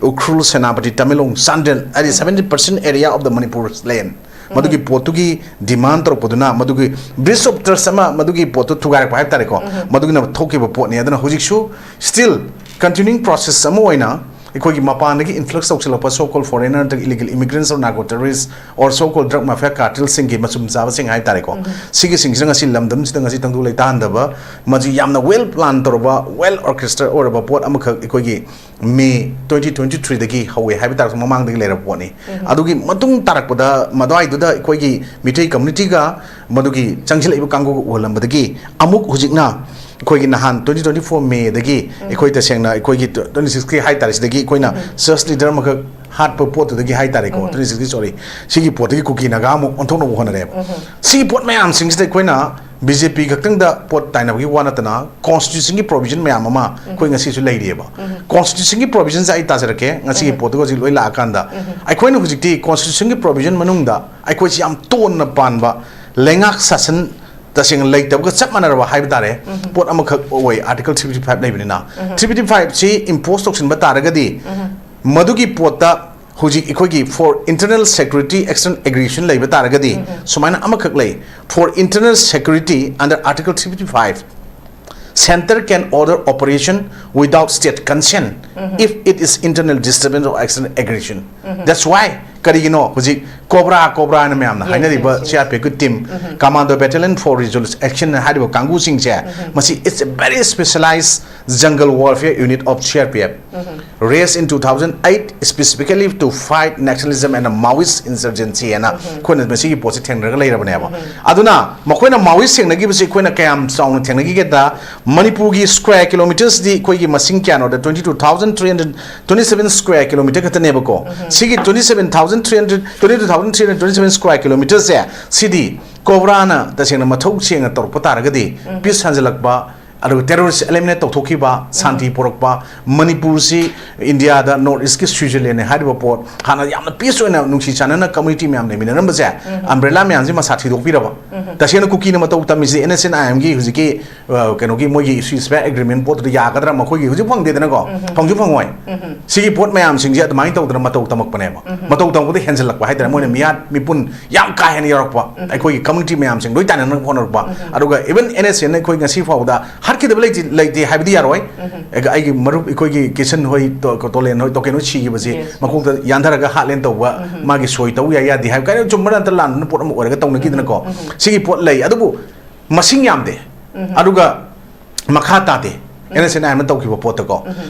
ꯎꯈ꯭ꯔꯨꯜ, ꯁꯦꯅꯥꯄꯇꯤ, ꯇꯃꯦꯡꯂꯣꯡ, ꯆꯥꯟꯗꯦꯜ ꯍꯥꯏꯗꯤ seventy percent area of the Manipur land, ꯃꯗꯨꯒꯤ ꯄꯣꯠꯇꯨꯒꯤ demand ꯇꯧꯔꯛꯄꯗꯨꯅ ꯃꯗꯨꯒꯤ breach of trust ꯑꯃ, ꯃꯗꯨꯒꯤ ꯄꯣꯠꯇꯨ ꯊꯨꯒꯥꯏꯔꯛꯄ ꯍꯥꯏꯕ ꯇꯥꯔꯦꯀꯣ꯫ ꯃꯗꯨꯒꯤꯅ ꯊꯣꯛꯈꯤꯕ ꯄꯣꯠꯅꯤ꯫ ꯑꯗꯨꯅ ꯍꯧꯖꯤꯛꯁꯨ still continuing process ꯑꯃ ꯑꯣꯏꯅ ꯑꯩꯈꯣꯏꯒꯤ ꯃꯄꯥꯟꯗꯒꯤ influx ꯇꯧꯁꯤꯜꯂꯛꯄ so called foreigner ꯅꯠꯇ꯭ꯔꯒ illegal immigrants or narco terrorists or so called drug mafia cartel ꯁꯤꯡꯒꯤ ꯃꯆꯨꯝ ꯆꯥꯕꯁꯤꯡ ꯍꯥꯏ ꯇꯥꯔꯦꯀꯣ꯫ ꯁꯤꯒꯤꯁꯤꯡꯁꯤꯅ ꯉꯁꯤ ꯂꯝꯗꯝꯁꯤꯗ ꯉꯁꯤ ꯇꯪꯗꯨ ꯂꯩꯇꯥꯍꯟꯗꯕ, ꯃꯁꯤ ꯌꯥꯝꯅ well plan ꯇꯧꯔꯕ, well orchestrated ꯑꯣꯏꯔꯕ ꯄꯣꯠ ꯑꯃꯈꯛ ꯑꯩꯈꯣꯏꯒꯤ May twenty twenty three ꯗꯒꯤ ꯍꯧꯋꯦ ꯍꯥꯏꯕ ꯇꯥꯔꯁꯨ ꯃꯃꯥꯡꯗꯒꯤ ꯂꯩꯔꯕ ꯄꯣꯠꯅꯤ꯫ ꯑꯗꯨꯒꯤ ꯃꯇꯨꯡ ꯇꯥꯔꯛꯄꯗ ꯃꯗꯨꯋꯥꯏꯗꯨꯗ ꯑꯩꯈꯣꯏꯒꯤ ꯃꯤꯇꯩ community ꯒ ꯃꯗꯨꯒꯤ ꯆꯪꯁꯤꯜꯂꯛꯏꯕ ꯀꯥꯡꯕꯨꯒ ꯎꯍꯜꯂꯝꯕꯗꯒꯤ ꯑꯃꯨꯛ ꯍꯧꯖꯤꯛꯅ ꯑꯩꯈꯣꯏꯒꯤ ꯅꯍꯥꯟ twenty twenty four May ꯗꯒꯤ ꯑꯩꯈꯣꯏ ꯇꯁꯦꯡꯅ ꯑꯩꯈꯣꯏꯒꯤ twenty six ꯀꯤ ꯍꯥꯏ ꯇꯥꯔꯦ, ꯁꯤꯗꯒꯤ ꯑꯩꯈꯣꯏꯅ church leader ꯑꯃꯈꯛ ꯍꯥꯠꯄ ꯄꯣꯠꯇꯨꯗꯒꯤ ꯍꯥꯏ ꯇꯥꯔꯦꯀꯣ, twenty six ꯀꯤ, sorry, ꯁꯤꯒꯤ ꯄꯣꯠꯇꯒꯤ ꯀꯨꯀꯤ ꯅꯥꯒꯥ ꯑꯃꯨꯛ ꯑꯣꯟꯊꯣꯛꯅꯕ ꯍꯣꯠꯅꯔꯦꯕ꯫ ꯁꯤꯒꯤ ꯄꯣꯠ ꯃꯌꯥꯝꯁꯤꯡꯁꯤꯗ ꯑꯩꯈꯣꯏꯅ B J P ꯈꯛꯇꯪꯗ ꯄꯣꯠ ꯇꯥꯏꯅꯕꯒꯤ ꯋꯥ ꯅꯠꯇꯅ constitution ꯒꯤ provision ꯃꯌꯥꯝ ꯑꯃ ꯑꯩꯈꯣꯏ ꯉꯁꯤꯁꯨ ꯂꯩꯔꯤꯑꯕ꯫ Constitution ꯒꯤ provision ꯁꯦ ꯑꯩ ꯇꯥꯖꯔꯛꯀꯦ, ꯉꯁꯤꯒꯤ ꯄꯣꯠꯇꯨꯒ ꯍꯧꯖꯤꯛ ꯂꯣꯏ ꯂꯥꯛꯑꯀꯥꯟꯗ꯫ ꯑꯩꯈꯣꯏꯅ ꯍꯧꯖꯤꯛꯇꯤ constitution ꯒꯤ provision ꯃꯅꯨꯡꯗ ꯑꯩꯈꯣꯏꯁꯤ ꯌꯥꯝ ꯇꯣꯟꯅ ꯄꯥꯟꯕ ꯂꯩꯉꯥꯛ ꯁꯥꯁꯟ ꯇꯁꯦꯡꯅ ꯂꯩꯇꯕꯒ ꯆꯞ ꯃꯥꯟꯅꯔꯕ ꯍꯥꯏꯕ ꯇꯥꯔꯦ꯫ ꯄꯣꯠ ꯑꯃꯈꯛ ꯑꯣꯏ, Article three fifty five ꯂꯩꯕꯅꯤꯅ꯫ Three fifty five ꯁꯤ impose ꯇꯧꯁꯤꯟꯕ ꯇꯥꯔꯒꯗꯤ ꯃꯗꯨꯒꯤ ꯄꯣꯠꯇ ꯍꯧꯖꯤꯛ ꯑꯩꯈꯣꯏꯒꯤ for internal security external aggression ꯂꯩꯕ ꯇꯥꯔꯒꯗꯤ ꯁꯨꯃꯥꯏꯅ ꯑꯃꯈꯛ ꯂꯩ, "For internal security under Article three fifty five, center can order operation without state consent if it is internal disturbance or external aggression." That's why ꯀꯔꯤꯒꯤꯅꯣ ꯍꯧꯖꯤꯛ ꯀꯣꯕ꯭ꯔꯥ ꯀꯣꯕ꯭ꯔꯥ ꯍꯥꯏꯅ ꯃꯌꯥꯝꯅ ꯍꯥꯏꯅꯔꯤꯕ ꯁꯤ ꯑꯥꯔ ꯄꯤ ꯑꯦꯐꯀꯤ team, commando battalion for resolution action ꯍꯥꯏꯔꯤꯕ ꯀꯥꯡꯕꯨꯁꯤꯡꯁꯦ, ꯃꯁꯤ it's a very specialized jungle warfare unit of C R P F, raised in two thousand eight specifically to fight Naxalism and Maoist insurgency ꯍꯥꯏꯅ ꯑꯩꯈꯣꯏꯅ ꯃꯁꯤꯒꯤ ꯄꯣꯠꯁꯤ ꯊꯦꯡꯅꯔꯒ ꯂꯩꯔꯕꯅꯦꯕ꯫ ꯑꯗꯨꯅ ꯃꯈꯣꯏꯅ Maoist ꯊꯦꯡꯅꯈꯤꯕꯁꯤ ꯑꯩꯈꯣꯏꯅ ꯀꯌꯥꯝ ꯆꯥꯎꯅ ꯊꯦꯡꯅꯈꯤꯒꯦꯗ, ꯃꯅꯤꯄꯨꯔꯒꯤ square kilometres ꯗꯤ ꯑꯩꯈꯣꯏꯒꯤ ꯃꯁꯤꯡ ꯀꯌꯥꯅꯣꯗ twenty two thousand three hundred twenty seven square kilometre ꯈꯛꯇꯅꯦꯕꯀꯣ꯫ ꯁꯤꯒꯤ twenty seven thousand three hundred, twenty two thousand three hundred twenty seven square kilometres ꯁꯦ, ꯁꯤꯗꯤ ꯀꯣꯕ꯭ꯔꯥꯅ ꯇꯁꯦꯡꯅ ꯃꯊꯧ ꯁꯦꯡꯅ ꯇꯧꯔꯛꯄ ꯇꯥꯔꯒꯗꯤ, peace ꯍꯟꯖꯤꯜꯂꯛꯄ, ꯑꯗꯨꯒ terrorist eliminate ꯇꯧꯊꯣꯛꯈꯤꯕ, ꯁꯥꯟꯇꯤ ꯄꯨꯔꯛꯄ, ꯃꯅꯤꯄꯨꯔꯁꯤ ꯏꯟꯗꯤꯌꯥꯗ North East ꯀꯤ Switzerland ꯅꯦ ꯍꯥꯏꯔꯤꯕ ꯄꯣꯠ, ꯍꯥꯟꯅ ꯌꯥꯝꯅ peace ꯑꯣꯏꯅ ꯅꯨꯡꯁꯤ ꯆꯥꯟꯅꯅ community ꯃꯌꯥꯝ ꯂꯩꯃꯤꯟꯅꯔꯝꯕꯁꯦ, umbrella ꯃꯌꯥꯝꯁꯦ ꯃꯁꯥ ꯊꯤꯗꯣꯛꯄꯤꯔꯕ꯫ ꯇꯁꯦꯡꯅ ꯀꯨꯀꯤꯅ ꯃꯇꯧ ꯇꯝꯃꯤꯁꯦ N S C N I M ꯒꯤ ꯍꯧꯖꯤꯛꯀꯤ, ꯑ, ꯀꯩꯅꯣꯒꯤ ꯃꯣꯏꯒꯤ ceasefire agreement ꯄꯣꯠꯇꯨꯗ ꯌꯥꯒꯗ꯭ꯔꯥ? ꯃꯈꯣꯏꯒꯤ ꯍꯧꯖꯤꯛ ꯐꯪꯗꯦꯗꯅꯀꯣ, ꯐꯪꯁꯨ ꯐꯪꯉꯣꯏ꯫ ꯁꯤꯒꯤ ꯄꯣꯠ ꯃꯌꯥꯝꯁꯤꯡꯁꯦ ꯑꯗꯨꯃꯥꯏꯅ ꯇꯧꯗꯅ ꯃꯇꯧ ꯇꯝꯃꯛꯄꯅꯦꯕ꯫ ꯃꯇꯧ ꯇꯝꯃꯛꯄꯗ ꯍꯦꯟꯖꯜꯂꯛꯄ ꯍꯥꯏꯇꯥꯔꯦ, ꯃꯣꯏꯅ ꯃꯤꯌꯥꯠ ꯃꯤꯄꯨꯟ ꯌꯥꯝ ꯀꯥ ꯍꯦꯟꯅ ꯌꯧꯔꯛꯄ, ꯑꯩꯈꯣꯏꯒꯤ community ꯃꯌꯥꯝꯁꯤꯡ ꯂꯣꯏ ꯇꯥꯏꯅꯅꯕ ꯍꯣꯠꯅꯔꯛꯄ꯫ ꯑꯗꯨꯒ even N S C N ꯑꯩꯈꯣꯏ ꯉꯁꯤ ꯐꯥꯎꯕꯗ ꯍꯥꯠꯈꯤꯗꯕ ꯂꯩꯇꯦ, ꯂꯩꯇꯦ ꯍꯥꯏꯕꯗꯤ ꯌꯥꯔꯣꯏ꯫ ꯑꯩꯒꯤ ꯃꯔꯨꯞ ꯑꯩꯈꯣꯏꯒꯤ ꯀꯤꯁꯟ ꯍꯣꯏ, ꯇꯣ-, ꯇꯣꯂꯦꯟ ꯍꯣꯏ, ꯇꯣꯀꯦꯟ ꯍꯣꯏ ꯁꯤꯈꯤꯕꯁꯦ, ꯃꯈꯣꯡꯗ ꯌꯥꯟꯊꯔꯒ ꯍꯥꯠꯂꯦꯅ ꯇꯧꯕ, ꯃꯥꯒꯤ ꯁꯣꯏ ꯇꯧ ꯌꯥꯏ ꯌꯥꯗꯦ ꯍꯥꯏꯕ ꯀꯥꯏꯅ ꯆꯨꯝꯕ ꯅꯠꯇ ꯂꯥꯟꯕꯅ ꯄꯣꯠ ꯑꯃ ꯑꯣꯏꯔꯒ ꯇꯧꯅꯈꯤꯗꯅꯀꯣ꯫ ꯁꯤꯒꯤ ꯄꯣꯠ ꯂꯩ꯫ ꯑꯗꯨꯕꯨ ꯃꯁꯤꯡ ꯌꯥꯝꯗꯦ꯫ ꯑꯗꯨꯒ ꯃꯈꯥ ꯇꯥꯗꯦ꯫ N S C N I M ꯅ ꯇꯧꯈꯤꯕ ꯄꯣꯠꯇꯀꯣ꯫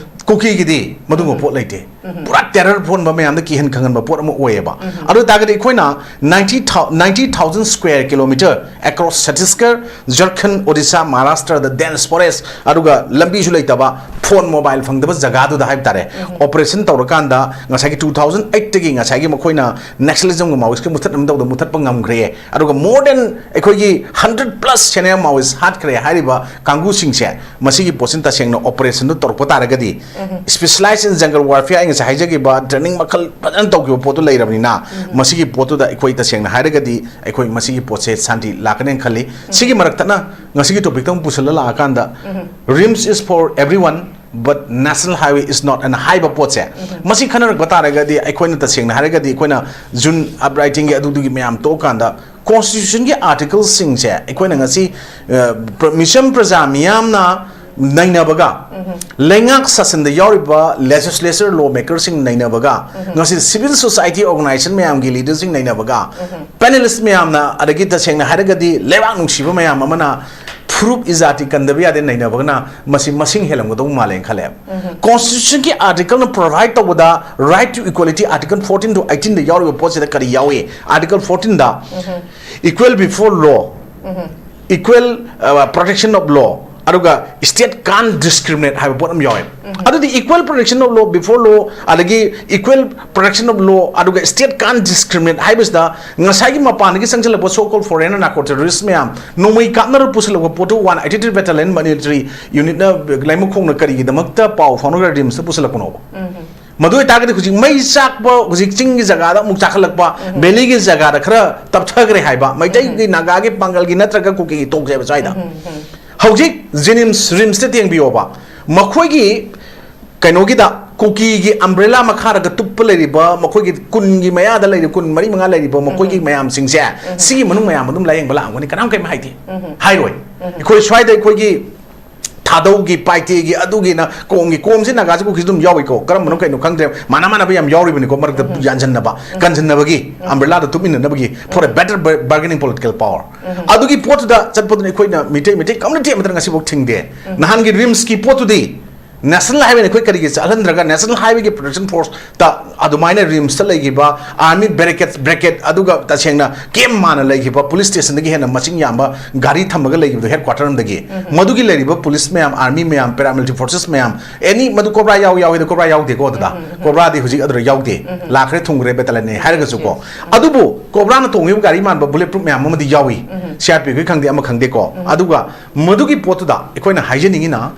ꯀꯨꯀꯤꯒꯤꯗꯤ ꯃꯗꯨꯒꯨꯝꯕ ꯄꯣꯠ ꯂꯩꯇꯦ꯫ ꯄꯨꯔꯥ terror ꯐꯣꯟꯕ ꯃꯌꯥꯝꯗ ꯀꯤꯍꯟ ꯈꯪꯍꯟꯕ ꯄꯣꯠ ꯑꯃ ꯑꯣꯏꯌꯦꯕ꯫ ꯑꯗꯨ ꯑꯣꯏ ꯇꯥꯔꯒꯗꯤ ꯑꯩꯈꯣꯏꯅ ninety thou-, ninety thousand square kilometre across Chhattisgarh, Jharkhand, Odisha, Maharashtra ꯗ dense forest, ꯑꯗꯨꯒ ꯂꯝꯕꯤꯁꯨ ꯂꯩꯇꯕ, phone mobile ꯐꯪꯗꯕ ꯖꯒꯥꯗꯨꯗ ꯍꯥꯏꯕ ꯇꯥꯔꯦ, operation ꯇꯧꯔꯀꯥꯟꯗ ꯉꯁꯥꯏꯒꯤ two thousand eight ꯇꯒꯤ ꯉꯁꯥꯏꯒꯤ ꯃꯈꯣꯏꯅ Naxalism ꯒ Maoist ꯀ ꯃꯨꯊꯠꯅꯕ ꯇꯧꯗ ꯃꯨꯊꯠꯄ ꯉꯝꯈ꯭ꯔꯦ꯫ ꯑꯗꯨꯒ more than ꯑꯩꯈꯣꯏꯒꯤ hundred plus senior Maoist ꯍꯥꯠꯈ꯭ꯔꯦ ꯍꯥꯏꯔꯤꯕ ꯀꯥꯡꯕꯨꯁꯤꯡꯁꯦ, ꯃꯁꯤꯒꯤ ꯄꯣꯠꯁꯤꯅ ꯇꯁꯦꯡꯅ operation ꯗꯨ ꯇꯧꯔꯛꯄ ꯇꯥꯔꯒꯗꯤ, specialized in jungle warfare ꯑꯩ ꯉꯁꯥꯏ ꯍꯥꯏꯖꯈꯤꯕ training ꯃꯈꯜ ꯐꯖꯅ ꯇꯧꯈꯤꯕ ꯄꯣꯠꯇꯨ ꯂꯩꯔꯕꯅꯤꯅ, ꯃꯁꯤꯒꯤ ꯄꯣꯠꯇꯨꯗ ꯑꯩꯈꯣꯏ ꯇꯁꯦꯡꯅ ꯍꯥꯏꯔꯒꯗꯤ ꯑꯩꯈꯣꯏ ꯃꯁꯤꯒꯤ ꯄꯣꯠꯁꯦ ꯁꯥꯟꯇꯤ ꯂꯥꯛꯀꯅꯦꯅ ꯈꯜꯂꯤ꯫ ꯁꯤꯒꯤ ꯃꯔꯛꯇꯅ ꯉꯁꯤꯒꯤ topic ꯇ ꯑꯃꯨꯛ ꯄꯨꯁꯤꯜꯂ ꯂꯥꯛꯑꯀꯥꯟꯗ, RIMS is for everyone but National Highway is not ꯑꯅ ꯍꯥꯏꯕ ꯄꯣꯠꯁꯦ, ꯃꯁꯤ ꯈꯟꯅꯔꯛꯄ ꯇꯥꯔꯒꯗꯤ, ꯑꯩꯈꯣꯏꯅ ꯇꯁꯦꯡꯅ ꯍꯥꯏꯔꯒꯗꯤ, ꯑꯩꯈꯣꯏꯅ June uprising ꯒꯤ ꯑꯗꯨꯗꯨꯒꯤ ꯃꯌꯥꯝ ꯇꯣꯛꯑꯀꯥꯟꯗ constitution ꯒꯤ article ꯁꯤꯡꯁꯦ ꯑꯩꯈꯣꯏꯅ ꯉꯁꯤ, ꯑ, ꯄ꯭ꯔ-, ꯃꯤꯆꯝ ꯄ꯭ꯔꯖꯥ ꯃꯤꯌꯥꯝꯅ ꯅꯩꯅꯕꯒ, ꯂꯩꯉꯥꯛ ꯁꯥꯁꯟꯗ ꯌꯥꯎꯔꯤꯕ legislature, law makerꯁꯤꯡ ꯅꯩꯅꯕꯒ, ꯉꯁꯤ civil society organization ꯃꯌꯥꯝꯒꯤ leaderꯁꯤꯡ ꯅꯩꯅꯕꯒ, panelist ꯃꯌꯥꯝꯅ, ꯑꯗꯒꯤ ꯇꯁꯦꯡꯅ ꯍꯥꯏꯔꯒꯗꯤ ꯂꯩꯕꯥꯛ ꯅꯨꯡꯁꯤꯕ ꯃꯌꯥꯝ ꯑꯃꯅ ꯐꯨꯔꯨꯞ ꯏꯖꯥꯇꯤ ꯀꯟꯗꯕ ꯌꯥꯗꯦ ꯅꯩꯅꯕꯒꯅ ꯃꯁꯤ ꯃꯁꯤꯡ ꯍꯦꯜꯂꯝꯒꯗꯧ ꯃꯥꯜꯂꯦꯅ ꯈꯜꯂꯦ꯫ Constitutionꯒꯤ articleꯅ provide ꯇꯧꯕꯗ right to equality, article fourteen to eighteenꯗ ꯌꯥꯎꯔꯤꯕ ꯄꯣꯠꯁꯤꯗ ꯀꯔꯤ ꯌꯥꯎꯏ? Article fourteenꯗ equal before law, equal, uh, protection of law, ꯑꯗꯨꯒ state can't discriminate ꯍꯥꯏꯕ ꯄꯣꯠ ꯑꯃ ꯌꯥꯎꯋꯦ꯫ ꯑꯗꯨꯗꯤ equal protection of law before law, ꯑꯗꯒꯤ equal protection of law, ꯑꯗꯨꯒ state can't discriminate ꯍꯥꯏꯕꯁꯤꯗ ꯉꯁꯥꯏꯒꯤ ꯃꯄꯥꯟꯗꯒꯤ ꯆꯪꯁꯤꯜꯂꯛꯄ so called foreigner narco terrorist ꯃꯌꯥꯝ ꯅꯣꯡꯃꯩ ꯀꯥꯞꯅꯔ ꯄꯨꯁꯤꯜꯂꯛꯄ ꯄꯣꯠꯇꯨ one eighty-three Battalion Military Unitꯅ ꯂꯩꯃꯈꯣꯡꯅ ꯀꯔꯤꯒꯤꯗꯃꯛꯇ ꯄꯥꯎ ꯐꯥꯎꯅꯔꯒ RIMSꯇ ꯄꯨꯁꯤꯜꯂꯛꯄꯅꯣꯕ? ꯃꯗꯨ ꯑꯣꯏꯇꯥꯔꯒꯗꯤ ꯍꯧꯖꯤꯛ ꯃꯩ ꯆꯥꯛꯄ, ꯍꯧꯖꯤꯛ ꯆꯤꯡꯒꯤ ꯖꯒꯥꯗ ꯑꯃꯨꯛ ꯆꯥꯛꯈꯠꯂꯛꯄ, valleyꯒꯤ ꯖꯒꯥꯗ ꯈꯔ ꯇꯞꯊꯈ꯭ꯔꯦ ꯍꯥꯏꯕ, ꯃꯩꯇꯩꯒꯤ, ꯅꯥꯒꯥꯒꯤ, ꯄꯥꯡꯒꯜꯒꯤ ꯅꯠꯇ꯭ꯔꯒ ꯀꯨꯀꯤꯒꯤ ꯇꯣꯛꯁꯦꯕ ꯁ꯭ꯋꯥꯏꯗ꯫ ꯍꯧꯖꯤꯛ JNIMS, RIMSꯇ ꯌꯦꯡꯕꯤꯌꯣꯕ, ꯃꯈꯣꯏꯒꯤ ꯀꯩꯅꯣꯒꯤꯗ ꯀꯨꯀꯤꯒꯤ umbrella ꯃꯈꯥꯗꯒ ꯇꯨꯞꯄ ꯂꯩꯔꯤꯕ ꯃꯈꯣꯏꯒꯤ ꯀꯨꯟꯒꯤ ꯃꯌꯥꯗ ꯂꯩꯔꯤꯕ, ꯀꯨꯟ ꯃꯔꯤ ꯃꯉꯥ ꯂꯩꯔꯤꯕ ꯃꯈꯣꯏꯒꯤ ꯃꯌꯥꯝꯁꯤꯡꯁꯦ, ꯁꯤꯒꯤ ꯃꯅꯨꯡ ꯃꯌꯥꯝ ꯑꯗꯨꯝ ꯂꯥꯌꯦꯡꯕ ꯂꯥꯛꯑꯝꯒꯅꯤ, ꯀꯅꯥꯝ ꯀꯔꯤꯝ ꯍꯥꯏꯗꯦ, ꯍꯥꯏꯔꯣꯏ꯫ ꯑꯩꯈꯣꯏ ꯁ꯭ꯋꯥꯏꯗ ꯑꯩꯈꯣꯏꯒꯤ ꯊꯥꯗꯧꯒꯤ, ꯄꯥꯏꯇꯦꯒꯤ, ꯑꯗꯨꯒꯤꯅ ꯀꯣꯝꯒꯤ, ꯀꯣꯝꯁꯤ ꯅꯥꯒꯥꯁꯤ ꯀꯨꯀꯤꯁꯤ ꯑꯗꯨꯝ ꯌꯥꯎꯏꯀꯣ, ꯀꯔꯝꯕꯅꯣ ꯀꯩꯅꯣ ꯈꯪꯗ꯭ꯔꯦ, ꯃꯥꯟꯅ ꯃꯥꯟꯅꯕ ꯌꯥꯝ ꯌꯥꯎꯔꯤꯕꯅꯤꯀꯣ, ꯃꯔꯛꯇ ꯌꯥꯟꯁꯤꯟꯅꯕ, ꯀꯟꯁꯤꯟꯅꯕꯒꯤ, umbrellaꯗ ꯇꯨꯞꯃꯤꯟꯅꯅꯕꯒꯤ, for a better bar-, bargaining political power꯫ ꯑꯗꯨꯒꯤ ꯄꯣꯠꯇꯨꯗ ꯆꯠꯄꯗꯨꯅ ꯑꯩꯈꯣꯏꯅ ꯃꯤꯇꯩ, ꯃꯤꯇꯩ community ꯑꯃꯠꯇꯅ ꯉꯁꯤꯐꯥꯎ ꯊꯤꯡꯗꯦ꯫ ꯅꯍꯥꯟꯒꯤ RIMSꯀꯤ ꯄꯣꯠꯇꯨꯗꯤ national highwayꯅ ꯑꯩꯈꯣꯏ ꯀꯔꯤꯒꯤ ꯆꯠꯍꯟꯗ꯭ꯔꯒ national highwayꯒꯤ protection forceꯇ ꯑꯗꯨꯃꯥꯏꯅ RIMSꯇ ꯂꯩꯈꯤꯕ army barricade, barricade, ꯑꯗꯨꯒ ꯇꯁꯦꯡꯅ camp ꯃꯥꯟꯅ ꯂꯩꯈꯤꯕ police stationꯗꯒꯤ ꯍꯦꯟꯅ ꯃꯁꯤꯡ ꯌꯥꯝꯕ ꯒꯥꯔꯤ ꯊꯝꯃꯒ ꯂꯩꯈꯤꯕꯗꯣ headquarter ꯑꯃꯗꯒꯤ, ꯃꯗꯨꯒꯤ ꯂꯩꯔꯤꯕ police ꯃꯌꯥꯝ, army ꯃꯌꯥꯝ, paramilitary forces ꯃꯌꯥꯝ, any, ꯃꯗꯨ COBRA ꯌꯥꯎ-, ꯌꯥꯎꯏꯗ, COBRA ꯌꯥꯎꯗꯦꯀꯣ ꯑꯗꯨꯗ꯫ COBRAꯗꯤ ꯍꯧꯖꯤꯛ ꯑꯗꯨꯗ ꯌꯥꯎꯗꯦ꯫ ꯂꯥꯛꯈ꯭ꯔꯦ, ꯊꯨꯡꯈ꯭ꯔꯦ, battalion ꯍꯥꯏꯔꯒꯁꯨꯀꯣ꯫ ꯑꯗꯨꯕꯨ COBRAꯅ ꯇꯣꯡꯉꯤꯕ ꯒꯥꯔꯤ ꯃꯥꯟꯕ bullet proof ꯃꯌꯥꯝ ꯑꯃꯗꯤ ꯌꯥꯎꯏ꯫ CRPFꯀꯤ ꯈꯪꯗꯦ, ꯑꯃ ꯈꯪꯗꯦꯀꯣ꯫ ꯑꯗꯨꯒ ꯃꯗꯨꯒꯤ ꯄꯣꯠꯇꯨꯗ ꯑꯩꯈꯣꯏꯅ ꯍꯥꯏꯖꯅꯤꯡꯉꯤꯅ,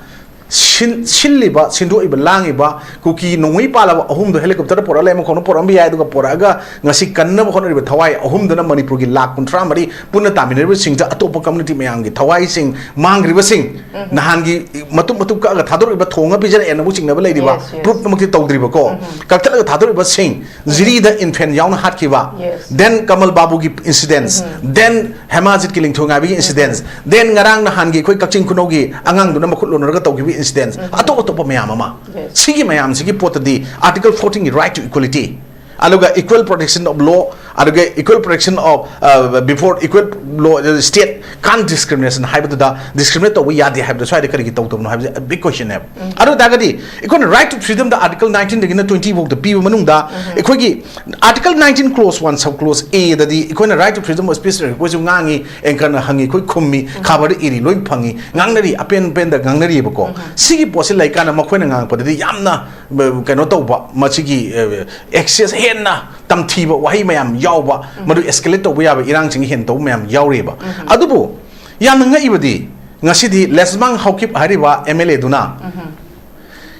ꯁꯤ ꯁꯤꯜꯂꯤꯕ, ꯁꯤꯟꯗꯣꯛꯏꯕ, ꯂꯥꯡꯉꯤꯕ ꯀꯨꯀꯤ ꯅꯣꯡꯃꯩ ꯄꯥꯜꯂꯕ ꯑꯍꯨꯝꯗꯣ ꯍꯦꯂꯤꯀꯣꯞꯇꯔꯗ ꯄꯨꯔꯛꯑ ꯂꯩꯃꯈꯣꯡꯅ ꯄꯨꯔꯛꯑꯝꯕ ꯌꯥꯏ, ꯑꯗꯨꯒ ꯄꯨꯔꯛꯑꯒ ꯉꯁꯤ ꯀꯟꯅꯕ ꯍꯣꯠꯅꯔꯤꯕ ꯊꯋꯥꯏ ꯑꯍꯨꯝꯗꯨꯅ ꯃꯅꯤꯄꯨꯔꯒꯤ ꯂꯥꯈ ꯀꯨꯟꯊ꯭ꯔꯥ ꯃꯔꯤ ꯄꯨꯟꯅ ꯇꯥꯃꯤꯟꯅꯔꯤꯕꯁꯤꯡꯗ ꯑꯇꯣꯞꯄ ꯀꯝꯃ꯭ꯌꯨꯅꯤꯇꯤ ꯃꯌꯥꯝꯒꯤ ꯊꯋꯥꯏꯁꯤꯡ ꯃꯥꯡꯈ꯭ꯔꯤꯕꯁꯤꯡ, ꯅꯍꯥꯟꯒꯤ ꯃꯇꯨꯞ ꯃꯇꯨꯞ ꯀꯛꯑꯒ ꯊꯥꯗꯣꯔꯛꯏꯕ, ꯊꯣꯡꯉ ꯄꯤꯖꯔꯛꯑꯦꯅꯕꯨ ꯆꯤꯡꯅꯕ ꯂꯩꯔꯤꯕ, ꯄ꯭ꯔꯨꯐꯃꯛꯇꯤ ꯇꯧꯗ꯭ꯔꯤꯕꯀꯣ, ꯀꯛꯊꯠꯂꯒ ꯊꯥꯗꯣꯔꯛꯏꯕꯁꯤꯡ, ꯖꯤꯔꯤꯗ ꯏꯟꯐꯦꯟ ꯌꯥꯎꯅ ꯍꯥꯠꯈꯤꯕ, then ꯀꯃꯜ ꯕꯥꯕꯨꯒꯤ ꯏꯟꯁꯤꯗꯦꯟꯁ, then ꯍꯦꯃꯥꯖꯤꯠꯀꯤ ꯂꯤꯡꯊꯣꯏꯉꯥꯏꯕꯒꯤ ꯏꯟꯁꯤꯗꯦꯟꯁ, then ꯉꯔꯥꯡ ꯅꯍꯥꯟꯒꯤ ꯑꯩꯈꯣꯏ ꯀꯛꯆꯤꯡ ꯈꯨꯅꯧꯒꯤ ꯑꯉꯥꯡꯗꯨꯅ ꯃꯈꯨꯠ ꯂꯣꯟꯅꯔꯒ ꯇꯧꯈꯤꯕ ꯏꯟꯁꯤꯗꯦꯟꯁ, ꯑꯇꯣꯞ ꯑꯇꯣꯞꯄ ꯃꯌꯥꯝ ꯑꯃ, ꯁꯤꯒꯤ ꯃꯌꯥꯝꯁꯤꯒꯤ ꯄꯣꯠꯇꯗꯤ Article fourteen ꯒꯤ right to equality, ꯑꯗꯨꯒ equal protection of law, ꯑꯗꯨꯒ equal protection of, uh, before equal law, uh, state can't discrimination ꯍꯥꯏꯕꯗꯨꯗ discriminate ꯇꯧꯕ ꯌꯥꯗꯦ ꯍꯥꯏꯕꯗꯣ ꯁ꯭ꯋꯥꯏꯗ ꯀꯔꯤꯒꯤ ꯇꯧꯗꯕꯅꯣ ꯍꯥꯏꯕꯁꯦ big question ꯅꯦꯕ꯫ ꯑꯗꯨ ꯑꯣꯏꯇꯥꯔꯒꯗꯤ ꯑꯩꯈꯣꯏꯅ right to freedom the Article nineteen ꯗꯒꯤꯅ twenty ꯐꯥꯎꯗ ꯄꯤꯕ ꯃꯅꯨꯡꯗ ꯑꯩꯈꯣꯏꯒꯤ Article nineteen clause one sub clause A ꯗꯗꯤ ꯑꯩꯈꯣꯏꯅ right to freedom of speech ꯑꯩꯈꯣꯏꯁꯨ ꯉꯥꯡꯉꯤ, anchor ꯅ ꯍꯪꯉꯤ, ꯑꯩꯈꯣꯏ ꯈꯨꯝꯃꯤ, ꯈꯕꯔꯗ ꯏꯔꯤ, ꯂꯣꯏ ꯐꯪꯉꯤ, ꯉꯥꯡꯅꯔꯤ, ꯑꯄꯦꯟ ꯑꯄꯦꯟꯗ ꯉꯥꯡꯅꯔꯤꯕꯀꯣ꯫ ꯁꯤꯒꯤ ꯄꯣꯠꯁꯤ ꯂꯩꯀꯥꯟꯗ ꯃꯈꯣꯏꯅ ꯉꯥꯡꯉꯛꯄꯗꯗꯤ ꯌꯥꯝꯅ, ꯑ, ꯀꯩꯅꯣ ꯇꯧꯕ, ꯃꯁꯤꯒꯤ, ꯑ, excess ꯍꯦꯟꯅ ꯇꯝꯊꯤꯕ ꯋꯥꯍꯩ ꯃꯌꯥꯝ ꯌꯥꯎꯕ, ꯃꯗꯨ escalate ꯇꯧꯕ ꯌꯥꯕ ꯏꯔꯥꯡꯁꯤꯡ ꯍꯦꯟꯅ ꯇꯧꯕ ꯃꯌꯥꯝ ꯌꯥꯎꯔꯤꯕ꯫ ꯑꯗꯨꯕꯨ ꯌꯥꯝꯅ ꯉꯛꯏꯕꯗꯤ ꯉꯁꯤꯗꯤ ꯂꯦꯁꯃꯥꯡ ꯍꯥꯎꯀꯤꯞ ꯍꯥꯏꯔꯤꯕ MLA ꯗꯨꯅ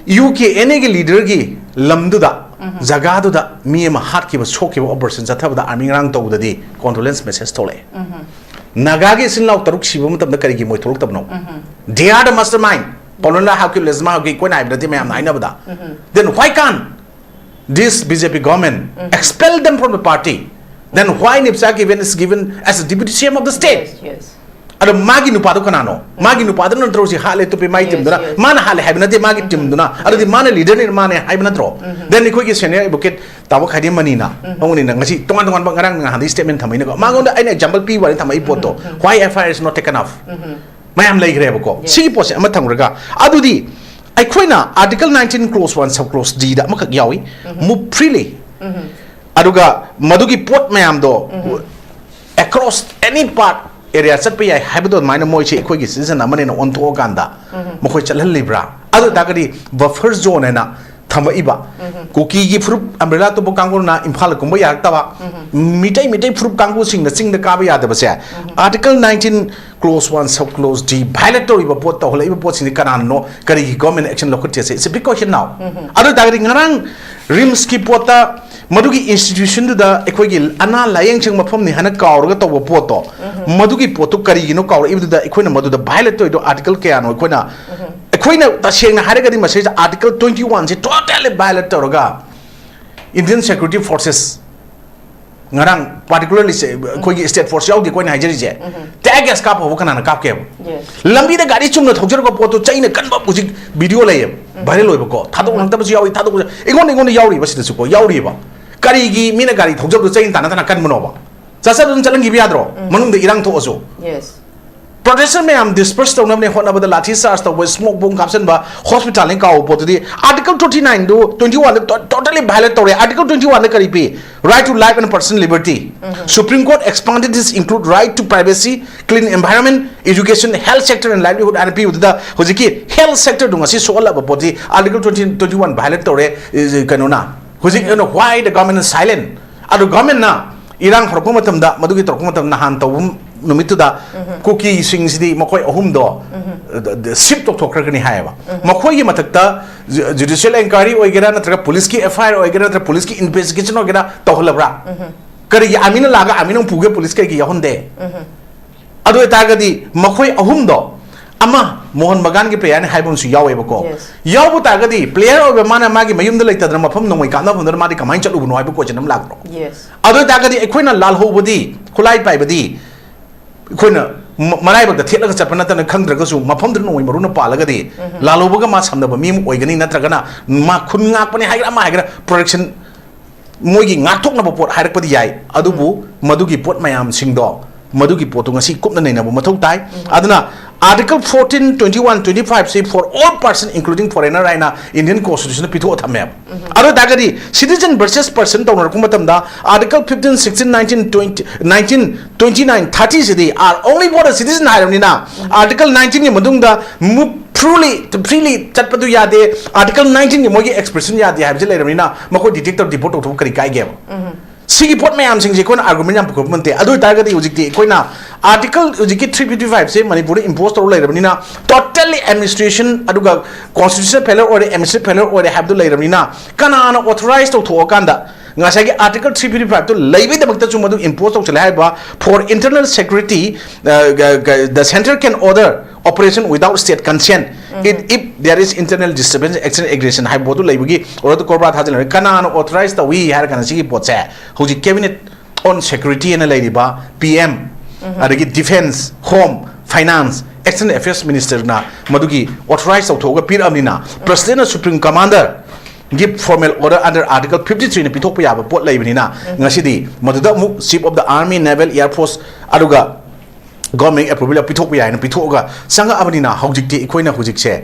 UKNA ꯒꯤ leader ꯒꯤ ꯂꯝꯗꯨꯗ, ꯖꯒꯥꯗꯨꯗ ꯃꯤ ꯑꯃ ꯍꯥꯠꯈꯤꯕ, ꯁꯣꯛꯈꯤꯕ operation ꯆꯠꯊꯕꯗ army ꯉꯔꯥꯡ ꯇꯧꯕꯗꯗꯤ condolence message ꯊꯣꯛꯂꯛꯑꯦ꯫ ꯅꯥꯒꯥꯒꯤ ꯏꯆꯤꯟ ꯏꯅꯥꯎ ꯇꯔꯨꯛ ꯁꯤꯕ ꯃꯇꯝꯗ ꯀꯔꯤꯒꯤ ꯃꯣꯏ ꯊꯣꯛꯂꯛꯇꯕꯅꯣ? They are the mastermind꯫ ꯄꯥꯎꯂꯣꯟꯂꯥ Haokip, ꯂꯦꯁꯃꯥ Haokip, ꯑꯩꯈꯣꯏꯅ ꯍꯥꯏꯕ ꯅꯠꯇꯦ, ꯃꯌꯥꯝꯅ ꯍꯥꯏꯅꯕꯗ꯫ Then why can't this BJP government expel them from the party? Then why ꯅꯤꯞꯆꯥ ꯒꯤꯕꯦꯟ is given as a deputy CM of the state? ꯑꯗꯣ ꯃꯥꯒꯤ ꯅꯨꯄꯥꯗꯣ ꯀꯅꯥꯅꯣ? ꯃꯥꯒꯤ ꯅꯨꯄꯥꯗꯨꯅ ꯅꯠꯇ꯭ꯔꯣ ꯁꯤ ꯍꯥꯠꯂꯦ ꯇꯨꯞꯄꯦ ꯃꯥꯒꯤ team ꯗꯨꯅ? ꯃꯥꯅ ꯍꯥꯠꯂꯦ ꯍꯥꯏꯕ ꯅꯠꯇꯦ, ꯃꯥꯒꯤ team ꯗꯨꯅ꯫ ꯑꯗꯨꯗꯤ ꯃꯥꯅ leader ꯅꯤ, ꯃꯥꯅꯦ ꯍꯥꯏꯕ ꯅꯠꯇ꯭ꯔꯣ? Then ꯑꯩꯈꯣꯏꯒꯤ senior advocate ꯇꯥꯃꯣ ꯈꯥꯏꯗꯦꯝ ꯃꯅꯤꯅ, ꯃꯉꯣꯟꯗ ꯉꯁꯤ ꯇꯣꯉꯥꯟ ꯇꯣꯉꯥꯟꯕ ꯉꯔꯥꯡ ꯅꯍꯥꯟꯗꯩ statement ꯊꯝꯃꯛꯏꯅꯀꯣ, ꯃꯉꯣꯟꯗ ꯑꯩꯅ example ꯄꯤꯕ ꯋꯥꯅꯤ, ꯊꯝꯃꯛꯏ ꯄꯣꯠꯇꯣ꯫ Why FIR is not taken off? ꯃꯌꯥꯝ ꯂꯩꯈ꯭ꯔꯦꯕꯀꯣ꯫ ꯁꯤꯒꯤ ꯄꯣꯠꯁꯦ ꯑꯃ ꯊꯝꯈ꯭ꯔꯒ, ꯑꯗꯨꯗꯤ ꯑꯩꯈꯣꯏꯅ Article nineteen clause one sub clause D ꯗ ꯑꯃꯈꯛ ꯌꯥꯎꯏ, move freely꯫ ꯑꯗꯨꯒ ꯃꯗꯨꯒꯤ ꯄꯣꯠ ꯃꯌꯥꯝꯗꯣ across any part area ꯆꯠꯄ ꯌꯥꯏ ꯍꯥꯏꯕꯗꯣ ꯑꯗꯨꯃꯥꯏꯅ ꯃꯣꯏꯁꯦ ꯑꯩꯈꯣꯏꯒꯤ citizen ꯑꯃꯅꯦꯅ ꯑꯣꯟꯊꯣꯛꯑꯀꯥꯟꯗ ꯃꯈꯣꯏ ꯆꯠꯍꯜꯂꯤꯕ꯭ꯔꯥ? ꯑꯗꯨ ꯑꯣꯏꯇꯥꯔꯒꯗꯤ buffer zone ꯍꯥꯏꯅ ꯊꯝꯃꯛꯏꯕ꯫ ꯀꯨꯀꯤꯒꯤ ꯐꯨꯔꯨꯞ ꯑꯝꯕ꯭ꯔꯦꯂꯥ ꯇꯨꯞꯄ ꯀꯥꯡꯕꯨꯅ ꯏꯝꯐꯥꯜꯗ ꯀꯨꯝꯕ ꯌꯥꯔꯛꯇꯕ, ꯃꯤꯇꯩ ꯃꯤꯇꯩ ꯐꯨꯔꯨꯞ ꯀꯥꯡꯕꯨꯁꯤꯡꯅ ꯆꯤꯡꯗ ꯀꯥꯕ ꯌꯥꯗꯕꯁꯦ, Article nineteen, clause one, sub clause D violate ꯇꯧꯔꯤꯕ ꯄꯣꯠ, ꯇꯧꯍꯜꯂꯛꯏꯕ ꯄꯣꯠꯁꯤꯡꯁꯤ ꯀꯅꯥꯅꯅꯣ, ꯀꯔꯤꯒꯤ government action ꯂꯧꯈꯠꯀꯦꯁꯦ? It's a big question now. ꯑꯗꯨ ꯑꯣꯏꯇꯥꯔꯒꯗꯤ ꯉꯔꯥꯡ RIMSꯀꯤ ꯄꯣꯠꯇ, ꯃꯗꯨꯒꯤ institutionꯗꯨꯗ ꯑꯩꯈꯣꯏꯒꯤ ꯑꯅꯥ ꯂꯥꯌꯦꯡ ꯁꯪ ꯃꯐꯝꯅꯤ ꯍꯥꯏꯅ ꯀꯥꯎꯔꯒ ꯇꯧꯕ ꯄꯣꯠꯇꯣ, ꯃꯗꯨꯒꯤ ꯄꯣꯠꯇꯨ ꯀꯔꯤꯒꯤꯅꯣ ꯀꯥꯎꯔꯛꯏꯕꯗꯨꯗ ꯑꯩꯈꯣꯏꯅ ꯃꯗꯨꯗ violate ꯇꯧꯔꯤꯗꯣ article ꯀꯌꯥꯅꯣ? ꯑꯩꯈꯣꯏꯅ, ꯑꯩꯈꯣꯏꯅ ꯇꯁꯦꯡꯅ ꯍꯥꯏꯔꯒꯗꯤ ꯃꯁꯤꯗ Article twenty oneꯁꯦ totally violate ꯇꯧꯔꯒ Indian Security Forces, ꯉꯔꯥꯡ particularly ꯁꯦ ꯑꯩꯈꯣꯏꯒꯤ state force ꯌꯥꯎꯗꯦꯀꯣ ꯑꯩꯅ ꯍꯥꯏꯖꯔꯤꯁꯦ, tear gas ꯀꯥꯞꯄ ꯍꯧꯕ ꯀꯅꯥꯅ ꯀꯥꯞꯀꯦꯕ? Yes. ꯂꯝꯕꯤꯗ ꯒꯥꯔꯤ ꯆꯨꯝꯅ ꯊꯧꯖꯔꯒ ꯄꯣꯠꯇꯣ ꯆꯩꯅ ꯀꯟꯕ ꯍꯧꯖꯤꯛ video ꯂꯩꯌꯦꯕ, viral ꯑꯣꯏꯕꯀꯣ, ꯊꯥꯗꯣꯛꯅꯤꯡꯗꯕꯁꯨ ꯌꯥꯎꯔꯤ, ꯊꯥꯗꯣꯛꯄꯁꯨ, ꯑꯩꯉꯣꯟꯗ, ꯑꯩꯉꯣꯟꯗ ꯌꯥꯎꯔꯤꯕ ꯁꯤꯗꯁꯨꯀꯣ, ꯌꯥꯎꯔꯤꯕ꯫ ꯀꯔꯤꯒꯤ ꯃꯤꯅ ꯒꯥꯔꯤ ꯊꯧꯖꯕꯗꯣ ꯆꯩꯅ ꯇꯥꯟꯅ ꯇꯥꯟꯅ ꯀꯟꯕꯅꯣꯕ? ꯆꯠꯆꯕ ꯑꯗꯨꯝ ꯆꯠꯍꯟꯈꯤꯕ ꯌꯥꯗ꯭ꯔꯣ? ꯃꯅꯨꯡꯗ ꯏꯔꯥꯡ ꯊꯣꯛꯑꯁꯨ? Yes. Protester ꯃꯌꯥꯝ disperse ꯇꯧꯅꯕꯅꯦ ꯍꯣꯠꯅꯕꯗ ꯂꯥꯊꯤ charge ꯇꯧꯕ, smoke bomb ꯀꯥꯞꯁꯤꯟꯕ, hospitalꯅꯦ ꯀꯥꯎꯕ ꯄꯣꯠꯇꯨꯗꯤ Article twenty nineꯗꯨ twenty oneꯗ to- totally violate ꯇꯧꯔꯦ꯫ Article twenty oneꯗ ꯀꯔꯤ ꯄꯤ? Right to life and personal liberty. Supreme Court expanded this include right to privacy, clean environment, education, health sector and livelihood ꯍꯥꯏꯅ ꯄꯤꯕꯗꯨꯗ ꯍꯧꯖꯤꯛꯀꯤ health sectorꯗꯨ ꯉꯁꯤ ꯁꯣꯛꯍꯜꯂꯕ ꯄꯣꯠꯁꯤ Article twenty twenty one violate ꯇꯧꯔꯦ꯫ E- ꯀꯩꯅꯣꯅ ꯍꯧꯖꯤꯛ ꯑꯩꯅ why the government is silent? ꯑꯗꯨ governmentꯅ ꯏꯔꯥꯡ ꯍꯧꯔꯛꯄ ꯃꯇꯝꯗ, ꯃꯗꯨꯒꯤ ꯇꯧꯔꯛꯄ ꯃꯇꯝꯗ, ꯅꯍꯥꯟ ꯇꯧꯕ ꯅꯨꯃꯤꯠꯇꯨꯗ ꯀꯨꯀꯤꯁꯤꯡꯁꯤꯗꯤ ꯃꯈꯣꯏ ꯑꯍꯨꯝꯗꯣ shift ꯇꯧꯊꯣꯛꯈ꯭ꯔꯒꯅꯤ ꯍꯥꯏꯌꯦꯕ꯫ ꯃꯈꯣꯏꯒꯤ ꯃꯊꯛꯇ ju- judicial inquiry ꯑꯣꯏꯒꯦꯔꯥ, ꯅꯠꯇ꯭ꯔꯒ policeꯀꯤ FIR ꯑꯣꯏꯒꯦꯔꯥ, ꯅꯠꯇ꯭ꯔꯒ policeꯀꯤ investigation ꯑꯣꯏꯒꯦꯔꯥ ꯇꯧꯍꯜꯂꯕ꯭ꯔꯥ? ꯀꯔꯤꯒꯤ armyꯅ ꯂꯥꯛꯑꯒ armyꯅ ꯑꯃꯨꯛ ꯄꯨꯒꯦ, police ꯀꯩꯒꯤ ꯌꯥꯎꯍꯟꯗꯦ? ꯑꯗꯨ ꯑꯣꯏꯇꯥꯔꯒꯗꯤ ꯃꯈꯣꯏ ꯑꯍꯨꯝꯗꯣ, ꯑꯃ ꯃꯣꯍꯟ ꯕꯒꯥꯟꯒꯤ playerꯅꯤ ꯍꯥꯏꯕ ꯑꯃꯁꯨ ꯌꯥꯎꯋꯦꯕꯀꯣ꯫ Yes. ꯌꯥꯎꯕ ꯇꯥꯔꯒꯗꯤ player ꯑꯣꯏꯕ ꯃꯥꯅ ꯃꯥꯒꯤ ꯃꯌꯨꯝꯗ ꯂꯩꯇꯗꯅ ꯃꯐꯝ ꯅꯣꯡꯃꯩ ꯀꯥꯞꯅꯐꯝꯗꯨꯗ ꯃꯥꯗꯤ ꯀꯃꯥꯏꯅ ꯆꯠꯂꯨꯕꯅꯣ ꯍꯥꯏꯕ question ꯑꯃ ꯂꯥꯛꯄ꯭ꯔꯣ? Yes. ꯑꯗꯨ ꯑꯣꯏꯇꯥꯔꯒꯗꯤ ꯑꯩꯈꯣꯏꯅ ꯂꯥꯜꯍꯧꯕꯗꯤ, ꯈꯨꯠꯂꯥꯏ ꯄꯥꯏꯕꯗꯤ ꯑꯩꯈꯣꯏꯅ ꯃ- ꯃꯔꯥꯏꯕꯛꯇ ꯊꯦꯠꯂꯒ ꯆꯠꯄ ꯅꯠꯇꯅ ꯈꯪꯗ꯭ꯔꯒꯁꯨ ꯃꯐꯝꯗꯨꯗ ꯅꯣꯡꯃꯩ ꯃꯔꯨꯅ ꯄꯥꯜꯂꯒꯗꯤ ꯂꯥꯜꯍꯧꯕꯒ ꯃꯥ ꯁꯝꯅꯕ ꯃꯤ ꯑꯃ ꯑꯣꯏꯒꯅꯤ, ꯅꯠꯇ꯭ꯔꯒꯅ ꯃꯥ ꯈꯨꯟ ꯉꯥꯛꯄꯅꯦ ꯍꯥꯏꯒꯦꯔꯥ ꯑꯃ ꯍꯥꯏꯒꯦꯔꯥ protection ꯃꯣꯏꯒꯤ ꯉꯥꯛꯊꯣꯛꯅꯕ ꯄꯣꯠ ꯍꯥꯏꯔꯛꯄꯗꯤ ꯌꯥꯏ, ꯑꯗꯨꯕꯨ ꯃꯗꯨꯒꯤ ꯄꯣꯠ ꯃꯌꯥꯝꯁꯤꯡꯗꯣ, ꯃꯗꯨꯒꯤ ꯄꯣꯠꯇꯨ ꯉꯁꯤ ꯀꯨꯞꯅ ꯅꯩꯅꯕ ꯃꯊꯧ ꯇꯥꯏ꯫ ꯑꯗꯨꯅ Article fourteen, twenty one, twenty five ꯁꯤ for all person including foreigner ꯍꯥꯏꯅ Indian Constitution ꯗ ꯄꯤꯊꯣꯛꯑ ꯊꯝꯃꯦꯕ꯫ ꯑꯗꯨ ꯑꯣꯏꯇꯥꯔꯒꯗꯤ citizen versus person ꯇꯧꯅꯔꯛꯄ ꯃꯇꯝꯗ Article fifteen, sixteen, nineteen, twenty, nineteen, twenty nine, thirty CD are only for the citizen ꯍꯥꯏꯔꯕꯅꯤꯅ Article nineteen ꯒꯤ ꯃꯇꯨꯡꯗ ꯃꯨꯞ ꯊ꯭ꯔꯨꯂꯤ freely ꯆꯠꯄꯗꯨ ꯌꯥꯗꯦ, ꯑꯥꯔꯇꯤꯀꯜ ꯅꯥꯏꯟꯇꯤꯟꯒꯤ ꯃꯣꯏꯒꯤ ꯑꯦꯛꯁꯄ꯭ꯔꯦꯁꯟ ꯌꯥꯗꯦ ꯍꯥꯏꯕꯁꯤ ꯂꯩꯔꯕꯅꯤꯅ ꯃꯈꯣꯏ ꯗꯤꯇꯦꯛ ꯇꯧꯔ ꯗꯤꯄꯣꯔꯠ ꯇꯧꯊꯣꯛꯄ ꯀꯔꯤ ꯀꯥꯏꯒꯦꯕ? ꯁꯤꯒꯤ ꯄꯣꯠ ꯃꯌꯥꯝꯁꯤꯡꯁꯦ ꯑꯩꯈꯣꯏꯅ ꯑꯥꯔꯒꯨꯃꯦꯟ ꯌꯥꯝ ꯄꯨꯈꯠꯄ ꯅꯠꯇꯦ꯫ ꯑꯗꯨ ꯑꯣꯏꯇꯥꯔꯒꯗꯤ ꯍꯧꯖꯤꯛꯇꯤ ꯑꯩꯈꯣꯏꯅ ꯑꯥꯔꯇꯤꯀꯜ ꯍꯧꯖꯤꯛꯀꯤ ꯊ꯭ꯔꯤ ꯐꯤꯐꯇꯤ ꯐꯥꯏꯚꯁꯦ ꯃꯅꯤꯄꯨꯔꯗ ꯏꯝꯄꯣꯁ ꯇꯧꯔ ꯂꯩꯔꯕꯅꯤꯅ, ꯇꯣꯇꯦꯜꯂꯤ ꯑꯦꯗꯃꯤꯅꯤꯁꯇ꯭ꯔꯦꯁꯟ ꯑꯗꯨꯒ ꯀꯣꯟꯁꯇꯤꯇ꯭ꯌꯨꯁꯅꯦꯜ ꯐꯦꯂꯔ ꯑꯣꯏꯔꯦ, ꯑꯦꯗꯃꯤꯅꯤꯁꯇ꯭ꯔꯦꯇꯤꯚ ꯐꯦꯂꯔ ꯑꯣꯏꯔꯦ ꯍꯥꯏꯕꯗꯨ ꯂꯩꯔꯕꯅꯤꯅ, ꯀꯅꯥꯅ ꯑꯣꯊꯣꯔꯥꯏꯁ ꯇꯧꯊꯣꯛꯑꯀꯥꯟꯗ ꯉꯁꯥꯏꯒꯤ ꯑꯥꯔꯇꯤꯀꯜ ꯊ꯭ꯔꯤ ꯐꯤꯐꯇꯤ ꯐꯥꯏꯚꯇꯨ ꯂꯩꯕꯩꯗꯃꯛꯇꯁꯨ ꯃꯗꯨ ꯏꯝꯄꯣꯁ ꯇꯧꯁꯤꯜꯂꯦ ꯍꯥꯏꯕ, for internal security, uh, the center can order operation without state consent, it, if there is internal disturbance, external aggression ꯍꯥꯏꯕ ꯄꯣꯠꯇꯨ ꯂꯩꯕꯒꯤ ꯑꯣꯔꯗꯔꯗꯨ ꯀꯣꯕ꯭ꯔꯥ ꯊꯥꯖꯤꯜꯂꯔꯣꯏ꯫ ꯀꯅꯥꯅ ꯑꯣꯊꯣꯔꯥꯏꯁ ꯇꯧꯏ ꯍꯥꯏꯔ ꯀꯥꯟꯗ ꯁꯤꯒꯤ ꯄꯣꯠꯁꯦ ꯍꯧꯖꯤꯛ ꯀꯦꯕꯤꯅꯦꯠ ꯑꯣꯟ ꯁꯦꯀ꯭ꯌꯨꯔꯤꯇꯤ ꯑꯅ ꯂꯩꯔꯤꯕ ꯄꯤ ꯑꯦꯝ, ꯑꯗꯒꯤ defence, home, finance, external affairs ꯃꯤꯅꯤꯁꯇꯔꯅ ꯃꯗꯨꯒꯤ ꯑꯣꯊꯣꯔꯥꯏꯁ ꯇꯧꯊꯣꯛꯑꯒ ꯄꯤꯔꯛꯑꯕꯅꯤꯅ, ꯄ꯭ꯔꯁꯤꯗꯦꯟꯅ supreme commander give formal order under article fifty three ꯅ ꯄꯤꯊꯣꯛꯄ ꯌꯥꯕ ꯄꯣꯠ ꯂꯩꯕꯅꯤꯅ, ꯉꯁꯤꯗꯤ ꯃꯗꯨꯗ ꯑꯃꯨꯛ chief of the army, naval, air force, ꯑꯗꯨꯒ ꯒꯣꯔꯃꯦꯟ ꯑꯦꯄ꯭ꯔꯨꯚꯦꯜ ꯄꯤꯊꯣꯛꯄ ꯌꯥꯏꯅ ꯄꯤꯊꯣꯛꯑꯒ ꯆꯪꯉꯛꯑꯕꯅꯤꯅ, ꯍꯧꯖꯤꯛꯇꯤ ꯑꯩꯈꯣꯏꯅ ꯍꯧꯖꯤꯛꯁꯦ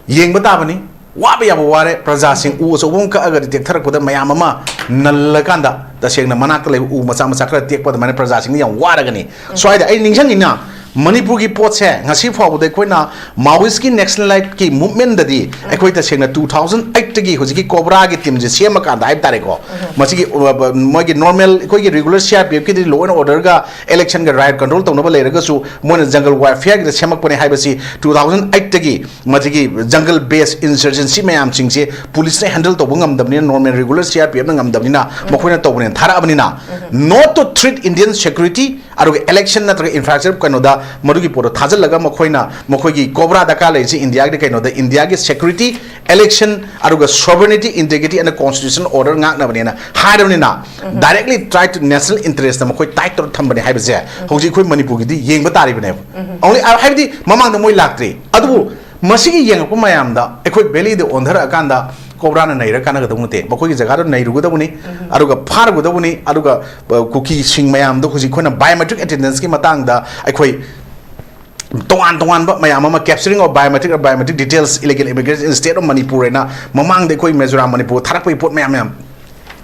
ꯌꯦꯡꯕ ꯇꯥꯕꯅꯤ꯫ ꯋꯥꯕ ꯌꯥꯕ ꯋꯥꯔꯦ꯫ ꯄ꯭ꯔꯖꯥꯁꯤꯡ ꯎ ꯑꯆꯧꯕ ꯑꯃ ꯀꯛꯑꯒꯗꯤ ꯇꯦꯛꯊꯔꯛꯄꯗ ꯃꯌꯥꯝ ꯑꯃ ꯅꯜꯂꯀꯥꯟꯗ, ꯇꯁꯦꯡꯅ ꯃꯅꯥꯛꯇ ꯂꯩꯕ ꯎ ꯃꯆꯥ ꯃꯆꯥ ꯈꯔ ꯇꯦꯛꯄ ꯑꯗꯨꯃꯥꯏꯅ ꯄ꯭ꯔꯖꯥꯁꯤꯡꯅ ꯌꯥꯝ ꯋꯥꯔꯒꯅꯤ꯫ ꯁ꯭ꯋꯥꯏꯗ ꯑꯩ ꯅꯤꯡꯁꯤꯡꯉꯤꯅ, ꯃꯅꯤꯄꯨꯔꯒꯤ ꯄꯣꯠꯁꯦ ꯉꯁꯤ ꯐꯥꯎꯕꯗ ꯑꯩꯈꯣꯏꯅ ꯃꯥꯑꯣꯏꯁꯀꯤ ꯅꯦꯛꯁꯅꯦꯂꯥꯏꯠꯀꯤ ꯃꯨꯚꯃꯦꯟꯗꯗꯤ ꯑꯩꯈꯣꯏ ꯇꯁꯦꯡꯅ two thousand eight ꯇꯒꯤ ꯍꯧꯖꯤꯛꯀꯤ ꯀꯣꯕ꯭ꯔꯥꯒꯤ ꯇꯤꯝꯁꯦ ꯁꯦꯝꯃꯀꯥꯟꯗ ꯍꯥꯏꯕ ꯇꯥꯔꯦꯀꯣ, ꯃꯁꯤꯒꯤ, ꯑ, ꯕ-, ꯃꯣꯏꯒꯤ ꯅꯣꯔꯃꯦꯜ ꯑꯩꯈꯣꯏꯒꯤ ꯔꯤꯒꯨꯂꯔ ꯁꯤ ꯑꯥꯔ ꯄꯤ ꯑꯦꯐꯀꯤꯗꯤ ꯂꯣ ꯑꯦꯟ ꯑꯣꯔꯗꯔꯒ ꯏꯂꯦꯛꯁꯟꯒ ꯔꯥꯏꯠ ꯀꯟꯇ꯭ꯔꯣꯜ ꯇꯧꯅꯕ ꯂꯩꯔꯒꯁꯨ, ꯃꯣꯏꯅ ꯖꯪꯒꯜ ꯋꯥꯔꯐꯤꯌꯥꯔꯒꯤꯗ ꯁꯦꯝꯃꯛꯄꯅꯦ ꯍꯥꯏꯕꯁꯤ two thousand eight ꯇꯒꯤ ꯃꯁꯤꯒꯤ ꯖꯪꯒꯜ ꯕꯦꯁ ꯏꯟꯁꯔꯖꯦꯟꯁꯤ ꯃꯌꯥꯝꯁꯤꯡꯁꯦ ꯄꯨꯂꯤꯁꯅ ꯍꯦꯟꯗꯜ ꯇꯧꯕ ꯉꯝꯗꯕꯅꯤꯅ, ꯅꯣꯔꯃꯦꯜ ꯔꯤꯒꯨꯂꯔ ꯁꯤ ꯑꯥꯔ ꯄꯤ ꯑꯦꯐꯅ ꯉꯝꯗꯕꯅꯤꯅ, ꯃꯈꯣꯏꯅ ꯇꯧꯕꯅꯦꯅ ꯊꯥꯔꯛꯑꯕꯅꯤꯅ, not to threat Indian security, ꯑꯗꯨꯒ ꯏꯂꯦꯛꯁꯟ ꯅꯠꯇ꯭ꯔꯒ ꯏꯟꯐ꯭ꯔꯥꯁ꯭ꯇ꯭ꯔꯛꯆꯔ ꯀꯩꯅꯣꯗ ꯃꯗꯨꯒꯤ ꯄꯣꯠꯇꯣ ꯊꯥꯖꯤꯜꯂꯒ ꯃꯈꯣꯏꯅ, ꯃꯈꯣꯏꯒꯤ ꯀꯣꯕ꯭ꯔꯥ ꯗꯔꯀꯥꯔ ꯂꯩꯔꯤꯁꯤ ꯏꯟꯗꯤꯌꯥꯒꯤ ꯀꯩꯅꯣꯗ, ꯏꯟꯗꯤꯌꯥꯒꯤ ꯁꯦꯀ꯭ꯌꯨꯔꯤꯇꯤ, ꯏꯂꯦꯛꯁꯟ, ꯑꯗꯨꯒ sovereignty, integrity and constitutional order ꯉꯥꯛꯅꯕꯅꯦꯅ ꯍꯥꯏꯔꯕꯅꯤꯅ, directly try to national interest ꯇ ꯃꯈꯣꯏ ꯇꯥꯏꯠ ꯇꯧꯔ ꯊꯝꯕꯅꯦ ꯍꯥꯏꯕꯁꯦ ꯍꯧꯖꯤꯛ ꯑꯩꯈꯣꯏ ꯃꯅꯤꯄꯨꯔꯒꯤꯗꯤ ꯌꯦꯡꯕ ꯇꯥꯔꯤꯕꯅꯦꯕ꯫ Only, ꯍꯥꯏꯕꯗꯤ ꯃꯃꯥꯡꯗ ꯃꯣꯏ ꯂꯥꯛꯇ꯭ꯔꯤ, ꯑꯗꯨꯕꯨ ꯃꯁꯤꯒꯤ ꯌꯦꯡꯉꯛꯄ ꯃꯌꯥꯝꯗ ꯑꯩꯈꯣꯏ ꯚꯦꯂꯤꯗ ꯑꯣꯟꯊꯔꯛꯑꯀꯥꯟꯗ ꯀꯣꯕ꯭ꯔꯥꯅ ꯅꯩꯔ ꯀꯥꯟꯅꯒꯗꯧ ꯅꯠꯇꯦ꯫ ꯃꯈꯣꯏꯒꯤ ꯖꯒꯥꯗꯣ ꯅꯩꯔꯨꯒꯗꯕꯅꯤ, ꯑꯗꯨꯒ ꯐꯥꯔꯨꯒꯗꯕꯅꯤ, ꯑꯗꯨꯒ, ꯑ, ꯀꯨꯀꯤꯁꯤꯡ ꯃꯌꯥꯝꯗꯣ ꯍꯧꯖꯤꯛ ꯑꯩꯈꯣꯏꯅ biometric attendance ꯀꯤ ꯃꯇꯥꯡꯗ ꯑꯩꯈꯣꯏ ꯇꯣꯉꯥꯟ ꯇꯣꯉꯥꯟꯕ ꯃꯌꯥꯝ ꯑꯃ, capturing of biometric or biometric details illegal immigration in state of Manipur ꯍꯥꯏꯅ ꯃꯃꯥꯡꯗ ꯑꯩꯈꯣꯏ ꯃꯤꯖꯣꯔꯥꯝ, ꯃꯅꯤꯄꯨꯔ ꯊꯥꯔꯛꯄꯒꯤ ꯄꯣꯠ ꯃꯌꯥꯝ ꯃꯌꯥꯝ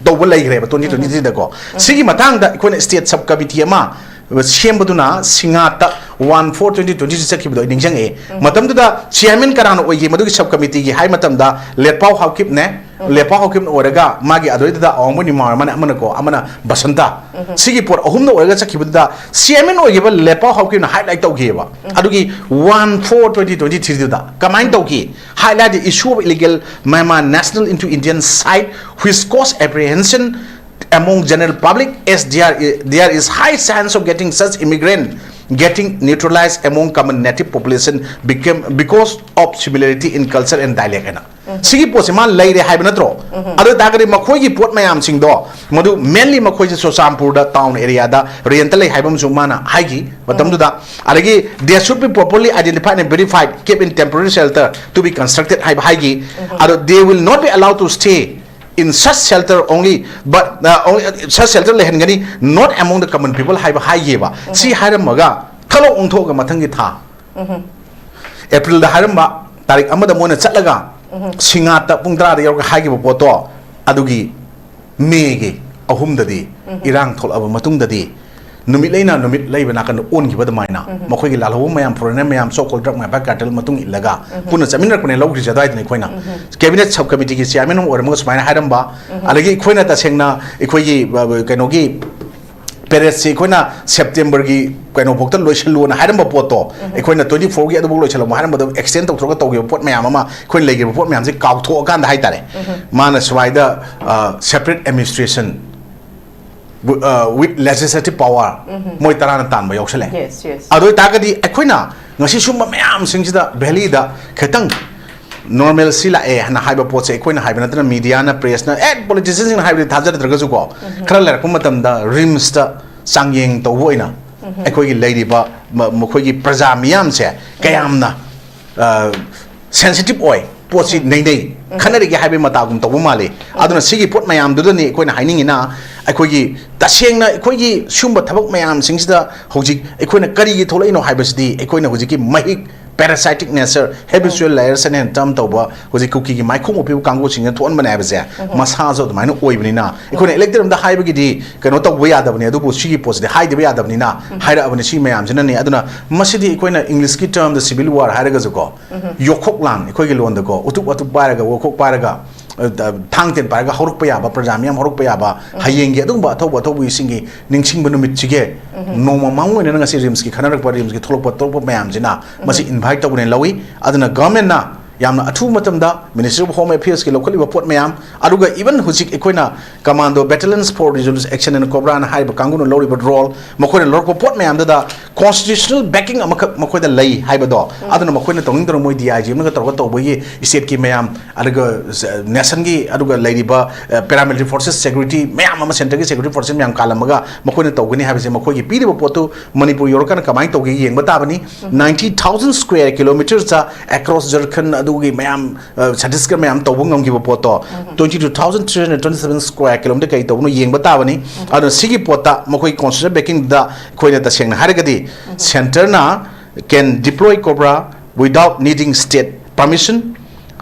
ꯇꯧꯕ ꯂꯩꯈ꯭ꯔꯦꯕ twenty twenty three ꯗꯀꯣ꯫ ꯁꯤꯒꯤ ꯃꯇꯥꯡꯗ ꯑꯩꯈꯣꯏꯅ state sub committee ꯑꯃ ꯁꯦꯝꯕꯗꯨꯅ ꯁꯤꯡꯉꯥꯠꯇ one four twenty twenty two ꯆꯠꯈꯤꯕꯗꯣ ꯑꯩ ꯅꯤꯡꯁꯤꯡꯉꯛꯑꯦ꯫ ꯃꯇꯝꯗꯨꯗ ꯆꯤꯌꯥꯔꯃꯦꯟ ꯀꯅꯥꯅ ꯑꯣꯏꯒꯦ ꯃꯗꯨꯒꯤ ꯁꯕ ꯀꯃꯤꯇꯤꯒꯤ ꯍꯥꯏ ꯃꯇꯝꯗ ꯂꯦꯠꯄꯥꯎ ꯍꯥꯎꯀꯤꯞꯅꯦ꯫ ꯂꯦꯠꯄꯥꯎ ꯍꯥꯎꯀꯤꯞꯅ ꯑꯣꯏꯔꯒ ꯃꯥꯒꯤ ꯑꯗꯨꯗꯩꯗꯨꯗ ꯑꯋꯥꯡꯕ ꯅꯤꯃꯥꯔ ꯑꯃꯅ, ꯑꯃꯅꯀꯣ, ꯑꯃꯅ ꯕꯁꯟꯇ꯫ ꯁꯤꯒꯤ ꯄꯣꯠ ꯑꯍꯨꯝꯅ ꯑꯣꯏꯔꯒ ꯆꯠꯈꯤꯕꯗꯨꯗ ꯆꯤꯌꯥꯔꯃꯦꯟ ꯑꯣꯏꯈꯤꯕ ꯂꯦꯠꯄꯥꯎ ꯍꯥꯎꯀꯤꯞꯅ ꯍꯥꯏꯂꯥꯏꯠ ꯇꯧꯈꯤꯑꯕ꯫ ꯑꯗꯨꯒꯤ ꯋꯥꯟ ꯐꯣꯔ ꯇ꯭ꯋꯦꯟꯇꯤ ꯇ꯭ꯋꯦꯟꯇꯤ ꯊ꯭ꯔꯤꯗꯨꯗ ꯀꯃꯥꯏꯅ ꯇꯧꯈꯤ? Highlight the issue of illegal Myanmar national into Indian side, which cause apprehension among general public, as there is, there is high chance of getting such immigrant getting neutralized among common native population became, because of similarity in culture and dialect ꯍꯥꯏꯅ꯫ ꯁꯤꯒꯤ ꯄꯣꯠꯁꯦ ꯃꯥ ꯂꯩꯔꯦ ꯍꯥꯏꯕ ꯅꯠꯇ꯭ꯔꯣ? ꯑꯗꯨ ꯑꯣꯏꯇꯥꯔꯒꯗꯤ ꯃꯈꯣꯏꯒꯤ ꯄꯣꯠ ꯃꯌꯥꯝꯁꯤꯡꯗꯣ, ꯃꯗꯨ mainly ꯃꯈꯣꯏꯁꯦ ꯆꯨꯔꯆꯥꯟꯄꯨꯔꯗ ꯇꯥꯎꯟ ꯑꯦꯔꯤꯌꯥꯗ ꯔꯦꯟꯇ ꯂꯩ ꯍꯥꯏꯕ ꯑꯃꯁꯨ ꯃꯥꯅ ꯍꯥꯏꯈꯤ ꯃꯇꯝꯗꯨꯗ꯫ ꯑꯗꯒꯤ they should be properly identified and verified, kept in temporary shelter to be constructed ꯍꯥꯏꯕ ꯍꯥꯏꯈꯤ꯫ ꯑꯗꯣ they will not be allowed to stay in such shelter only, but uh, only, uh, such shelter ꯂꯩꯍꯟꯒꯅꯤ, not among the common people ꯍꯥꯏꯕ ꯍꯥꯏꯈꯤꯕ꯫ ꯁꯤ ꯍꯥꯏꯔꯝꯃꯒ ꯊꯂꯣꯛ ꯑꯣꯟꯊꯣꯛꯑꯒ ꯃꯊꯪꯒꯤ ꯊꯥ ꯑꯦꯄ꯭ꯔꯤꯜꯗ ꯍꯥꯏꯔꯝꯕ ꯇꯥꯔꯤꯛ ꯑꯃꯗ ꯃꯣꯏꯅ ꯆꯠꯂꯒ ꯁꯤꯡꯉꯥꯠꯇ ꯄꯨꯡ ꯇꯔꯥꯗ ꯌꯧꯔꯒ ꯍꯥꯏꯈꯤꯕ ꯄꯣꯠꯇꯣ, ꯑꯗꯨꯒꯤ ꯃꯦꯒꯤ ꯑꯍꯨꯝꯗꯗꯤ, ꯏꯔꯥꯡ ꯊꯣꯛꯂꯛꯑꯕ ꯃꯇꯨꯡꯗꯗꯤ, ꯅꯨꯃꯤꯠ ꯂꯩꯅ ꯅꯨꯃꯤꯠ ꯂꯩꯕ ꯅꯥꯀꯟꯗ ꯑꯣꯟꯈꯤꯕ ꯑꯗꯨꯃꯥꯏꯅ, ꯃꯈꯣꯏꯒꯤ ꯂꯥꯜꯍꯧꯕ ꯃꯌꯥꯝ, ꯐꯣꯔꯦꯅꯔ ꯃꯌꯥꯝ, so called drug mafia cartel ꯃꯇꯨꯡ ꯏꯜꯂꯒ ꯄꯨꯟꯅ ꯆꯠꯃꯤꯟꯅꯔꯛꯄꯅꯦ ꯂꯧꯈ꯭ꯔꯤꯁꯦ ꯑꯗꯨꯋꯥꯏꯗꯅꯤ ꯑꯩꯈꯣꯏꯅ꯫ ꯀꯦꯕꯤꯅꯦꯠ ꯁꯕ ꯀꯃꯤꯇꯤꯒꯤ ꯆꯤꯌꯥꯔꯃꯦꯟ ꯑꯃ ꯑꯣꯏꯔꯝꯃꯒ ꯁꯨꯃꯥꯏꯅ ꯍꯥꯏꯔꯝꯕ, ꯑꯗꯒꯤ ꯑꯩꯈꯣꯏꯅ ꯇꯁꯦꯡꯅ ꯑꯩꯈꯣꯏꯒꯤ, ꯑ, ꯀꯩꯅꯣꯒꯤ ꯄꯦꯔꯦꯠꯁꯤ ꯑꯩꯈꯣꯏꯅ ꯁꯦꯞꯇꯦꯝꯕꯔꯒꯤ ꯀꯩꯅꯣꯐꯥꯎꯗ ꯂꯣꯏꯁꯤꯜꯂꯨꯅ ꯍꯥꯏꯔꯝꯕ ꯄꯣꯠꯇꯣ, ꯑꯩꯈꯣꯏꯅ twenty four ꯒꯤ ꯑꯗꯨꯐꯥꯎ ꯂꯣꯏꯁꯤꯜꯂꯝꯃꯣ ꯍꯥꯏꯔꯝꯕꯗꯣ, extend ꯇꯧꯊꯣꯛꯑꯒ ꯇꯧꯈꯤꯕ ꯄꯣꯠ ꯃꯌꯥꯝ ꯑꯃ, ꯑꯩꯈꯣꯏꯅ ꯂꯩꯈꯤꯕ ꯄꯣꯠ ꯃꯌꯥꯝꯁꯦ ꯀꯥꯎꯊꯣꯛꯑꯀꯥꯟꯗ ꯍꯥꯏꯇꯥꯔꯦ, ꯃꯥꯅ ꯁꯨꯃꯥꯏꯗ, ꯑ, separate administration wi-, ꯑ, with legislative power, ꯃꯣꯏ ꯇꯔꯥꯅ ꯇꯥꯟꯕ ꯌꯥꯎꯁꯜꯂꯦ꯫ Yes, yes. ꯑꯗꯨ ꯑꯣꯏꯇꯥꯔꯒꯗꯤ ꯑꯩꯈꯣꯏꯅ ꯉꯁꯤ ꯁꯨꯝꯕ ꯃꯌꯥꯝꯁꯤꯡꯁꯤꯗ ꯚꯦꯂꯤꯗ ꯈꯤꯇꯪ normalcy ꯂꯥꯛꯑꯦ ꯍꯥꯏꯅ ꯍꯥꯏꯕ ꯄꯣꯠꯁꯦ ꯑꯩꯈꯣꯏꯅ ꯍꯥꯏꯕ ꯅꯠꯇꯅ, ꯃꯤꯗꯤꯌꯥꯅ, ꯄ꯭ꯔꯦꯁꯅ, ꯑꯦ, ꯄꯣꯂꯤꯇꯤꯁꯤꯌꯟꯁꯤꯡꯅ ꯍꯥꯏꯕꯗꯤ ꯊꯥꯖꯔꯗ꯭ꯔꯒꯁꯨꯀꯣ, ꯈꯔ ꯂꯩꯔꯛꯄ ꯃꯇꯝꯗ ꯔꯤꯝꯁꯇ ꯆꯥꯡꯌꯦꯡ ꯇꯧꯕ ꯑꯣꯏꯅ ꯑꯩꯈꯣꯏꯒꯤ ꯂꯩꯔꯤꯕ ꯃ-, ꯃꯈꯣꯏꯒꯤ ꯄ꯭ꯔꯖꯥ ꯃꯤꯌꯥꯝꯁꯦ ꯀꯌꯥꯝꯅ, ꯑ, ꯁꯦꯟꯁꯤꯇꯤꯞ ꯑꯣꯏ, ꯄꯣꯠꯁꯤ ꯅꯩꯅꯩ, ꯈꯟꯅꯔꯤꯒꯦ ꯍꯥꯏꯕꯒꯤ ꯃꯇꯥꯒꯨꯝ ꯇꯧꯕ ꯃꯥꯜꯂꯤ꯫ ꯑꯗꯨꯅ ꯁꯤꯒꯤ ꯄꯣꯠ ꯃꯌꯥꯝꯗꯨꯗꯅꯤ ꯑꯩꯈꯣꯏꯅ ꯍꯥꯏꯅꯤꯡꯉꯤꯅ, ꯑꯩꯈꯣꯏꯒꯤ ꯇꯁꯦꯡꯅ ꯑꯩꯈꯣꯏꯒꯤ ꯁꯤꯒꯨꯝꯕ ꯊꯕꯛ ꯃꯌꯥꯝꯁꯤꯡꯁꯤꯗ ꯍꯧꯖꯤꯛ ꯑꯩꯈꯣꯏꯅ ꯀꯔꯤꯒꯤ ꯊꯣꯛꯂꯛꯏꯅꯣ ꯍꯥꯏꯕꯁꯤꯗꯤ ꯑꯩꯈꯣꯏꯅ ꯍꯧꯖꯤꯛꯀꯤ ꯃꯍꯤꯛ parasitic nature, habitual liaison and term ꯇꯧꯕ ꯍꯧꯖꯤꯛ ꯀꯨꯀꯤꯒꯤ ꯃꯥꯏꯈꯣꯡ ꯑꯣꯄꯤꯕ ꯀꯥꯡꯕꯨꯁꯤꯡꯅ ꯊꯣꯛꯍꯟꯕꯅꯦ ꯍꯥꯏꯕꯁꯦ ꯃꯁꯥꯁꯨ ꯑꯗꯨꯃꯥꯏꯅ ꯑꯣꯏꯕꯅꯤꯅ, ꯑꯩꯈꯣꯏꯅ elected ꯑꯃꯗ ꯍꯥꯏꯕꯒꯤꯗꯤ ꯀꯩꯅꯣ ꯇꯧꯕ ꯌꯥꯗꯕꯅꯤ, ꯑꯗꯨꯕꯨ ꯁꯤꯒꯤ ꯄꯣꯠꯁꯤꯗꯤ ꯍꯥꯏꯗꯕ ꯌꯥꯗꯕꯅꯤꯅ ꯍꯥꯏꯔꯛꯑꯕꯅꯤ꯫ ꯁꯤ ꯃꯌꯥꯝꯁꯤꯅꯅꯤ꯫ ꯑꯗꯨꯅ ꯃꯁꯤꯗꯤ ꯑꯩꯈꯣꯏꯅ English ꯀꯤ term ꯗ civil war ꯍꯥꯏꯔꯒꯁꯨꯀꯣ, ꯌꯣꯛꯈꯣꯛ ꯂꯥꯟ, ꯑꯩꯈꯣꯏꯒꯤ ꯂꯣꯟꯗꯀꯣ, ꯎꯇꯨꯞ ꯋꯥꯇꯨꯞ ꯄꯥꯏꯔꯒ, ꯋꯥꯈꯣꯛ ꯄꯥꯏꯔꯒ, ꯑ, ꯊꯥꯡ ꯇꯦꯟ ꯄꯥꯏꯔꯒ ꯍꯧꯔꯛꯄ ꯌꯥꯕ, ꯄ꯭ꯔꯖꯥ ꯃꯤꯌꯥꯝ ꯍꯧꯔꯛꯄ ꯌꯥꯕ, ꯍꯌꯦꯡꯒꯤ ꯑꯗꯨꯒꯨꯝꯕ ꯑꯊꯧꯕ ꯑꯊꯧꯕꯁꯤꯡꯒꯤ ꯅꯤꯡꯁꯤꯡꯕ ꯅꯨꯃꯤꯠꯁꯤꯒꯤ ꯅꯣꯡꯃ ꯃꯥꯡ ꯑꯣꯏꯅꯅ ꯉꯁꯤ ꯔꯤꯝꯁꯀꯤ ꯈꯟꯅꯔꯛꯄ, ꯔꯤꯝꯁꯀꯤ ꯊꯣꯛꯂꯛꯄ ꯊꯣꯛꯂꯛꯄ ꯃꯌꯥꯝꯁꯤꯅ ꯃꯁꯤ invite ꯇꯧꯕꯅꯦꯅ ꯂꯧꯏ꯫ ꯑꯗꯨꯅ government ꯅ ꯌꯥꯝꯅ ꯑꯊꯨꯕ ꯃꯇꯝꯗ Ministry of Home Affairs ꯀꯤ ꯂꯧꯈꯠꯂꯤꯕ ꯄꯣꯠ ꯃꯌꯥꯝ, ꯑꯗꯨꯒ even ꯍꯧꯖꯤꯛ ꯑꯩꯈꯣꯏꯅ Commando Battalions for Resolution Action and COBRA ꯅ ꯍꯥꯏꯔꯤꯕ ꯀꯥꯡꯕꯨꯅ ꯂꯧꯔꯤꯕ role, ꯃꯈꯣꯏꯅ ꯂꯧꯔꯛꯄ ꯄꯣꯠ ꯃꯌꯥꯝꯗꯨꯗ constitutional backing ꯑꯃꯈꯛ ꯃꯈꯣꯏꯗ ꯂꯩ ꯍꯥꯏꯕꯗꯣ, ꯑꯗꯨꯅ ꯃꯈꯣꯏꯅ ꯇꯧꯅꯤꯡ ꯇꯧꯅꯤꯡ ꯃꯣꯏ D I G ꯑꯃꯒ ꯇꯧꯔꯒ ꯇꯧꯕꯒꯤ state ꯀꯤ ꯃꯌꯥꯝ, ꯑꯗꯨꯒ nation ꯒꯤ, ꯑꯗꯨꯒ ꯂꯩꯔꯤꯕ, ꯑ, paramilitary forces security ꯃꯌꯥꯝ ꯑꯃ, centre ꯒꯤ security forces ꯃꯌꯥꯝ ꯀꯥꯜꯂꯝꯃꯒ ꯃꯈꯣꯏꯅ ꯇꯧꯒꯅꯤ ꯍꯥꯏꯕꯁꯦ, ꯃꯈꯣꯏꯒꯤ ꯄꯤꯔꯤꯕ ꯄꯣꯠꯇꯨ ꯃꯅꯤꯄꯨꯔ ꯌꯧꯔꯀꯥꯟꯗ ꯀꯃꯥꯏꯅ ꯇꯧꯒꯦ ꯌꯦꯡꯕ ꯇꯥꯕꯅꯤ꯫ Ninety thousand square kilometres ꯇ across Jharkhand ꯑꯗꯨꯒꯤ ꯃꯌꯥꯝ, ꯑ, ꯆꯇꯤꯁꯒꯔ ꯃꯌꯥꯝ ꯇꯧꯕ ꯉꯝꯈꯤꯕ ꯄꯣꯠꯇꯣ, twenty two thousand three hundred twenty seven square kilometre ꯀꯩ ꯇꯧꯕꯅꯣ ꯌꯦꯡꯕ ꯇꯥꯕꯅꯤ꯫ ꯑꯗꯨꯅ ꯁꯤꯒꯤ ꯄꯣꯠꯇ ꯃꯈꯣꯏ constitutional backing ꯗ ꯑꯩꯈꯣꯏꯅ ꯇꯁꯦꯡꯅ ꯍꯥꯏꯔꯒꯗꯤ, centre ꯅ can deploy COBRA without needing state permission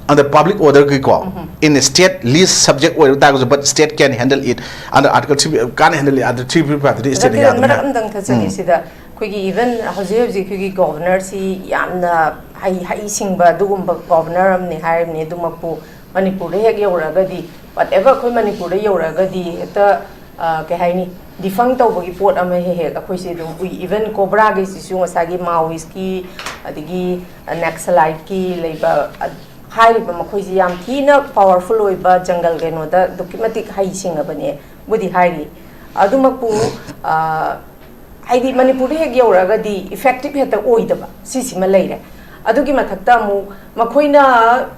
under public order ꯒꯤꯀꯣ, in state lease subject ꯑꯣꯏꯔꯕ ꯇꯥꯔꯒꯁꯨ, but state can handle it under article three, can't handle it under three fifty five D state ꯅ ꯑꯣꯖꯥ ꯀꯤꯔꯟ, ꯃꯔꯛ ꯌꯥꯗꯕꯅꯤꯅ꯫ ꯑꯝꯇꯪ ꯊꯠꯆꯒꯦ ꯁꯤꯗ꯫ ꯑꯩꯈꯣꯏꯒꯤ even ꯍꯧꯖꯤꯛ ꯍꯧꯖꯤꯛ ꯑꯩꯈꯣꯏꯒꯤ governor ꯁꯤ ꯌꯥꯝꯅ ꯍꯩ, ꯍꯩ ꯁꯤꯡꯕ ꯑꯗꯨꯒꯨꯝꯕ governor ꯑꯃꯅꯤ ꯍꯥꯏꯔꯤꯕꯅꯤ꯫ ꯑꯗꯨꯃꯛꯄꯨ ꯃꯅꯤꯄꯨꯔꯗ ꯍꯦꯛ ꯌꯧꯔꯛꯑꯒꯗꯤ, whatever ꯑꯩꯈꯣꯏ ꯃꯅꯤꯄꯨꯔꯗ ꯌꯧꯔꯛꯑꯒꯗꯤ ꯍꯦꯛꯇ, ꯑ, ꯀꯩ ꯍꯥꯏꯅꯤ, defund ꯇꯧꯕꯒꯤ ꯄꯣꯠ ꯑꯃ ꯍꯦꯛ ꯍꯦꯛ ꯑꯩꯈꯣꯏꯁꯦ ꯑꯗꯨꯝ ꯎꯏ꯫ Even COBRA ꯒꯤꯁꯤꯁꯨ ꯉꯁꯥꯏꯒꯤ Maoist ꯀꯤ ꯑꯗꯒꯤ Naxalite ꯀꯤ ꯂꯩꯕ, ꯑ, ꯍꯥꯏꯔꯤꯕ ꯃꯈꯣꯏꯁꯤ ꯌꯥꯝ ꯊꯤꯅ powerful ꯑꯣꯏꯕ ꯖꯪꯒꯜ ꯀꯩꯅꯣꯗ ꯑꯗꯨꯛꯀꯤ ꯃꯇꯤꯛ ꯍꯩ ꯁꯤꯡꯉꯕꯅꯦꯕꯨꯗꯤ ꯍꯥꯏꯔꯤ꯫ ꯑꯗꯨꯃꯛꯄꯨ, ꯑ, ꯍꯥꯏꯗꯤ ꯃꯅꯤꯄꯨꯔꯗ ꯍꯦꯛ ꯌꯧꯔꯛꯑꯒꯗꯤ effective ꯍꯦꯛꯇ ꯑꯣꯏꯗꯕ, ꯁꯤꯁꯤꯃ ꯂꯩꯔꯦ꯫ ꯑꯗꯨꯒꯤ ꯃꯊꯛꯇ ꯑꯃꯨꯛ ꯃꯈꯣꯏꯅ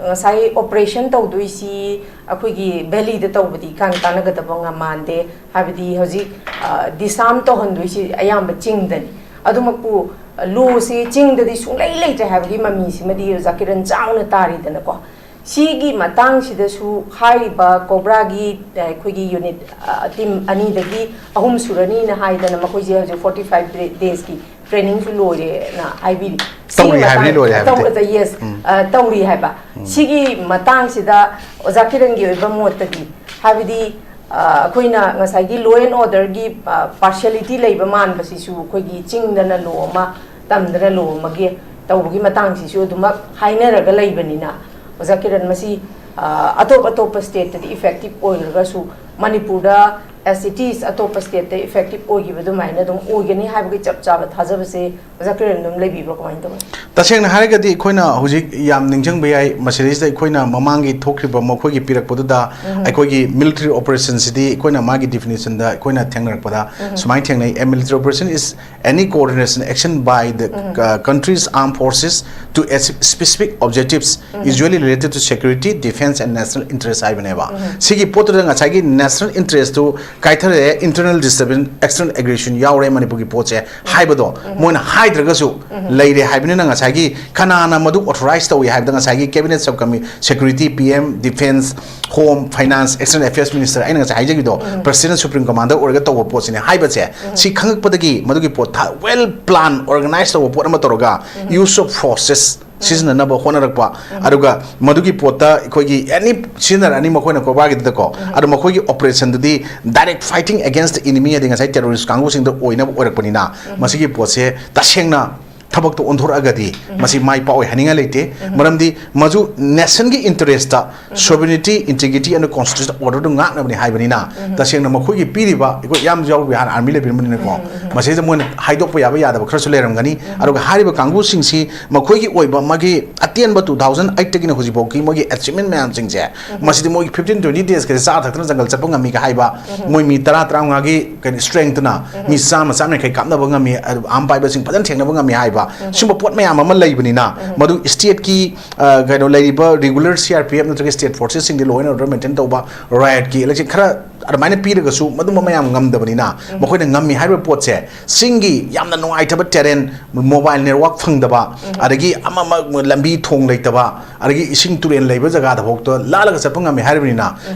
ꯉꯁꯥꯏ operation ꯇꯧꯗꯣꯏꯁꯤ ꯑꯩꯈꯣꯏꯒꯤ valley ꯗ ꯇꯧꯕꯗꯤ ꯏꯀꯥꯟ ꯀꯥꯟꯅꯒꯗꯕ ꯉꯝ ꯃꯥꯟꯗꯦ꯫ ꯍꯥꯏꯕꯗꯤ ꯍꯧꯖꯤꯛ, ꯑ, disarm ꯇꯧꯍꯟꯗꯣꯏꯁꯤ ꯑꯌꯥꯝꯕ ꯆꯤꯡꯗꯅꯤ꯫ ꯑꯗꯨꯃꯛꯄꯨ, ꯑ, law ꯁꯤ ꯆꯤꯡꯗꯗꯤ ꯁꯨꯡꯂꯩ ꯂꯩꯇ꯭ꯔꯦ ꯍꯥꯏꯕꯒꯤ ꯃꯃꯤꯁꯤꯃꯗꯤ ꯑꯣꯖꯥ ꯀꯤꯔꯟ ꯆꯥꯎꯅ ꯇꯥꯔꯤꯗꯅꯀꯣ꯫ ꯁꯤꯒꯤ ꯃꯇꯥꯡꯁꯤꯗꯁꯨ ꯍꯥꯏꯔꯤꯕ COBRA ꯒꯤ, ꯑ, ꯑꯩꯈꯣꯏꯒꯤ unit, ꯑ, team ꯑꯅꯤꯗꯒꯤ ꯑꯍꯨꯝ ꯁꯨꯔꯅꯤꯅ ꯍꯥꯏꯗꯅ ꯃꯈꯣꯏꯁꯦ ꯍꯧꯖꯤꯛ forty five days ꯀꯤ ꯇ꯭ꯔꯦꯅꯤꯡꯁꯨ ꯂꯣꯏꯔꯦꯅ ꯍꯥꯏꯕꯤꯔꯤ꯫ ꯇꯧꯔꯤ ꯍꯥꯏꯕꯅꯤ, ꯂꯣꯏꯔꯦ ꯍꯥꯏꯕꯗꯤ꯫ ꯌꯦꯁ꯫ ꯇꯧꯔꯤ ꯍꯥꯏꯕ꯫ ꯁꯤꯒꯤ ꯃꯇꯥꯡꯁꯤꯗ ꯑꯣꯖꯥ ꯀꯤꯔꯟꯒꯤ ꯑꯣꯏꯕ ꯃꯣꯠꯇꯗꯤ, ꯍꯥꯏꯕꯗꯤ ꯑꯩꯈꯣꯏꯅ ꯉꯁꯥꯏꯒꯤ law and orderꯒꯤ partiality ꯂꯩꯕ ꯃꯥꯟꯕꯁꯤꯁꯨ ꯑꯩꯈꯣꯏꯒꯤ ꯆꯤꯡꯗꯅ ꯂꯣ ꯑꯃ, ꯇꯝꯗꯅ ꯂꯣ ꯑꯃꯒꯤ ꯇꯧꯕꯒꯤ ꯃꯇꯥꯡꯁꯤꯁꯨ ꯑꯗꯨꯃꯛ ꯍꯥꯏꯅꯔꯒ ꯂꯩꯕꯅꯤꯅ, ꯑꯣꯖꯥ ꯀꯤꯔꯟ, ꯃꯁꯤ ꯑꯇꯣꯞ ꯑꯇꯣꯞꯄ stateꯇꯗꯤ effective ꯑꯣꯏꯔꯒꯁꯨ ꯃꯅꯤꯄꯨꯔꯗ as it is ꯑꯇꯣꯞꯄ stateꯇ effective ꯑꯣꯏꯈꯤꯕ ꯑꯗꯨꯃꯥꯏꯅ ꯑꯗꯨꯝ ꯑꯣꯏꯒꯅꯤ ꯍꯥꯏꯕꯒꯤ ꯆꯞ ꯆꯥꯕ ꯊꯥꯖꯕꯁꯦ ꯑꯣꯖꯥ ꯀꯤꯔꯟ ꯑꯗꯨꯝ ꯂꯩꯕꯤꯕ꯭ꯔꯣ? ꯀꯃꯥꯏꯅ ꯇꯧꯋꯤ? ꯇꯁꯦꯡꯅ ꯍꯥꯏꯔꯒꯗꯤ ꯑꯩꯈꯣꯏꯅ ꯍꯧꯖꯤꯛ ꯌꯥꯝ ꯅꯤꯡꯁꯤꯡꯕ ꯌꯥꯏ, ꯃꯁꯤꯗꯩꯁꯤꯗ ꯑꯩꯈꯣꯏꯅ ꯃꯃꯥꯡꯒꯤ ꯊꯣꯛꯈ꯭ꯔꯤꯕ ꯃꯈꯣꯏꯒꯤ ꯄꯤꯔꯛꯄꯗꯨꯗ ꯑꯩꯈꯣꯏꯒꯤ military operationꯁꯤꯗꯤ ꯑꯩꯈꯣꯏꯅ ꯃꯥꯒꯤ definitionꯗ ꯑꯩꯈꯣꯏꯅ ꯊꯦꯡꯅꯔꯛꯄꯗ ꯁꯨꯃꯥꯏꯅ ꯊꯦꯡꯅꯩ: "A military operation is any coordination action by the uh, country's armed forces to a specific objectives, usually related to security, defense and national interest" ꯍꯥꯏꯕꯅꯦꯕ꯫ ꯁꯤꯒꯤ ꯄꯣꯠꯇꯨꯗ ꯉꯁꯥꯏꯒꯤ national interestꯇꯨ ꯀꯥꯏꯊꯔꯛꯑꯦ, internal disturbance, external aggression ꯌꯥꯎꯔꯦ ꯃꯅꯤꯄꯨꯔꯒꯤ ꯄꯣꯠꯁꯦ ꯍꯥꯏꯕꯗꯣ ꯃꯣꯏꯅ ꯍꯥꯏꯗ꯭ꯔꯒꯁꯨ ꯂꯩꯔꯦ ꯍꯥꯏꯕꯅꯤꯅ, ꯉꯁꯥꯏꯒꯤ ꯀꯅꯥꯅ ꯃꯗꯨ authorize ꯇꯧꯏ ꯍꯥꯏꯕꯗ ꯉꯁꯥꯏꯒꯤ cabinet subcommittee, security, P M, defense, home, finance, external affairs minister, ꯑꯩꯅ ꯉꯁꯥꯏ ꯍꯥꯏꯖꯈꯤꯕꯗꯣ, president supreme commander ꯑꯣꯏꯔꯒ ꯇꯧꯕ ꯄꯣꯠꯁꯤꯅꯦ ꯍꯥꯏꯕꯁꯦ, ꯁꯤ ꯈꯪꯉꯛꯄꯗꯒꯤ ꯃꯗꯨꯒꯤ ꯄꯣꯠ ꯊꯥ-, well plan, organize ꯇꯧꯕ ꯄꯣꯠ ꯑꯃ ꯇꯧꯔꯒ use of forces ꯁꯤꯖꯤꯟꯅꯅꯕ ꯍꯣꯠꯅꯔꯛꯄ, ꯑꯗꯨꯒ ꯃꯗꯨꯒꯤ ꯄꯣꯠꯇ ꯑꯩꯈꯣꯏꯒꯤ any ꯁꯤꯖꯤꯟꯅꯔꯛꯑꯅꯤ ꯃꯈꯣꯏꯅ ꯀꯣꯕꯥꯒꯤꯗꯨꯗꯀꯣ, ꯑꯗꯣ ꯃꯈꯣꯏꯒꯤ operationꯗꯨꯗꯤ direct fighting against the enemy, ꯍꯥꯏꯗꯤ ꯉꯁꯥꯏ terrorist ꯀꯥꯡꯕꯨꯁꯤꯡꯗ ꯑꯣꯏꯅꯕ ꯑꯣꯏꯔꯛꯄꯅꯤꯅ, ꯃꯁꯤꯒꯤ ꯄꯣꯠꯁꯦ ꯇꯁꯦꯡꯅ ꯊꯕꯛꯇ ꯑꯣꯟꯊꯣꯔꯛꯑꯒꯗꯤ ꯃꯁꯤ ꯃꯥꯏ ꯄꯥꯛꯑꯣꯏ ꯍꯥꯏꯅꯤꯡꯉꯥꯏ ꯂꯩꯇꯦ꯫ ꯃꯔꯝꯗꯤ ꯃꯗꯨ nationꯒꯤ interestꯇ sovereignty, integrity and constitutional orderꯗꯨ ꯉꯥꯛꯅꯕꯅꯤ ꯍꯥꯏꯕꯅꯤꯅ, ꯇꯁꯦꯡꯅ ꯃꯈꯣꯏꯒꯤ ꯄꯤꯔꯤꯕ, ꯑꯩꯈꯣꯏ ꯏꯌꯥꯝꯕꯁꯨ ꯌꯥꯎꯔꯤ, ꯍꯥꯟꯅ army ꯂꯩꯕꯤꯔꯝꯕꯅꯤꯅꯀꯣ, ꯃꯁꯤꯗ ꯃꯣꯏꯅ ꯍꯥꯏꯗꯣꯛꯄ ꯌꯥꯕ ꯌꯥꯗꯕ ꯈꯔꯁꯨ ꯂꯩꯔꯝꯒꯅꯤ꯫ ꯑꯗꯨꯒ ꯍꯥꯏꯔꯤꯕ ꯀꯥꯡꯕꯨꯁꯤꯡꯁꯤ ꯃꯈꯣꯏꯒꯤ ꯑꯣꯏꯕ ꯃꯥꯒꯤ ꯑꯇꯦꯟꯕ two thousand eightꯇꯒꯤꯅ ꯍꯧꯖꯤꯛꯐꯥꯎꯒꯤ ꯃꯣꯏꯒꯤ achievement ꯃꯌꯥꯝꯁꯤꯡꯁꯦ, ꯃꯁꯤꯗꯤ ꯃꯣꯏꯒꯤ fifteen twenty daysꯀꯁꯦ ꯆꯥ ꯊꯛꯇꯅ ꯖꯪꯒꯜ ꯆꯠꯄ ꯉꯝꯃꯤꯒ ꯍꯥꯏꯕ, ꯃꯣꯏ ꯃꯤ ꯇꯔꯥ ꯇꯔꯥꯃꯉꯥꯒꯤ ꯀꯩꯅꯣ strengthꯅ ꯃꯤ ꯆꯥꯝꯃ ꯆꯥꯝ ꯌꯥꯡꯈꯩ ꯀꯥꯞꯅꯕ ꯉꯝꯃꯤ, ꯑꯗꯨ arm ꯄꯥꯏꯕꯁꯤꯡ ꯐꯖꯅ ꯊꯦꯡꯅꯕ ꯉꯝꯃꯤ ꯍꯥꯏꯕ, ꯁꯤꯒꯨꯝꯕ ꯄꯣꯠ ꯃꯌꯥꯝ ꯑꯃ ꯂꯩꯕꯅꯤꯅ, ꯃꯗꯨ stateꯀꯤ, ꯑ, ꯀꯩꯅꯣ, ꯂꯩꯔꯤꯕ regular C R P F ꯅꯠꯇ꯭ꯔꯒ state forcesꯁꯤꯡꯗꯤ law and order maintain ꯇꯧꯕ, riotꯀꯤ election ꯈꯔ ꯑꯗꯨꯃꯥꯏꯅ ꯄꯤꯔꯒꯁꯨ, ꯃꯗꯨꯝꯕ ꯃꯌꯥꯝ ꯉꯝꯗꯕꯅꯤꯅ, ꯃꯈꯣꯏꯅ ꯉꯝꯃꯤ ꯍꯥꯏꯔꯤꯕ ꯄꯣꯠꯁꯦ, ꯆꯤꯡꯒꯤ ꯌꯥꯝꯅ ꯅꯨꯡꯉꯥꯏꯇꯕ terrain, mobile network ꯐꯪꯗꯕ, ꯑꯗꯒꯤ ꯑꯃ ꯑꯃ ꯂꯝꯕꯤ ꯊꯣꯡ ꯂꯩꯇꯕ, ꯑꯗꯒꯤ ꯏꯁꯤꯡ ꯇꯨꯔꯦꯜ ꯂꯩꯕ ꯖꯒꯥꯗ ꯐꯥꯎꯗ ꯂꯥꯜꯂꯒ ꯆꯠꯄ ꯉꯝꯃꯤ ꯍꯥꯏꯔꯤꯕꯅꯤꯅ,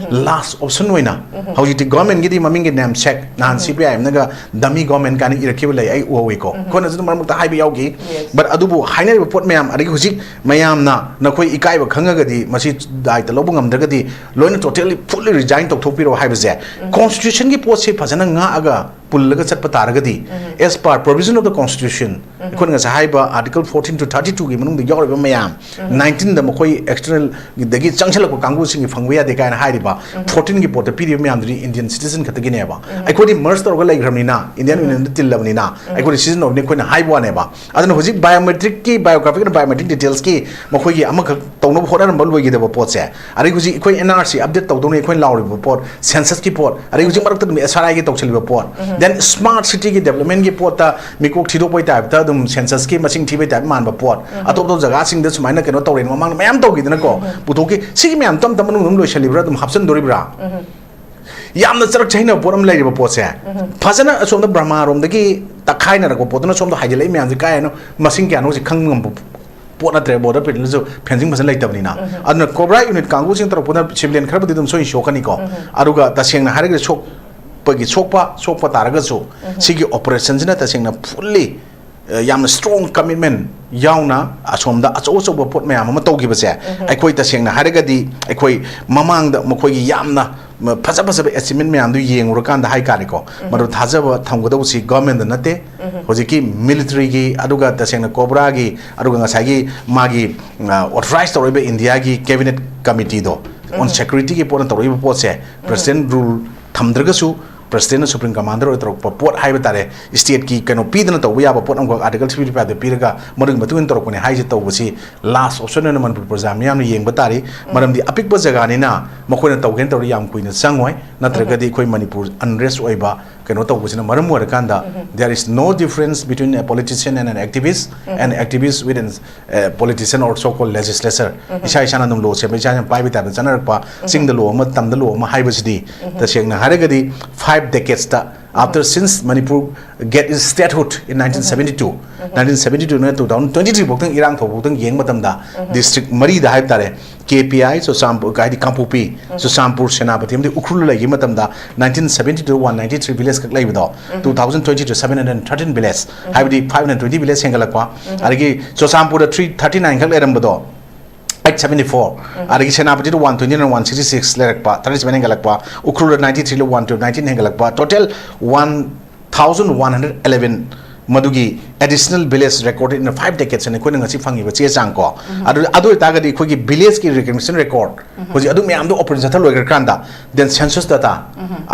last option ꯑꯣꯏꯅ ꯍꯧꯖꯤꯛꯇꯤ governmentꯀꯤꯗꯤ ꯃꯃꯤꯡꯒꯤ namesake, ꯅꯍꯥꯟ C P I Mꯅꯒ dummy government ꯀꯥꯏꯅ ꯏꯔꯛꯈꯤꯕ ꯂꯩ, ꯑꯩ ꯎꯍꯧꯋꯤꯀꯣ꯫ ꯑꯩꯈꯣꯏꯅꯁꯨ ꯑꯗꯨꯝ ꯃꯔꯛ ꯃꯔꯛꯇ ꯍꯥꯏꯕ ꯌꯥꯎꯈꯤ꯫ But ꯑꯗꯨꯕꯨ ꯍꯥꯏꯅꯔꯤꯕ ꯄꯣꯠ ꯃꯌꯥꯝ, ꯑꯗꯒꯤ ꯍꯧꯖꯤꯛ ꯃꯌꯥꯝꯅ ꯅꯈꯣꯏ ꯏꯀꯥꯏꯕ ꯈꯪꯉꯒꯗꯤ, ꯃꯁꯤ ꯗꯥꯏꯇ ꯂꯧꯕ ꯉꯝꯗ꯭ꯔꯒꯗꯤ, ꯂꯣꯏꯅ totally fully resign ꯇꯧꯊꯣꯛꯄꯤꯔꯣ ꯍꯥꯏꯕꯁꯦ, constitutionꯒꯤ ꯄꯣꯠꯁꯤ ꯐꯖꯅ ꯉꯥꯛꯑꯒ ꯄꯨꯜꯂꯒ ꯆꯠꯄ ꯇꯥꯔꯒꯗꯤ, as per provision of the constitution, ꯑꯩꯈꯣꯏꯅ ꯉꯁꯥꯏ ꯍꯥꯏꯕ article fourteen to thirty twoꯒꯤ ꯃꯅꯨꯡꯗ ꯌꯥꯎꯔꯤꯕ ꯃꯌꯥꯝ, nineteenꯗ ꯃꯈꯣꯏ externalꯗꯒꯤ ꯆꯪꯁꯤꯜꯂꯛꯄ ꯀꯥꯡꯕꯨꯁꯤꯡꯒꯤ ꯐꯪꯕ ꯌꯥꯗꯦ ꯀꯥꯏꯅ ꯍꯥꯏꯔꯤꯕ fourteenꯒꯤ ꯄꯣꯠꯇ ꯄꯤꯔꯤꯕ ꯃꯌꯥꯝꯗꯨꯗꯤ Indian citizen ꯈꯛꯇꯒꯤꯅꯦꯕ꯫ ꯑꯩꯈꯣꯏꯗꯤ merge ꯇꯧꯔꯒ ꯂꯩꯈ꯭ꯔꯕꯅꯤꯅ, Indian Unionꯗ ꯇꯤꯜꯂꯕꯅꯤꯅ, ꯑꯩꯈꯣꯏꯗꯤ ꯁꯤꯖꯤꯟꯅꯕꯅꯤ, ꯑꯩꯈꯣꯏꯅ ꯍꯥꯏꯕ ꯋꯥꯅꯦꯕ꯫ ꯑꯗꯨꯅ ꯍꯧꯖꯤꯛ biometricꯀꯤ, biographic and biometric detailsꯀꯤ ꯃꯈꯣꯏꯒꯤ ꯑꯃꯈꯛ ꯇꯧꯅꯕ ꯍꯣꯠꯅꯔꯝꯕ ꯂꯣꯏꯈꯤꯗꯕ ꯄꯣꯠꯁꯦ, ꯑꯗꯩ ꯍꯧꯖꯤꯛ ꯑꯩꯈꯣꯏ N R C update ꯇꯧꯗꯧꯅꯤ, ꯑꯩꯈꯣꯏꯅ ꯂꯥꯎꯔꯤꯕ ꯄꯣꯠ, censusꯀꯤ ꯄꯣꯠ, ꯑꯗꯩ ꯍꯧꯖꯤꯛ ꯃꯔꯛꯇ ꯑꯗꯨꯝ S R Iꯒꯤ ꯇꯧꯁꯜꯂꯤꯕ ꯄꯣꯠ, then smart cityꯒꯤ developmentꯀꯤ ꯄꯣꯠꯇ ꯃꯤꯀꯣꯛ ꯊꯤꯗꯣꯛꯄꯩ typeꯇ ꯑꯗꯨꯝ censusꯀꯤ ꯃꯁꯤꯡ ꯊꯤꯕꯩ type ꯃꯥꯟꯕ ꯄꯣꯠ, ꯑꯇꯣꯞ ꯑꯇꯣꯞ ꯖꯒꯥꯁꯤꯡꯗ ꯁꯨꯃꯥꯏꯅ ꯀꯩꯅꯣ ꯇꯧꯔꯦꯅ ꯃꯃꯥꯡꯗ ꯃꯌꯥꯝ ꯇꯧꯈꯤꯗꯅꯀꯣ, ꯄꯨꯊꯣꯛꯈꯤ꯫ ꯁꯤꯒꯤ ꯃꯌꯥꯝ ꯇꯞ ꯇꯞꯅ ꯃꯅꯨꯡꯗ ꯑꯗꯨꯝ ꯂꯣꯏꯁꯜꯂꯤꯕ꯭ꯔꯥ, ꯑꯗꯨꯝ ꯍꯥꯞꯆꯤꯟꯗꯣꯔꯤꯕ꯭ꯔꯥ? ꯌꯥꯝꯅ ꯆꯔꯛ ꯆꯍꯤꯅꯕ ꯄꯣꯠ ꯑꯃ ꯂꯩꯔꯤꯕ ꯄꯣꯠꯁꯦ, ꯐꯖꯅ ꯑꯁꯣꯝꯗ ꯕ꯭ꯔꯍꯃꯥꯔꯣꯝꯗꯒꯤ ꯇꯛꯈꯥꯏꯅꯔꯛꯄ ꯄꯣꯠꯇꯨꯅ ꯁꯣꯝꯗ ꯍꯥꯏꯖꯤꯜꯂꯛꯏ ꯃꯌꯥꯝꯁꯦ ꯀꯥꯏ ꯍꯥꯏꯅꯣ, ꯃꯁꯤꯡ ꯀꯌꯥꯅꯣ ꯍꯧꯖꯤꯛ ꯈꯪꯕ ꯉꯝꯕ ꯄꯣꯠ ꯅꯠꯇ꯭ꯔꯦ, border patrolꯅꯁꯨ fencing ꯐꯖꯅ ꯂꯩꯇꯕꯅꯤꯅ꯫ ꯑꯗꯨꯅ COBRA unit ꯀꯥꯡꯕꯨꯁꯤꯡ ꯇꯧꯔꯛꯄꯗ civilian ꯈꯔꯕꯨꯗꯤ ꯑꯗꯨꯝ ꯁꯣꯏ ꯁꯣꯛꯀꯅꯤꯀꯣ꯫ ꯑꯗꯨꯒ ꯇꯁꯦꯡꯅ ꯍꯥꯏꯔꯒꯗꯤ ꯁꯣꯛꯄꯒꯤ ꯁꯣꯛꯄ, ꯁꯣꯛꯄ ꯇꯥꯔꯒꯁꯨ, ꯁꯤꯒꯤ operationꯁꯤꯅ ꯇꯁꯦꯡꯅ fully, ꯑ, ꯌꯥꯝꯅ strong commitment ꯌꯥꯎꯅ ꯑꯁꯣꯝꯗ ꯑꯆꯧ ꯑꯆꯧꯕ ꯄꯣꯠ ꯃꯌꯥꯝ ꯑꯃ ꯇꯧꯈꯤꯕꯁꯦ, ꯑꯩꯈꯣꯏ ꯇꯁꯦꯡꯅ ꯍꯥꯏꯔꯒꯗꯤ ꯑꯩꯈꯣꯏ ꯃꯃꯥꯡꯗ ꯃꯈꯣꯏꯒꯤ ꯌꯥꯝꯅ ꯃ-, ꯐꯖ ꯐꯖꯕ achievement ꯃꯌꯥꯝꯗꯨ ꯌꯦꯡꯉꯨꯔꯀꯥꯟꯗ ꯍꯥꯏ ꯇꯥꯔꯦꯀꯣ, ꯃꯗꯨ ꯊꯥꯖꯕ ꯊꯝꯒꯗꯧꯕꯁꯤ governmentꯗ ꯅꯠꯇꯦ, ꯍꯧꯖꯤꯛꯀꯤ militaryꯒꯤ, ꯑꯗꯨꯒ ꯇꯁꯦꯡꯅ COBRAꯒꯤ, ꯑꯗꯨꯒ ꯉꯁꯥꯏꯒꯤ ꯃꯥꯒꯤ, ꯑ, authorize ꯇꯧꯔꯛꯏꯕ Indiaꯒꯤ cabinet committeeꯗꯣ on securityꯒꯤ ꯄꯣꯠꯅ ꯇꯧꯔꯛꯏꯕ ꯄꯣꯠꯁꯦ, president rule ꯊꯝꯗ꯭ꯔꯒꯁꯨ ꯄ꯭ꯔꯁꯤꯗꯦꯟꯅ ꯁꯨꯄ꯭ꯔꯤꯝ ꯀꯃꯥꯟꯗꯔ ꯑꯣꯏ ꯇꯧꯔꯛꯄ ꯄꯣꯠ ꯍꯥꯏꯕ ꯇꯥꯔꯦ, ꯁ꯭ꯇꯦꯠꯀꯤ ꯀꯩꯅꯣ ꯄꯤꯗꯅ ꯇꯧꯕ ꯌꯥꯕ ꯄꯣꯠ ꯑꯃꯈꯛ ꯑꯥꯔꯇꯤꯀꯜ ꯊ꯭ꯔꯤ ꯐꯤꯐꯇꯤ ꯐꯥꯏꯚꯇ ꯄꯤꯔꯒ ꯃꯗꯨꯒꯤ ꯃꯇꯨꯡ ꯏꯟꯅ ꯇꯧꯔꯛꯄꯅꯦ ꯍꯥꯏꯁꯦ ꯇꯧꯕꯁꯤ ꯂꯥꯁ ꯑꯣꯞꯁꯟ ꯑꯣꯏꯅ ꯃꯅꯤꯄꯨꯔ ꯄ꯭ꯔꯖꯥ ꯃꯤꯌꯥꯝꯅ ꯌꯦꯡꯕ ꯇꯥꯔꯤ꯫ ꯃꯔꯝꯗꯤ ꯑꯄꯤꯛꯄ ꯖꯒꯥꯅꯤꯅ ꯃꯈꯣꯏꯅ ꯇꯧꯒꯦꯅ ꯇꯧꯔꯤ ꯌꯥꯝ ꯀꯨꯏꯅ ꯆꯪꯉꯣꯏ, ꯅꯠꯇ꯭ꯔꯒꯗꯤ ꯑꯩꯈꯣꯏ ꯃꯅꯤꯄꯨꯔ ꯑꯟꯔꯦꯁ ꯑꯣꯏꯕ ꯀꯩꯅꯣ ꯇꯧꯕꯁꯤꯅ ꯃꯔꯝ ꯑꯣꯏꯔꯀꯥꯟꯗ, there is no difference between a politician and an activist and activist with an, uh, politician or so called legislature. ꯏꯁꯥ ꯏꯁꯥꯅ ꯑꯗꯨꯝ ꯂꯣ ꯁꯦꯝꯕ, ꯏꯁꯥ ꯏꯁꯥꯅ ꯄꯥꯏꯕ ꯇꯥꯏꯞꯇ ꯆꯠꯅꯔꯛꯄ, ꯆꯤꯡꯗ ꯂꯣ ꯑꯃ, ꯇꯝꯗ ꯂꯣ ꯑꯃ ꯍꯥꯏꯕꯁꯤꯗꯤ ꯇꯁꯦꯡꯅ ꯍꯥꯏꯔꯒꯗꯤ five decades ꯇ, after since Manipur get its statehood in nineteen seventy two, nineteen seventy two ꯅ two thousand twenty three ꯐꯥꯎꯗꯪ ꯏꯔꯥꯡ ꯊꯣꯛꯄ ꯐꯥꯎꯗꯪ ꯌꯦꯡꯕ ꯃꯇꯝꯗ, ꯗꯤꯁꯇ꯭ꯔꯤꯛ ꯃꯔꯤꯗ ꯍꯥꯏꯕ ꯇꯥꯔꯦ, ꯀꯦ ꯄꯤ ꯑꯥꯏ, ꯆꯨꯔꯆꯥꯟꯄꯨꯔ, ꯍꯥꯏꯗꯤ ꯀꯥꯡꯄꯣꯛꯄꯤ, ꯆꯨꯔꯆꯥꯟꯄꯨꯔ, ꯁꯦꯅꯥꯄꯇꯤ ꯑꯃꯗꯤ ꯎꯈ꯭ꯔꯨꯜ ꯂꯩꯈꯤꯕ ꯃꯇꯝꯗ, nineteen seventy two one ninety three village ꯈꯛ ꯂꯩꯕꯗꯣ, two thousand twenty two seven hundred thirteen village, ꯍꯥꯏꯕꯗꯤ five hundred twenty village ꯍꯦꯟꯒꯠꯂꯛꯄ, ꯑꯗꯒꯤ ꯆꯨꯔꯆꯥꯟꯄꯨꯔꯗ three thirty nine ꯈꯛ ꯂꯩꯔꯝꯕꯗꯣ, eight seventy four, ꯑꯗꯒꯤ ꯁꯦꯅꯥꯄꯇꯤꯗ one twenty nine one sixty six ꯂꯩꯔꯛꯄ, thirty seven ꯍꯦꯟꯒꯠꯂꯛꯄ, ꯎꯈ꯭ꯔꯨꯜꯗ ninety three ꯂ one to nineteen ꯍꯦꯟꯒꯠꯂꯛꯄ, total one thousand one hundred eleven ꯃꯗꯨꯒꯤ additional village recorded in five decades ꯑꯅ ꯑꯩꯈꯣꯏꯅ ꯉꯁꯤ ꯐꯪꯉꯤꯕ ꯆꯦ ꯆꯥꯡ ꯀꯣ꯫ ꯑꯗꯨ, ꯑꯗꯨ ꯑꯣꯏꯇꯥꯔꯒꯗꯤ ꯑꯩꯈꯣꯏꯒꯤ village ꯀꯤ recognition record ꯍꯧꯖꯤꯛ ꯑꯗꯨ ꯃꯌꯥꯝꯗꯣ operation ꯆꯠꯊ ꯂꯣꯏꯈ꯭ꯔꯀꯥꯟꯗ, then census data,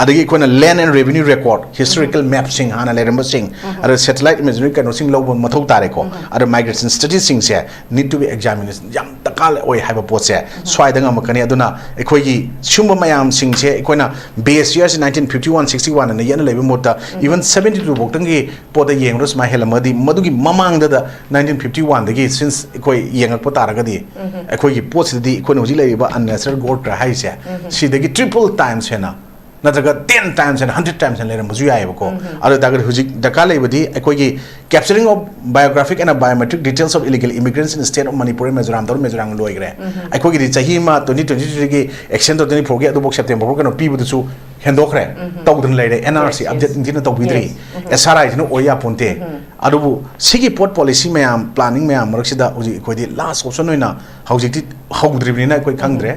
ꯑꯗꯒꯤ ꯑꯩꯈꯣꯏꯅ land and revenue record, historical map ꯁꯤꯡ ꯍꯥꯟꯅ ꯂꯩꯔꯝꯕꯁꯤꯡ, ꯑꯗ satellite imagery ꯀꯩꯅꯣꯁꯤꯡ ꯂꯧꯕ ꯃꯊꯧ ꯇꯥꯔꯦꯀꯣ꯫ ꯑꯗ migration studies ꯁꯤꯡꯁꯦ need to be examined, ꯌꯥꯝ ꯗꯔꯀꯥꯔ ꯑꯣꯏ ꯍꯥꯏꯕ ꯄꯣꯠꯁꯦ ꯁ꯭ꯋꯥꯏꯗ ꯉꯝꯃꯛꯀꯅꯤ꯫ ꯑꯗꯨꯅ ꯑꯩꯈꯣꯏꯒꯤ ꯁꯤꯒꯨꯝꯕ ꯃꯌꯥꯝꯁꯤꯡꯁꯦ ꯑꯩꯈꯣꯏꯅ base year ꯁꯤ nineteen fifty one sixty one ꯑꯅ ꯌꯦꯠꯅ ꯂꯩꯕ ꯃꯍꯨꯠꯇ, even seventy two ꯐꯥꯎꯇꯪꯒꯤ ꯄꯣꯠꯇ ꯌꯦꯡꯉꯨꯔ ꯁꯨꯃꯥꯏꯅ ꯍꯦꯜꯂꯝꯃꯒꯗꯤ, ꯃꯗꯨꯒꯤ ꯃꯃꯥꯡꯗꯗ nineteen fifty one ꯗꯒꯤ since ꯑꯩꯈꯣꯏ ꯌꯦꯡꯉꯛꯄ ꯇꯥꯔꯒꯗꯤ, ꯑꯩꯈꯣꯏꯒꯤ ꯄꯣꯠꯁꯤꯗꯗꯤ ꯑꯩꯈꯣꯏꯅ ꯍꯧꯖꯤꯛ ꯂꯩꯔꯤꯕ unnatural growth rate ꯍꯥꯏꯔꯤꯁꯦ, ꯁꯤꯗꯒꯤ triple times ꯍꯦꯟꯅ, ꯅꯠꯇ꯭ꯔꯒ ten times ꯍꯦꯟꯅ, hundred times ꯍꯦꯟꯅ ꯂꯩꯔꯝꯕꯁꯨ ꯌꯥꯏꯑꯕꯀꯣ꯫ ꯑꯗꯨ ꯑꯣꯏꯇꯥꯔꯒꯗꯤ ꯍꯧꯖꯤꯛ ꯗꯔꯀꯥꯔ ꯂꯩꯕꯗꯤ ꯑꯩꯈꯣꯏꯒꯤ capturing of biographic and biometric details of illegal immigrants in state of Manipur and Mizoram ꯗꯧꯔ Mizoram ꯂꯣꯏꯈ꯭ꯔꯦ꯫ ꯑꯩꯈꯣꯏꯒꯤꯗꯤ ꯆꯍꯤ ꯑꯃ twenty twenty three ꯒꯤ action twenty twenty four ꯒꯤ ꯑꯗꯨꯐꯥꯎ September ꯐꯥꯎ ꯀꯩꯅꯣ ꯄꯤꯕꯗꯨꯁꯨ ꯍꯦꯟꯗꯣꯛꯈ꯭ꯔꯦ꯫ ꯇꯧꯗꯅ ꯂꯩꯔꯦ꯫ N R C update ꯅꯤꯡꯊꯤꯅ ꯇꯧꯕꯤꯗ꯭ꯔꯤ꯫ S R I ꯁꯤꯅ ꯑꯣꯏ ꯌꯥꯄꯣꯟꯇꯦ꯫ ꯑꯗꯨꯕꯨ ꯁꯤꯒꯤ ꯄꯣꯠ policy ꯃꯌꯥꯝ, planning ꯃꯌꯥꯝ ꯃꯔꯛꯁꯤꯗ ꯍꯧꯖꯤꯛ ꯑꯩꯈꯣꯏꯗꯤ last option ꯑꯣꯏꯅ ꯍꯧꯖꯤꯛꯇꯤ ꯍꯧꯗ꯭ꯔꯤꯕꯅꯤꯅ ꯑꯩꯈꯣꯏ ꯈꯪꯗ꯭ꯔꯦ꯫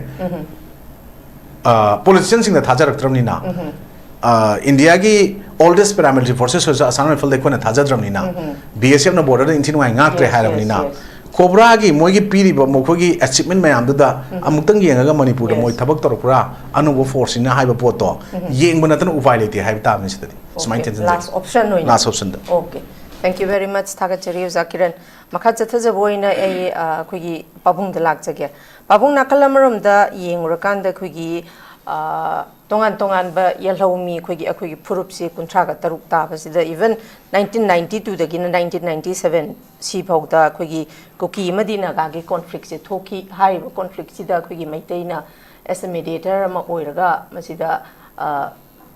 ꯄꯣꯂꯤꯇꯤꯁꯤꯌꯟꯁꯤꯡꯗ ꯊꯥꯖꯔꯛꯇ꯭ꯔꯕꯅꯤꯅ, ꯏꯟꯗꯤꯌꯥꯒꯤ oldest paramilitary forces ꯑꯣꯏꯔꯁꯨ Assam Rifle ꯗ ꯑꯩꯈꯣꯏꯅ ꯊꯥꯖꯗ꯭ꯔꯕꯅꯤꯅ, B S F ꯅ border ꯗ ꯏꯟꯊꯤ ꯅꯨꯡꯉꯥꯏ ꯉꯥꯛꯇ꯭ꯔꯦ ꯍꯥꯏꯔꯕꯅꯤꯅ, ꯀꯣꯕ꯭ꯔꯥꯒꯤ ꯃꯣꯏꯒꯤ ꯄꯤꯔꯤꯕ ꯃꯈꯣꯏꯒꯤ ꯑꯦꯆꯤꯞꯃꯦꯟ ꯃꯌꯥꯝꯗꯨꯗ ꯑꯃꯨꯛꯇꯪ ꯌꯦꯡꯉꯒ ꯃꯅꯤꯄꯨꯔꯗ ꯃꯣꯏ ꯊꯕꯛ ꯇꯧꯔꯛꯄ꯭ꯔꯥ, ꯑꯅꯧꯕ ꯐꯣꯔꯁꯁꯤꯅ ꯍꯥꯏꯕ ꯄꯣꯠꯇꯣ ꯌꯦꯡꯕ ꯅꯠꯇꯅ ꯎꯄꯥꯏ ꯂꯩꯇꯦ ꯍꯥꯏꯕ ꯇꯥꯕꯅꯤ꯫ ꯁꯤꯗꯗꯤ ꯁꯨꯃꯥꯏꯅ ꯊꯦꯡꯅꯖꯩ꯫ ꯂꯥꯁ ꯑꯣꯞꯁꯟ ꯑꯣꯏꯅ ꯂꯥꯁ ꯑꯣꯞꯁꯟꯗ꯫ Okay, thank you very much, ꯊꯥꯒꯠꯆꯔꯤ ꯑꯣꯖꯥ ꯀꯤꯔꯟ꯫ ꯃꯈꯥ ꯆꯠꯊꯖꯕ ꯑꯣꯏꯅ ꯑꯩ ꯑ, ꯑꯩꯈꯣꯏꯒꯤ ꯄꯥꯕꯨꯡꯗ ꯂꯥꯛꯆꯒꯦ꯫ ꯄꯥꯕꯨꯡ, ꯅꯥꯀꯜ ꯑꯃꯔꯣꯝꯗ ꯌꯦꯡꯉꯨꯔꯀꯥꯟꯗ ꯑꯩꯈꯣꯏꯒꯤ ꯑ, ꯇꯣꯉꯥꯟ ꯇꯣꯉꯥꯟꯕ ꯌꯦꯜꯍꯧꯃꯤ ꯑꯩꯈꯣꯏꯒꯤ ꯑꯩꯈꯣꯏꯒꯤ ꯐꯨꯔꯨꯞꯁꯤ ꯀꯨꯟꯊ꯭ꯔꯥꯒ ꯇꯔꯨꯛ ꯇꯥꯕꯁꯤꯗ, even nineteen ninety two ꯗꯒꯤꯅ nineteen ninety seven ꯁꯤ ꯐꯥꯎꯗ ꯑꯩꯈꯣꯏꯒꯤ ꯀꯨꯀꯤ ꯑꯃꯗꯤ ꯅꯥꯒꯥꯒꯤ ꯀꯣꯟꯐ꯭ꯂꯤꯛꯁꯦ ꯊꯣꯛꯈꯤ꯫ ꯍꯥꯏꯔꯤꯕ ꯀꯣꯟꯐ꯭ꯂꯤꯛꯁꯤꯗ ꯑꯩꯈꯣꯏꯒꯤ ꯃꯩꯇꯩꯅ as a mediator ꯑꯃ ꯑꯣꯏꯔꯒ ꯃꯁꯤꯗ ꯑ,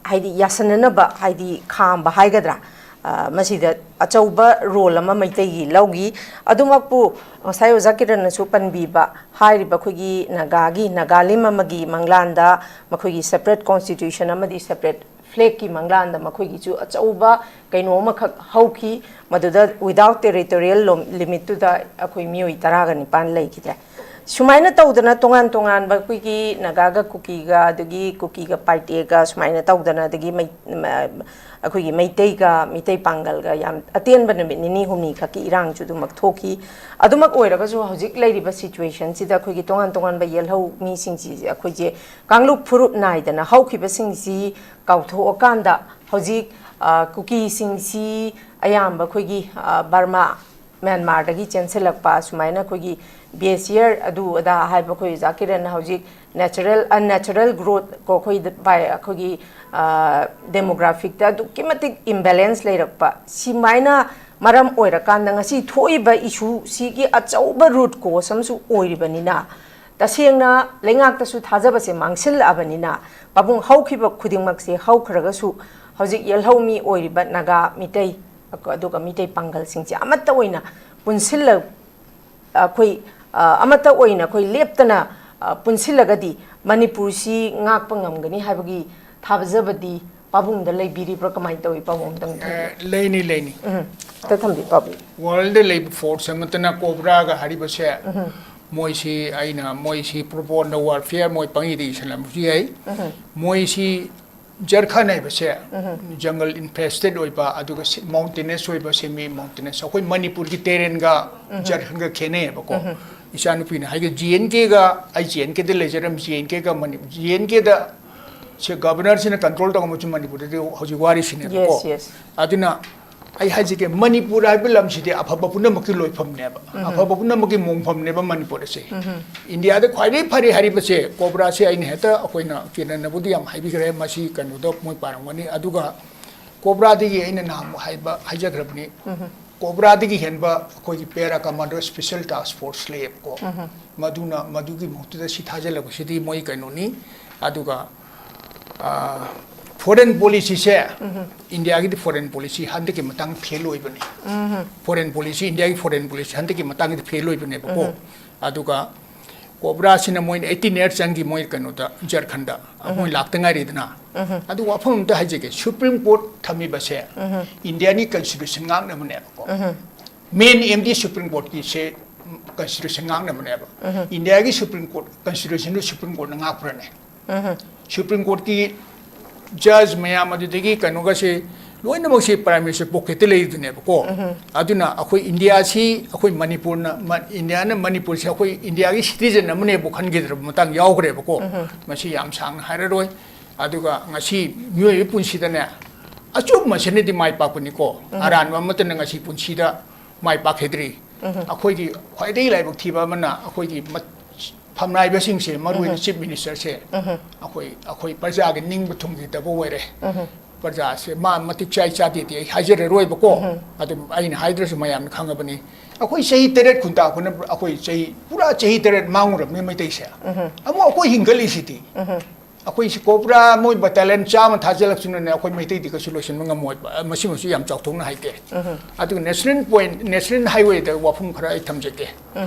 ꯍꯥꯏꯗꯤ ꯌꯥꯁꯟꯅꯅꯕ, ꯍꯥꯏꯗꯤ ꯈꯥꯝꯕ ꯍꯥꯏꯒꯗ꯭ꯔꯥ, ꯑ, ꯃꯁꯤꯗ ꯑꯆꯧꯕ ꯔꯣꯜ ꯑꯃ ꯃꯩꯇꯩꯒꯤ ꯂꯧꯈꯤ꯫ ꯑꯗꯨꯃꯛꯄꯨ ꯉꯁꯥꯏ ꯑꯣꯖꯥ ꯀꯤꯔꯟꯅꯁꯨ ꯄꯟꯕꯤꯕ, ꯍꯥꯏꯔꯤꯕ ꯑꯩꯈꯣꯏꯒꯤ ꯅꯥꯒꯥꯒꯤ, ꯅꯥꯒꯥꯂꯤꯝ ꯑꯃꯒꯤ ꯃꯪꯂꯥꯟꯗ ꯃꯈꯣꯏꯒꯤ ꯁꯦꯄꯔꯦꯠ ꯀꯣꯟꯁꯇꯤꯇ꯭ꯌꯨꯁꯟ ꯑꯃꯗꯤ ꯁꯦꯄꯔꯦꯠ ꯐ꯭ꯂꯦꯒꯀꯤ ꯃꯪꯂꯥꯟꯗ ꯃꯈꯣꯏꯒꯤꯁꯨ ꯑꯆꯧꯕ ꯀꯩꯅꯣ ꯑꯃꯈꯛ ꯍꯧꯈꯤ꯫ ꯃꯗꯨꯗ without territorial limit ꯇꯨꯗ ꯑꯩꯈꯣꯏ ꯃꯤꯑꯣꯏ ꯇꯔꯥꯒ ꯅꯤꯄꯥꯟ ꯂꯩꯈꯤꯗ꯭ꯔꯦ꯫ ꯁꯨꯃꯥꯏꯅ ꯇꯧꯗꯅ ꯇꯣꯉꯥꯟ ꯇꯣꯉꯥꯟꯕ ꯑꯩꯈꯣꯏꯒꯤ ꯅꯥꯒꯥꯒ ꯀꯨꯀꯤꯒ ꯑꯗꯒꯤ ꯀꯨꯀꯤꯒ ꯄꯥꯏꯇꯦꯒ ꯁꯨꯃꯥꯏꯅ ꯇꯧꯗꯅ, ꯑꯗꯒꯤ ꯃꯩ-, ꯃ-, ꯑꯩꯈꯣꯏꯒꯤ ꯃꯩꯇꯩꯒ ꯃꯤꯇꯩ ꯄꯥꯡꯒꯜꯒ ꯌꯥꯝ ꯑꯇꯦꯟꯕ ꯅꯨꯃꯤꯠ ꯅꯤꯅꯤ ꯍꯨꯝꯅꯤ ꯈꯛꯀꯤ ꯏꯔꯥꯡꯁꯨ ꯑꯗꯨꯃꯛ ꯊꯣꯛꯈꯤ꯫ ꯑꯗꯨꯃꯛ ꯑꯣꯏꯔꯒꯁꯨ ꯍꯧꯖꯤꯛ ꯂꯩꯔꯤꯕ ꯁꯤꯆꯨꯋꯦꯁꯟꯁꯤꯗ ꯑꯩꯈꯣꯏꯒꯤ ꯇꯣꯉꯥꯟ ꯇꯣꯉꯥꯟꯕ ꯌꯦꯜꯍꯧ ꯃꯤꯁꯤꯡꯁꯤꯁꯦ ꯑꯩꯈꯣꯏꯁꯦ ꯀꯥꯡꯂꯨꯞ ꯐꯨꯔꯨꯞ ꯅꯥꯏꯗꯅ ꯍꯧꯈꯤꯕꯁꯤꯡꯁꯤ ꯀꯥꯎꯊꯣꯛꯑꯀꯥꯟꯗ ꯍꯧꯖꯤꯛ, ꯑ, ꯀꯨꯀꯤꯁꯤꯡꯁꯤ ꯑꯌꯥꯝꯕ ꯑꯩꯈꯣꯏꯒꯤ, ꯑ, ꯕꯔꯃꯥ, ꯃ꯭ꯌꯥꯟꯃꯥꯔꯗꯒꯤ ꯆꯦꯟꯁꯤꯜꯂꯛꯄ ꯁꯨꯃꯥꯏꯅ ꯑꯩꯈꯣꯏꯒꯤ ꯕꯦꯁꯤꯌꯔ ꯑꯗꯨ ꯑꯗꯥ ꯍꯥꯏꯕ ꯑꯩꯈꯣꯏ ꯑꯣꯖꯥ ꯀꯤꯔꯟꯅ ꯍꯧꯖꯤꯛ natural, unnatural growth ꯀꯣ, ꯑꯩꯈꯣꯏꯗ ꯚꯥꯏ ꯑꯩꯈꯣꯏꯒꯤ, ꯑ, ꯗꯦꯃꯣꯒ꯭ꯔꯥꯐꯤꯛꯇ ꯑꯗꯨꯛꯀꯤ ꯃꯇꯤꯛ ꯏꯝꯕꯦꯂꯦꯟꯁ ꯂꯩꯔꯛꯄ, ꯁꯤꯃꯥꯏꯅ ꯃꯔꯝ ꯑꯣꯏꯔꯀꯥꯟꯗ ꯉꯁꯤ ꯊꯣꯛꯏꯕ ꯏꯁꯨꯁꯤꯒꯤ ꯑꯆꯧꯕ ꯔꯨꯠ ꯀꯣꯁ ꯑꯃꯁꯨ ꯑꯣꯏꯔꯤꯕꯅꯤꯅ, ꯇꯁꯦꯡꯅ ꯂꯩꯉꯥꯛꯇꯁꯨ ꯊꯥꯖꯕꯁꯦ ꯃꯥꯡꯁꯤꯜꯂꯛꯑꯕꯅꯤꯅ, ꯄꯥꯕꯨꯡ, ꯍꯧꯈꯤꯕ ꯈꯨꯗꯤꯡꯃꯛꯁꯦ ꯍꯧꯈ꯭ꯔꯒꯁꯨ ꯍꯧꯖꯤꯛ ꯌꯦꯜꯍꯧꯃꯤ ꯑꯣꯏꯔꯤꯕ ꯅꯥꯒꯥ, ꯃꯤꯇꯩ, ꯑꯗꯨꯒ ꯃꯤꯇꯩ ꯄꯥꯡꯒꯜꯁꯤꯡꯁꯦ ꯑꯃꯠꯇ ꯑꯣꯏꯅ ꯄꯨꯟꯁꯤꯜꯂ-, ꯑꯩꯈꯣꯏ, ꯑ, ꯑꯃꯠꯇ ꯑꯣꯏꯅ ꯑꯩꯈꯣꯏ ꯂꯦꯞꯇꯅ, ꯑ, ꯄꯨꯟꯁꯤꯜꯂꯒꯗꯤ ꯃꯅꯤꯄꯨꯔꯁꯤ ꯉꯥꯛꯄ ꯉꯝꯒꯅꯤ ꯍꯥꯏꯕꯒꯤ ꯊꯥꯖꯕꯗꯤ ꯄꯥꯕꯨꯡꯗ ꯂꯩꯕꯤꯔꯤꯕ꯭ꯔꯥ? ꯀꯃꯥꯏꯅ ꯇꯧꯏ, ꯄꯥꯕꯨꯡ? ꯑꯝꯇꯪ ꯊꯝꯕꯤꯌꯨ꯫ ꯑꯦ, ꯂꯩꯅꯤ, ꯂꯩꯅꯤ꯫ ꯎꯝ, ꯑꯝꯇ ꯊꯝꯕꯤꯌꯨ, ꯄꯥꯕꯨꯡ꯫ ꯋꯥꯔꯜꯗ ꯂꯩꯕ ꯐꯣꯔꯁ ꯑꯃꯠꯇꯅ ꯀꯣꯕ꯭ꯔꯥꯒ ꯍꯥꯏꯔꯤꯕꯁꯦ, ꯃꯣꯏꯁꯤ ꯑꯩꯅ, ꯃꯣꯏꯁꯤ ꯄ꯭ꯔꯣꯄꯣꯟꯗ ꯋꯥꯔꯐꯤꯌꯔ ꯃꯣꯏ ꯄꯪꯏꯗ ꯏꯁꯜꯂꯝꯕꯁꯨ ꯌꯥꯏ꯫ ꯃꯣꯏꯁꯤ ꯖꯔꯈꯟ ꯍꯥꯏꯕꯁꯦ ꯖꯪꯒꯜ ꯏꯟꯐꯦꯁꯇꯦꯠ ꯑꯣꯏꯕ, ꯑꯗꯨꯒ ꯁꯤ-, ꯃꯥꯎꯟꯇꯦꯅꯁ ꯑꯣꯏꯕ, ꯁꯦꯃꯤ ꯃꯥꯎꯟꯇꯦꯅꯁ, ꯑꯩꯈꯣꯏ ꯃꯅꯤꯄꯨꯔꯒꯤ ꯇꯦꯔꯦꯟꯒ ꯖꯔꯈꯟꯒ ꯈꯦꯠꯅꯩꯌꯦꯕꯀꯣ꯫ ꯏꯆꯥꯅꯨꯄꯤꯅ ꯍꯥꯏꯒꯦ, ꯖꯤ ꯑꯦꯟ ꯀꯦꯒ, ꯑꯩ ꯖꯤ ꯑꯦꯟ ꯀꯦꯗ ꯂꯩꯖꯔꯝ, ꯖꯤ ꯑꯦꯟ ꯀꯦꯒ ꯃꯅꯤ-, ꯖꯤ ꯑꯦꯟ ꯀꯦꯗ ꯁꯦ ꯒꯕꯔꯅꯔꯁꯤꯅ ꯀꯟꯇ꯭ꯔꯣꯜ ꯇꯧꯔꯝꯕꯁꯨ ꯃꯅꯤꯄꯨꯔꯗꯗꯤ ꯍꯧꯖꯤꯛ ꯋꯥꯔꯤꯁꯤꯅꯦꯕꯀꯣ꯫ Yes, yes. ꯑꯗꯨꯅ ꯑꯩ ꯍꯥꯏꯖꯒꯦ, ꯃꯅꯤꯄꯨꯔ ꯍꯥꯏꯕ ꯂꯝꯁꯤꯗꯤ ꯑꯐꯕ ꯄꯨꯝꯅꯃꯛꯀꯤ ꯂꯣꯏꯐꯝꯅꯦꯕ, ꯑꯐꯕ ꯄꯨꯝꯅꯃꯛꯀꯤ ꯃꯣꯡꯐꯝꯅꯦꯕ ꯃꯅꯤꯄꯨꯔ ꯑꯁꯦ꯫ ꯏꯟꯗꯤꯌꯥꯗ ꯈ꯭ꯋꯥꯏꯗꯒꯤ ꯐꯔꯦ ꯍꯥꯏꯔꯤꯕꯁꯦ ꯀꯣꯕ꯭ꯔꯥꯁꯦ, ꯑꯩꯅ ꯍꯦꯛꯇ, ꯑꯩꯈꯣꯏꯅ ꯀꯤꯔꯟꯅꯕꯨꯗꯤ ꯌꯥꯝ ꯍꯥꯏꯕꯤꯈ꯭ꯔꯦ, ꯃꯁꯤ ꯀꯩꯅꯣꯗ ꯃꯣꯏ ꯄꯥꯔꯝꯒꯅꯤ꯫ ꯑꯗꯨꯒ ꯀꯣꯕ꯭ꯔꯥꯗꯒꯤ ꯑꯩꯅ ꯅꯍꯥꯟ ꯍꯥꯏꯕ, ꯍꯥꯏꯖꯈ꯭ꯔꯕꯅꯤ, ꯀꯣꯕ꯭ꯔꯥꯗꯒꯤ ꯍꯦꯟꯕ ꯑꯩꯈꯣꯏꯒꯤ ꯄꯦꯔꯥ ꯀꯃꯥꯟꯗꯣ ꯁ꯭ꯄꯦꯁꯦꯜ ꯇꯥꯁꯛ ꯐꯣꯔꯁ ꯂꯩꯌꯦꯕꯀꯣ꯫ ꯃꯗꯨꯅ, ꯃꯗꯨꯒꯤ ꯃꯍꯨꯠꯇꯨꯗ ꯁꯤ ꯊꯥꯖꯤꯜꯂꯛꯄꯁꯤꯗꯤ ꯃꯣꯏ ꯀꯩꯅꯣꯅꯤ꯫ ꯑꯗꯨꯒ ꯐꯣꯔꯦꯟ ꯄꯣꯂꯤꯁꯤꯁꯦ, ꯏꯟꯗꯤꯌꯥꯒꯤꯗꯤ ꯐꯣꯔꯦꯟ ꯄꯣꯂꯤꯁꯤ ꯍꯟꯗꯛꯀꯤ ꯃꯇꯥꯡ ꯐꯦꯜ ꯑꯣꯏꯕꯅꯤ꯫ ꯐꯣꯔꯦꯟ ꯄꯣꯂꯤꯁꯤ, ꯏꯟꯗꯤꯌꯥꯒꯤ ꯐꯣꯔꯦꯟ ꯄꯣꯂꯤꯁꯤ ꯍꯟꯗꯛꯀꯤ ꯃꯇꯥꯡꯒꯤꯗꯤ ꯐꯦꯜ ꯑꯣꯏꯕꯅꯦꯕꯀꯣ꯫ ꯑꯗꯨꯒ ꯀꯣꯕ꯭ꯔꯥꯁꯤꯅ ꯃꯣꯏꯅ ꯑꯩꯠꯇꯤꯟ ꯏꯌꯔ ꯆꯪꯈꯤ ꯃꯣꯏ ꯀꯩꯅꯣꯗ, ꯖꯔꯈꯟꯗ꯫ ꯃꯣꯏ ꯂꯥꯛꯇ ꯉꯥꯏꯔꯤꯗꯅ꯫ ꯑꯗꯨꯒ ꯋꯥꯐꯝ ꯑꯝꯇ ꯍꯥꯏꯖꯒꯦ, ꯁꯨꯄ꯭ꯔꯤꯝ ꯀꯣꯔꯠ ꯊꯝꯃꯤꯕꯁꯦ ꯏꯟꯗꯤꯌꯥꯒꯤ ꯀꯟꯁꯇꯤꯇ꯭ꯌꯨꯁꯟ ꯉꯥꯛꯅꯕꯅꯦꯕꯀꯣ꯫ ꯃꯦꯟ ꯑꯦꯝꯗꯤ ꯁꯨꯄ꯭ꯔꯤꯝ ꯀꯣꯔꯠꯀꯤꯁꯦ ꯀꯟꯁꯇꯤꯇ꯭ꯌꯨꯁꯟ ꯉꯥꯛꯅꯕꯅꯦꯕ꯫ ꯏꯟꯗꯤꯌꯥꯒꯤ ꯁꯨꯄ꯭ꯔꯤꯝ ꯀꯣꯔꯠ, ꯀꯟꯁꯇꯤꯇ꯭ꯌꯨꯁꯟꯗꯨ ꯁꯨꯄ꯭ꯔꯤꯝ ꯀꯣꯔꯠꯅ ꯉꯥꯛꯄ꯭ꯔꯅꯦ? ꯁꯨꯄ꯭ꯔꯤꯝ ꯀꯣꯔꯠꯀꯤ ꯖꯖ ꯃꯌꯥꯝ ꯑꯗꯨꯗꯒꯤ ꯀꯩꯅꯣꯒꯁꯦ ꯂꯣꯏꯅꯃꯛꯁꯦ ꯄ꯭ꯔꯥꯏꯝ ꯃꯤꯅꯤꯁꯇꯔ ꯄꯣꯀꯦꯠꯇ ꯂꯩꯔꯤꯗꯨꯅꯦꯕꯀꯣ꯫ ꯑꯗꯨꯅ ꯑꯩꯈꯣꯏ ꯏꯟꯗꯤꯌꯥꯁꯤ, ꯑꯩꯈꯣꯏ ꯃꯅꯤꯄꯨꯔꯅ, ꯃ-, ꯏꯟꯗꯤꯌꯥꯅ ꯃꯅꯤꯄꯨꯔꯁꯤ ꯑꯩꯈꯣꯏ ꯏꯟꯗꯤꯌꯥꯒꯤ ꯁꯤꯇꯤꯖꯟ ꯑꯃꯅꯦꯕꯨ ꯈꯟꯈꯤꯗ꯭ꯔꯕ ꯃꯇꯥꯡ ꯌꯥꯎꯈ꯭ꯔꯦꯕꯀꯣ꯫ ꯃꯁꯤ ꯌꯥꯝ ꯁꯥꯡꯅ ꯍꯥꯏꯔꯔꯣꯏ꯫ ꯑꯗꯨꯒ ꯉꯁꯤ ꯃꯤꯑꯣꯏꯕꯒꯤ ꯄꯨꯟꯁꯤꯗꯅꯦ, ꯑꯆꯨꯝꯕꯁꯤꯅꯗꯤ ꯃꯥꯏ ꯄꯥꯛꯄꯅꯤꯀꯣ꯫ ꯑꯔꯥꯟꯕ ꯑꯃꯠꯇꯅ ꯉꯁꯤ ꯄꯨꯟꯁꯤꯗ ꯃꯥꯏ ꯄꯥꯛꯈꯤꯗ꯭ꯔꯤ꯫ ꯑꯩꯈꯣꯏꯒꯤ ꯈ꯭ꯋꯥꯏꯗꯒꯤ ꯂꯥꯏꯕꯛ ꯊꯤꯕ ꯑꯃꯅ, ꯑꯩꯈꯣꯏꯒꯤ ꯃ-, ꯐꯝꯅꯥꯏꯕꯁꯤꯡꯁꯦ, ꯃꯔꯨꯑꯣꯏꯅ ꯆꯤꯐ ꯃꯤꯅꯤꯁꯇꯔꯁꯦ, ꯑꯩꯈꯣꯏ, ꯑꯩꯈꯣꯏ ꯄ꯭ꯔꯖꯥꯒꯤ ꯅꯤꯡꯕ ꯊꯨꯡꯈꯤꯗꯕ ꯑꯣꯏꯔꯦ꯫ ꯄ꯭ꯔꯖꯥꯁꯦ ꯃꯥ ꯃꯇꯤꯛ ꯆꯥꯏ ꯆꯥꯗꯦꯗꯤ ꯑꯩ ꯍꯥꯏꯖꯔꯔꯣꯏꯕꯀꯣ꯫ ꯑꯗꯨꯝ ꯑꯩꯅ ꯍꯥꯏꯗ꯭ꯔꯁꯨ ꯃꯌꯥꯝꯅ ꯈꯪꯉꯕꯅꯤ꯫ ꯑꯩꯈꯣꯏ ꯆꯍꯤ ꯇꯔꯦꯠ ꯈꯨꯟꯇꯥꯛꯄꯅ, ꯑꯩꯈꯣꯏ ꯆꯍꯤ, ꯄꯨꯔꯥ ꯆꯍꯤ ꯇꯔꯦꯠ ꯃꯥꯡꯉꯨꯔꯕꯅꯤ ꯃꯩꯇꯩꯁꯦ꯫ ꯑꯃꯨꯛ ꯑꯩꯈꯣꯏ ꯍꯤꯡꯒꯠꯂꯤꯁꯤꯗꯤ꯫ ꯑꯩꯈꯣꯏꯁꯤ ꯀꯣꯕ꯭ꯔꯥ ꯃꯣꯏ ꯕꯇꯥꯂꯤꯌꯟ ꯆꯥꯝꯃ ꯊꯥꯖꯤꯜꯂꯛꯁꯨꯅꯅꯦ, ꯑꯩꯈꯣꯏ ꯃꯩꯇꯩꯗꯤ ꯀꯩꯁꯨ ꯂꯣꯏꯁꯤꯟꯕ ꯉꯝꯃꯣꯏꯕ꯫ ꯃꯁꯤꯃꯁꯨ ꯌꯥꯝ ꯆꯥꯎꯊꯣꯛꯅ ꯍꯥꯏꯒꯦ꯫ ꯑꯗꯨꯒ ꯅꯦꯁꯅꯦꯜ ꯄꯣꯏꯟꯠ, ꯅꯦꯁꯅꯦꯜ ꯍꯥꯏꯋꯦꯗ ꯋꯥꯐꯝ ꯈꯔ ꯑꯩ ꯊꯝꯖꯒꯦ꯫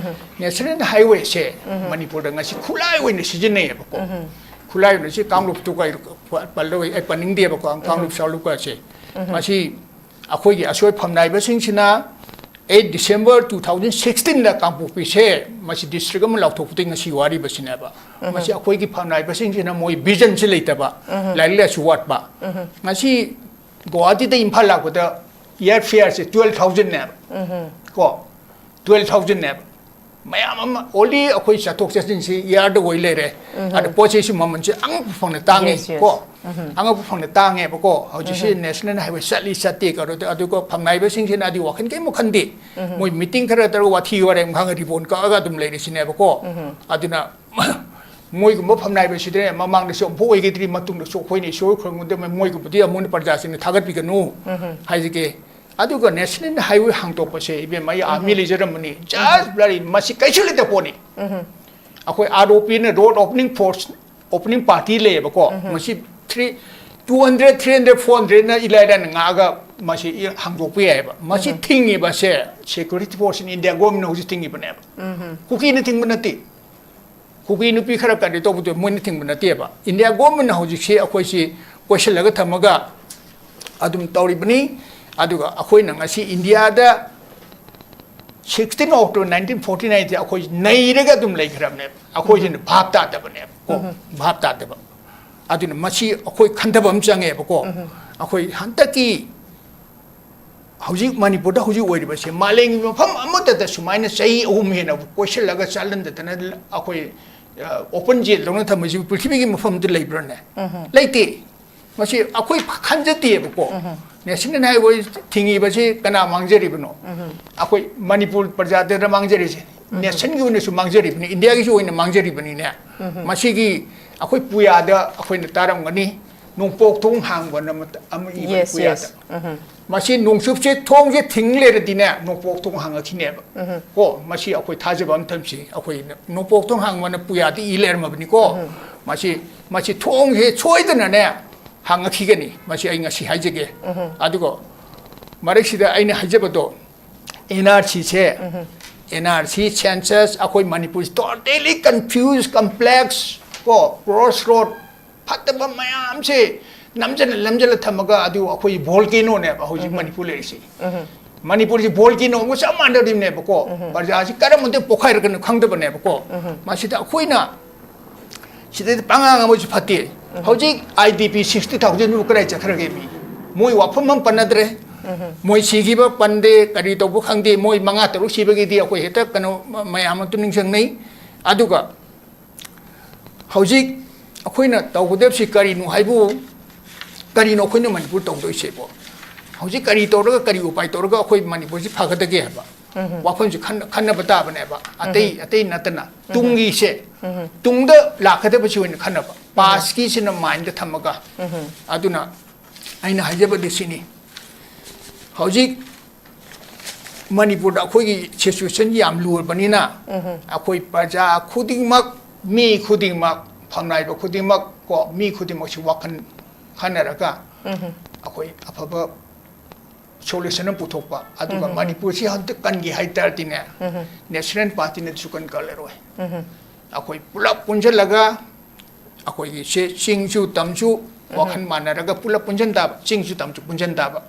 ꯅꯦꯁꯅꯦꯜ ꯍꯥꯏꯋꯦꯁꯦ ꯃꯅꯤꯄꯨꯔꯗ ꯉꯁꯤ ꯈꯨꯠꯂꯥꯏ ꯑꯣꯏꯅ ꯁꯤꯖꯤꯟꯅꯩꯌꯦꯕꯀꯣ꯫ ꯈꯨꯠꯂꯥꯏ ꯑꯣꯏꯅ ꯁꯤ ꯀꯥꯡꯂꯨꯞꯇꯨ ꯀꯩ-, ꯄꯜꯂꯣꯏ, ꯑꯩ ꯄꯟꯅꯤꯡꯗꯦꯕꯀꯣ, ꯀꯥꯡꯂꯨꯞ ꯁꯥꯡꯂꯨꯞꯀꯁꯦ꯫ ꯃꯁꯤ ꯑꯩꯈꯣꯏꯒꯤ ꯑꯁꯣꯏ ꯐꯝꯅꯥꯏꯕꯁꯤꯡꯁꯤꯅ ꯑꯩꯠ ꯗꯤꯁꯦꯝꯕꯔ ꯇꯨ ꯊꯥꯎꯖꯟ ꯁꯤꯛꯁꯇꯤꯟꯗ ꯀꯥꯡꯄꯣꯛꯄꯤꯁꯦ ꯃꯁꯤ ꯗꯤꯁꯇ꯭ꯔꯤꯛ ꯑꯃ ꯂꯥꯎꯊꯣꯛꯄꯗꯒꯤ ꯉꯁꯤ ꯋꯥꯔꯤꯕꯁꯤꯅꯦꯕ꯫ ꯃꯁꯤ ꯑꯩꯈꯣꯏꯒꯤ ꯐꯝꯅꯥꯏꯕꯁꯤꯡꯁꯤꯅ ꯃꯣꯏ ꯚꯤꯖꯟꯁꯤ ꯂꯩꯇꯕ, ꯂꯥꯏꯔꯤꯛ ꯂꯥꯏꯁꯨ ꯋꯥꯠꯄ꯫ ꯉꯁꯤ ꯒꯨꯋꯥꯍꯥꯇꯤꯗ ꯏꯝꯐꯥꯜ ꯂꯥꯛꯄꯗ ꯏꯌꯥꯔ ꯐꯤꯌꯥꯔꯁꯦ ꯇꯨꯋꯦꯜꯐ ꯊꯥꯎꯖꯟꯅꯦꯕ꯫ ꯀꯣ, ꯇꯨꯋꯦꯜꯐ ꯊꯥꯎꯖꯟꯅꯦꯕ꯫ ꯃꯌꯥꯝ ꯑꯃ ꯑꯣꯟꯂꯤ ꯑꯩꯈꯣꯏ ꯆꯠꯊꯣꯛ ꯆꯠꯁꯤꯟꯁꯤ ꯏꯌꯥꯔꯗ ꯑꯣꯏ ꯂꯩꯔꯦ꯫ ꯑꯗ ꯄꯣꯠ ꯆꯩꯁꯨ ꯃꯃꯜꯁꯦ ꯑꯉꯛꯄ ꯐꯪꯅ ꯇꯥꯡꯉꯤ꯫ Yes, yes. ꯀꯣ, ꯑꯉꯛꯄ ꯐꯪꯅ ꯇꯥꯡꯉꯦꯕꯀꯣ꯫ ꯍꯧꯖꯤꯛꯁꯤ ꯅꯦꯁꯅꯦꯜ ꯍꯥꯏꯋꯦ ꯆꯠꯂꯤ ꯆꯠꯇꯦ ꯀꯩꯅꯣ ꯇꯧ-, ꯑꯗꯨꯒ ꯐꯝꯅꯥꯏꯕꯁꯤꯡꯁꯤꯅ ꯑꯗꯨ ꯋꯥꯈꯜ ꯀꯔꯤꯝ ꯈꯟꯗꯦ꯫ ꯃꯣꯏ ꯃꯤꯇꯤꯡ ꯈꯔ ꯇꯧꯔꯒ ꯋꯥꯊꯤ ꯋꯥꯔꯦꯝ ꯈꯪꯉ ꯔꯤꯕꯣꯟ ꯀꯛꯑꯒ ꯑꯗꯨꯝ ꯂꯩꯔꯤꯁꯤꯅꯦꯕꯀꯣ꯫ ꯑꯗꯨꯅ ꯃꯣꯏꯒꯨꯝꯕ ꯐꯝꯅꯥꯏꯕꯁꯤꯗꯅꯦ ꯃꯃꯥꯡꯗꯁꯨ ꯑꯃꯨꯛ ꯑꯣꯏꯒꯗ꯭ꯔꯤ, ꯃꯇꯨꯡꯗꯁꯨ ꯑꯩꯈꯣꯏꯅ ꯏꯁꯣꯔ ꯈꯨꯔꯨꯝꯒꯗꯕ, ꯃꯣꯏꯒꯨꯝꯕꯗꯤ ꯑꯃꯨꯛ ꯄ꯭ꯔꯖꯥꯁꯤꯡꯅ ꯊꯥꯒꯠꯄꯤꯒꯅꯨ ꯍꯥꯏꯖꯒꯦ꯫ ꯑꯗꯨꯒ ꯅꯦꯁꯅꯦꯜ ꯍꯥꯏꯋꯦ ꯍꯥꯡꯗꯣꯛꯄꯁꯦ, ꯏꯕꯦꯝꯃ, ꯑꯩ ꯑꯥꯔꯃꯤ ꯂꯩꯖꯔꯝꯕꯅꯤ, ꯖꯁ ꯕ꯭ꯂꯔꯤ, ꯃꯁꯤ ꯀꯩꯁꯨ ꯂꯩꯇꯕ ꯄꯣꯠꯅꯤ꯫ ꯑꯩꯈꯣꯏ ꯑꯥꯔ ꯑꯣ ꯄꯤꯅ road opening force, opening party ꯂꯩꯌꯦꯕꯀꯣ꯫ ꯃꯁꯤ three, two hundred, three hundred, four ꯍꯟꯗ꯭ꯔꯦꯗꯅ ꯏꯂꯥꯏ ꯂꯥꯏꯅ ꯉꯥꯛꯑꯒ ꯃꯁꯤ ꯏ-, ꯍꯥꯡꯗꯣꯛꯄ ꯌꯥꯏꯑꯕ꯫ ꯃꯁꯤ ꯊꯤꯡꯉꯤꯕꯁꯦ ꯁꯦꯀ꯭ꯌꯨꯔꯤꯇꯤ ꯐꯣꯔꯁꯅꯤ, ꯏꯟꯗꯤꯌꯥ ꯒꯣꯔꯃꯦꯟꯅ ꯍꯧꯖꯤꯛ ꯊꯤꯡꯉꯤꯕꯅꯦꯕ꯫ ꯀꯨꯀꯤꯅ ꯊꯤꯡꯕ ꯅꯠꯇꯦ꯫ ꯀꯨꯀꯤ ꯅꯨꯄꯤ ꯈꯔ ꯀꯔꯤ ꯇꯧꯕꯗꯣ ꯃꯣꯏꯅ ꯊꯤꯡꯕ ꯅꯠꯇꯦꯕ꯫ ꯏꯟꯗꯤꯌꯥ ꯒꯣꯔꯃꯦꯟꯅ ꯍꯧꯖꯤꯛꯁꯤ ꯑꯩꯈꯣꯏꯁꯤ ꯀꯣꯏꯁꯤꯜꯂꯒ ꯊꯝꯃꯒ ꯑꯗꯨꯝ ꯇꯧꯔꯤꯕꯅꯤ꯫ ꯑꯗꯨꯒ ꯑꯩꯈꯣꯏꯅ ꯉꯁꯤ ꯏꯟꯗꯤꯌꯥꯗ ꯁꯤꯛꯁꯇꯤꯟ ꯑꯣꯛꯇꯣꯕꯔ ꯅꯥꯏꯟꯇꯤꯟ ꯐꯣꯔꯇꯤ ꯅꯥꯏꯟꯁꯦ ꯑꯩꯈꯣꯏ ꯅꯩꯔꯒ ꯑꯗꯨꯝ ꯂꯩꯈ꯭ꯔꯕꯅꯦꯕ꯫ ꯑꯩꯈꯣꯏꯁꯤꯅ ꯚꯥꯞ ꯇꯥꯗꯕꯅꯦꯕ꯫ ꯀꯣ, ꯚꯥꯞ ꯇꯥꯗꯕ꯫ ꯑꯗꯨꯅ ꯃꯁꯤ ꯑꯩꯈꯣꯏ ꯈꯟꯊꯕ ꯑꯃ ꯆꯪꯉꯦꯕꯀꯣ꯫ ꯑꯩꯈꯣꯏ ꯍꯟꯗꯛꯀꯤ ꯍꯧꯖꯤꯛ ꯃꯅꯤꯄꯨꯔꯗ ꯍꯧꯖꯤꯛ ꯑꯣꯏꯔꯤꯕꯁꯦ ꯃꯥꯂꯦꯝꯒꯤ ꯃꯐꯝ ꯑꯃꯠꯇꯗ ꯁꯨꯃꯥꯏꯅ ꯆꯍꯤ ꯑꯍꯨꯝ ꯍꯦꯟꯅ ꯀꯣꯏꯁꯤꯜꯂꯒ ꯆꯥꯜꯍꯟꯗꯗꯅ ꯑꯩꯈꯣꯏ, ꯑ, ꯑꯣꯄꯟ ꯖꯦꯜꯗꯧꯅ ꯊꯝꯕꯁꯤꯕꯨ ꯄ꯭ꯔꯤꯊꯤꯕꯤꯒꯤ ꯃꯐꯝꯗ ꯂꯩꯕ꯭ꯔꯥꯅꯦ? ꯂꯩꯇꯦ꯫ ꯃꯁꯤ ꯑꯩꯈꯣꯏ ꯈꯟꯖꯗꯦꯕꯀꯣ꯫ ꯅꯦꯁꯅꯦꯜ ꯍꯥꯏꯋꯦ ꯊꯤꯡꯉꯤꯕꯁꯤ ꯀꯅꯥ ꯃꯥꯡꯖꯔꯤꯕꯅꯣ? ꯑꯩꯈꯣꯏ ꯃꯅꯤꯄꯨꯔ ꯄ꯭ꯔꯖꯥꯗꯅ ꯃꯥꯡꯖꯔꯤꯁꯦ꯫ ꯅꯦꯁꯟꯒꯤ ꯑꯣꯏꯅꯁꯨ ꯃꯥꯡꯖꯔꯤꯕꯅꯤ, ꯏꯟꯗꯤꯌꯥꯒꯤꯁꯨ ꯑꯣꯏꯅ ꯃꯥꯡꯖꯔꯤꯕꯅꯤꯅꯦ꯫ ꯃꯁꯤꯒꯤ ꯑꯩꯈꯣꯏ ꯄꯨꯌꯥꯗ ꯑꯩꯈꯣꯏꯅ ꯇꯥꯔꯝꯒꯅꯤ, ꯅꯣꯡꯄꯣꯛ ꯊꯣꯡ ꯍꯥꯡꯕꯅ ꯑꯃ ꯏꯕ ꯄꯨꯌꯥꯗ꯫ ꯃꯁꯤ ꯅꯣꯡꯆꯨꯞꯁꯦ ꯊꯣꯡꯁꯦ ꯊꯤꯡ ꯂꯩꯔꯗꯤꯅꯦ, ꯅꯣꯡꯄꯣꯛ ꯊꯣꯡ ꯍꯥꯡꯉꯛꯈꯤꯅꯦꯕ꯫ ꯀꯣ, ꯃꯁꯤ ꯑꯩꯈꯣꯏ ꯊꯥꯖꯕ ꯑꯃ ꯊꯝꯁꯤ꯫ ꯑꯩꯈꯣꯏ ꯅꯣꯡꯄꯣꯛ ꯊꯣꯡ ꯍꯥꯡꯕꯅ ꯄꯨꯌꯥꯗ ꯏ ꯂꯩꯔꯝꯃꯕꯅꯤꯀꯣ꯫ ꯃꯁꯤ, ꯃꯁꯤ ꯊꯣꯡꯁꯦ ꯁꯣꯏꯗꯅꯅꯦ ꯍꯥꯡꯉꯛꯈꯤꯒꯅꯤ꯫ ꯃꯁꯤ ꯑꯩ ꯉꯁꯤ ꯍꯥꯏꯖꯒꯦ꯫ ꯑꯗꯨꯒ ꯃꯔꯛꯁꯤꯗ ꯑꯩꯅ ꯍꯥꯏꯖꯕꯗꯣ, ꯑꯦꯟ ꯑꯥꯔ ꯁꯤꯁꯦ, ꯑꯦꯟ ꯑꯥꯔ ꯁꯤ, ꯁꯦꯟꯁꯁ, ꯑꯩꯈꯣꯏ ꯃꯅꯤꯄꯨꯔꯁꯤ totally confuse, complex, ꯀꯣ, ꯀ꯭ꯔꯣꯁ ꯔꯣꯗ, ꯐꯠꯇꯕ ꯃꯌꯥꯝꯁꯦ ꯅꯝꯖꯜꯂ, ꯅꯝꯖꯜꯂ ꯊꯝꯃꯒ, ꯑꯗꯨ ꯑꯩꯈꯣꯏ ꯚꯣꯜꯀꯦꯅꯣꯅꯦꯕ ꯍꯧꯖꯤꯛ ꯃꯅꯤꯄꯨꯔ ꯂꯩꯔꯤꯁꯦ꯫ ꯃꯅꯤꯄꯨꯔꯁꯤ ꯚꯣꯜꯀꯦꯅꯣ ꯑꯃꯒ ꯆꯞ ꯃꯥꯟꯅꯔꯤꯕꯅꯦꯕꯀꯣ꯫ ꯄ꯭ꯔꯖꯥꯁꯤ ꯀꯔꯝꯕꯗ ꯄꯣꯛꯈꯥꯏꯔꯛꯀꯅꯣ ꯈꯪꯗꯕꯅꯦꯕꯀꯣ꯫ ꯃꯁꯤꯗ ꯑꯩꯈꯣꯏꯅ ꯁꯤꯗꯩꯗ ꯄꯉꯥꯡ ꯑꯃꯁꯨ ꯐꯠꯇꯦ꯫ ꯍꯧꯖꯤꯛ ꯑꯥꯏ ꯗꯤ ꯄꯤ ꯁꯤꯛꯁꯇꯤ ꯊꯥꯎꯖꯟꯕꯨ ꯀꯗꯥꯏ ꯆꯠꯈ꯭ꯔꯒꯦ ꯃꯤ? ꯃꯣꯏ ꯋꯥꯐꯝ ꯑꯃ ꯄꯟꯅꯗ꯭ꯔꯦ꯫ ꯃꯣꯏ ꯁꯤꯈꯤꯕ ꯄꯟꯗꯦ, ꯀꯔꯤ ꯇꯧꯕ ꯈꯪꯗꯦ꯫ ꯃꯣꯏ ꯃꯉꯥ ꯇꯔꯨꯛ ꯁꯤꯕꯒꯤꯗꯤ ꯑꯩꯈꯣꯏ ꯍꯦꯛꯇ ꯀꯩꯅꯣ ꯃ-, ꯃꯌꯥꯝ ꯑꯃꯇ ꯅꯤꯡꯁꯤꯡꯅꯩ꯫ ꯑꯗꯨꯒ ꯍꯧꯖꯤꯛ ꯑꯩꯈꯣꯏꯅ ꯇꯧꯒꯗꯕꯁꯤ ꯀꯔꯤꯅꯣ ꯍꯥꯏꯕꯨ, ꯀꯔꯤꯅꯣ ꯑꯩꯈꯣꯏꯅ ꯃꯅꯤꯄꯨꯔ ꯇꯧꯗꯣꯏꯁꯤꯕꯣ? ꯍꯧꯖꯤꯛ ꯀꯔꯤ ꯇꯧꯔꯒ, ꯀꯔꯤ ꯎꯄꯥꯏ ꯇꯧꯔꯒ ꯑꯩꯈꯣꯏ ꯃꯅꯤꯄꯨꯔꯁꯤ ꯐꯒꯗꯒꯦ ꯍꯥꯏꯕ ꯋꯥꯐꯝꯁꯤ ꯈꯟ-, ꯈꯟꯅꯕ ꯇꯥꯕꯅꯦꯕ꯫ ꯑꯇꯩ, ꯑꯇꯩ ꯅꯠꯇꯅ ꯇꯨꯡꯒꯤꯁꯦ, ꯇꯨꯡꯗ ꯂꯥꯛꯀꯗꯕꯁꯤ ꯑꯣꯏꯅ ꯈꯟꯅꯕ꯫ ꯄꯥꯁꯀꯤꯁꯤꯅ ꯃꯥꯏꯟꯗ ꯊꯝꯃꯒ꯫ ꯑꯗꯨꯅ ꯑꯩꯅ ꯍꯥꯏꯖꯕꯗꯤ ꯁꯤꯅꯤ, ꯍꯧꯖꯤꯛ ꯃꯅꯤꯄꯨꯔꯗ ꯑꯩꯈꯣꯏꯒꯤ ꯁꯤꯆꯨꯋꯦꯁꯟ ꯌꯥꯝ ꯂꯨꯔꯕꯅꯤꯅ, ꯑꯩꯈꯣꯏ ꯄ꯭ꯔꯖꯥ ꯈꯨꯗꯤꯡꯃꯛ, ꯃꯤ ꯈꯨꯗꯤꯡꯃꯛ, ꯐꯝꯅꯥꯏꯕ ꯈꯨꯗꯤꯡꯃꯛ ꯀꯣ, ꯃꯤ ꯈꯨꯗꯤꯡꯃꯛꯁꯤ ꯋꯥꯈꯜ ꯈꯟꯅꯔꯒ ꯑꯩꯈꯣꯏ ꯑꯐꯕ ꯁꯣꯂꯨꯁꯟ ꯑꯃ ꯄꯨꯊꯣꯛꯄ꯫ ꯑꯗꯨꯒ ꯃꯅꯤꯄꯨꯔꯁꯤ ꯍꯟꯗꯛ ꯀꯟꯒꯦ ꯍꯥꯏ ꯇꯥꯔꯗꯤꯅꯦ, ꯅꯦꯁꯅꯦꯜ ꯄꯥꯔꯇꯤꯅꯗꯁꯨ ꯀꯟ ꯀꯜꯂꯔꯣꯏ꯫ ꯑꯩꯈꯣꯏ ꯄꯨꯂꯞ ꯄꯨꯟꯁꯤꯜꯂꯒ, ꯑꯩꯈꯣꯏꯒꯤ ꯁꯤ ꯆꯤꯡꯁꯨ ꯇꯝꯁꯨ ꯋꯥꯈꯜ ꯃꯥꯟꯅꯔꯒ ꯄꯨꯂꯞ ꯄꯨꯟꯁꯤꯟ ꯇꯥꯕ, ꯆꯤꯡꯁꯨ ꯇꯝꯁꯨ ꯄꯨꯟꯁꯤꯟ ꯇꯥꯕ꯫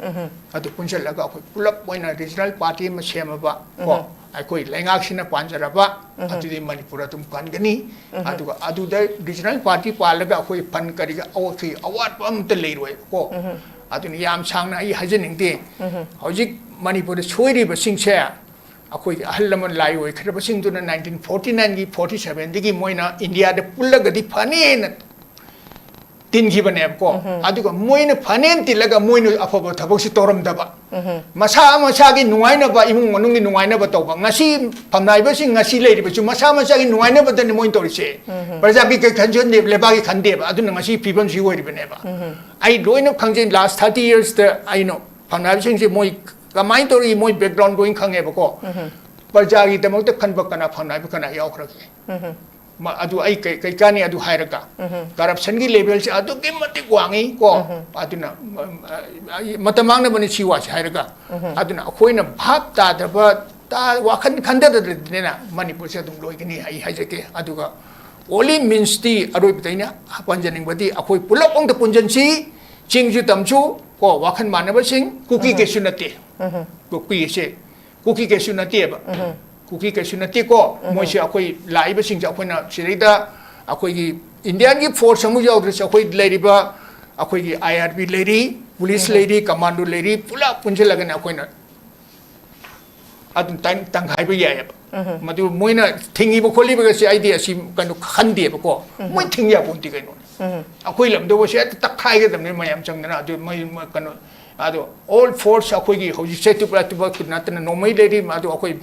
ꯑꯗꯨ ꯄꯨꯟꯁꯤꯜꯂꯒ ꯑꯩꯈꯣꯏ ꯄꯨꯂꯞ ꯑꯣꯏꯅ ꯔꯤꯖꯅꯦꯜ ꯄꯥꯔꯇꯤ ꯑꯃ ꯁꯦꯝꯃꯕ ꯀꯣ, ꯑꯩꯈꯣꯏ ꯂꯩꯉꯥꯛꯁꯤꯅ ꯄꯥꯟꯖꯔꯕ, ꯑꯗꯨꯗꯤ ꯃꯅꯤꯄꯨꯔ ꯑꯗꯨꯝ ꯀꯟꯒꯅꯤ꯫ ꯑꯗꯨꯒ ꯑꯗꯨꯗ ꯔꯤꯖꯅꯦꯜ ꯄꯥꯔꯇꯤ ꯄꯥꯜꯂꯒ ꯑꯩꯈꯣꯏ ꯐꯟ ꯀꯔꯤꯒ ꯑꯋꯥꯠ-, ꯑꯋꯥꯠꯄ ꯑꯃꯠꯇ ꯂꯩꯔꯣꯏꯕꯀꯣ꯫ ꯑꯗꯨꯅ ꯌꯥꯝ ꯁꯥꯡꯅ ꯑꯩ ꯍꯥꯏꯖꯅꯤꯡꯗꯦ꯫ ꯍꯧꯖꯤꯛ ꯃꯅꯤꯄꯨꯔꯗ ꯁꯣꯏꯔꯤꯕꯁꯤꯡꯁꯦ, ꯑꯩꯈꯣꯏꯒꯤ ꯑꯍꯜ ꯂꯃꯟ ꯂꯥꯏ ꯑꯣꯏꯈ꯭ꯔꯕꯁꯤꯡꯗꯨꯅ ꯅꯥꯏꯟꯇꯤꯟ ꯐꯣꯔꯇꯤ ꯅꯥꯏꯟꯒꯤ, ꯐꯣꯔꯇꯤ ꯁꯚꯦꯟꯗꯒꯤ ꯃꯣꯏꯅ ꯏꯟꯗꯤꯌꯥꯗ ꯄꯨꯜꯂꯒꯗꯤ ꯐꯅꯤꯅ ꯇꯤꯟꯈꯤꯕꯅꯦꯕꯀꯣ꯫ ꯑꯗꯨꯒ ꯃꯣꯏꯅ ꯐꯅꯦꯟ ꯇꯤꯜꯂꯒ ꯃꯣꯏꯅ ꯑꯐꯕ ꯊꯕꯛꯁꯤ ꯇꯧꯔꯝꯗꯕ꯫ ꯃꯁꯥ ꯃꯁꯥꯒꯤ ꯅꯨꯡꯉꯥꯏꯅꯕ, ꯏꯃꯨꯡ ꯃꯅꯨꯡꯒꯤ ꯅꯨꯡꯉꯥꯏꯅꯕ ꯇꯧꯕ꯫ ꯉꯁꯤ ꯐꯝꯅꯥꯏꯕꯁꯤꯡ ꯉꯁꯤ ꯂꯩꯔꯤꯕꯁꯨ ꯃꯁꯥ ꯃꯁꯥꯒꯤ ꯅꯨꯡꯉꯥꯏꯅꯕꯗꯅꯤ ꯃꯣꯏꯅ ꯇꯧꯔꯤꯁꯦ꯫ ꯄ꯭ꯔꯖꯥꯒꯤ ꯀꯩ ꯈꯟꯖꯟꯗꯦꯕ, ꯂꯩꯕꯥꯛꯀꯤ ꯈꯟꯗꯦꯕ꯫ ꯑꯗꯨꯅ ꯉꯁꯤ ꯐꯤꯕꯝꯁꯤ ꯑꯣꯏꯔꯤꯕꯅꯦꯕ꯫ ꯑꯩ ꯂꯣꯏꯅ ꯈꯪꯖꯩ, ꯂꯥꯁ ꯊꯥꯔꯇꯤ ꯌꯔꯁꯇ ꯑꯩꯅ ꯐꯝꯅꯥꯏꯕꯁꯤꯡꯁꯦ ꯃꯣꯏ ꯀꯃꯥꯏꯅ ꯇꯧꯔꯤ, ꯃꯣꯏ ꯕꯦꯛꯒ꯭ꯔꯥꯎꯟ ꯂꯣꯏꯅ ꯈꯪꯉꯦꯕꯀꯣ꯫ ꯄ꯭ꯔꯖꯥꯒꯤ ꯗꯃꯛꯇ ꯈꯟꯕ ꯀꯅꯥ ꯐꯝꯅꯥꯏꯕ ꯀꯅꯥ ꯌꯥꯎꯈ꯭ꯔꯒꯦ? ꯃ-, ꯑꯗꯨ ꯑꯩ ꯀꯩ, ꯀꯩ ꯀꯥꯟꯅꯤ ꯑꯗꯨ ꯍꯥꯏꯔꯒ? ꯀꯔꯞꯁꯟꯒꯤ ꯂꯦꯚꯦꯜꯁꯦ ꯑꯗꯨꯛꯀꯤ ꯃꯇꯤꯛ ꯋꯥꯡꯉꯤ ꯀꯣ꯫ ꯑꯗꯨꯅ, ꯃ-, ꯑ, ꯑꯩ ꯃꯇꯝ ꯃꯥꯡꯅꯕꯅꯤ ꯁꯤ ꯋꯥꯁꯦ ꯍꯥꯏꯔꯒ꯫ ꯑꯗꯨꯅ ꯑꯩꯈꯣꯏꯅ ꯚꯥꯞ ꯇꯥꯗꯕ, ꯇꯥ-, ꯋꯥꯈꯜ ꯈꯟꯊꯗꯗ꯭ꯔꯗꯤꯅꯦ ꯃꯅꯤꯄꯨꯔꯁꯦ ꯑꯗꯨꯝ ꯂꯣꯏꯒꯅꯤ, ꯑꯩ ꯍꯥꯏꯖꯒꯦ꯫ ꯑꯗꯨꯒ only meansꯇꯤ ꯑꯔꯣꯏꯕꯗ ꯑꯩꯅ ꯄꯟꯖꯅꯤꯡꯕꯗꯤ ꯑꯩꯈꯣꯏ ꯄꯨꯂꯞ ꯑꯝꯇ ꯄꯨꯟꯁꯤꯟꯁꯤ, ꯆꯤꯡꯁꯨ ꯇꯝꯁꯨ, ꯀꯣ, ꯋꯥꯈꯜ ꯃꯥꯟꯅꯕꯁꯤꯡ ꯀꯨꯀꯤ ꯀꯩꯁꯨ ꯅꯠꯇꯦ꯫ ꯀꯨꯀꯤꯁꯦ ꯀꯨꯀꯤ ꯀꯩꯁꯨ ꯅꯠꯇꯦꯕ꯫ ꯀꯨꯀꯤ ꯀꯩꯁꯨ ꯅꯠꯇꯦꯀꯣ꯫ ꯃꯣꯏꯁꯦ ꯑꯩꯈꯣꯏ ꯂꯥꯛꯏꯕꯁꯤꯡꯁꯦ ꯑꯩꯈꯣꯏꯅ ꯁꯤꯗꯩꯗ ꯑꯩꯈꯣꯏꯒꯤ ꯏꯟꯗꯤꯌꯥꯟꯒꯤ ꯐꯣꯔꯁ ꯑꯃ ꯌꯥꯎꯗ꯭ꯔꯁꯨ ꯑꯩꯈꯣꯏ ꯂꯩꯔꯤꯕ ꯑꯩꯈꯣꯏꯒꯤ ꯑꯥꯏ ꯑꯥꯔ ꯕꯤ ꯂꯩꯔꯤ, ꯄꯨꯂꯤꯁ ꯂꯩꯔꯤ, ꯀꯃꯥꯟꯗꯣ ꯂꯩꯔꯤ, ꯄꯨꯂꯞ ꯄꯨꯟꯁꯤꯜꯂꯒꯅꯦ ꯑꯩꯈꯣꯏꯅ ꯑꯗꯨꯝ ꯇꯪ-, ꯇꯪꯈꯥꯏꯕ ꯌꯥꯏꯑꯕ꯫ ꯃꯗꯨ ꯃꯣꯏꯅ ꯊꯤꯡꯉꯤꯕ ꯈꯣꯠꯂꯤꯕꯒꯁꯦ ꯑꯩꯗꯤ ꯑꯁꯤ ꯀꯩꯅꯣ ꯈꯟꯗꯦꯕꯀꯣ꯫ ꯃꯣꯏ ꯊꯤꯡ ꯌꯥꯄꯣꯟꯇꯦ ꯀꯩꯅꯣꯅꯦ꯫ ꯑꯩꯈꯣꯏ ꯂꯝꯗꯕꯨ ꯁꯤ ꯍꯦꯛꯇ ꯇꯛꯈꯥꯏꯒꯗꯕꯅꯤ ꯃꯌꯥꯝ ꯆꯪꯗꯅ꯫ ꯑꯗꯨ ꯃꯣꯏ, ꯃꯣꯏ ꯀꯩꯅꯣ, ꯑꯗꯣ ꯑꯣꯜ ꯐꯣꯔꯁ ꯑꯩꯈꯣꯏꯒꯤ ꯍꯧꯖꯤꯛꯁꯦ ꯇ꯭ꯔꯤꯄꯨꯔꯥ ꯇ꯭ꯔꯤꯄꯨꯔꯥ ꯅꯠꯇꯅ ꯅꯣꯡꯃꯩ ꯂꯩꯔꯤ꯫ ꯑꯗꯣ ꯑꯩꯈꯣꯏ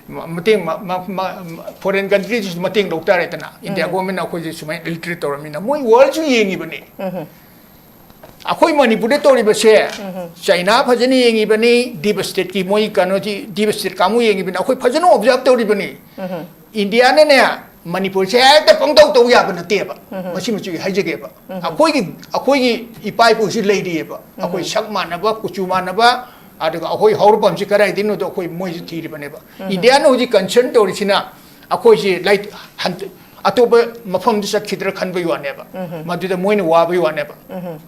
ꯃ-, ꯃꯇꯦꯡ ꯃ-, ꯃ-, ꯃ-, ꯐꯣꯔꯦꯟ ꯀꯟꯇ꯭ꯔꯤꯁꯤꯁꯨ ꯃꯇꯦꯡ ꯂꯧ ꯇꯥꯔꯦꯗꯅ꯫ ꯏꯟꯗꯤꯌꯥ ꯒꯣꯔꯃꯦꯟꯅ ꯑꯩꯈꯣꯏꯁꯦ ꯁꯨꯃꯥꯏꯅ ꯏꯜ ꯇ꯭ꯔꯤꯠ ꯇꯧꯔꯝꯃꯤꯅ ꯃꯣꯏ ꯋꯥꯔꯜꯁꯨ ꯌꯦꯡꯉꯤꯕꯅꯤ꯫ ꯑꯩꯈꯣꯏ ꯃꯅꯤꯄꯨꯔꯗ ꯇꯧꯔꯤꯕꯁꯦ ꯆꯩꯅꯥ ꯐꯖꯅ ꯌꯦꯡꯉꯤꯕꯅꯤ, ꯗꯤꯞ ꯁ꯭ꯇꯦꯠꯀꯤ ꯃꯣꯏ ꯀꯩꯅꯣꯁꯤ, ꯗꯤꯞ ꯁ꯭ꯇꯦꯠ ꯀꯥꯡꯕꯨ ꯌꯦꯡꯉꯤꯕꯅꯤ, ꯑꯩꯈꯣꯏ ꯐꯖꯅ ꯑꯣꯕꯖꯥꯔꯕ ꯇꯧꯔꯤꯕꯅꯤ꯫ ꯏꯟꯗꯤꯌꯥꯅꯅꯦ ꯃꯅꯤꯄꯨꯔꯁꯦ ꯍꯦꯛꯇ ꯄꯪꯇꯧ ꯇꯧ ꯌꯥꯕ ꯅꯠꯇꯦꯕ꯫ ꯃꯁꯤꯃꯁꯨ ꯑꯩ ꯍꯥꯏꯖꯒꯦꯕ꯫ ꯑꯩꯈꯣꯏꯒꯤ, ꯑꯩꯈꯣꯏꯒꯤ ꯏꯄꯥ ꯏꯄꯨꯁꯤ ꯂꯩꯔꯤꯑꯕ꯫ ꯑꯩꯈꯣꯏ ꯁꯛ ꯃꯥꯟꯅꯕ, ꯀꯨꯆꯨ ꯃꯥꯟꯅꯕ, ꯑꯗꯨꯒ ꯑꯩꯈꯣꯏ ꯍꯧꯔꯛꯐꯝꯁꯤ ꯀꯗꯥꯏꯗꯩꯅꯣꯗꯣ ꯑꯩꯈꯣꯏ ꯃꯣꯏꯁꯤ ꯊꯤꯔꯤꯕꯅꯦꯕ꯫ ꯏꯟꯗꯤꯌꯥꯅ ꯍꯧꯖꯤꯛ ꯀꯟꯁꯔꯟ ꯇꯧꯔꯤꯁꯤꯅ ꯑꯩꯈꯣꯏꯁꯤ ꯂꯥꯏ-, ꯍꯟ-, ꯑꯇꯣꯞꯄ ꯃꯐꯝꯗ ꯆꯠꯈꯤꯗ꯭ꯔꯥ ꯈꯟꯕꯒꯤ ꯋꯥꯅꯦꯕ꯫ ꯃꯗꯨꯗ ꯃꯣꯏꯅ ꯋꯥꯕꯒꯤ ꯋꯥꯅꯦꯕ꯫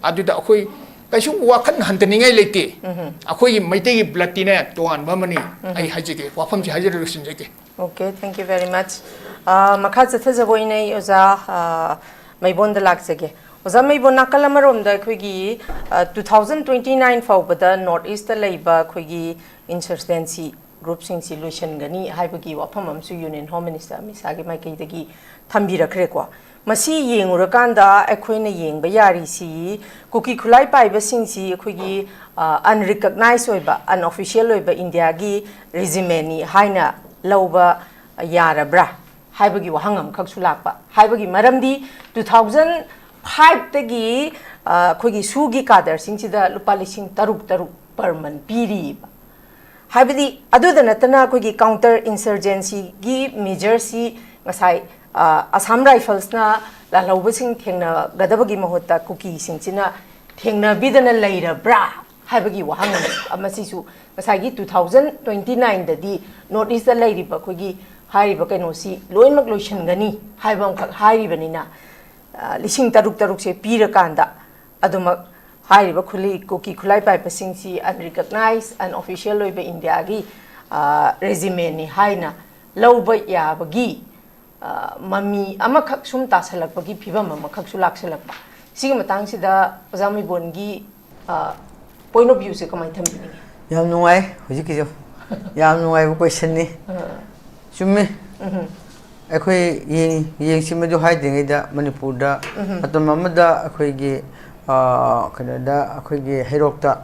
ꯑꯗꯨꯗ ꯑꯩꯈꯣꯏ ꯀꯩꯁꯨ ꯋꯥꯈꯜ ꯍꯟꯊꯅꯤꯡꯉꯥꯏ ꯂꯩꯇꯦ꯫ ꯑꯩꯈꯣꯏꯒꯤ ꯃꯩꯇꯩꯒꯤ ꯕ꯭ꯂꯠꯇꯤꯅꯦ ꯇꯣꯉꯥꯟꯕ ꯑꯃꯅꯤ꯫ ꯑꯩ ꯍꯥꯏꯖꯒꯦ, ꯋꯥꯐꯝꯁꯤ ꯍꯥꯏꯖꯔꯒ ꯂꯣꯏꯁꯤꯟꯖꯒꯦ꯫ Okay, thank you very much. ꯑꯥ, ꯃꯈꯥ ꯆꯠꯊꯖꯕ ꯑꯣꯏꯅ ꯑꯩ ꯑꯣꯖꯥ, ꯑꯥ, ꯃꯩꯕꯣꯟꯗ ꯂꯥꯛꯆꯒꯦ꯫ ꯑꯣꯖꯥ ꯃꯩꯕꯣꯟ, ꯅꯥꯀꯜ ꯑꯃꯔꯣꯝꯗ ꯑꯩꯈꯣꯏꯒꯤ, ꯑꯥ, two thousand twenty nine ꯐꯥꯎꯕꯗ North East ꯇ ꯂꯩꯕ ꯑꯩꯈꯣꯏꯒꯤ insurgency group ꯁꯤꯡꯁꯤ ꯂꯣꯏꯁꯤꯟꯒꯅꯤ ꯍꯥꯏꯕꯒꯤ ꯋꯥꯐꯝ ꯑꯃꯁꯨ Union Home Minister ꯑꯃꯤꯠ ꯁꯥꯍꯒꯤ ꯃꯥꯏꯀꯩꯗꯒꯤ ꯊꯝꯕꯤꯔꯛꯈ꯭ꯔꯦꯀꯣ꯫ ꯃꯁꯤ ꯌꯦꯡꯉꯨꯔꯀꯥꯟꯗ ꯑꯩꯈꯣꯏꯅ ꯌꯦꯡꯕ ꯌꯥꯔꯤꯁꯤ ꯀꯨꯀꯤ ꯈꯨꯠꯂꯥꯏ ꯄꯥꯏꯕꯁꯤꯡꯁꯤ ꯑꯩꯈꯣꯏꯒꯤ, ꯑ, unrecognized ꯑꯣꯏꯕ, unofficial ꯑꯣꯏꯕ ꯏꯟꯗꯤꯌꯥꯒꯤ regiment ꯅꯤ ꯍꯥꯏꯅ ꯂꯧꯕ ꯌꯥꯔꯕ꯭ꯔꯥ ꯍꯥꯏꯕꯒꯤ ꯋꯥꯍꯪ ꯑꯃꯈꯛꯁꯨ ꯂꯥꯛꯄ꯫ ꯍꯥꯏꯕꯒꯤ ꯃꯔꯝꯗꯤ two thousand five ꯇꯒꯤ, ꯑ, ꯑꯩꯈꯣꯏꯒꯤ ꯁꯨꯒꯤ ꯀꯥꯗꯔꯁꯤꯡꯁꯤꯗ ꯂꯨꯄꯥ ꯂꯤꯁꯤꯡ ꯇꯔꯨꯛ ꯇꯔꯨꯛ per month ꯄꯤꯔꯤꯕ꯫ ꯍꯥꯏꯕꯗꯤ ꯑꯗꯨꯗ ꯅꯠꯇꯅ ꯑꯩꯈꯣꯏꯒꯤ counter insurgency ꯒꯤ measure ꯁꯤ ꯉꯁꯥꯏ, ꯑ, Assam Rifles ꯅ ꯂꯥꯜꯍꯧꯕꯁꯤꯡ ꯊꯦꯡꯅꯒꯗꯕꯒꯤ ꯃꯍꯨꯠꯇ ꯀꯨꯀꯤꯁꯤꯡꯁꯤꯅ ꯊꯦꯡꯅꯕꯤꯗꯅ ꯂꯩꯔꯕ꯭ꯔꯥ ꯍꯥꯏꯕꯒꯤ ꯋꯥꯍꯪ ꯑꯃꯁꯤꯁꯨ ꯉꯁꯥꯏꯒꯤ two thousand twenty nine ꯗꯗꯤ North East ꯇ ꯂꯩꯔꯤꯕ ꯑꯩꯈꯣꯏꯒꯤ ꯍꯥꯏꯔꯤꯕ ꯀꯩꯅꯣꯁꯤ ꯂꯣꯏꯅꯃꯛ ꯂꯣꯏꯁꯤꯟꯒꯅꯤ ꯍꯥꯏꯕ ꯑꯃꯈꯛ ꯍꯥꯏꯔꯤꯕꯅꯤꯅ, ꯑ, ꯂꯤꯁꯤꯡ ꯇꯔꯨꯛ ꯇꯔꯨꯛꯁꯦ ꯄꯤꯔꯀꯥꯟꯗ ꯑꯗꯨꯃꯛ ꯍꯥꯏꯔꯤꯕ ꯈꯨꯂꯩ, ꯀꯨꯀꯤ ꯈꯨꯠꯂꯥꯏ ꯄꯥꯏꯕꯁꯤꯡꯁꯤ unrecognized, unofficial ꯑꯣꯏꯕ ꯏꯟꯗꯤꯌꯥꯒꯤ, ꯑ, regiment ꯅꯤ ꯍꯥꯏꯅ ꯂꯧꯕ ꯌꯥꯕꯒꯤ, ꯑ, ꯃꯃꯤ ꯑꯃꯈꯛ ꯁꯨꯝ ꯇꯥꯁꯜꯂꯛꯄꯒꯤ ꯐꯤꯕꯝ ꯑꯃꯈꯛꯁꯨ ꯂꯥꯛꯁꯜꯂꯛꯄ꯫ ꯁꯤꯒꯤ ꯃꯇꯥꯡꯁꯤꯗ ꯑꯣꯖꯥ ꯃꯤꯕꯣꯟꯒꯤ, ꯑ, point of view ꯁꯦ ꯀꯃꯥꯏꯅ ꯊꯝꯕꯤꯅꯤꯡꯉꯤ? ꯌꯥꯝ ꯅꯨꯡꯉꯥꯏ ꯍꯧꯖꯤꯛꯀꯤꯁꯨ꯫ ꯌꯥꯝ ꯅꯨꯡꯉꯥꯏꯕ question ꯅꯤ꯫ ꯑ꯫ ꯆꯨꯝꯃꯤ꯫ ꯎꯝꯍꯨꯝ꯫ ꯑꯩꯈꯣꯏ ꯌꯦꯡ-, ꯌꯦꯡꯁꯤ, ꯃꯗꯨ ꯍꯥꯏꯗ꯭ꯔꯤꯉꯩꯗ ꯃꯅꯤꯄꯨꯔꯗ ꯎꯝꯍꯨꯝ꯫ ꯃꯇꯝ ꯑꯃꯗ ꯑꯩꯈꯣꯏꯒꯤ, ꯑ, ꯀꯩꯅꯣꯗ, ꯑꯩꯈꯣꯏꯒꯤ ꯍꯩꯔꯣꯛꯇ,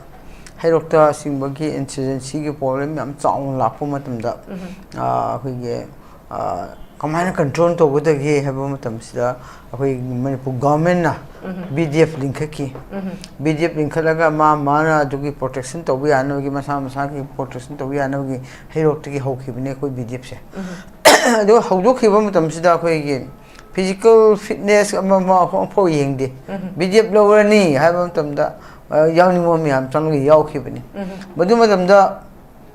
ꯍꯩꯔꯣꯛꯇ ꯆꯤꯡꯕꯒꯤ insurgency ꯒꯤ problem ꯌꯥꯝ ꯆꯥꯎꯅ ꯂꯥꯛꯄ ꯃꯇꯝꯗ, ꯎꯝꯍꯨꯝ꯫ ꯑ, ꯑꯩꯈꯣꯏꯒꯤ, ꯑ, ꯀꯃꯥꯏꯅ control ꯇꯧꯒꯗꯒꯦ ꯍꯥꯏꯕ ꯃꯇꯝꯁꯤꯗ ꯑꯩꯈꯣꯏ ꯃꯅꯤꯄꯨꯔ government ꯅ ꯎꯝꯍꯨꯝ꯫ B D F ꯂꯤꯡꯈꯠꯈꯤ꯫ ꯎꯝꯍꯨꯝ꯫ B D F ꯂꯤꯡꯈꯠꯂꯒ ꯃꯥ ꯃꯥꯅ ꯑꯗꯨꯒꯤ protection ꯇꯧꯕ ꯌꯥꯅꯕꯒꯤ, ꯃꯁꯥ ꯃꯁꯥꯒꯤ protection ꯇꯧꯕ ꯌꯥꯅꯕꯒꯤ ꯍꯩꯔꯣꯛꯇꯒꯤ ꯍꯧꯈꯤꯕꯅꯤ ꯑꯩꯈꯣꯏ B D F ꯁꯦ꯫ ꯎꯝꯍꯨꯝ꯫ ꯑꯗꯨ ꯍꯧꯗꯣꯛꯈꯤꯕ ꯃꯇꯝꯁꯤꯗ ꯑꯩꯈꯣꯏꯒꯤ physical fitness ꯑꯃ ꯑꯃ ꯑꯃꯐꯥꯎ ꯌꯦꯡꯗꯦ꯫ ꯎꯝꯍꯨꯝ꯫ B D F ꯂꯧꯔꯅꯤ ꯍꯥꯏꯕ ꯃꯇꯝꯗ, ꯑ, ꯌꯥꯎꯅꯤꯡꯕ ꯃꯌꯥꯝ ꯆꯪꯂꯒ ꯌꯥꯎꯈꯤꯕꯅꯤ꯫ ꯎꯝꯍꯨꯝ꯫ ꯃꯗꯨ ꯃꯇꯝꯗ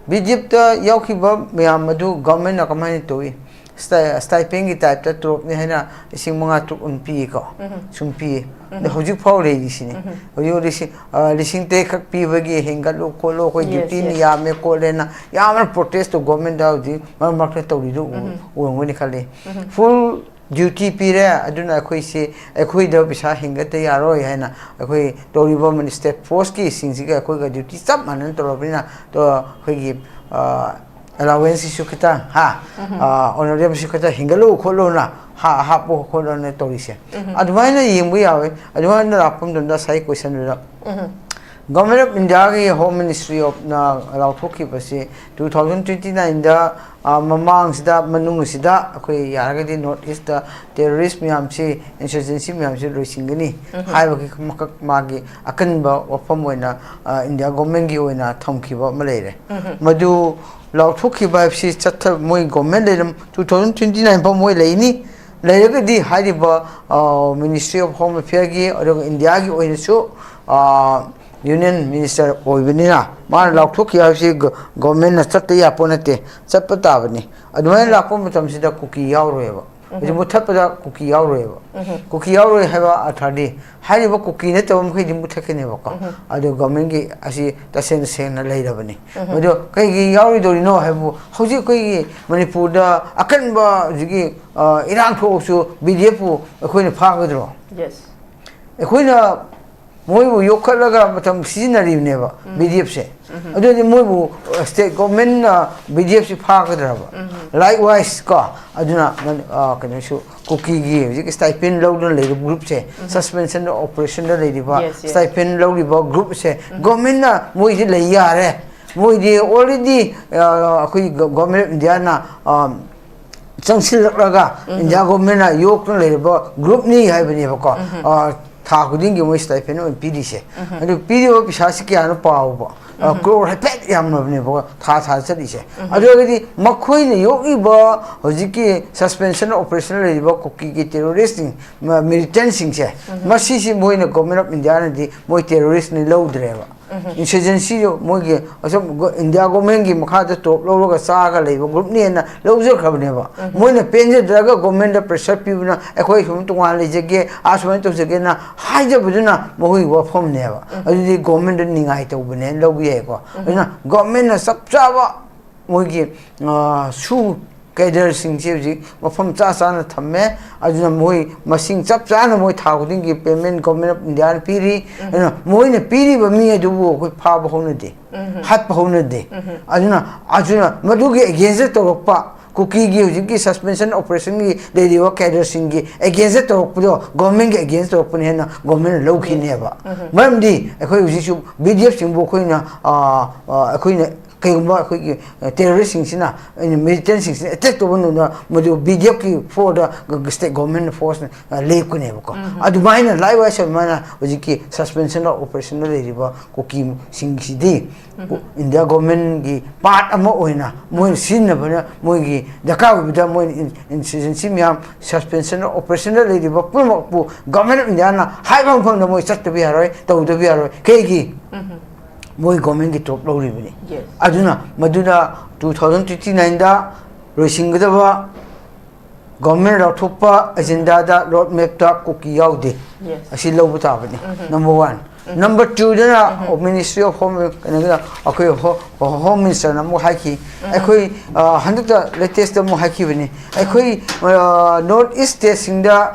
B D F ꯇ ꯌꯥꯎꯈꯤꯕ ꯃꯌꯥꯝ ꯑꯗꯨ government ꯅ ꯀꯃꯥꯏꯅ ꯇꯧꯏ? Stai-, stipend ꯒꯤ type ꯇ ꯇꯣꯂꯣꯞꯅꯤ ꯍꯥꯏꯅ ꯂꯤꯁꯤꯡ ꯃꯉꯥ ꯇꯔꯨꯛ ꯑꯗꯨꯝ ꯄꯤꯌꯦꯀꯣ꯫ ꯎꯝꯍꯨꯝ꯫ ꯁꯨꯝ ꯄꯤꯌꯦ꯫ ꯎꯝꯍꯨꯝ꯫ ꯑꯗꯣ ꯍꯧꯖꯤꯛ ꯐꯥꯎ ꯂꯩꯔꯤꯁꯤꯅꯤ꯫ ꯎꯝꯍꯨꯝ꯫ ꯍꯧꯖꯤꯛ ꯂꯤꯁꯤꯡ, ꯑ, ꯂꯤꯁꯤꯡ ꯇꯔꯦꯠ ꯈꯛ ꯄꯤꯕꯒꯤ ꯍꯦꯟꯒꯠꯂꯨ ꯈꯣꯠꯂꯨ, ꯑꯩꯈꯣꯏ Yes, duty ꯅ yes꯫ ꯌꯥꯝꯃꯦ ꯈꯣꯠꯂꯦꯅ ꯌꯥꯝꯅ protest ꯇꯧ government ꯇ ꯍꯧꯖꯤꯛ ꯃꯔꯛ ꯃꯔꯛꯇ ꯇꯧꯔꯤꯗꯨ ꯎ-, ꯎꯝꯍꯨꯝ꯫ ꯎꯔꯝꯒꯅꯤ ꯈꯜꯂꯤ꯫ ꯎꯝꯍꯨꯝ꯫ Full duty ꯄꯤꯔꯦ, ꯑꯗꯨꯅ ꯑꯩꯈꯣꯏꯁꯤ ꯑꯩꯈꯣꯏꯗ ꯄꯩꯁꯥ ꯍꯦꯟꯒꯠꯇ ꯌꯥꯔꯣꯏ ꯍꯥꯏꯅ ꯑꯩꯈꯣꯏ ꯇꯧꯔꯤꯕ ꯃꯅꯤ-, state force ꯀꯤ ꯁꯤꯡꯁꯤꯒ ꯑꯩꯈꯣꯏꯒ duty ꯆꯞ ꯃꯥꯟꯅꯅ ꯇꯧꯔꯕꯅꯤꯅ, ꯇꯣ-, ꯑꯩꯈꯣꯏꯒꯤ, ꯑ, allowance ꯁꯤꯁꯨ ꯈꯤꯇꯪ, ꯍꯥ, ꯎꯝꯍꯨꯝ꯫ ꯑ, honorable ꯁꯤꯁꯨ ꯈꯤꯇꯪ ꯍꯦꯟꯒꯠꯂꯨ ꯈꯣꯠꯂꯨꯅ, ꯍꯥ, ꯍꯥꯞꯄꯨ ꯈꯣꯠꯂꯨꯅ ꯇꯧꯔꯤꯁꯦ꯫ ꯎꯝꯍꯨꯝ꯫ ꯑꯗꯨꯃꯥꯏꯅ ꯌꯦꯡꯕ ꯌꯥꯎꯋꯦ꯫ ꯑꯗꯨꯃꯥꯏꯅ ꯂꯥꯛꯄ ꯃꯇꯝꯗ ꯉꯁꯥꯏ question ꯗꯨꯗ ꯎꯝꯍꯨꯝ꯫ Government of India ꯒꯤ Home Ministry of ꯅ ꯂꯥꯎꯊꯣꯛꯈꯤꯕꯁꯤ two thousand twenty nine ꯗ, ꯑ, ꯃꯃꯥꯡꯁꯤꯗ, ꯃꯅꯨꯡꯁꯤꯗ ꯑꯩꯈꯣꯏ ꯌꯥꯔꯒꯗꯤ North East ꯇ terrorist ꯃꯌꯥꯝꯁꯤ, insurgency ꯃꯌꯥꯝꯁꯤ ꯂꯣꯏꯁꯤꯟꯒꯅꯤ ꯎꯝꯍꯨꯝ꯫ ꯍꯥꯏꯕꯒꯤ ꯑꯃꯈꯛ ꯃꯥꯒꯤ ꯑꯀꯟꯕ ꯋꯥꯐꯝ ꯑꯣꯏꯅ, ꯑ, India government ꯀꯤ ꯑꯣꯏꯅ ꯊꯝꯈꯤꯕ ꯑꯃ ꯂꯩꯔꯦ꯫ ꯎꯝꯍꯨꯝ꯫ ꯃꯗꯨ ꯂꯥꯎꯊꯣꯛꯈꯤꯕ ꯍꯥꯏꯕꯁꯤ ꯆꯠꯊ-, ꯃꯣꯏ government ꯂꯩꯔꯝ-, two thousand twenty nine ꯐꯥꯎ ꯃꯣꯏ ꯂꯩꯅꯤ꯫ ꯂꯩꯔꯒꯗꯤ ꯍꯥꯏꯔꯤꯕ, ꯑ, Ministry of Home Affair ꯒꯤ, ꯑꯗꯨꯒ ꯏꯟꯗꯤꯌꯥꯒꯤ ꯑꯣꯏꯅꯁꯨ, ꯑ, Union Minister ꯑꯣꯏꯕꯅꯤꯅ ꯃꯥꯅ ꯎꯝ꯫ ꯂꯥꯎꯊꯣꯛꯈꯤ ꯍꯥꯏꯕꯁꯤ ꯒ-, government ꯅ ꯆꯠꯇ ꯌꯥꯄꯣꯠ ꯅꯠꯇꯦ, ꯆꯠꯄ ꯇꯥꯕꯅꯤ꯫ ꯑꯗꯨꯃꯥꯏꯅ ꯎꯝ꯫ ꯂꯥꯛꯄ ꯃꯇꯝꯁꯤꯗ ꯀꯨꯀꯤ ꯌꯥꯎꯔꯣꯏꯕ꯫ ꯍꯧꯖꯤꯛ ꯃꯨꯠꯊꯠꯄꯗ ꯀꯨꯀꯤ ꯌꯥꯎꯔꯣꯏꯕ꯫ ꯀꯨꯀꯤ ꯌꯥꯎꯔꯣꯏ ꯍꯥꯏꯕ ꯑꯔꯊꯗꯤ ꯍꯥꯏꯔꯤꯕ ꯀꯨꯀꯤ ꯅꯠꯇꯕ ꯃꯈꯩꯗꯤ ꯃꯨꯠꯊꯠꯀꯅꯦꯕꯀꯣ꯫ ꯑꯗꯨ ꯒꯣꯔꯃꯦꯟꯒꯤ ꯑꯁꯤ ꯇꯁꯦꯡ ꯇꯁꯦꯡꯅ ꯂꯩꯔꯕꯅꯤ꯫ ꯃꯗꯨ ꯀꯩꯒꯤ ꯌꯥꯎꯔꯣꯏꯗꯧꯔꯤꯅꯣ ꯍꯥꯏꯕꯕꯨ, ꯍꯧꯖꯤꯛ ꯑꯩꯈꯣꯏꯒꯤ ꯃꯅꯤꯄꯨꯔꯗ ꯑꯀꯟꯕ ꯍꯧꯖꯤꯛꯀꯤ, ꯑ, ꯏꯔꯥꯡ ꯊꯣꯛꯑꯁꯨ ꯕꯤ ꯗꯤ ꯑꯦꯐꯄꯨ ꯑꯩꯈꯣꯏꯅ ꯐꯥꯒꯗ꯭ꯔꯣ? ꯌꯦꯁ꯫ ꯑꯩꯈꯣꯏꯅ ꯃꯣꯏꯕꯨ ꯌꯣꯛꯈꯠꯂꯒ ꯃꯇꯝ ꯁꯤꯖꯤꯟꯅꯔꯤꯕꯅꯦꯕ ꯕꯤ ꯗꯤ ꯑꯦꯐꯁꯦ꯫ ꯑꯗꯨꯗꯤ ꯃꯣꯏꯕꯨ, ꯑ, ꯁ꯭ꯇꯦꯠ ꯒꯣꯔꯃꯦꯟꯅ ꯕꯤ ꯗꯤ ꯑꯦꯐꯁꯤ ꯐꯥꯒꯗ꯭ꯔꯕ? ꯂꯥꯏꯛ ꯋꯥꯏꯁ ꯀꯣ, ꯑꯗꯨꯅ ꯃꯅꯤ-, ꯑ, ꯀꯩꯅꯣꯁꯨ, ꯀꯨꯀꯤꯒꯤ ꯍꯧꯖꯤꯛ ꯁ꯭ꯇꯥꯏꯄꯦꯟ ꯂꯧꯗꯨꯅ ꯂꯩꯔꯤꯕ ꯒ꯭ꯔꯨꯞꯁꯦ, ꯁꯁꯄꯦꯟꯁꯟ ꯑꯣꯄꯔꯦꯁꯟꯗ ꯂꯩꯔꯤꯕ, ꯌꯦꯁ, ꯌꯦꯁ꯫ ꯁ꯭ꯇꯥꯏꯄꯦꯟ ꯂꯧꯔꯤꯕ ꯒ꯭ꯔꯨꯞꯁꯦ, ꯒꯣꯔꯃꯦꯟꯅ ꯃꯣꯏꯗꯤ ꯂꯩ ꯌꯥꯔꯦ, ꯃꯣꯏꯗꯤ ꯑꯣꯜꯔꯦꯗꯤ, ꯑ, ꯑꯩꯈꯣꯏ ꯒ-, ꯒꯣꯔꯃꯦꯟ ꯑꯣꯐ ꯏꯟꯗꯤꯌꯥꯅ, ꯑ, ꯆꯪꯁꯤꯜꯂꯛꯂꯒ ꯏꯟꯗꯤꯌꯥ ꯒꯣꯔꯃꯦꯟꯅ ꯌꯣꯛꯇꯨꯅ ꯂꯩꯔꯤꯕ ꯒ꯭ꯔꯨꯞꯅꯤ ꯍꯥꯏꯕꯅꯦꯕꯀꯣ꯫ ꯑ, ꯊꯥ ꯈꯨꯗꯤꯡꯒꯤ ꯃꯣꯏ ꯁ꯭ꯇꯥꯏꯄꯦꯟ ꯑꯣꯏꯅ ꯄꯤꯔꯤꯁꯦ꯫ ꯑꯗꯨ ꯄꯤꯔꯤꯕ ꯄꯩꯁꯥꯁꯤ ꯀꯌꯥꯅꯣ ꯄꯥꯎꯕ? ꯑ, ꯀ꯭ꯔꯣꯔ ꯍꯥꯏꯐꯦꯠ ꯌꯥꯝꯂꯕꯅꯦꯕꯀꯣ, ꯊꯥ ꯊꯥꯗ ꯆꯠꯂꯤꯁꯦ꯫ ꯑꯗꯨ ꯑꯣꯏꯔꯒꯗꯤ ꯃꯈꯣꯏꯅ ꯌꯣꯛꯂꯤꯕ ꯍꯧꯖꯤꯛꯀꯤ ꯁꯁꯄꯦꯟꯁꯟ ꯑꯣꯄꯔꯦꯁꯟ ꯂꯩꯔꯤꯕ ꯀꯨꯀꯤꯒꯤ ꯇꯦꯔꯣꯔꯤꯁꯁꯤꯡ, ꯃ-, ꯃꯤꯂꯤꯇꯦꯟꯁꯤꯡꯁꯦ, ꯃꯁꯤꯁꯤ ꯃꯣꯏꯅ, ꯒꯣꯔꯃꯦꯟ ꯑꯣꯐ ꯏꯟꯗꯤꯌꯥꯅꯗꯤ ꯃꯣꯏ ꯇꯦꯔꯣꯔꯤꯁ꯭ꯠꯅꯤ ꯂꯧꯗ꯭ꯔꯦꯕ꯫ ꯏꯟꯁꯔꯖꯦꯟꯁꯤꯁꯨ ꯃꯣꯏꯒꯤ ꯑꯁꯨꯝ ꯒꯣ-, ꯏꯟꯗꯤꯌꯥ ꯒꯣꯔꯃꯦꯟꯒꯤ ꯃꯈꯥꯗ ꯇꯣꯞ ꯂꯧꯔꯒ ꯆꯥꯔꯒ ꯂꯩꯕ ꯒ꯭ꯔꯨꯞꯅꯦꯅ ꯂꯧꯖꯈ꯭ꯔꯕꯅꯦꯕ꯫ ꯃꯣꯏꯅ ꯄꯦꯟꯖꯗ꯭ꯔꯒ ꯒꯣꯔꯃꯦꯟꯗ ꯄ꯭ꯔꯦꯁꯔ ꯄꯤꯕꯅ, "ꯑꯩꯈꯣꯏ ꯁꯨꯝ ꯇꯣꯉꯥꯟꯅ ꯂꯩꯖꯒꯦ, ꯑꯥ ꯁꯨꯃꯥꯏꯅ ꯇꯧꯖꯒꯦꯅ" ꯍꯥꯏꯖꯕꯗꯨꯅ ꯃꯈꯣꯏꯒꯤ ꯋꯥꯐꯝꯅꯦꯕ꯫ ꯑꯗꯨꯗꯤ ꯒꯣꯔꯃꯦꯟꯗ ꯅꯤꯡꯉꯥꯏ ꯇꯧꯕꯅꯦꯅ ꯂꯧꯕ ꯌꯥꯏꯀꯣ꯫ ꯑꯗꯨꯅ ꯒꯣꯔꯃꯦꯟꯅ ꯆꯞ ꯆꯥꯕ ꯃꯣꯏꯒꯤ, ꯑ, ꯁꯨ ꯀꯦꯗꯔꯁꯤꯡꯁꯦ ꯍꯧꯖꯤꯛ ꯃꯐꯝ ꯆꯥ ꯆꯥꯅ ꯊꯝꯃꯦ꯫ ꯑꯗꯨꯅ ꯃꯣꯏ ꯃꯁꯤꯡ ꯆꯞ ꯆꯥꯅ ꯃꯣꯏ ꯊꯥ ꯈꯨꯗꯤꯡꯒꯤ ꯄꯦꯃꯦꯟ ꯒꯣꯔꯃꯦꯟ ꯑꯣꯐ ꯏꯟꯗꯤꯌꯥꯅ ꯄꯤꯔꯤ꯫ ꯑꯗꯨꯅ ꯃꯣꯏꯅ ꯄꯤꯔꯤꯕ ꯃꯤ ꯑꯗꯨꯕꯨ ꯑꯩꯈꯣꯏ ꯐꯥꯕ ꯍꯧꯅꯗꯦ, ꯍꯥꯠꯄ ꯍꯧꯅꯗꯦ꯫ ꯑꯗꯨꯅ, ꯑꯗꯨꯅ ꯃꯗꯨꯒꯤ ꯑꯦꯒꯦꯟꯁꯇ ꯇꯧꯔꯛꯄ, ꯀꯨꯀꯤꯒꯤ ꯍꯧꯖꯤꯛꯀꯤ ꯁꯁꯄꯦꯟꯁꯟ ꯑꯣꯄꯔꯦꯁꯟꯒꯤ ꯂꯩꯔꯤꯕ ꯀꯦꯗꯔꯁꯤꯡꯒꯤ ꯑꯦꯒꯦꯟꯁꯇ ꯇꯧꯔꯛꯄꯗꯣ, ꯒꯣꯔꯃꯦꯟꯒꯤ ꯑꯦꯒꯦꯟꯁꯇ ꯇꯧꯔꯛꯄꯅꯤ ꯍꯥꯏꯅ ꯒꯣꯔꯃꯦꯟꯅ ꯂꯧꯈꯤꯅꯦꯕ꯫ ꯃꯔꯝꯗꯤ ꯑꯩꯈꯣꯏ ꯍꯧꯖꯤꯛꯁꯨ ꯕꯤ ꯗꯤ ꯑꯦꯐꯁꯤꯡꯕꯨ ꯑꯩꯈꯣꯏꯅ, ꯑ, ꯑ, ꯑꯩꯈꯣꯏꯅ ꯀꯩꯒꯨꯝꯕ ꯑꯩꯈꯣꯏꯒꯤ, ꯑ, ꯇꯦꯔꯣꯔꯤꯁꯁꯤꯡꯁꯤꯅ, ꯑꯩꯅ ꯃꯤꯂꯤꯇꯦꯟꯁꯤꯡꯁꯤꯅ ꯑꯦꯇꯦꯛ ꯇꯧꯕ ꯃꯇꯝꯗ ꯃꯗꯨ ꯕꯤ ꯗꯤ ꯑꯦꯐꯀꯤ ꯐꯣꯔꯗ ꯁ꯭ꯇꯦꯠ ꯒꯣꯔꯃꯦꯟ ꯐꯣꯔꯁꯅ, ꯑ, ꯂꯦꯞꯀꯅꯦꯕꯀꯣ꯫ ꯑꯗꯨꯃꯥꯏꯅ ꯂꯥꯏꯋꯥꯏꯁꯦ ꯑꯗꯨꯃꯥꯏꯅ ꯍꯧꯖꯤꯛꯀꯤ ꯁꯁꯄꯦꯟꯁꯟ ꯑꯣꯐ ꯑꯣꯄꯔꯦꯁꯟꯗ ꯂꯩꯔꯤꯕ ꯀꯨꯀꯤꯁꯤꯡꯁꯤꯗꯤ ꯏꯟꯗꯤꯌꯥ ꯒꯣꯔꯃꯦꯟꯒꯤ ꯄꯥꯔꯠ ꯑꯃ ꯑꯣꯏꯅ ꯃꯣꯏꯅ ꯁꯤꯖꯤꯟꯅꯕꯅ, ꯃꯣꯏꯒꯤ ꯗꯔꯀꯥꯔ ꯑꯣꯏꯕꯗ ꯃꯣꯏꯅ ꯏꯟ-, ꯏꯟꯁꯔꯖꯦꯟꯁꯤ ꯃꯌꯥꯝ, ꯁꯁꯄꯦꯟꯁꯟ ꯑꯣꯐ ꯑꯣꯄꯔꯦꯁꯟꯗ ꯂꯩꯔꯤꯕ ꯄꯨꯝꯅꯃꯛꯄꯨ ꯒꯣꯔꯃꯦꯟ ꯑꯣꯐ ꯏꯟꯗꯤꯌꯥꯅ ꯍꯥꯏꯕ ꯃꯐꯝꯗ ꯃꯣꯏ ꯆꯠꯇꯕ ꯌꯥꯔꯣꯏ, ꯇꯧꯗꯕ ꯌꯥꯔꯣꯏ꯫ ꯀꯩꯒꯤ? ꯃꯣꯏ ꯒꯣꯔꯃꯦꯟꯒꯤ ꯇꯣꯞ ꯂꯧꯔꯤꯕꯅꯤ꯫ ꯌꯦꯁ꯫ ꯑꯗꯨꯅ ꯃꯗꯨꯅ ꯇꯨ ꯊꯥꯎꯖꯟ ꯇ꯭ꯋꯦꯟꯇꯤ ꯅꯥꯏꯟꯗ ꯂꯣꯏꯁꯤꯟꯒꯗꯕ ꯒꯣꯔꯃꯦꯟ ꯂꯥꯎꯊꯣꯛꯄ ꯑꯦꯖꯦꯟꯗꯥꯗ, ꯔꯣꯗ ꯃꯦꯞꯇ ꯀꯨꯀꯤ ꯌꯥꯎꯗꯦ꯫ Yes. ꯑꯁꯤ ꯂꯧꯕ ꯇꯥꯕꯅꯤ꯫ Number one. ꯅꯝꯕꯔ ꯇꯨꯗꯅ ꯃꯤꯅꯤꯁꯇ꯭ꯔꯤ ꯑꯣꯐ ꯍꯣꯝ, ꯀꯩꯅꯣꯒꯤꯗ, ꯑꯩꯈꯣꯏ ꯍꯣꯝ ꯃꯤꯅꯤꯁꯇꯔꯅ ꯑꯃꯨꯛ ꯍꯥꯏꯈꯤ, ꯑꯩꯈꯣꯏ, ꯑ, ꯍꯟꯗꯛꯇ ꯂꯦꯇꯦꯁꯇ ꯑꯃꯨꯛ ꯍꯥꯏꯈꯤꯕꯅꯤ, ꯑꯩꯈꯣꯏ ꯅꯣꯔꯠ ꯏꯁ ꯁ꯭ꯇꯦꯠꯁꯤꯡꯗ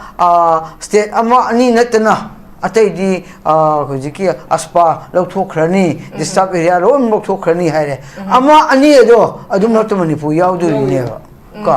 ꯁ꯭ꯇꯦꯠ ꯑꯃ ꯑꯅꯤ ꯅꯠꯇꯅ ꯑꯇꯩꯗꯤ, ꯑ, ꯍꯧꯖꯤꯛꯀꯤ ꯑꯁꯄꯥ ꯂꯧꯊꯣꯛꯈ꯭ꯔꯅꯤ, ꯗꯤꯁꯇꯔꯕ ꯑꯦꯔꯤꯌꯥ ꯂꯣꯏꯅ ꯂꯧꯊꯣꯛꯈ꯭ꯔꯅꯤ ꯍꯥꯏꯔꯦ꯫ ꯑꯃ ꯑꯅꯤ ꯑꯗꯣ ꯑꯗꯨꯝ ꯃꯔꯛꯇ ꯃꯅꯤꯄꯨꯔ ꯌꯥꯎꯗꯣꯔꯤꯅꯦꯕ꯫ ꯀꯣ,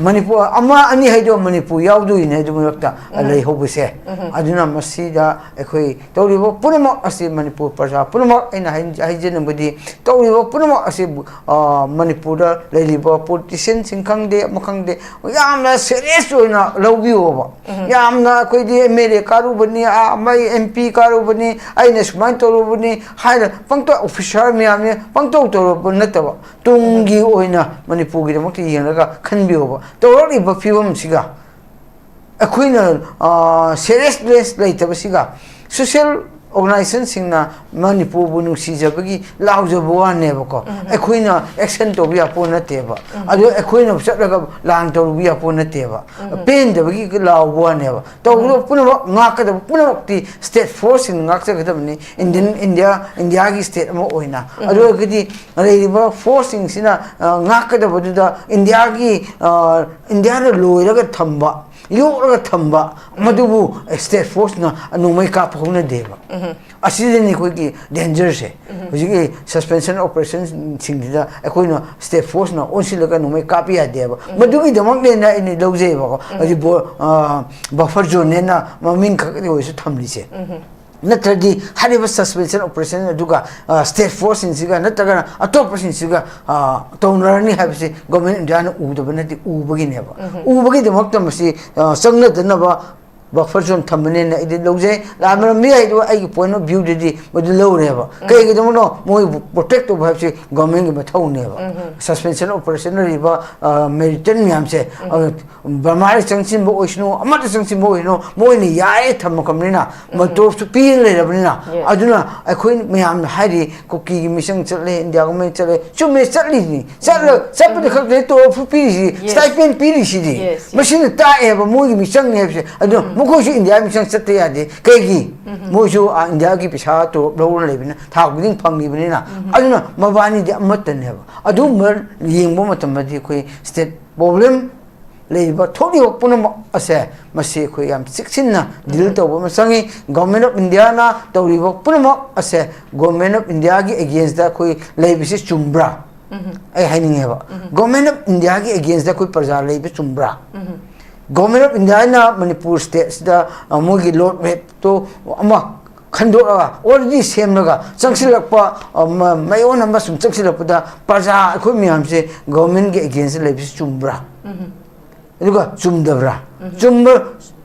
ꯃꯅꯤꯄꯨꯔ ꯑꯃ ꯑꯅꯤ ꯍꯥꯏꯗꯣ ꯃꯅꯤꯄꯨꯔ ꯌꯥꯎꯗꯣꯏꯅꯦ ꯑꯗꯨ ꯃꯔꯛꯇ ꯂꯩꯍꯧꯕꯁꯦ꯫ ꯑꯗꯨꯅ ꯃꯁꯤꯗ ꯑꯩꯈꯣꯏ ꯇꯧꯔꯤꯕ ꯄꯨꯝꯅꯃꯛ ꯑꯁꯤ, ꯃꯅꯤꯄꯨꯔ ꯄ꯭ꯔꯖꯥ ꯄꯨꯝꯅꯃꯛ, ꯑꯩꯅ ꯍꯥꯏ-, ꯍꯥꯏꯖꯅꯤꯡꯕꯗꯤ, ꯇꯧꯔꯤꯕ ꯄꯨꯝꯅꯃꯛ ꯑꯁꯤ, ꯑ, ꯃꯅꯤꯄꯨꯔꯗ ꯂꯩꯔꯤꯕ ꯄꯣꯂꯤꯇꯤꯁꯤꯌꯟꯁꯤꯡ ꯈꯪꯗꯦ, ꯑꯃ ꯈꯪꯗꯦ, ꯌꯥꯝꯅ ꯁꯦꯔꯤꯌꯁ ꯑꯣꯏꯅ ꯂꯧꯕꯤꯌꯣꯕ꯫ ꯌꯥꯝꯅ ꯑꯩꯈꯣꯏꯗꯤ ꯑꯦꯝ ꯑꯦꯜ ꯑꯦ ꯀꯥꯔꯨꯕꯅꯤ, ꯑꯥ, ꯃꯩ ꯑꯦꯝ ꯄꯤ ꯀꯥꯔꯨꯕꯅꯤ, ꯑꯩꯅ ꯁꯨꯃꯥꯏꯅ ꯇꯧꯔꯨꯕꯅꯤ ꯍꯥꯏꯅ ꯄꯪꯇꯧ, ꯑꯣꯐꯤꯁꯥꯔ ꯃꯌꯥꯝꯅ ꯄꯪꯇꯧ ꯇꯧꯔꯨꯕ ꯅꯠꯇꯕ, ꯇꯨꯡꯒꯤ ꯑꯣꯏꯅ ꯃꯅꯤꯄꯨꯔꯒꯤꯗꯃꯛꯇ ꯌꯦꯡꯂꯒ ꯈꯟꯕꯤꯌꯣꯕ꯫ ꯇꯧꯔꯛꯂꯤꯕ ꯐꯤꯕꯝꯁꯤꯒ, ꯑꯩꯈꯣꯏꯅ, ꯑ, ꯁꯦꯔꯤꯌꯁꯅꯦꯁ ꯂꯩꯇꯕꯁꯤꯒ, ꯁꯣꯁꯤꯌꯦꯜ ꯑꯣꯔꯒꯅꯥꯏꯖꯦꯁꯟꯁꯤꯡꯅ ꯃꯅꯤꯄꯨꯔꯕꯨ ꯅꯨꯡꯁꯤꯖꯕꯒꯤ ꯂꯥꯎꯖꯕ ꯋꯥꯅꯦꯕꯀꯣ꯫ ꯑꯩꯈꯣꯏꯅ ꯑꯦꯛꯁꯟ ꯇꯧꯕ ꯌꯥꯄꯣ ꯅꯠꯇꯦꯕ꯫ ꯑꯗꯨ ꯑꯩꯈꯣꯏꯅ ꯆꯠꯂꯒ ꯂꯥꯟ ꯇꯧꯔꯨꯕ ꯌꯥꯄꯣ ꯅꯠꯇꯦꯕ꯫ ꯄꯦꯟꯗꯕꯒꯤ ꯂꯥꯎꯕ ꯋꯥꯅꯦꯕ꯫ ꯇꯧꯒꯗꯕ ꯄꯨꯝꯅꯃꯛ, ꯉꯥꯛꯀꯗꯕ ꯄꯨꯝꯅꯃꯛꯇꯤ ꯁ꯭ꯇꯦꯠ ꯐꯣꯔꯁꯁꯤꯡꯅ ꯉꯥꯛꯆꯒꯗꯕꯅꯤ꯫ ꯏꯟꯗꯤꯌꯟ, ꯏꯟꯗꯤꯌꯥ, ꯏꯟꯗꯤꯌꯥꯒꯤ ꯁ꯭ꯇꯦꯠ ꯑꯃ ꯑꯣꯏꯅ꯫ ꯑꯗꯨ ꯑꯣꯏꯔꯒꯗꯤ ꯂꯩꯔꯤꯕ ꯐꯣꯔꯁꯁꯤꯡꯁꯤꯅ, ꯑ, ꯉꯥꯛꯀꯗꯕꯗꯨꯗ ꯏꯟꯗꯤꯌꯥꯒꯤ, ꯑ, ꯏꯟꯗꯤꯌꯥꯅ ꯂꯣꯏꯔꯒ ꯊꯝꯕ, ꯌꯣꯛꯂꯒ ꯊꯝꯕ, ꯃꯗꯨꯕꯨ ꯁ꯭ꯇꯦꯠ ꯐꯣꯔꯁꯅ ꯅꯣꯡꯃꯩ ꯀꯥꯞꯄ ꯍꯧꯅꯗꯦꯕ꯫ ꯑꯁꯤꯗꯅꯤ ꯑꯩꯈꯣꯏꯒꯤ ꯗꯦꯟꯖꯔꯁꯦ꯫ ꯍꯧꯖꯤꯛꯀꯤ ꯁꯁꯄꯦꯟꯁꯟ ꯑꯣꯄꯔꯦꯁꯟꯁꯤꯡꯁꯤꯗ ꯑꯩꯈꯣꯏꯅ ꯁ꯭ꯇꯦꯠ ꯐꯣꯔꯁꯅ ꯑꯣꯟꯁꯤꯜꯂꯒ ꯅꯣꯡꯃꯩ ꯀꯥꯞꯄ ꯌꯥꯗꯦꯕ꯫ ꯃꯗꯨꯒꯤꯗꯃꯛꯅꯦꯅ ꯑꯩꯅ ꯂꯧꯖꯩꯕꯀꯣ꯫ ꯍꯧꯖꯤꯛ ꯕꯣ-, ꯑ, ꯕꯐꯔ ꯖꯣꯟꯅꯦꯅ ꯃꯃꯤꯡ ꯈꯛꯇꯗꯤ ꯑꯣꯏꯔꯁꯨ ꯊꯝꯂꯤꯁꯦ꯫ ꯅꯠꯇ꯭ꯔꯗꯤ ꯍꯥꯏꯔꯤꯕ ꯁꯁꯄꯦꯟꯁꯟ ꯑꯣꯄꯔꯦꯁꯟ ꯑꯗꯨꯒ, ꯑ, ꯁ꯭ꯇꯦꯠ ꯐꯣꯔꯁꯁꯤꯡꯁꯤꯒ ꯅꯠꯇ꯭ꯔꯒꯅ ꯑꯇꯣꯞꯄꯁꯤꯡꯁꯤꯒ, ꯑ, ꯇꯧꯅꯔꯅꯤ ꯍꯥꯏꯕꯁꯤ ꯒꯣꯔꯃꯦꯟ ꯏꯟꯗꯤꯌꯥꯅ ꯎꯗꯕ ꯅꯠꯇꯦ, ꯎꯕꯒꯤꯅꯦꯕ꯫ ꯎꯕꯒꯤꯗꯃꯛꯇ ꯃꯁꯤ, ꯑ, ꯆꯪꯅꯗꯅꯕ ꯕꯐꯔ ꯖꯣꯟ ꯊꯝꯕꯅꯦꯅ ꯑꯩꯗꯤ ꯂꯧꯖꯩ꯫ ꯂꯥꯟꯃꯤꯔꯝꯕ ꯌꯥꯏꯗꯣ ꯑꯩꯒꯤ ꯄꯣꯏꯟ ꯑꯣꯐ ꯚ꯭ꯌꯨꯗꯗꯤ ꯃꯗꯨ ꯂꯧꯔꯦꯕ꯫ ꯀꯩꯒꯤꯗꯃꯛꯅꯣ? ꯃꯣꯏꯕꯨ ꯄ꯭ꯔꯣꯇꯦꯛ ꯇꯧꯕ ꯍꯥꯏꯕꯁꯤ ꯒꯣꯔꯃꯦꯟꯒꯤ ꯃꯊꯧꯅꯦꯕ꯫ ꯁꯁꯄꯦꯟꯁꯟ ꯑꯣꯄꯔꯦꯁꯟ ꯂꯩꯔꯤꯕ ꯃꯦꯔꯤꯇꯟ ꯃꯌꯥꯝꯁꯦ, ꯕꯔꯃꯥꯗ ꯆꯪꯁꯤꯟꯕ ꯑꯣꯏꯁꯅꯨ, ꯑꯃꯗ ꯆꯪꯁꯤꯟꯕ ꯑꯣꯏꯁꯅꯨ, ꯃꯣꯏꯅ ꯌꯥꯏ ꯊꯝꯃꯛꯈ꯭ꯔꯕꯅꯤꯅ, ꯃꯇꯣꯞꯁꯨ ꯄꯤꯔ ꯂꯩꯔꯕꯅꯤꯅ, ꯑꯗꯨꯅ ꯑꯩꯈꯣꯏ ꯃꯌꯥꯝꯅ ꯍꯥꯏꯔꯤ, ꯀꯨꯀꯤꯒꯤ ꯃꯤꯆꯪ ꯆꯠꯂꯦ, ꯏꯟꯗꯤꯌꯥ ꯒꯣꯔꯃꯦꯟ ꯆꯠꯂꯦ, ꯆꯨꯝꯃꯦ, ꯆꯠꯂꯤꯅꯤ, ꯆꯠꯂ ꯆꯠꯄꯗ ꯈꯛꯇꯅꯤ ꯇꯣꯂꯣꯞꯁꯨ ꯄꯤꯔꯤꯁꯤ, ꯁ꯭ꯇꯥꯏꯄꯦꯟ ꯄꯤꯔꯤꯁꯤꯗꯤ꯫ ꯃꯁꯤꯅ ꯇꯥꯛꯑꯦꯕ ꯃꯣꯏꯒꯤ ꯃꯤꯆꯪꯅꯤ ꯍꯥꯏꯕꯁꯦ꯫ ꯑꯗꯨꯅ ꯃꯈꯣꯏꯁꯨ ꯏꯟꯗꯤꯌꯥ ꯃꯤꯆꯪ ꯆꯠꯇ ꯌꯥꯗꯦ꯫ ꯀꯩꯒꯤ? ꯃꯣꯏꯁꯨ, ꯑ, ꯏꯟꯗꯤꯌꯥꯒꯤ ꯄꯩꯁꯥ ꯇꯣꯂꯣꯞ ꯂꯧꯔ ꯂꯩꯕꯅꯤꯅ, ꯊꯥ ꯈꯨꯗꯤꯡ ꯐꯪꯉꯤꯕꯅꯤꯅ꯫ ꯑꯗꯨꯅ ꯃꯕꯥꯅꯤꯗꯤ ꯑꯃꯠꯇꯅꯦꯕ꯫ ꯑꯗꯨꯒꯨꯝꯕ ꯌꯦꯡꯕ ꯃꯇꯝꯗꯗꯤ ꯑꯩꯈꯣꯏ ꯁ꯭ꯇꯦꯠ ꯄ꯭ꯔꯣꯕ꯭ꯂꯦꯝ ꯂꯩꯔꯤꯕ, ꯊꯣꯛꯂꯤꯕ ꯄꯨꯝꯅꯃꯛ ꯑꯁꯦ, ꯃꯁꯤ ꯑꯩꯈꯣꯏ ꯌꯥꯝ ꯆꯦꯛꯁꯤꯟꯅ ꯗꯤꯜ ꯇꯧꯕ ꯑꯃ ꯆꯪꯉꯤ꯫ ꯒꯣꯔꯃꯦꯟ ꯑꯣꯐ ꯏꯟꯗꯤꯌꯥꯅ ꯇꯧꯔꯤꯕ ꯄꯨꯝꯅꯃꯛ ꯑꯁꯦ ꯒꯣꯔꯃꯦꯟ ꯑꯣꯐ ꯏꯟꯗꯤꯌꯥꯒꯤ ꯑꯦꯒꯦꯟꯁꯇ ꯑꯩꯈꯣꯏ ꯂꯩꯕꯁꯤ ꯆꯨꯝꯕ꯭ꯔꯥ? ꯑꯩ ꯍꯥꯏꯅꯤꯡꯉꯦꯕ, ꯒꯣꯔꯃꯦꯟ ꯑꯣꯐ ꯏꯟꯗꯤꯌꯥꯒꯤ ꯑꯦꯒꯦꯟꯁꯇ ꯑꯩꯈꯣꯏ ꯄ꯭ꯔꯖꯥ ꯂꯩꯕ ꯆꯨꯝꯕ꯭ꯔꯥ? ꯒꯣꯔꯃꯦꯟ ꯑꯣꯐ ꯏꯟꯗꯤꯌꯥꯅ ꯃꯅꯤꯄꯨꯔ ꯁ꯭ꯇꯦꯠꯁꯤꯗ, ꯑ, ꯃꯣꯏꯒꯤ ꯔꯣꯗ ꯃꯦꯞꯇꯣ ꯑꯃ ꯈꯟꯗꯣꯛꯑꯒ, ꯑꯣꯜꯔꯦꯗꯤ ꯁꯦꯝꯂꯒ ꯆꯪꯁꯤꯜꯂꯛꯄ, ꯑ, ꯃ-, ꯃꯌꯣꯟ ꯑꯃ ꯁꯨꯝ ꯆꯪꯁꯤꯜꯂꯛꯄꯗ, ꯄ꯭ꯔꯖꯥ ꯑꯩꯈꯣꯏ ꯃꯌꯥꯝꯁꯦ ꯒꯣꯔꯃꯦꯟꯒꯤ ꯑꯦꯒꯦꯟꯁꯇ ꯂꯩꯕꯁꯤ ꯆꯨꯝꯕ꯭ꯔꯥ? ꯑꯗꯨꯒ ꯆꯨꯝꯗꯕ꯭ꯔꯥ? ꯆꯨꯝꯕ,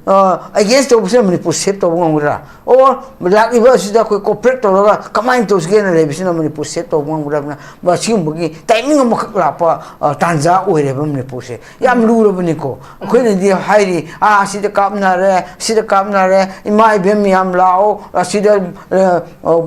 ꯑ, ꯑꯦꯒꯦꯟꯁ ꯇꯧꯕꯁꯤꯅ ꯃꯅꯤꯄꯨꯔ ꯁꯦꯞ ꯇꯧꯕ ꯉꯝꯒꯗ꯭ꯔꯥ? ꯑꯣꯔ ꯂꯥꯛꯂꯤꯕ ꯑꯁꯤꯗ ꯑꯩꯈꯣꯏ ꯀꯣꯑꯣꯄꯔꯦꯠ ꯇꯧꯔꯒ ꯀꯃꯥꯏꯅ ꯇꯧꯁꯤꯒꯦꯅ ꯂꯩꯕꯁꯤꯅ ꯃꯅꯤꯄꯨꯔ ꯁꯦꯞ ꯇꯧꯕ ꯉꯝꯒꯗ꯭ꯔꯕꯅ? ꯃꯁꯤꯒꯨꯝꯕꯒꯤ ꯇꯥꯏꯃꯤꯡ ꯑꯃꯈꯛ ꯂꯥꯛꯄ, ꯑ, ꯇꯥꯟꯖꯥ ꯑꯣꯏꯔꯦꯕ ꯃꯅꯤꯄꯨꯔꯁꯦ꯫ ꯌꯥꯝ ꯂꯨꯔꯕꯅꯤꯀꯣ꯫ ꯑꯩꯈꯣꯏꯅꯗꯤ ꯍꯥꯏꯔꯤ, "ꯑꯥ, ꯑꯁꯤꯗ ꯀꯥꯞꯅꯔꯦ, ꯁꯤꯗ ꯀꯥꯞꯅꯔꯦ, ꯏꯃꯥ ꯏꯕꯦꯟ ꯃꯌꯥꯝ ꯂꯥꯛꯑꯣ, ꯑꯁꯤꯗ, ꯑ, ꯑ,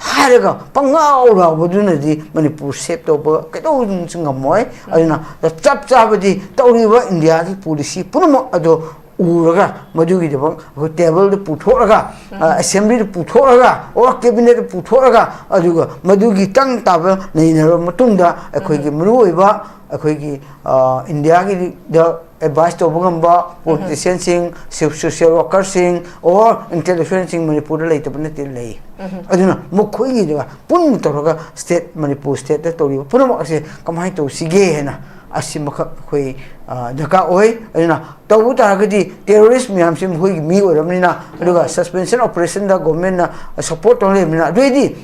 ꯍꯥꯏꯔꯒ ꯄꯪꯉꯥꯎ ꯂꯥꯎꯕꯗꯨꯅꯗꯤ ꯃꯅꯤꯄꯨꯔ ꯁꯦꯞ ꯇꯧꯕ ꯀꯩꯗꯧꯅꯁꯨ ꯉꯝꯃꯣꯏ꯫ ꯑꯗꯨꯅ ꯆꯞ ꯆꯥꯕꯗꯤ ꯇꯧꯔꯤꯕ ꯏꯟꯗꯤꯌꯥꯒꯤ ꯄꯣꯂꯤꯁꯤ ꯄꯨꯝꯅꯃꯛ ꯑꯗꯣ ꯎꯔꯒ, ꯃꯗꯨꯒꯤꯗꯃꯛ ꯑꯩꯈꯣꯏ ꯇꯦꯕꯜꯗ ꯄꯨꯊꯣꯛꯂꯒ, ꯑ, ꯑꯦꯁꯦꯝꯕ꯭ꯂꯤꯗ ꯄꯨꯊꯣꯛꯂꯒ, ꯑꯣꯔ ꯀꯦꯕꯤꯅꯦꯠꯇ ꯄꯨꯊꯣꯛꯂꯒ, ꯑꯗꯨꯒ ꯃꯗꯨꯒꯤ ꯇꯪ ꯇꯥꯕ ꯅꯩꯅꯔꯕ ꯃꯇꯨꯡꯗ ꯑꯩꯈꯣꯏꯒꯤ ꯃꯔꯨꯑꯣꯏꯕ ꯑꯩꯈꯣꯏꯒꯤ, ꯑ, ꯏꯟꯗꯤꯌꯥꯒꯤꯗ ꯑꯦꯗꯚꯥꯏꯁ ꯇꯧꯕ ꯉꯝꯕ ꯄꯣꯂꯤꯇꯤꯁꯤꯌꯟꯁꯤꯡ, ꯁꯣꯁꯤꯌꯦꯜ ꯋꯥꯔꯀꯔꯁꯤꯡ, ꯑꯣꯔ ꯏꯟꯇꯦꯂꯦꯛꯆꯨꯋꯦꯜꯁꯤꯡ ꯃꯅꯤꯄꯨꯔꯗ ꯂꯩꯇꯕ ꯅꯠꯇꯦ, ꯂꯩ꯫ ꯑꯗꯨꯅ ꯃꯈꯣꯏꯒꯤꯗ ꯄꯨꯟꯅ ꯇꯧꯔꯒ ꯁ꯭ꯇꯦꯠ, ꯃꯅꯤꯄꯨꯔ ꯁ꯭ꯇꯦꯠꯇ ꯇꯧꯔꯤꯕ ꯄꯨꯝꯅꯃꯛ ꯑꯁꯦ ꯀꯃꯥꯏꯅ ꯇꯧꯁꯤꯒꯦ ꯍꯥꯏꯅ ꯑꯁꯤꯃꯈꯛ ꯑꯩꯈꯣꯏ, ꯑ, ꯗꯔꯀꯥꯔ ꯑꯣꯏ꯫ ꯑꯗꯨꯅ ꯇꯧꯕ ꯇꯥꯔꯒꯗꯤ ꯇꯦꯔꯣꯔꯤꯁ ꯃꯌꯥꯝꯁꯤ ꯃꯈꯣꯏꯒꯤ ꯃꯤ ꯑꯣꯏꯔꯕꯅꯤꯅ, ꯑꯗꯨꯒ ꯁꯁꯄꯦꯟꯁꯟ ꯑꯣꯄꯔꯦꯁꯟꯗ ꯒꯣꯔꯃꯦꯟꯅ ꯁꯄꯣꯔꯠ ꯇꯧꯔ ꯂꯩꯕꯅꯤꯅ, ꯑꯗꯨꯑꯣꯏꯗꯤ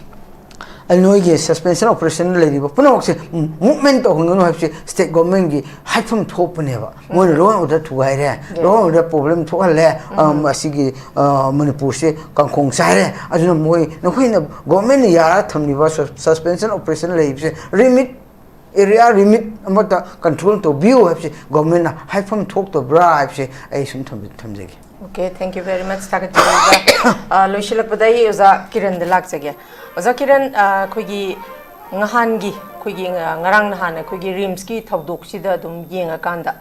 ꯅꯣꯏꯒꯤ ꯁꯁꯄꯦꯟꯁꯟ ꯑꯣꯄꯔꯦꯁꯟ ꯂꯩꯔꯤꯕ ꯄꯨꯝꯅꯃꯛꯁꯦ ꯃꯨꯚꯃꯦꯟ ꯇꯧꯍꯟꯒꯅꯨ ꯍꯥꯏꯕꯁꯤ ꯁ꯭ꯇꯦꯠ ꯒꯣꯔꯃꯦꯟꯒꯤ ꯍꯥꯏꯐꯝ ꯊꯣꯛꯄꯅꯦꯕ꯫ ꯃꯣꯏꯅ ꯂꯣ ꯑꯦꯟ ꯑꯣꯔꯗꯔ ꯊꯨꯒꯥꯏꯔꯦ, ꯂꯣ ꯑꯦꯟ ꯑꯣꯔꯗꯔ ꯄ꯭ꯔꯣꯕ꯭ꯂꯦꯝ ꯊꯣꯛꯍꯜꯂꯦ, ꯑꯝ, ꯑꯁꯤꯒꯤ, ꯑ, ꯃꯅꯤꯄꯨꯔꯁꯦ ꯀꯥꯡꯈꯣꯡ ꯆꯥꯏꯔꯦ꯫ ꯑꯗꯨꯅ ꯃꯣꯏ, ꯅꯈꯣꯏꯅ ꯒꯣꯔꯃꯦꯟꯅ ꯌꯥꯔꯒ ꯊꯝꯂꯤꯕ ꯁꯁꯄꯦꯟꯁꯟ ꯑꯣꯄꯔꯦꯁꯟ ꯂꯩꯔꯤꯕꯁꯦ ꯔꯤꯃꯤꯠ, ꯑꯦꯔꯤꯌꯥ ꯔꯤꯃꯤꯠ ꯑꯃꯠꯇ ꯀꯟꯇ꯭ꯔꯣꯜ ꯇꯧꯕꯤꯌꯨ ꯍꯥꯏꯕꯁꯤ ꯒꯣꯔꯃꯦꯟꯅ ꯍꯥꯏꯐꯝ ꯊꯣꯛꯇꯕ꯭ꯔꯥ ꯍꯥꯏꯕꯁꯤ ꯑꯩ ꯁꯨꯝ ꯊꯝꯖ-, ꯊꯝꯖꯒꯦ꯫ Okay, thank you very much, ꯊꯥꯒꯠꯆꯔꯤ ꯑꯣꯖꯥ꯫ ꯑ, ꯂꯣꯏꯁꯤꯜꯂꯛꯄꯗ ꯑꯩ ꯑꯣꯖꯥ ꯀꯤꯔꯟꯗ ꯂꯥꯛꯆꯒꯦ꯫ ꯑꯣꯖꯥ ꯀꯤꯔꯟ, ꯑ, ꯑꯩꯈꯣꯏꯒꯤ ꯉꯍꯥꯟꯒꯤ, ꯑꯩꯈꯣꯏꯒꯤ, ꯑ, ꯉꯔꯥꯡ ꯅꯍꯥꯟ ꯑꯩꯈꯣꯏꯒꯤ ꯔꯤꯝꯁꯀꯤ ꯊꯧꯗꯣꯛꯁꯤꯗ ꯑꯗꯨꯝ ꯌꯦꯡꯉꯀꯥꯟꯗ,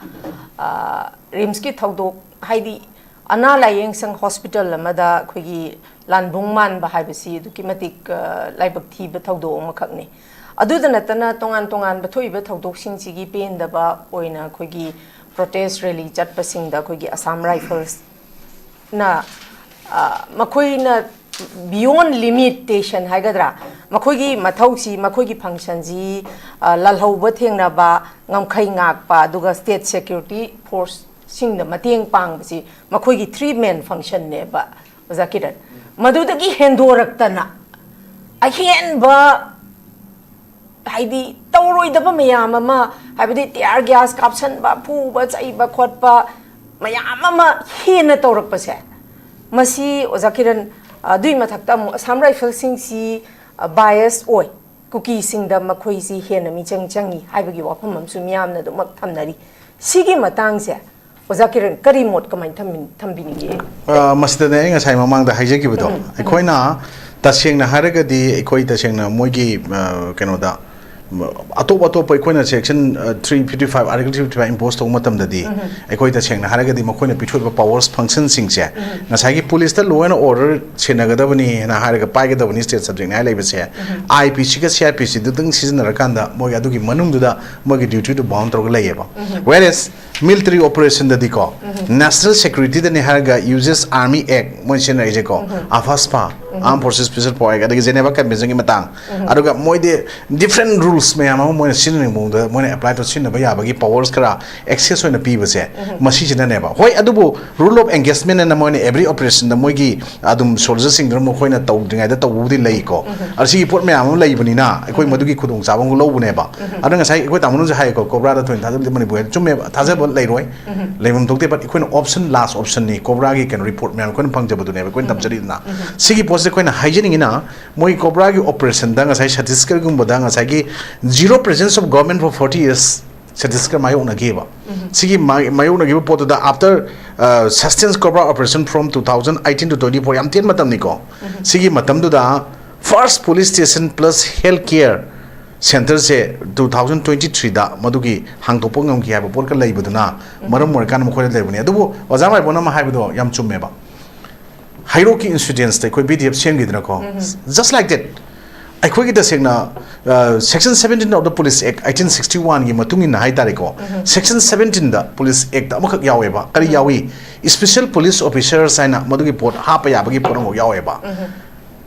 ꯑ, ꯔꯤꯝꯁꯀꯤ ꯊꯧꯗꯣꯛ ꯍꯥꯏꯗꯤ ꯑꯅꯥ ꯂꯥꯏꯌꯦꯡ ꯁꯪ ꯍꯣꯁꯄꯤꯇꯥꯜ ꯑꯃꯗ ꯑꯩꯈꯣꯏꯒꯤ ꯂꯥꯟꯕꯨꯡ ꯃꯥꯟꯕ ꯍꯥꯏꯕꯁꯤ ꯑꯗꯨꯛꯀꯤ ꯃꯇꯤꯛ, ꯑ, ꯂꯥꯏꯕꯛ ꯊꯤꯕ ꯊꯧꯗꯣꯛ ꯑꯃꯈꯛꯅꯤ꯫ ꯑꯗꯨꯗ ꯅꯠꯇꯅ ꯇꯣꯉꯥꯟ ꯇꯣꯉꯥꯟꯕ ꯊꯣꯛꯏꯕ ꯊꯧꯗꯣꯛꯁꯤꯡꯁꯤꯒꯤ ꯄꯦꯟꯗꯕ ꯑꯣꯏꯅ ꯑꯩꯈꯣꯏꯒꯤ ꯄ꯭ꯔꯣꯇꯦꯁ ꯔꯦꯂꯤ ꯆꯠꯄꯁꯤꯡꯗ ꯑꯩꯈꯣꯏꯒꯤ ꯑꯁꯥꯝ ꯔꯥꯏꯐꯜꯁꯅ, ꯑ, ꯃꯈꯣꯏꯅ beyond limitation ꯍꯥꯏꯒꯗ꯭ꯔꯥ, ꯃꯈꯣꯏꯒꯤ ꯃꯊꯧꯁꯤ, ꯃꯈꯣꯏꯒꯤ ꯐꯪꯁꯟꯁꯤ, ꯑ, ꯂꯥꯜꯍꯧꯕ ꯊꯦꯡꯅꯕ, ꯉꯝꯈꯩ ꯉꯥꯛꯄ, ꯑꯗꯨꯒ ꯁ꯭ꯇꯦꯠ ꯁꯦꯀ꯭ꯌꯨꯔꯤꯇꯤ ꯐꯣꯔꯁꯁꯤꯡꯗ ꯃꯇꯦꯡ ꯄꯥꯡꯕꯁꯤ ꯃꯈꯣꯏꯒꯤ ꯊ꯭ꯔꯤ ꯃꯦꯟ ꯐꯪꯁꯟꯅꯦꯕ, ꯑꯣꯖꯥ ꯀꯤꯔꯟ꯫ ꯃꯗꯨꯗꯒꯤ ꯍꯦꯟꯗꯣꯔꯛꯇꯅ ꯑꯍꯦꯟꯕ, ꯍꯥꯏꯗꯤ, ꯇꯧꯔꯣꯏꯗꯕ ꯃꯌꯥꯝ ꯑꯃ, ꯍꯥꯏꯕꯗꯤ ꯇꯤꯌꯥꯔ ꯒ꯭ꯌꯥꯁ ꯀꯥꯞꯁꯟꯕ, ꯐꯨꯕ ꯆꯩꯕ ꯈꯣꯠꯄ ꯃꯌꯥꯝ ꯑꯃ ꯍꯦꯟꯅ ꯇꯧꯔꯛꯄꯁꯦ, ꯃꯁꯤ ꯑꯣꯖꯥ ꯀꯤꯔꯟ, ꯑꯗꯨꯏ ꯃꯊꯛꯇ ꯑꯃꯨꯛ ꯑꯁꯥꯝ ꯔꯥꯏꯐꯜꯁꯤꯡꯁꯤ ꯕꯥꯏꯁ ꯑꯣꯏ, ꯀꯨꯀꯤꯁꯤꯡꯗ ꯃꯈꯣꯏꯁꯤ ꯍꯦꯟꯅ ꯃꯤꯆꯪ ꯆꯪꯉꯤ ꯍꯥꯏꯕꯒꯤ ꯋꯥꯐꯝ ꯑꯃꯁꯨ ꯃꯤꯌꯥꯝꯅ ꯑꯗꯨꯃꯛ ꯊꯝꯅꯔꯤ꯫ ꯁꯤꯒꯤ ꯃꯇꯥꯡꯁꯦ ꯑꯣꯖꯥ ꯀꯤꯔꯟ, ꯀꯔꯤ ꯃꯣꯠ ꯀꯃꯥꯏꯅ ꯊꯝꯕꯤ-, ꯊꯝꯕꯤꯅꯤꯡꯒꯦ? ꯑ, ꯃꯁꯤꯗꯅꯦ ꯑꯩ ꯉꯁꯥꯏ ꯃꯃꯥꯡꯗ ꯍꯥꯏꯖꯈꯤꯕꯗꯣ, ꯑꯩꯈꯣꯏꯅ ꯇꯁꯦꯡꯅ ꯍꯥꯏꯔꯒꯗꯤ, ꯑꯩꯈꯣꯏ ꯇꯁꯦꯡꯅ ꯃꯣꯏꯒꯤ, ꯑ, ꯀꯩꯅꯣꯗ, ꯃ-, ꯑꯇꯣꯞ ꯑꯇꯣꯞꯄ ꯑꯩꯈꯣꯏꯅ ꯁꯦꯛꯁꯟ, ꯑ, three fifty five, article three fifty five impose ꯇꯧꯕ ꯃꯇꯝꯗꯗꯤ, ꯑꯩꯈꯣꯏ ꯇꯁꯦꯡꯅ ꯍꯥꯏꯔꯒꯗꯤ ꯃꯈꯣꯏꯅ ꯄꯤꯊꯣꯛꯏꯕ ꯄꯋꯔꯁ ꯐꯪꯁꯟꯁꯤꯡꯁꯦ, ꯉꯁꯥꯏꯒꯤ ꯄꯨꯂꯤꯁꯇ ꯂꯣ ꯑꯦꯟ ꯑꯣꯔꯗꯔ ꯁꯦꯟꯅꯒꯗꯕꯅꯤ ꯍꯥꯏꯅ ꯍꯥꯏꯔꯒ ꯄꯥꯏꯒꯗꯕꯅꯤ, ꯁ꯭ꯇꯦꯠ ꯁꯕꯖꯦꯛꯅꯤ ꯍꯥꯏ ꯂꯩꯕꯁꯦ, ꯑꯥꯏ ꯄꯤ ꯁꯤꯒ ꯁꯤ ꯑꯥꯔ ꯄꯤ ꯁꯤꯗꯨꯗꯪ ꯁꯤꯖꯤꯟꯅꯔꯀꯥꯟꯗ ꯃꯣꯏꯒꯤ ꯑꯗꯨꯒꯤ ꯃꯅꯨꯡꯗꯨꯗ ꯃꯣꯏꯒꯤ ꯗ꯭ꯌꯨꯇꯤꯗꯨ ꯕꯥꯎꯟ ꯇꯧꯔꯒ ꯂꯩꯌꯦꯕ꯫ Whereas military operationꯗꯗꯤꯀꯣ, national securityꯗꯅꯦ ꯍꯥꯏꯔꯒ ꯌꯨ ꯑꯦꯁ ꯑꯥꯔꯃꯤ ꯑꯦꯛ ꯃꯣꯏ ꯁꯤꯖꯤꯟꯅꯔꯤꯁꯦꯀꯣ, ꯑꯐꯁꯄꯥ, Armed Forces Special Power Act, ꯑꯗꯒꯤ Geneva Conventionꯒꯤ ꯃꯇꯥꯡ, ꯑꯗꯨꯒ ꯃꯣꯏꯗꯤ different rule ꯇꯨꯜꯁ ꯃꯌꯥꯝ ꯑꯃ ꯃꯣꯏꯅ ꯁꯤꯖꯤꯟꯅꯅꯤꯡꯕ ꯃꯑꯣꯡꯗ ꯃꯣꯏꯅ ꯑꯦꯄ꯭ꯂꯥꯏ ꯇꯧ ꯁꯤꯖꯤꯟꯅꯕ ꯌꯥꯕꯒꯤ ꯄꯋꯔꯁ ꯈꯔ ꯑꯦꯛꯁꯦꯁ ꯑꯣꯏꯅ ꯄꯤꯕꯁꯦ, ꯃꯁꯤꯁꯤꯅꯅꯦꯕ꯫ ꯍꯣꯏ, ꯑꯗꯨꯕꯨ ꯔꯨꯜ ꯑꯣꯐ ꯑꯦꯡꯒꯦꯖꯃꯦꯟ ꯑꯅ ꯃꯣꯏꯅ ꯑꯦꯕ꯭ꯔꯤ ꯑꯣꯄꯔꯦꯁꯟꯗ ꯃꯣꯏꯒꯤ ꯑꯗꯨꯝ ꯁꯣꯜꯖꯔꯁꯤꯡꯗꯨꯅ ꯃꯈꯣꯏꯅ ꯇꯧꯗ꯭ꯔꯤꯉꯩꯗ ꯇꯧꯕꯕꯨꯗꯤ ꯂꯩꯀꯣ꯫ ꯑꯗ ꯁꯤꯒꯤ ꯄꯣꯠ ꯃꯌꯥꯝ ꯑꯃ ꯂꯩꯕꯅꯤꯅ ꯑꯩꯈꯣꯏ ꯃꯗꯨꯒꯤ ꯈꯨꯗꯣꯡꯆꯥꯕ ꯑꯃ ꯂꯧꯕꯅꯦꯕ꯫ ꯑꯗꯨꯅ ꯉꯁꯥꯏ ꯑꯩꯈꯣꯏ ꯇꯥꯃꯣꯅꯁꯨ ꯍꯥꯏꯀꯣ, ꯀꯣꯕ꯭ꯔꯥꯗ ꯊꯣꯏꯅ ꯊꯥꯖꯕꯗꯤ ꯃꯅꯤꯄꯨꯔ ꯆꯨꯝꯃꯦꯕ, ꯊꯥꯖꯕ ꯂꯩꯔꯣꯏ꯫ ꯂꯩꯐꯝ ꯊꯣꯛꯇꯦ꯫ But ꯑꯩꯈꯣꯏꯅ ꯑꯣꯞꯁꯟ, ꯂꯥꯁ ꯑꯣꯞꯁꯟꯅꯤ꯫ ꯀꯣꯕ꯭ꯔꯥꯒꯤ ꯀꯩꯅꯣ ꯔꯤꯄꯣꯔꯠ ꯃꯌꯥꯝ ꯑꯩꯈꯣꯏꯅ ꯐꯪꯖꯕꯗꯨꯅꯦꯕ ꯑꯩꯈꯣꯏꯅ ꯇꯝꯖꯔꯤꯗꯨꯅ꯫ ꯁꯤꯒꯤ ꯄꯣꯠꯁꯦ ꯑꯩꯈꯣꯏꯅ ꯍꯥꯏꯖꯅꯤꯡꯉꯤꯅ, ꯃꯣꯏ ꯀꯣꯕ꯭ꯔꯥꯒꯤ ꯑꯣꯄꯔꯦꯁꯟꯗ ꯉꯁꯥꯏ ꯁꯇꯤꯁꯒꯔꯒꯨꯝꯕꯗ ꯉꯁꯥꯏꯒꯤ zero presence of government for forty years Chhattisgarh ꯃꯥꯌꯣꯛꯅꯈꯤꯕ꯫ ꯁꯤꯒꯤ ꯃꯥ-, ꯃꯥꯌꯣꯛꯅꯈꯤꯕ ꯄꯣꯠꯇꯨꯗ after, uh, sustained Cobra operation from two thousand eighteen to twenty four, ꯌꯥꯝ ꯇꯦꯟꯕ ꯃꯇꯝꯅꯤꯀꯣ꯫ ꯁꯤꯒꯤ ꯃꯇꯝꯗꯨꯗ first police station plus health care centreꯁꯦ two thousand twenty threeꯗ ꯃꯗꯨꯒꯤ ꯍꯥꯡꯗꯣꯛꯄ ꯉꯝꯈꯤ ꯍꯥꯏꯕ ꯄꯣꯠꯀ ꯂꯩꯕꯗꯨꯅ ꯃꯔꯝ ꯑꯣꯏꯔꯀꯥꯟꯗ ꯃꯈꯣꯏꯗ ꯂꯩꯕꯅꯤ꯫ ꯑꯗꯨꯕꯨ ꯑꯣꯖꯥ ꯃꯥꯏꯕꯣꯟ ꯑꯃ ꯍꯥꯏꯕꯗꯣ ꯌꯥꯝ ꯆꯨꯝꯃꯦꯕ꯫ ꯍꯩꯔꯣꯛꯀꯤ ꯏꯟꯁꯤꯗꯦꯟꯁꯇ ꯑꯩꯈꯣꯏ ꯕꯤ ꯗꯤ ꯑꯦꯐ ꯁꯦꯝꯈꯤꯗꯅꯀꯣ꯫ Just like that, ꯑꯩꯈꯣꯏꯒꯤ ꯇꯁꯦꯡꯅ section seventeen of the police act eighteen sixty ꯋꯥꯟꯒꯤ ꯃꯇꯨꯡ ꯏꯟꯅ ꯍꯥꯏꯇꯥꯔꯦꯀꯣ, ꯁꯦꯛꯁꯟ ꯁꯕꯦꯟꯇꯤꯟꯗ ꯄꯨꯂꯤꯁ ꯑꯦꯛꯇ ꯑꯃꯈꯛ ꯌꯥꯎꯋꯦꯕ꯫ ꯀꯔꯤ ꯌꯥꯎꯏ? ꯏꯁꯄꯤꯁꯦꯜ ꯄꯨꯂꯤꯁ ꯑꯣꯐꯤꯁꯔꯁ ꯍꯥꯏꯅ ꯃꯗꯨꯒꯤ ꯄꯣꯠ ꯍꯥꯞꯄ ꯌꯥꯕꯒꯤ ꯄꯣꯠ ꯑꯃꯈꯛ ꯌꯥꯎꯋꯦꯕ꯫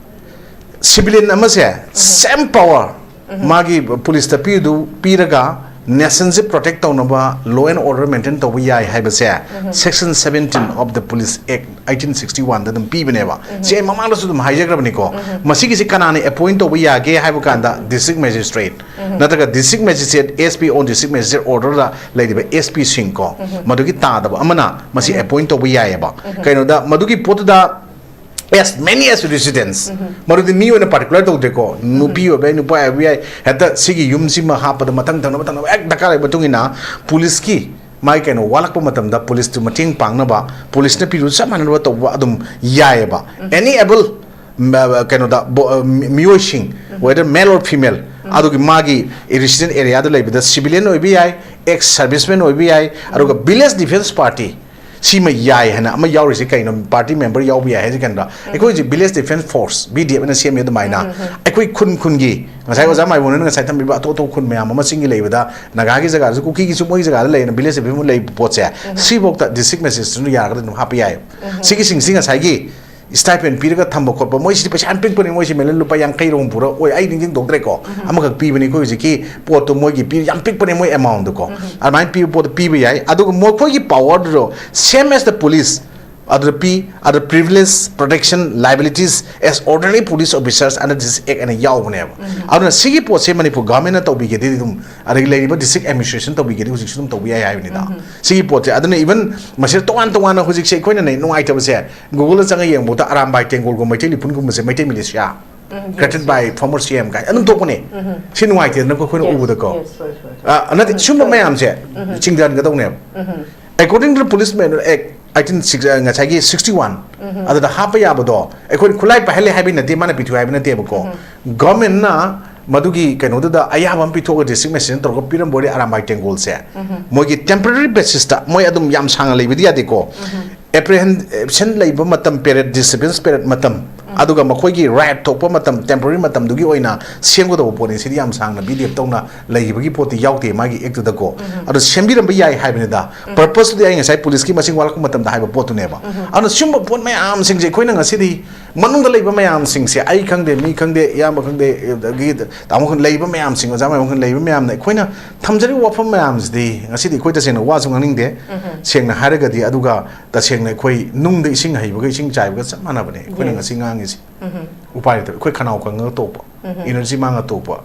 ꯁꯤꯚꯤꯂꯤꯌꯟ ꯑꯃꯁꯦ ꯁꯦꯝ ꯄꯋꯥꯔ ꯃꯥꯒꯤ ꯄꯨꯂꯤꯁꯇ ꯄꯤꯗꯨ ꯄꯤꯔꯒ ꯅꯦꯁꯟꯁꯦ ꯄ꯭ꯔꯣꯇꯦꯛ ꯇꯧꯅꯕ, ꯂꯣ ꯑꯦꯟ ꯑꯣꯔꯗꯔ ꯃꯦꯟꯇꯦꯟ ꯇꯧꯕ ꯌꯥꯏ ꯍꯥꯏꯕꯁꯦ section seventeen of the police act eighteen sixty ꯋꯥꯟꯗ ꯑꯗꯨꯝ ꯄꯤꯕꯅꯦꯕ꯫ ꯁꯤ ꯑꯩ ꯃꯃꯥꯡꯗꯁꯨ ꯑꯗꯨꯝ ꯍꯥꯏꯖꯈ꯭ꯔꯕꯅꯤꯀꯣ꯫ ꯃꯁꯤꯒꯤꯁꯤ ꯀꯅꯥꯅ ꯑꯦꯄꯣꯏꯟ ꯇꯧꯕ ꯌꯥꯒꯦ ꯍꯥꯏꯕ ꯀꯥꯟꯗ ꯗꯤꯁꯇ꯭ꯔꯤꯛ ꯃꯦꯖꯤꯁꯇ꯭ꯔꯦꯠ ꯅꯠꯇ꯭ꯔꯒ ꯗꯤꯁꯇ꯭ꯔꯤꯛ ꯃꯦꯖꯤꯁꯇ꯭ꯔꯦꯠ, ꯑꯦꯁ ꯄꯤ ꯑꯣꯟ ꯗꯤꯁꯇ꯭ꯔꯤꯛ ꯃꯦꯖꯤꯁꯇ꯭ꯔꯦꯠ ꯑꯣꯔꯗꯔꯗ ꯂꯩꯔꯤꯕ ꯑꯦꯁ ꯄꯤꯁꯤꯡꯀꯣ, ꯃꯗꯨꯒꯤ ꯇꯥꯗꯕ ꯑꯃꯅ ꯃꯁꯤ ꯑꯦꯄꯣꯏꯟ ꯇꯧꯕ ꯌꯥꯏꯑꯕ꯫ ꯀꯩꯅꯣꯗ ꯃꯗꯨꯒꯤ ꯄꯣꯠꯇꯨꯗ as many as residents, ꯃꯗꯨꯗꯤ ꯃꯤ ꯑꯣꯏꯅ ꯄꯥꯔꯇꯤꯀꯨꯂꯔ ꯇꯧꯗ꯭ꯔꯦꯀꯣ, ꯅꯨꯄꯤ ꯑꯣꯏꯕ ꯌꯥꯏ, ꯅꯨꯄꯥ ꯑꯣꯏꯕ ꯌꯥꯏ, ꯍꯦꯛꯇ ꯁꯤꯒꯤ ꯌꯨꯝꯁꯤꯃ ꯍꯥꯞꯄꯗ ꯃꯊꯪ ꯊꯪꯅꯕ ꯊꯪꯅꯕ ꯍꯦꯛ ꯗꯔꯀꯥꯔ ꯂꯩꯕ ꯃꯇꯨꯡ ꯏꯟꯅ ꯄꯨꯂꯤꯁꯀꯤ ꯃꯥꯒꯤ ꯀꯩꯅꯣ ꯋꯥꯠꯂꯛꯄ ꯃꯇꯝꯗ ꯄꯨꯂꯤꯁꯇꯨ ꯃꯇꯦꯡ ꯄꯥꯡꯅꯕ, ꯄꯨꯂꯤꯁꯅ ꯄꯤꯔꯨ ꯆꯞ ꯃꯥꯟꯅꯅꯕ ꯇꯧꯕ ꯑꯗꯨꯝ ꯌꯥꯏꯑꯕ꯫ Any able ꯀꯩꯅꯣꯗ ꯕꯣ-, ꯑ, ꯃꯤ-, ꯃꯤꯑꯣꯏꯁꯤꯡ, whether male or female, ꯑꯗꯨꯒꯤ ꯃꯥꯒꯤ resident areaꯗ ꯂꯩꯕꯗ civilian ꯑꯣꯏꯕ ꯌꯥꯏ, ex serviceman ꯑꯣꯏꯕ ꯌꯥꯏ, ꯑꯗꯨꯒ village defence party, ꯁꯤꯃ ꯌꯥꯏ ꯍꯥꯏꯅ ꯑꯃ ꯌꯥꯎꯔꯤꯁꯦ ꯀꯩꯅꯣ? ꯄꯥꯔꯇꯤ ꯃꯦꯝꯕꯔ ꯌꯥꯎꯕ ꯌꯥꯏ ꯍꯥꯏꯁꯦ ꯀꯩꯅꯣ? ꯑꯩꯈꯣꯏ ꯍꯧꯖꯤꯛ village defence force, B D F ꯑꯅ ꯁꯦꯝꯃꯤ ꯑꯗꯨꯃꯥꯏꯅ꯫ ꯑꯩꯈꯣꯏ ꯈꯨꯟ ꯈꯨꯟꯒꯤ, ꯉꯁꯥꯏ ꯑꯣꯖꯥ ꯃꯥꯏꯕꯣꯟꯅ ꯉꯁꯥꯏ ꯊꯝꯕꯤꯕ ꯑꯇꯣꯞ ꯑꯇꯣꯞꯄ ꯈꯨꯟ ꯃꯌꯥꯝ ꯑꯃ ꯆꯤꯡꯒꯤ ꯂꯩꯕꯗ, ꯅꯥꯒꯥꯒꯤ ꯖꯒꯥꯗꯁꯨ, ꯀꯨꯀꯤꯒꯤꯁꯨ ꯃꯣꯏꯒꯤ ꯖꯒꯥꯗ ꯂꯩꯅ village defence force ꯂꯩꯕ ꯄꯣꯠꯁꯦ, ꯁꯤꯐꯥꯎꯗ ꯗꯤꯁꯇ꯭ꯔꯤꯛ ꯃꯦꯖꯤꯁꯇ꯭ꯔꯦꯠꯅ ꯌꯥꯔꯒꯗꯤ ꯑꯗꯨꯝ ꯍꯥꯞꯄ ꯌꯥꯏ꯫ ꯁꯤꯒꯤꯁꯤꯡꯁꯤ ꯉꯁꯥꯏꯒꯤ stipend ꯄꯤꯔꯒ ꯊꯝꯕ ꯈꯣꯠꯄ, ꯃꯣꯏꯁꯤꯗꯤ ꯄꯩꯁꯥ ꯌꯥꯝ ꯄꯤꯛꯄꯅꯦ, ꯃꯣꯏꯁꯤ ꯃꯦꯂꯟ ꯂꯨꯄꯥ ꯌꯥꯡꯈꯩꯔ ꯍꯨꯝꯐꯨꯔ ꯑꯣꯏ, ꯑꯩ ꯅꯤꯡꯁꯤꯡꯊꯣꯛꯇ꯭ꯔꯦꯀꯣ꯫ ꯑꯃꯈꯛ ꯄꯤꯕꯅꯤ ꯑꯩꯈꯣꯏ ꯍꯧꯖꯤꯛꯀꯤ ꯄꯣꯠꯇꯣ, ꯃꯣꯏꯒꯤ ꯄꯤ ꯌꯥꯝ ꯄꯤꯛꯄꯅꯦ ꯃꯣꯏ amount ꯗꯣꯀꯣ꯫ ꯑꯗꯨꯃꯥꯏꯅ ꯄꯤꯕ ꯄꯣꯠꯇꯣ ꯄꯤꯕ ꯌꯥꯏ, ꯑꯗꯨꯒ ꯃꯈꯣꯏꯒꯤ power ꯗꯨꯗꯣ same as the police ꯑꯗꯨꯗ ꯄꯤ꯫ ꯑꯗꯨꯗ privilege, protection, liabilities as ordinary police officers under this act ꯍꯥꯏꯅ ꯌꯥꯎꯕꯅꯦꯕ꯫ ꯑꯗꯨꯅ ꯁꯤꯒꯤ ꯄꯣꯠꯁꯦ ꯃꯅꯤꯄꯨꯔ government ꯅ ꯇꯧꯕꯤꯒꯦꯗꯤ ꯑꯗꯨꯝ, ꯑꯗꯒꯤ ꯂꯩꯔꯤꯕ district administration ꯇꯧꯕꯤꯒꯦꯗꯤ ꯍꯧꯖꯤꯛꯁꯨ ꯑꯗꯨꯝ ꯇꯧꯕ ꯌꯥꯏ ꯍꯥꯏꯕꯅꯤꯗ꯫ ꯁꯤꯒꯤ ꯄꯣꯠꯁꯦ ꯑꯗꯨꯅ even ꯃꯁꯤ ꯇꯣꯉꯥꯟ ꯇꯣꯉꯥꯟꯅ ꯍꯧꯖꯤꯛꯁꯦ ꯑꯩꯈꯣꯏꯅ ꯅꯨꯡꯉꯥꯏꯇꯕꯁꯦ, Google ꯗ ꯆꯪꯉ ꯌꯦꯡꯕꯗ Arambai ꯇꯦꯡꯒꯣꯜꯒꯨꯝꯕ, Meitei ꯂꯤꯄꯨꯟꯒꯨꯝꯕꯁꯦ, Meitei militia created by former C M ꯀꯥꯏ ꯑꯗꯨꯝ ꯊꯣꯛꯄꯅꯦ꯫ ꯁꯤ ꯅꯨꯡꯉꯥꯏꯇꯦꯗꯅꯀꯣ ꯑꯩꯈꯣꯏꯅ ꯎꯕꯗꯀꯣ꯫ ꯑ, ꯅꯠꯇꯦ, ꯁꯤꯒꯨꯝꯕ ꯃꯌꯥꯝꯁꯦ ꯆꯤꯡꯊꯍꯟꯒꯗꯧꯅꯦꯕ꯫ According to the Police Manual Act eighteen six, ꯑ, ꯉꯁꯥꯏꯒꯤ sixty one, ꯑꯗꯨꯗ ꯍꯥꯞꯄ ꯌꯥꯕꯗꯣ ꯑꯩꯈꯣꯏꯅ ꯈꯨꯠꯂꯥꯏ ꯄꯥꯏꯍꯜꯂꯦ ꯍꯥꯏꯕꯩ ꯅꯠꯇꯦ, ꯃꯥꯅ ꯄꯤꯊꯣꯛ ꯍꯥꯏꯕ ꯅꯠꯇꯦꯕꯀꯣ꯫ Government ꯅ ꯃꯗꯨꯒꯤ ꯀꯩꯅꯣꯗꯨꯗ ꯑꯌꯥꯕ ꯑꯃ ꯄꯤꯊꯣꯛꯑꯒ district magistrate ꯇꯧꯔꯒ ꯄꯤꯔꯝꯕ ꯑꯣꯏꯔꯗꯤ ꯑꯔꯥꯝꯕꯥꯏ ꯇꯦꯡꯒꯣꯜꯁꯦ ꯃꯣꯏꯒꯤ temporary basis ꯇ, ꯃꯣꯏ ꯑꯗꯨꯝ ꯌꯥꯝ ꯁꯥꯡꯅ ꯂꯩꯕꯗꯤ ꯌꯥꯗꯦꯀꯣ꯫ Apprehension ꯂꯩꯕ ꯃꯇꯝ period, disturbance period ꯃꯇꯝ, ꯑꯗꯨꯒ ꯃꯈꯣꯏꯒꯤ right ꯊꯣꯛꯄ ꯃꯇꯝ, temporary ꯃꯇꯝꯗꯨꯒꯤ ꯑꯣꯏꯅ ꯁꯦꯝꯒꯗꯧꯕ ꯄꯣꯠꯅꯤ꯫ ꯁꯤꯗꯤ ꯌꯥꯝ ꯁꯥꯡꯅ ꯕꯤ ꯗꯤ ꯑꯦꯐ ꯇꯧꯅ ꯂꯩꯈꯤꯕꯒꯤ ꯄꯣꯠꯇꯤ ꯌꯥꯎꯗꯦ ꯃꯥꯒꯤ act ꯇꯨꯗꯀꯣ꯫ ꯑꯗꯣ ꯁꯦꯝꯕꯤꯔꯝꯕ ꯌꯥꯏ ꯍꯥꯏꯕꯅꯤꯗ꯫ Purpose ꯇꯨꯗꯤ ꯑꯩ ꯉꯁꯥꯏ police ꯀꯤ ꯃꯁꯤꯡ ꯋꯥꯠꯂꯛꯄ ꯃꯇꯝꯗ ꯍꯥꯏꯕ ꯄꯣꯠꯇꯨꯅꯦꯕ꯫ ꯑꯗꯨꯅ ꯁꯤꯒꯨꯝꯕ ꯄꯣꯠ ꯃꯌꯥꯝꯁꯤꯡꯁꯦ ꯑꯩꯈꯣꯏꯅ ꯉꯁꯤꯗꯤ ꯃꯅꯨꯡꯗ ꯂꯩꯕ ꯃꯌꯥꯝꯁꯤꯡꯁꯦ, ꯑꯩ ꯈꯪꯗꯦ, ꯃꯤ ꯈꯪꯗꯦ, ꯏꯌꯥꯝꯕ ꯈꯪꯗꯦ, ꯑꯗꯒꯤ ꯇꯥꯃꯣ ꯈꯪꯗꯦ, ꯂꯩꯕ ꯃꯌꯥꯝꯁꯤꯡ, ꯑꯣꯖꯥ ꯃꯌꯥꯝ ꯈꯪꯗꯦ, ꯂꯩꯕ ꯃꯌꯥꯝꯅ ꯑꯩꯈꯣꯏꯅ ꯊꯝꯖꯔꯤꯕ ꯋꯥꯐꯝ ꯃꯌꯥꯝꯁꯤꯗꯤ ꯉꯁꯤꯗꯤ ꯑꯩꯈꯣꯏ ꯇꯁꯦꯡꯅ ꯋꯥꯁꯨ ꯉꯥꯡꯅꯤꯡꯗꯦ꯫ ꯁꯦꯡꯅ ꯍꯥꯏꯔꯒꯗꯤ, ꯑꯗꯨꯒ ꯇꯁꯦꯡꯅ ꯑꯩꯈꯣꯏ ꯅꯨꯡꯗ ꯏꯁꯤꯡ ꯍꯩꯕꯒ ꯏꯁꯤꯡ ꯆꯥꯏꯕꯒ ꯆꯞ ꯃꯥꯟꯅꯕꯅꯦ ꯑꯩꯈꯣꯏꯅ ꯉꯁꯤ ꯉꯥꯡꯉꯤꯁꯦ꯫ ꯎꯄꯥꯏ ꯂꯩꯇꯕ, ꯑꯩꯈꯣꯏ ꯈꯅꯥꯎ ꯀꯪꯉꯒ ꯇꯣꯛꯄ, energy ꯃꯥꯡꯉ ꯇꯣꯛꯄ꯫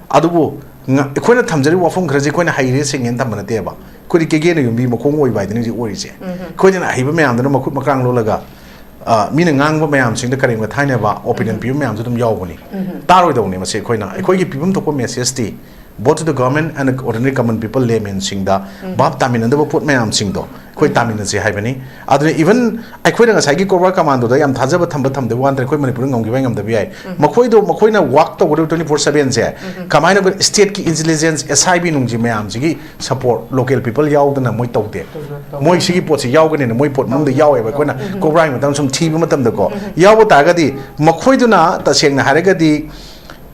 ꯑꯗꯨꯕꯨ ꯉ-, ꯑꯩꯈꯣꯏꯅ ꯊꯝꯖꯔꯤꯕ ꯋꯥꯐꯝ ꯈꯔꯁꯦ ꯑꯩꯈꯣꯏꯅ ꯍꯩꯔꯦ ꯁꯦꯡꯉꯦꯅ ꯊꯝꯕ ꯅꯠꯇꯦꯕ꯫ ꯑꯩꯈꯣꯏꯗꯤ ꯀꯦꯒꯦꯅ ꯌꯨꯝꯕꯤ ꯃꯈꯣꯡ ꯑꯣꯏꯕ ꯍꯥꯏꯗꯨꯅꯤ ꯍꯧꯖꯤꯛ ꯑꯣꯏꯔꯤꯁꯦ꯫ ꯑꯩꯈꯣꯏꯗꯅ ꯑꯍꯩꯕ ꯃꯌꯥꯝꯗꯨꯅ ꯃꯈꯨꯠ ꯃꯀ꯭ꯔꯥꯡ ꯂꯣꯜꯂꯒ, ꯑ, ꯃꯤꯅ ꯉꯥꯡꯕ ꯃꯌꯥꯝꯁꯤꯡꯗ ꯀꯔꯦꯝ ꯀꯊꯥꯏꯅꯕ opinion ꯄꯤꯕ ꯃꯌꯥꯝꯁꯨ ꯑꯗꯨꯝ ꯌꯥꯎꯕꯅꯤ꯫ ꯇꯥꯔꯣꯏꯗꯧꯕꯅꯤ ꯃꯁꯤ ꯑꯩꯈꯣꯏꯅ꯫ ꯑꯩꯈꯣꯏꯒꯤ ꯄꯤꯐꯝ ꯊꯣꯛꯄ message T both to the government and ordinary common people, laymen ꯁꯤꯡꯗ ꯚꯥꯞ ꯇꯥꯃꯤꯟꯅꯗꯕ ꯄꯣꯠ ꯃꯌꯥꯝꯁꯤꯡꯗꯣ ꯑꯩꯈꯣꯏ ꯇꯥꯃꯤꯟꯅꯁꯦ ꯍꯥꯏꯕꯅꯤ꯫ ꯑꯗꯨꯅ even ꯑꯩꯈꯣꯏꯅ ꯉꯁꯥꯏꯒꯤ Cobra Commando ꯗ ꯌꯥꯝ ꯊꯥꯖꯕ ꯊꯝꯕ ꯊꯝꯗꯕ ꯋꯥ ꯅꯠꯇ꯭ꯔꯦ, ꯑꯩꯈꯣꯏ ꯃꯅꯤꯄꯨꯔꯗ ꯉꯝꯈꯤꯕ ꯉꯝꯗꯕ ꯌꯥꯏ꯫ ꯃꯈꯣꯏꯗꯣ, ꯃꯈꯣꯏꯅ work ꯇꯧꯒꯗꯕ twenty four seven ꯁꯦ ꯀꯃꯥꯏꯅ ꯑꯩꯈꯣꯏ state ꯀꯤ intelligence, S I B ꯅꯨꯡꯁꯤ ꯃꯌꯥꯝꯁꯤꯒꯤ support local people ꯌꯥꯎꯗꯅ ꯃꯣꯏ ꯇꯧꯗꯦ꯫ ꯃꯣꯏ ꯁꯤꯒꯤ ꯄꯣꯠꯁꯤ ꯌꯥꯎꯒꯅꯤꯅ ꯃꯣꯏ ꯄꯣꯠ ꯃꯅꯨꯡꯗ ꯌꯥꯎꯋꯦꯕ꯫ ꯑꯩꯈꯣꯏꯅ Cobra ꯒꯤ ꯃꯇꯥꯡꯗ ꯁꯨꯝ ꯊꯤꯕ ꯃꯇꯝꯗꯀꯣ, ꯌꯥꯎꯕ ꯇꯥꯔꯒꯗꯤ ꯃꯈꯣꯏꯗꯨꯅ ꯇꯁꯦꯡꯅ ꯍꯥꯏꯔꯒꯗꯤ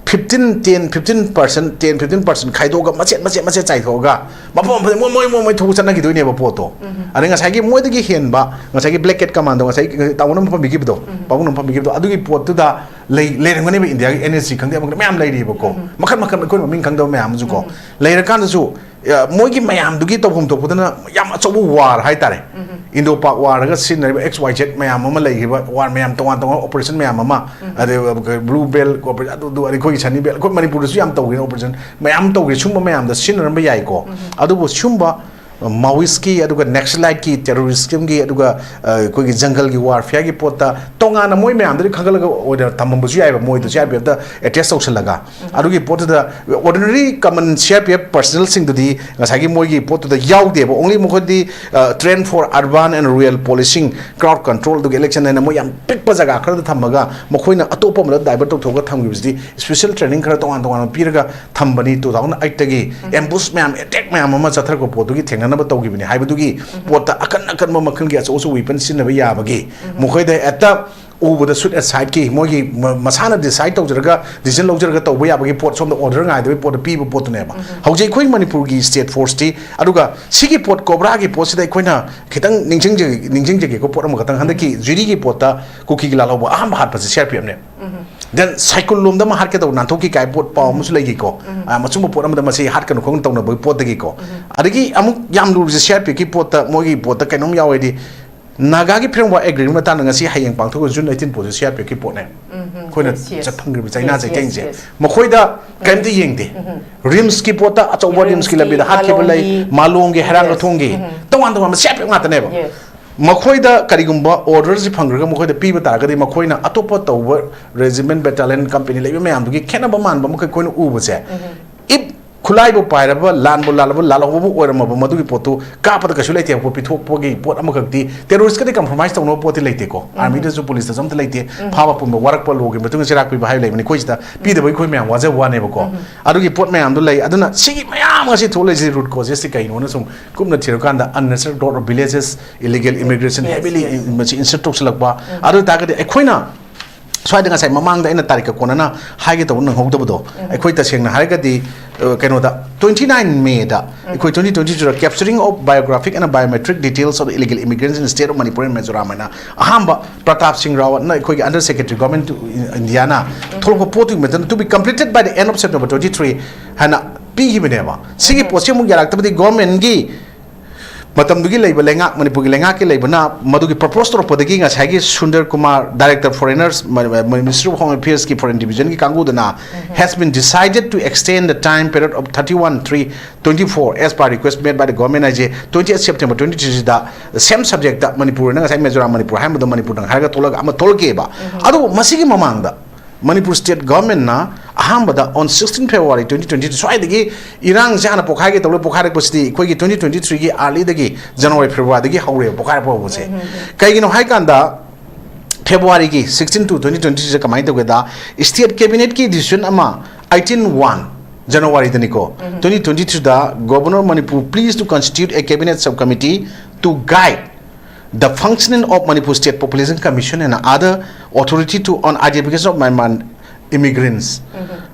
fifteen ten fifteen percent ten fifteen percent ꯈꯥꯏꯗꯣꯛꯑꯒ ꯃꯆꯦꯠ ꯃꯆꯦꯠ ꯃꯆꯦꯠ ꯆꯥꯏꯊꯣꯛꯑꯒ ꯃꯐꯝ ꯃꯐꯝꯗ ꯃꯣꯏ ꯃꯣꯏ ꯃꯣꯏ ꯃꯣꯏ ꯊꯣꯛꯄ ꯆꯠꯅꯈꯤꯗꯣꯏꯅꯦꯕ ꯄꯣꯠꯇꯣ꯫ ꯑꯗꯩ ꯉꯁꯥꯏꯒꯤ ꯃꯣꯏꯗꯒꯤ ꯍꯦꯟꯕ ꯉꯁꯥꯏꯒꯤ blanket commando ꯉꯁꯥꯏ ꯇꯥꯃꯣꯅ ꯑꯃ ꯄꯟꯕꯤꯈꯤꯕꯗꯣ, ꯄꯥꯕꯨꯡꯅ ꯑꯃ ꯄꯟꯕꯤꯈꯤꯕꯗꯣ, ꯑꯗꯨꯒꯤ ꯄꯣꯠꯇꯨꯗ ꯂꯩ ꯂꯩꯔꯝꯒꯅꯦꯕ꯫ ꯏꯟꯗꯤꯌꯥꯒꯤ NSG ꯈꯪꯗꯦ ꯑꯃ ꯈꯪꯗꯦ ꯃꯌꯥꯝ ꯂꯩꯔꯤꯕꯀꯣ, ꯃꯈꯜ ꯃꯈꯜ ꯑꯩꯈꯣꯏꯅ ꯃꯃꯤꯡ ꯈꯪꯗꯕ ꯃꯌꯥꯝ ꯑꯃꯁꯨ ꯀꯣ꯫ ꯂꯩꯔꯀꯥꯟꯗꯁꯨ ꯑ, ꯃꯣꯏꯒꯤ ꯃꯌꯥꯝꯗꯨꯒꯤ ꯇꯧꯐꯝ ꯊꯣꯛꯄꯗꯅ ꯌꯥꯝ ꯑꯆꯧꯕ ꯋꯥꯔ ꯍꯥꯏꯇꯥꯔꯦ꯫ ꯏꯟꯗꯣ ꯄꯥꯛ ꯋꯥꯔꯒ ꯁꯤꯖꯤꯟꯅꯔꯤꯕ X Y Z ꯃꯌꯥꯝ ꯑꯃ ꯂꯩꯈꯤꯕ, ꯋꯥꯔ ꯃꯌꯥꯝ ꯇꯣꯉꯥꯟ ꯇꯣꯉꯥꯟꯕ operation ꯃꯌꯥꯝ ꯑꯃ, ꯑꯗꯩ blue belt operation, ꯑꯗꯨ ꯑꯗꯨ ꯑꯗꯩ ꯑꯩꯈꯣꯏꯒꯤ ꯁꯅꯤ belt, ꯑꯩꯈꯣꯏ ꯃꯅꯤꯄꯨꯔꯗꯁꯨ ꯌꯥꯝ ꯇꯧꯈ꯭ꯔꯦ operation ꯃꯌꯥꯝ ꯇꯧꯈ꯭ꯔꯦ꯫ ꯁꯨꯝꯕ ꯃꯌꯥꯝꯗ ꯁꯤꯖꯤꯟꯅꯔꯝꯕ ꯌꯥꯏꯀꯣ꯫ ꯑꯗꯨꯕꯨ ꯁꯨꯝꯕ Maoistꯀꯤ ꯑꯗꯨꯒ Naxaliteꯀꯤ terroristꯀꯤ ꯑꯗꯨꯒ, ꯑ, ꯑꯩꯈꯣꯏꯒꯤ ꯖꯪꯒꯜꯒꯤ warfareꯒꯤ ꯄꯣꯠꯇ ꯇꯣꯉꯥꯟꯅ ꯃꯣꯏ ꯃꯌꯥꯝꯗꯨꯗꯤ ꯈꯟꯒꯠꯂꯒ ꯑꯣꯏꯅ ꯊꯝꯃꯝꯕꯁꯨ ꯌꯥꯏꯑꯕ, ꯃꯣꯏꯗ CRPFꯇ attach ꯇꯧꯁꯜꯂꯒ꯫ ꯑꯗꯨꯒꯤ ꯄꯣꯠꯇꯨꯗ ordinary common CRPF personnelꯁꯤꯡꯗꯨꯗꯤ ꯉꯁꯥꯏꯒꯤ ꯃꯣꯏꯒꯤ ꯄꯣꯠꯇꯨꯗ ꯌꯥꯎꯗꯦꯕ꯫ Only ꯃꯈꯣꯏꯗꯤ, ꯑ, train for urban and rural policing, crowd control, ꯑꯗꯨꯒ election ꯍꯥꯏꯅ ꯃꯣꯏ ꯌꯥꯝ ꯄꯤꯛꯄ ꯖꯒꯥ ꯈꯔꯗ ꯊꯝꯃꯒ ꯃꯈꯣꯏꯅ ꯑꯇꯣꯞꯄ ꯑꯃꯗ divert ꯇꯧꯊꯣꯛꯑꯒ ꯊꯝꯈꯤꯕꯁꯤꯗꯤ special training ꯈꯔ ꯇꯣꯉꯥꯟ ꯇꯣꯉꯥꯟꯕ ꯄꯤꯔꯒ ꯊꯝꯕꯅꯤ꯫ Two thousand eightꯇꯒꯤ ambush ꯃꯌꯥꯝ, attack ꯃꯌꯥꯝ ꯑꯃ ꯆꯠꯊꯔꯛꯄ ꯄꯣꯠꯇꯨꯒꯤ ꯊꯦꯡꯅꯅꯕ ꯇꯧꯈꯤꯕꯅꯤ ꯍꯥꯏꯕꯗꯨꯒꯤ ꯄꯣꯠꯇ ꯑꯀꯟ ꯑꯀꯟꯕ ꯃꯈꯜꯒꯤ ꯑꯆꯧ ꯑꯆꯧꯕ weapon ꯁꯤꯖꯤꯟꯅꯕ ꯌꯥꯕꯒꯤ ꯃꯈꯣꯏꯗ ꯍꯦꯛꯇ ꯎꯕꯗ shoot at sightꯀꯤ ꯃꯣꯏꯒꯤ ꯃ-, ꯃꯁꯥꯅ decide ꯇꯧꯖꯔꯒ decision ꯂꯧꯖꯔꯒ ꯇꯧꯕ ꯌꯥꯕꯒꯤ ꯄꯣꯠ ꯁꯣꯝꯗ order ꯉꯥꯏꯗꯕꯒꯤ ꯄꯣꯠꯇ ꯄꯤꯕ ꯄꯣꯠꯇꯨꯅꯦꯕ꯫ ꯍꯧꯖꯤꯛ ꯑꯩꯈꯣꯏ ꯃꯅꯤꯄꯨꯔꯒꯤ state forceꯇꯤ, ꯑꯗꯨꯒ ꯁꯤꯒꯤ ꯄꯣꯠ COBRAꯒꯤ ꯄꯣꯠꯁꯤꯗ ꯑꯩꯈꯣꯏꯅ ꯈꯤꯇꯪ ꯅꯤꯡꯁꯤꯡꯖ-, ꯅꯤꯡꯁꯤꯡꯖꯒꯦꯀꯣ, ꯄꯣꯠ ꯑꯃꯈꯛꯇꯪ꯫ ꯍꯟꯗꯛꯀꯤ ꯖꯤꯔꯤꯒꯤ ꯄꯣꯠꯇ ꯀꯨꯀꯤꯒꯤ ꯂꯥꯜꯍꯧꯕ ꯑꯍꯥꯟꯕ ꯍꯥꯠꯄꯁꯦ CRPFꯅꯦ꯫ Then ꯁꯥꯏꯀꯨꯜ ꯂꯣꯝꯗ ꯑꯃ ꯍꯥꯠꯀꯦ ꯇꯧꯕ ꯅꯥꯟꯊꯣꯛꯈꯤ ꯀꯥꯏ ꯄꯣꯠ ꯄꯥꯎ ꯑꯃꯁꯨ ꯂꯩꯈꯤꯀꯣ꯫ ꯑ, ꯃꯁꯨꯝꯕ ꯄꯣꯠ ꯑꯃꯗ ꯃꯁꯤ ꯍꯥꯠꯀꯅꯨ ꯈꯣꯠꯀꯅꯨ ꯇꯧꯅꯕꯒꯤ ꯄꯣꯠꯇꯒꯤꯀꯣ꯫ ꯑꯗꯒꯤ ꯑꯃꯨꯛ ꯌꯥꯝ ꯂꯨꯔꯤꯁꯦ CRPFꯀꯤ ꯄꯣꯠꯇ, ꯃꯣꯏꯒꯤ ꯄꯣꯠꯇ ꯀꯩꯅꯣꯝ ꯌꯥꯎꯋꯦꯗꯤ, Nagaꯒꯤ Framework Agreement ꯃꯇꯥꯡꯗ ꯉꯁꯤ ꯍꯌꯦꯡ ꯄꯥꯡꯊꯣꯛꯄ June eighteen ꯄꯣꯠꯁꯦ CRPFꯀꯤ ꯄꯣꯠꯅꯦ꯫ ꯑꯩꯈꯣꯏꯅ yes, yes. ꯆꯠ ꯐꯪꯈ꯭ꯔꯤꯕ ꯆꯩꯅꯥ yes, yes, ꯆꯩꯊꯦꯡꯁꯦ꯫ Yes. ꯃꯈꯣꯏꯗ ꯀꯔꯤꯝꯇ ꯌꯦꯡꯗꯦ꯫ RIMSꯀꯤ ꯄꯣꯠꯇ ꯑꯆꯧꯕ RIMSꯀꯤ ꯂꯝꯕꯤꯗ ꯍꯥꯠꯈꯤꯕ ꯂꯩ, ꯃꯥꯂꯣꯝꯒꯤ, ꯃꯥꯂꯣꯝꯒꯤ, ꯍꯩꯔꯥꯡꯒꯣ yes. ꯊꯣꯡꯒꯤ, ꯇꯣꯉꯥꯟ ꯇꯣꯉꯥꯟꯕ CRPF ꯉꯥꯛꯇꯅꯦꯕ꯫ Yes. ꯃꯈꯣꯏꯗ ꯀꯔꯤꯒꯨꯝꯕ orderꯁꯤ ꯐꯪꯈ꯭ꯔꯒ ꯃꯈꯣꯏꯗ ꯄꯤꯕ ꯇꯥꯔꯒꯗꯤ ꯃꯈꯣꯏꯅ ꯑꯇꯣꯞꯄ ꯇꯧꯕ regiment, battalion, company ꯂꯩꯕ ꯃꯌꯥꯝꯗꯨꯒꯤ ꯈꯦꯠꯅꯕ ꯃꯥꯟꯕ ꯑꯃꯈꯛ ꯑꯩꯈꯣꯏꯅ ꯎꯕꯁꯦ꯫ If ꯈꯨꯠꯂꯥꯏꯕꯨ ꯄꯥꯏꯔꯕ, ꯂꯥꯟꯕꯨ ꯂꯥꯜꯂꯕ, ꯂꯥꯜꯍꯧꯕꯕꯨ ꯑꯣꯏꯔꯝꯃꯕ, ꯃꯗꯨꯒꯤ ꯄꯣꯠꯇꯨ ꯀꯥꯞꯄꯗ ꯀꯩꯁꯨ ꯂꯩꯇꯦ꯫ ꯄꯣꯠ ꯄꯤꯊꯣꯛꯄꯒꯤ ꯄꯣꯠ ꯑꯃꯈꯛꯇꯤ terroristꯀꯗꯤ compromise ꯇꯧꯅꯕ ꯄꯣꯠꯇꯤ ꯂꯩꯇꯦꯀꯣ꯫ RMYꯗꯁꯨ, policeꯇꯁꯨ ꯑꯝꯇ ꯂꯩꯇꯦ꯫ ꯐꯥꯕ ꯄꯨꯟꯕ, ꯋꯥꯔꯛꯄ, lawꯒꯤ ꯃꯇꯨꯡ ꯏꯟꯅ ꯆꯩꯔꯥꯛ ꯄꯤꯕ ꯍꯥꯏꯕ ꯂꯩꯕꯅꯤ꯫ ꯑꯩꯈꯣꯏ ꯁꯤꯗ ꯄꯤꯗꯕꯒꯤ ꯑꯩꯈꯣꯏ ꯃꯌꯥꯝ ꯋꯥꯖꯕ ꯋꯥꯅꯦꯕꯀꯣ꯫ ꯑꯗꯨꯒꯤ ꯄꯣꯠ ꯃꯌꯥꯝꯗꯨ ꯂꯩ꯫ ꯑꯗꯨꯅ ꯁꯤꯒꯤ ꯃꯌꯥꯝ ꯑꯁꯤ ꯊꯣꯛꯂꯛꯏꯁꯤ root causeꯁꯤ ꯀꯩꯅꯣꯅ ꯁꯨꯝ ꯀꯨꯞꯅ ꯊꯤꯔꯀꯥꯟꯗ unnecessary growth of villages, illegal immigration, yes, heavily yes. ꯃꯁꯤ insert ꯇꯧꯁꯤꯜꯂꯛꯄ꯫ ꯑꯗꯨ ꯑꯣꯏꯇꯥꯔꯒꯗꯤ ꯑꯩꯈꯣꯏꯅ ꯁ꯭ꯋꯥꯏꯗ ꯉꯁꯥꯏ ꯃꯃꯥꯡꯗ ꯑꯩꯅ ꯇꯥꯔꯤꯛꯀ ꯀꯣꯟꯅꯅ ꯍꯥꯏꯒꯦ ꯇꯧꯕ ꯅꯪꯍꯧꯗꯕꯗꯣ, ꯑꯩꯈꯣꯏ ꯇꯁꯦꯡꯅ ꯍꯥꯏꯔꯒꯗꯤ, ꯑ, ꯀꯩꯅꯣꯗ, twenty nine May ꯗ ꯑꯩꯈꯣꯏ twenty twenty two capturing of biographic and biometric details of illegal immigrants in state of Manipur and Mizoram ꯍꯥꯏꯅ ꯑꯍꯥꯟꯕ ꯄ꯭ꯔꯇꯥꯞ ꯁꯤꯡ ꯔꯥꯋꯠꯅ ꯑꯩꯈꯣꯏꯒꯤ Under Secretary Government to India ꯅ ꯊꯣꯛꯂꯛꯄ ꯄꯣꯠꯇꯨꯒꯤ ꯃꯇꯨꯡꯗ, to be completed by the end of September twenty three ꯍꯥꯏꯅ ꯄꯤꯈꯤꯕꯅꯦꯕ꯫ ꯁꯤꯒꯤ ꯄꯣꯠꯁꯤ ꯑꯃꯨꯛ ꯌꯥꯔꯛꯇꯕꯗꯤ government ꯀꯤ ꯃꯇꯝꯗꯨꯒꯤ ꯂꯩꯕ ꯂꯩꯉꯥꯛ, ꯃꯅꯤꯄꯨꯔꯒꯤ ꯂꯩꯉꯥꯛꯀꯤ ꯂꯩꯕꯅ ꯃꯗꯨꯒꯤ propose ꯇꯧꯔꯛꯄꯗꯒꯤ ꯉꯁꯥꯏꯒꯤ ꯁꯨꯟꯗꯔ ꯀꯨꯃꯥꯔ, Director Foreigners, ꯃ-, ꯃ-, Ministry of Home Affairs ꯀꯤ Foreign Division ꯒꯤ ꯀꯥꯡꯕꯨꯗꯨꯅ has been decided to extend the time period of thirty one three twenty four as per request made by the government ꯍꯥꯏꯁꯦ, twenty eight September twenty three ꯁꯤꯗ same subject ꯇ ꯃꯅꯤꯄꯨꯔꯅ ꯉꯁꯥꯏ ꯃꯤꯖꯣꯔꯥꯝ, ꯃꯅꯤꯄꯨꯔ ꯍꯥꯏꯔꯝꯕꯗꯣ ꯃꯅꯤꯄꯨꯔꯗꯪ ꯍꯥꯏꯔꯒ ꯊꯣꯛꯂꯒ ꯑꯃ ꯊꯣꯛꯂꯛꯀꯦꯕ꯫ ꯑꯗꯨꯕꯨ ꯃꯁꯤꯒꯤ ꯃꯃꯥꯡꯗ ꯃꯅꯤꯄꯨꯔ state government ꯅ ꯑꯍꯥꯟꯕꯗ on sixteen February twenty twenty two, ꯁ꯭ꯋꯥꯏꯗꯒꯤ ꯏꯔꯥꯡꯁꯦ ꯍꯥꯟꯅ ꯄꯣꯛꯈꯥꯏꯒꯦ ꯇꯧꯔꯒ, ꯄꯣꯛꯈꯥꯏꯔꯛꯄꯁꯤꯗꯤ ꯑꯩꯈꯣꯏꯒꯤ twenty twenty three ꯒꯤ early ꯗꯒꯤ, January February ꯗꯒꯤ ꯍꯧꯔꯦꯕ ꯄꯣꯛꯈꯥꯏꯔꯛꯄ ꯍꯧꯕꯁꯦ꯫ ꯀꯩꯒꯤꯅꯣ ꯍꯥꯏ ꯀꯥꯟꯗ, February ꯒꯤ sixteen to twenty twenty three ꯁꯦ ꯀꯃꯥꯏꯅ ꯇꯧꯒꯦꯗ, state cabinet ꯀꯤ decision ꯑꯃ eighteen one January ꯗꯅꯤꯀꯣ, twenty twenty three the Governor Manipur please to constitute a cabinet subcommittee to guide the functioning of Manipur State Population Commission and other authority to on identification of Myanmar immigrants,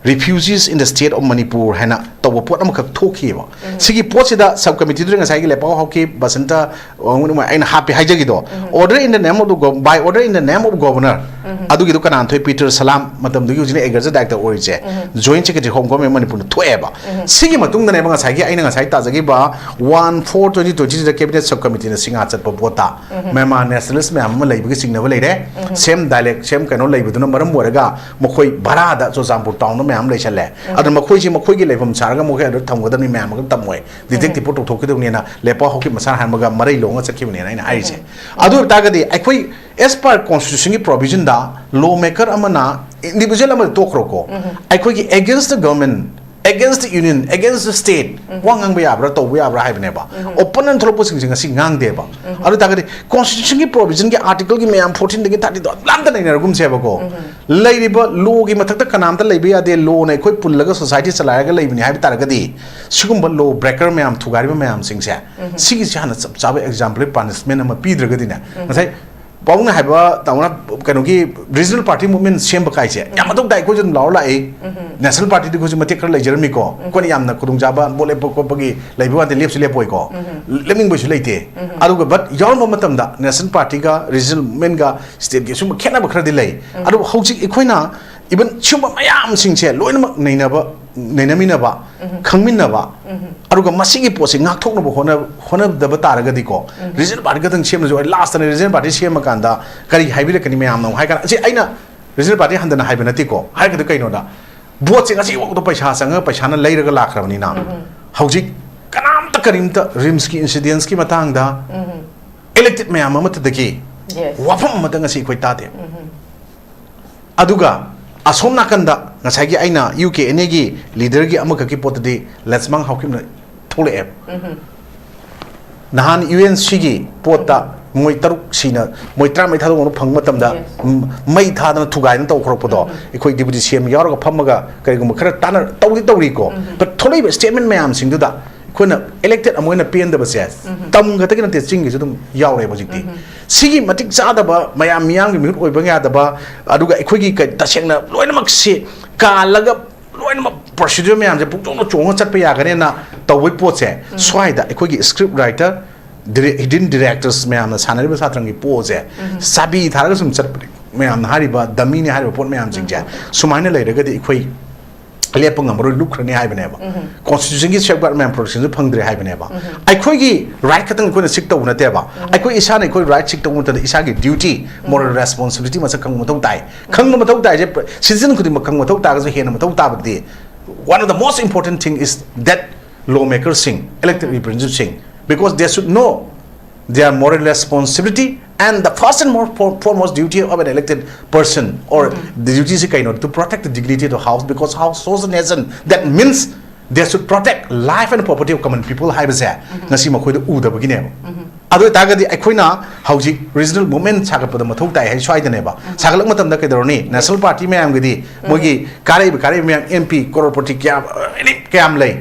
refugees in the state of Manipur ꯍꯥꯏꯅ ꯇꯧꯕ ꯄꯣꯠ ꯑꯃꯈꯛ ꯊꯣꯛꯈꯤꯑꯕ꯫ ꯁꯤꯒꯤ ꯄꯣꯠꯁꯤꯗ sub committee ꯗꯨꯗ ꯉꯁꯥꯏꯒꯤ ꯂꯩꯄꯥꯎ ꯍꯧꯈꯤ, ꯕꯁꯟꯇ, ꯑ, ꯑꯩꯅ ꯍꯥꯞꯄꯤ ꯍꯥꯏꯖꯒꯤꯗꯣ, order in the name of the gov-, by order in the name of governor, ꯑꯗꯨꯒꯤꯗꯣ ꯀꯅꯥꯅ ꯊꯣꯛꯏ? ꯄꯤꯇꯔ ꯁꯂꯥꯝ, ꯃꯇꯝꯗꯨꯒꯤ ꯍꯧꯖꯤꯛꯅ Agriculture Director ꯑꯣꯏꯔꯤꯁꯦ, Joint Secretary Home Government ꯃꯅꯤꯄꯨꯔꯅ ꯊꯣꯛꯑꯦꯕ꯫ ꯁꯤꯒꯤ ꯃꯇꯨꯡꯗꯅꯦꯕ ꯉꯁꯥꯏꯒꯤ ꯑꯩꯅ ꯉꯁꯥꯏ ꯇꯥꯖꯈꯤꯕ one four twenty twenty three ꯗ cabinet sub committee ꯅ ꯁꯤꯡꯉꯥ ꯆꯠꯄ ꯄꯣꯠꯇ Myanmar nationalist ꯃꯌꯥꯝ ꯑꯃ ꯂꯩꯕꯒꯤ ꯆꯤꯡꯅꯕ ꯂꯩꯔꯦ꯫ Same dialect, same ꯀꯩꯅꯣ ꯂꯩꯕꯗꯨꯅ ꯃꯔꯝ ꯑꯣꯏꯔꯒ ꯃꯈꯣꯏ ꯚꯔꯥꯗ ꯆꯨꯔꯆꯥꯟꯄꯨꯔ town ꯗ ꯃꯌꯥꯝ ꯂꯩꯁꯜꯂꯦ꯫ ꯑꯗꯨꯅ ꯃꯈꯣꯏꯁꯤ ꯃꯈꯣꯏꯒꯤ ꯂꯩꯐꯝ ꯁꯥꯔꯒ ꯃꯈꯣꯏ ꯑꯗꯨ ꯊꯝꯒꯗꯕꯅꯤ, ꯃꯌꯥꯝ ꯑꯃ ꯊꯝꯃꯣꯏ, detect report ꯇꯧꯊꯣꯛꯀꯗꯕꯅꯤꯅ ꯂꯩꯄꯥꯎ ꯍꯧꯈꯤꯕ ꯃꯁꯥꯅ ꯍꯥꯏꯔꯝꯃꯒ ꯃꯔꯩ ꯂꯣꯡꯉ ꯆꯠꯈꯤꯕꯅꯦꯅ ꯑꯩꯅ ꯍꯥꯏꯔꯤꯁꯦ꯫ ꯑꯗꯨ ꯑꯣꯏꯕ ꯇꯥꯔꯒꯗꯤ ꯑꯩꯈꯣꯏ as per constitution ꯒꯤ provision ꯗ law maker ꯑꯃꯅ individual ꯑꯃꯗ ꯇꯣꯛꯈ꯭ꯔꯣꯀꯣ, ꯑꯩꯈꯣꯏꯒꯤ against the government, against the union, against the state ꯋꯥ ꯉꯥꯡꯕ ꯌꯥꯕ꯭ꯔꯥ, ꯇꯧꯕ ꯌꯥꯕ꯭ꯔꯥ ꯍꯥꯏꯕꯅꯦꯕ꯫ Open ꯑꯅ ꯊꯣꯛꯂꯛꯄꯁꯤꯡꯁꯦ ꯉꯁꯤ ꯉꯥꯡꯗꯦꯕ꯫ ꯑꯗꯨ ꯇꯥꯔꯒꯗꯤ constitution ꯒꯤ provision ꯒꯤ article ꯒꯤ ꯃꯌꯥꯝ fourteen ꯗꯒꯤ thirty ꯗꯣ ꯑꯝꯇ ꯅꯩꯅꯔꯒꯨꯝꯁꯦꯕꯀꯣ꯫ ꯂꯩꯔꯤꯕ law ꯒꯤ ꯃꯊꯛꯇ ꯀꯅꯥꯝꯇ ꯂꯩꯕ ꯌꯥꯗꯦ, law ꯅ ꯑꯩꯈꯣꯏ ꯄꯨꯜꯂꯒ society ꯆꯂꯥꯏꯔꯒ ꯂꯩꯕꯅꯤ ꯍꯥꯏꯕ ꯇꯥꯔꯒꯗꯤ, ꯁꯤꯒꯨꯝꯕ law breaker ꯃꯌꯥꯝ, ꯊꯨꯒꯥꯏꯔꯤꯕ ꯃꯌꯥꯝꯁꯤꯡꯁꯦ, ꯁꯤꯒꯤꯁꯦ ꯍꯥꯟꯅ ꯆꯞ ꯆꯥꯕ exemplary punishment ꯑꯃ ꯄꯤꯗ꯭ꯔꯒꯗꯤꯅꯦ, ꯉꯁꯥꯏ ꯄꯥꯕꯨꯡꯅ ꯍꯥꯏꯕ ꯇꯥꯃꯣꯅ ꯀꯩꯅꯣꯒꯤ ꯔꯤꯖꯅꯦꯜ ꯄꯥꯔꯇꯤ ꯃꯨꯚꯃꯦꯟ ꯁꯦꯝꯕ ꯀꯥꯏꯁꯦ ꯌꯥꯝ ꯃꯊꯧ ꯇꯥꯏ꯫ ꯑꯩꯈꯣꯏꯁꯨ ꯑꯗꯨꯝ ꯂꯥꯎꯔ ꯂꯥꯛꯏ꯫ ꯅꯦꯁꯅꯦꯜ ꯄꯥꯔꯇꯤꯗꯤ ꯑꯩꯈꯣꯏꯁꯨ ꯃꯇꯦꯛ ꯈꯔ ꯂꯩꯖꯔꯝꯃꯤꯀꯣ꯫ ꯑꯩꯈꯣꯏꯅ ꯌꯥꯝꯅ ꯈꯨꯗꯣꯡꯆꯥꯕ ꯚꯣꯠ ꯂꯦꯞꯄ ꯈꯣꯠꯄꯒꯤ ꯂꯩꯕ ꯋꯥꯗꯤ ꯂꯦꯞꯁꯨ ꯂꯦꯞꯄꯣꯏꯀꯣ꯫ ꯂꯦꯞꯅꯤꯡꯕꯩꯁꯨ ꯂꯩꯇꯦ꯫ ꯑꯗꯨꯒ ꯕꯠ ꯌꯥꯎꯔꯝꯕ ꯃꯇꯝꯗ ꯅꯦꯁꯅꯦꯜ ꯄꯥꯔꯇꯤꯒ ꯔꯤꯖꯅꯦꯜ ꯃꯨꯚꯃꯦꯟꯒ ꯁ꯭ꯇꯦꯠꯀꯤ ꯁꯨꯝꯕ ꯈꯦꯠꯅꯕ ꯈꯔꯗꯤ ꯂꯩ꯫ ꯑꯗꯨꯕꯨ ꯍꯧꯖꯤꯛ ꯑꯩꯈꯣꯏꯅ ꯏꯚꯟ ꯁꯤꯒꯨꯝꯕ ꯃꯌꯥꯝꯁꯤꯡꯁꯦ ꯂꯣꯏꯅꯃꯛ ꯅꯩꯅꯕ, ꯅꯩꯅꯃꯤꯟꯅꯕ, ꯈꯪꯃꯤꯟꯅꯕ, ꯑꯗꯨꯒ ꯃꯁꯤꯒꯤ ꯄꯣꯠꯁꯤ ꯉꯥꯛꯊꯣꯛꯅꯕ ꯍꯣꯠꯅ-, ꯍꯣꯠꯅꯗꯕ ꯇꯥꯔꯒꯗꯤꯀꯣ, ꯔꯤꯖꯅꯦꯜ ꯄꯥꯔꯇꯤ ꯈꯛꯇꯪ ꯁꯦꯝꯂꯁꯨ, ꯂꯥꯁꯇꯅ ꯔꯤꯖꯅꯦꯜ ꯄꯥꯔꯇꯤ ꯁꯦꯝꯃꯀꯥꯟꯗ ꯀꯔꯤ ꯍꯥꯏꯕꯤꯔꯛꯀꯅꯤ ꯃꯌꯥꯝꯅ ꯑꯃꯨꯛ ꯍꯥꯏ ꯀꯥꯟꯗ, ꯁꯤ ꯑꯩꯅ ꯔꯤꯖꯅꯦꯜ ꯄꯥꯔꯇꯤ ꯍꯟꯗꯅ ꯍꯥꯏꯕ ꯅꯠꯇꯦꯀꯣ, ꯍꯥꯏꯔꯒꯗꯤ ꯀꯩꯅꯣꯗ, ꯚꯣꯠꯁꯦ ꯉꯁꯤꯐꯥꯎꯗ ꯄꯩꯁꯥ ꯆꯪꯉꯒ ꯄꯩꯁꯥꯅ ꯂꯩꯔꯒ ꯂꯥꯛꯈ꯭ꯔꯕꯅꯤꯅ, ꯍꯧꯖꯤꯛ ꯀꯅꯥꯝꯇ ꯀꯔꯤꯝꯇ ꯔꯤꯝꯁꯀꯤ ꯏꯟꯁꯤꯗꯦꯟꯁꯀꯤ ꯃꯇꯥꯡꯗ ꯏꯂꯦꯛꯇꯦꯠ ꯃꯌꯥꯝ ꯑꯃꯠꯇꯗꯒꯤ ꯋꯥꯐꯝ ꯑꯃꯠꯇ ꯉꯁꯤ ꯑꯩꯈꯣꯏ ꯇꯥꯗꯦ꯫ ꯑꯗꯨꯒ ꯑꯁꯣꯝ ꯅꯥꯀꯟꯗ ꯉꯁꯥꯏꯒꯤ ꯑꯩꯅ ꯌꯨ ꯀꯦ ꯑꯦꯟ ꯑꯦꯒꯤ ꯂꯤꯗꯔꯒꯤ ꯑꯃꯈꯛꯀꯤ ꯄꯣꯠꯇꯗꯤ ꯂꯟꯁꯃꯥꯡ ꯍꯥꯎꯀꯤꯞꯅ ꯊꯣꯛꯂꯛꯑꯦꯕ꯫ ꯅꯍꯥꯟ ꯌꯨ ꯑꯦꯟ ꯁꯤꯒꯤ ꯄꯣꯠꯇ ꯃꯣꯏ ꯇꯔꯨꯛ ꯁꯤꯅ, ꯃꯣꯏ ꯇꯔꯥꯃꯔꯤ ꯊꯥꯗꯣꯛꯅꯕ ꯐꯪꯕ ꯃꯇꯝꯗ, ꯎꯝ, ꯃꯩ ꯊꯥꯗꯅ ꯊꯨꯒꯥꯏꯗꯅ ꯇꯧꯈ꯭ꯔꯛꯄꯗꯣ, ꯑꯩꯈꯣꯏ ꯗꯤꯄꯨꯇꯤ ꯁꯤ ꯑꯦꯝ ꯌꯥꯎꯔꯒ ꯐꯝꯃꯒ ꯀꯔꯤꯒꯨꯝꯕ ꯈꯔ ꯇꯥꯟꯅ ꯇꯧꯗꯤ ꯇꯧꯔꯤꯀꯣ꯫ But ꯊꯣꯛꯂꯛꯏꯕ ꯁ꯭ꯇꯦꯠꯃꯦꯟ ꯃꯌꯥꯝꯁꯤꯡꯗꯨꯗ ꯑꯩꯈꯣꯏꯅ ꯏꯂꯦꯛꯇꯦꯠ ꯑꯃ ꯑꯣꯏꯅ ꯄꯦꯟꯗꯕꯁꯦ ꯇꯝ ꯈꯛꯇꯒꯤ ꯅꯠꯇꯦ, ꯆꯤꯡꯒꯤꯁꯨ ꯑꯗꯨꯝ ꯌꯥꯎꯔꯦꯕ ꯍꯧꯖꯤꯛꯇꯤ꯫ ꯁꯤꯒꯤ ꯃꯇꯤꯛ ꯆꯥꯗꯕ, ꯃꯌꯥꯝ ꯃꯤꯌꯥꯝꯒꯤ ꯃꯤꯍꯨꯠ ꯑꯣꯏꯕ ꯌꯥꯗꯕ, ꯑꯗꯨꯒ ꯑꯩꯈꯣꯏꯒꯤ ꯀ-, ꯇꯁꯦꯡꯅ ꯂꯣꯏꯅꯃꯛꯁꯤ ꯀꯥꯜꯂꯒ ꯂꯣꯏꯅꯃꯛ ꯄ꯭ꯔꯣꯁꯤꯗ꯭ꯌꯨꯔ ꯃꯌꯥꯝꯁꯦ ꯄꯨꯡꯆꯣꯡꯗ ꯆꯣꯡꯉ ꯆꯠꯄ ꯌꯥꯒꯅꯦꯅ ꯇꯧꯕꯩ ꯄꯣꯠꯁꯦ, ꯁ꯭ꯋꯥꯏꯗ ꯑꯩꯈꯣꯏꯒꯤ ꯁ꯭ꯀ꯭ꯔꯤꯞ ꯔꯥꯏꯇꯔ, ꯗꯤꯔꯦ-, ꯍꯤꯗꯤꯟ ꯗꯤꯔꯦꯛꯇꯔꯁ ꯃꯌꯥꯝꯅ ꯁꯥꯟꯅꯔꯤꯕ ꯁꯥꯇ꯭ꯔꯪꯒꯤ ꯄꯣꯠꯁꯦ ꯆꯥꯕꯤ ꯊꯥꯔꯒ ꯁꯨꯝ ꯆꯠꯄꯅꯦ꯫ ꯃꯌꯥꯝꯅ ꯍꯥꯏꯔꯤꯕ ꯗꯃꯤꯅꯤ ꯍꯥꯏꯔꯤꯕ ꯄꯣꯠ ꯃꯌꯥꯝꯁꯤꯡꯁꯦ ꯁꯨꯃꯥꯏꯅ ꯂꯩꯔꯒꯗꯤ ꯑꯩꯈꯣꯏ ꯂꯦꯞꯄ ꯉꯝꯃꯔꯣꯏ, ꯂꯨꯞꯈ꯭ꯔꯅꯤ ꯍꯥꯏꯕꯅꯦꯕ꯫ ꯀꯣꯟꯁꯇꯤꯇ꯭ꯌꯨꯁꯟꯒꯤ ꯁꯦꯐꯒꯥꯔꯗ ꯃꯌꯥꯝ ꯄ꯭ꯔꯣꯇꯦꯛꯁꯟꯁꯨ ꯐꯪꯗ꯭ꯔꯦ ꯍꯥꯏꯕꯅꯦꯕ꯫ ꯑꯩꯈꯣꯏꯒꯤ ꯔꯥꯏꯠ ꯈꯛꯇꯪ ꯑꯩꯈꯣꯏꯅ ꯁꯤꯛ ꯇꯧꯕ ꯅꯠꯇꯦꯕ꯫ ꯑꯩꯈꯣꯏ ꯏꯁꯥꯅ ꯑꯩꯈꯣꯏ ꯔꯥꯏꯠ ꯁꯤꯛ ꯇꯧꯕ ꯃꯇꯝꯗ ꯏꯁꯥꯒꯤ ꯗ꯭ꯌꯨꯇꯤ, ꯃꯣꯔꯦꯜ ꯔꯦꯁꯄꯣꯟꯁꯤꯕꯤꯂꯤꯇꯤ ꯃꯁꯛ ꯈꯪꯕ ꯃꯊꯧ ꯇꯥꯏ꯫ ꯈꯪꯕ ꯃꯊꯧ ꯇꯥꯏꯁꯦ, ꯁꯤꯇꯤꯖꯟ ꯈꯨꯗꯤꯡꯃꯛ ꯈꯪꯕ ꯃꯊꯧ ꯇꯥꯔꯒꯁꯨ ꯍꯦꯟꯅ ꯃꯊꯧ ꯇꯥꯕꯗꯤ, one of the most important thing is that lawmakerꯁꯤꯡ, elected representativeꯁꯤꯡ, because they should know their moral responsibility and the first and more for-, foremost duty of an elected person or the duty ꯁꯤ ꯀꯩꯅꯣ? To protect the dignity of the house, because house holds the nation. That means they should protect life and property of common people ꯍꯥꯏꯕꯁꯦ ꯉꯁꯤ ꯃꯈꯣꯏꯗ ꯎꯗꯕꯒꯤꯅꯦꯕ꯫ ꯑꯗꯨ ꯑꯣꯏꯇꯥꯔꯒꯗꯤ ꯑꯩꯈꯣꯏꯅ ꯍꯧꯖꯤꯛ regional movement ꯁꯥꯒꯠꯄꯗ ꯃꯊꯧ ꯇꯥꯏ ꯍꯥꯏ ꯁ꯭ꯋꯥꯏꯗꯅꯦꯕ꯫ ꯁꯥꯒꯠꯂꯛꯄ ꯃꯇꯝꯗ ꯀꯩꯗꯧꯔꯅꯤ? ꯅꯦꯁꯅꯦꯜ ꯄꯥꯔꯇꯤ ꯃꯌꯥꯝꯒꯤꯗꯤ ꯃꯣꯏꯒꯤ ꯀꯥꯔꯛꯏꯕ, ꯀꯥꯔꯛꯏꯕ ꯃꯌꯥꯝ ꯑꯦꯝ ꯄꯤ ꯀ꯭ꯔꯣꯔꯄꯇꯤ ꯀꯌꯥ, ꯑꯦꯅꯤ ꯀꯌꯥꯝ ꯂꯩ?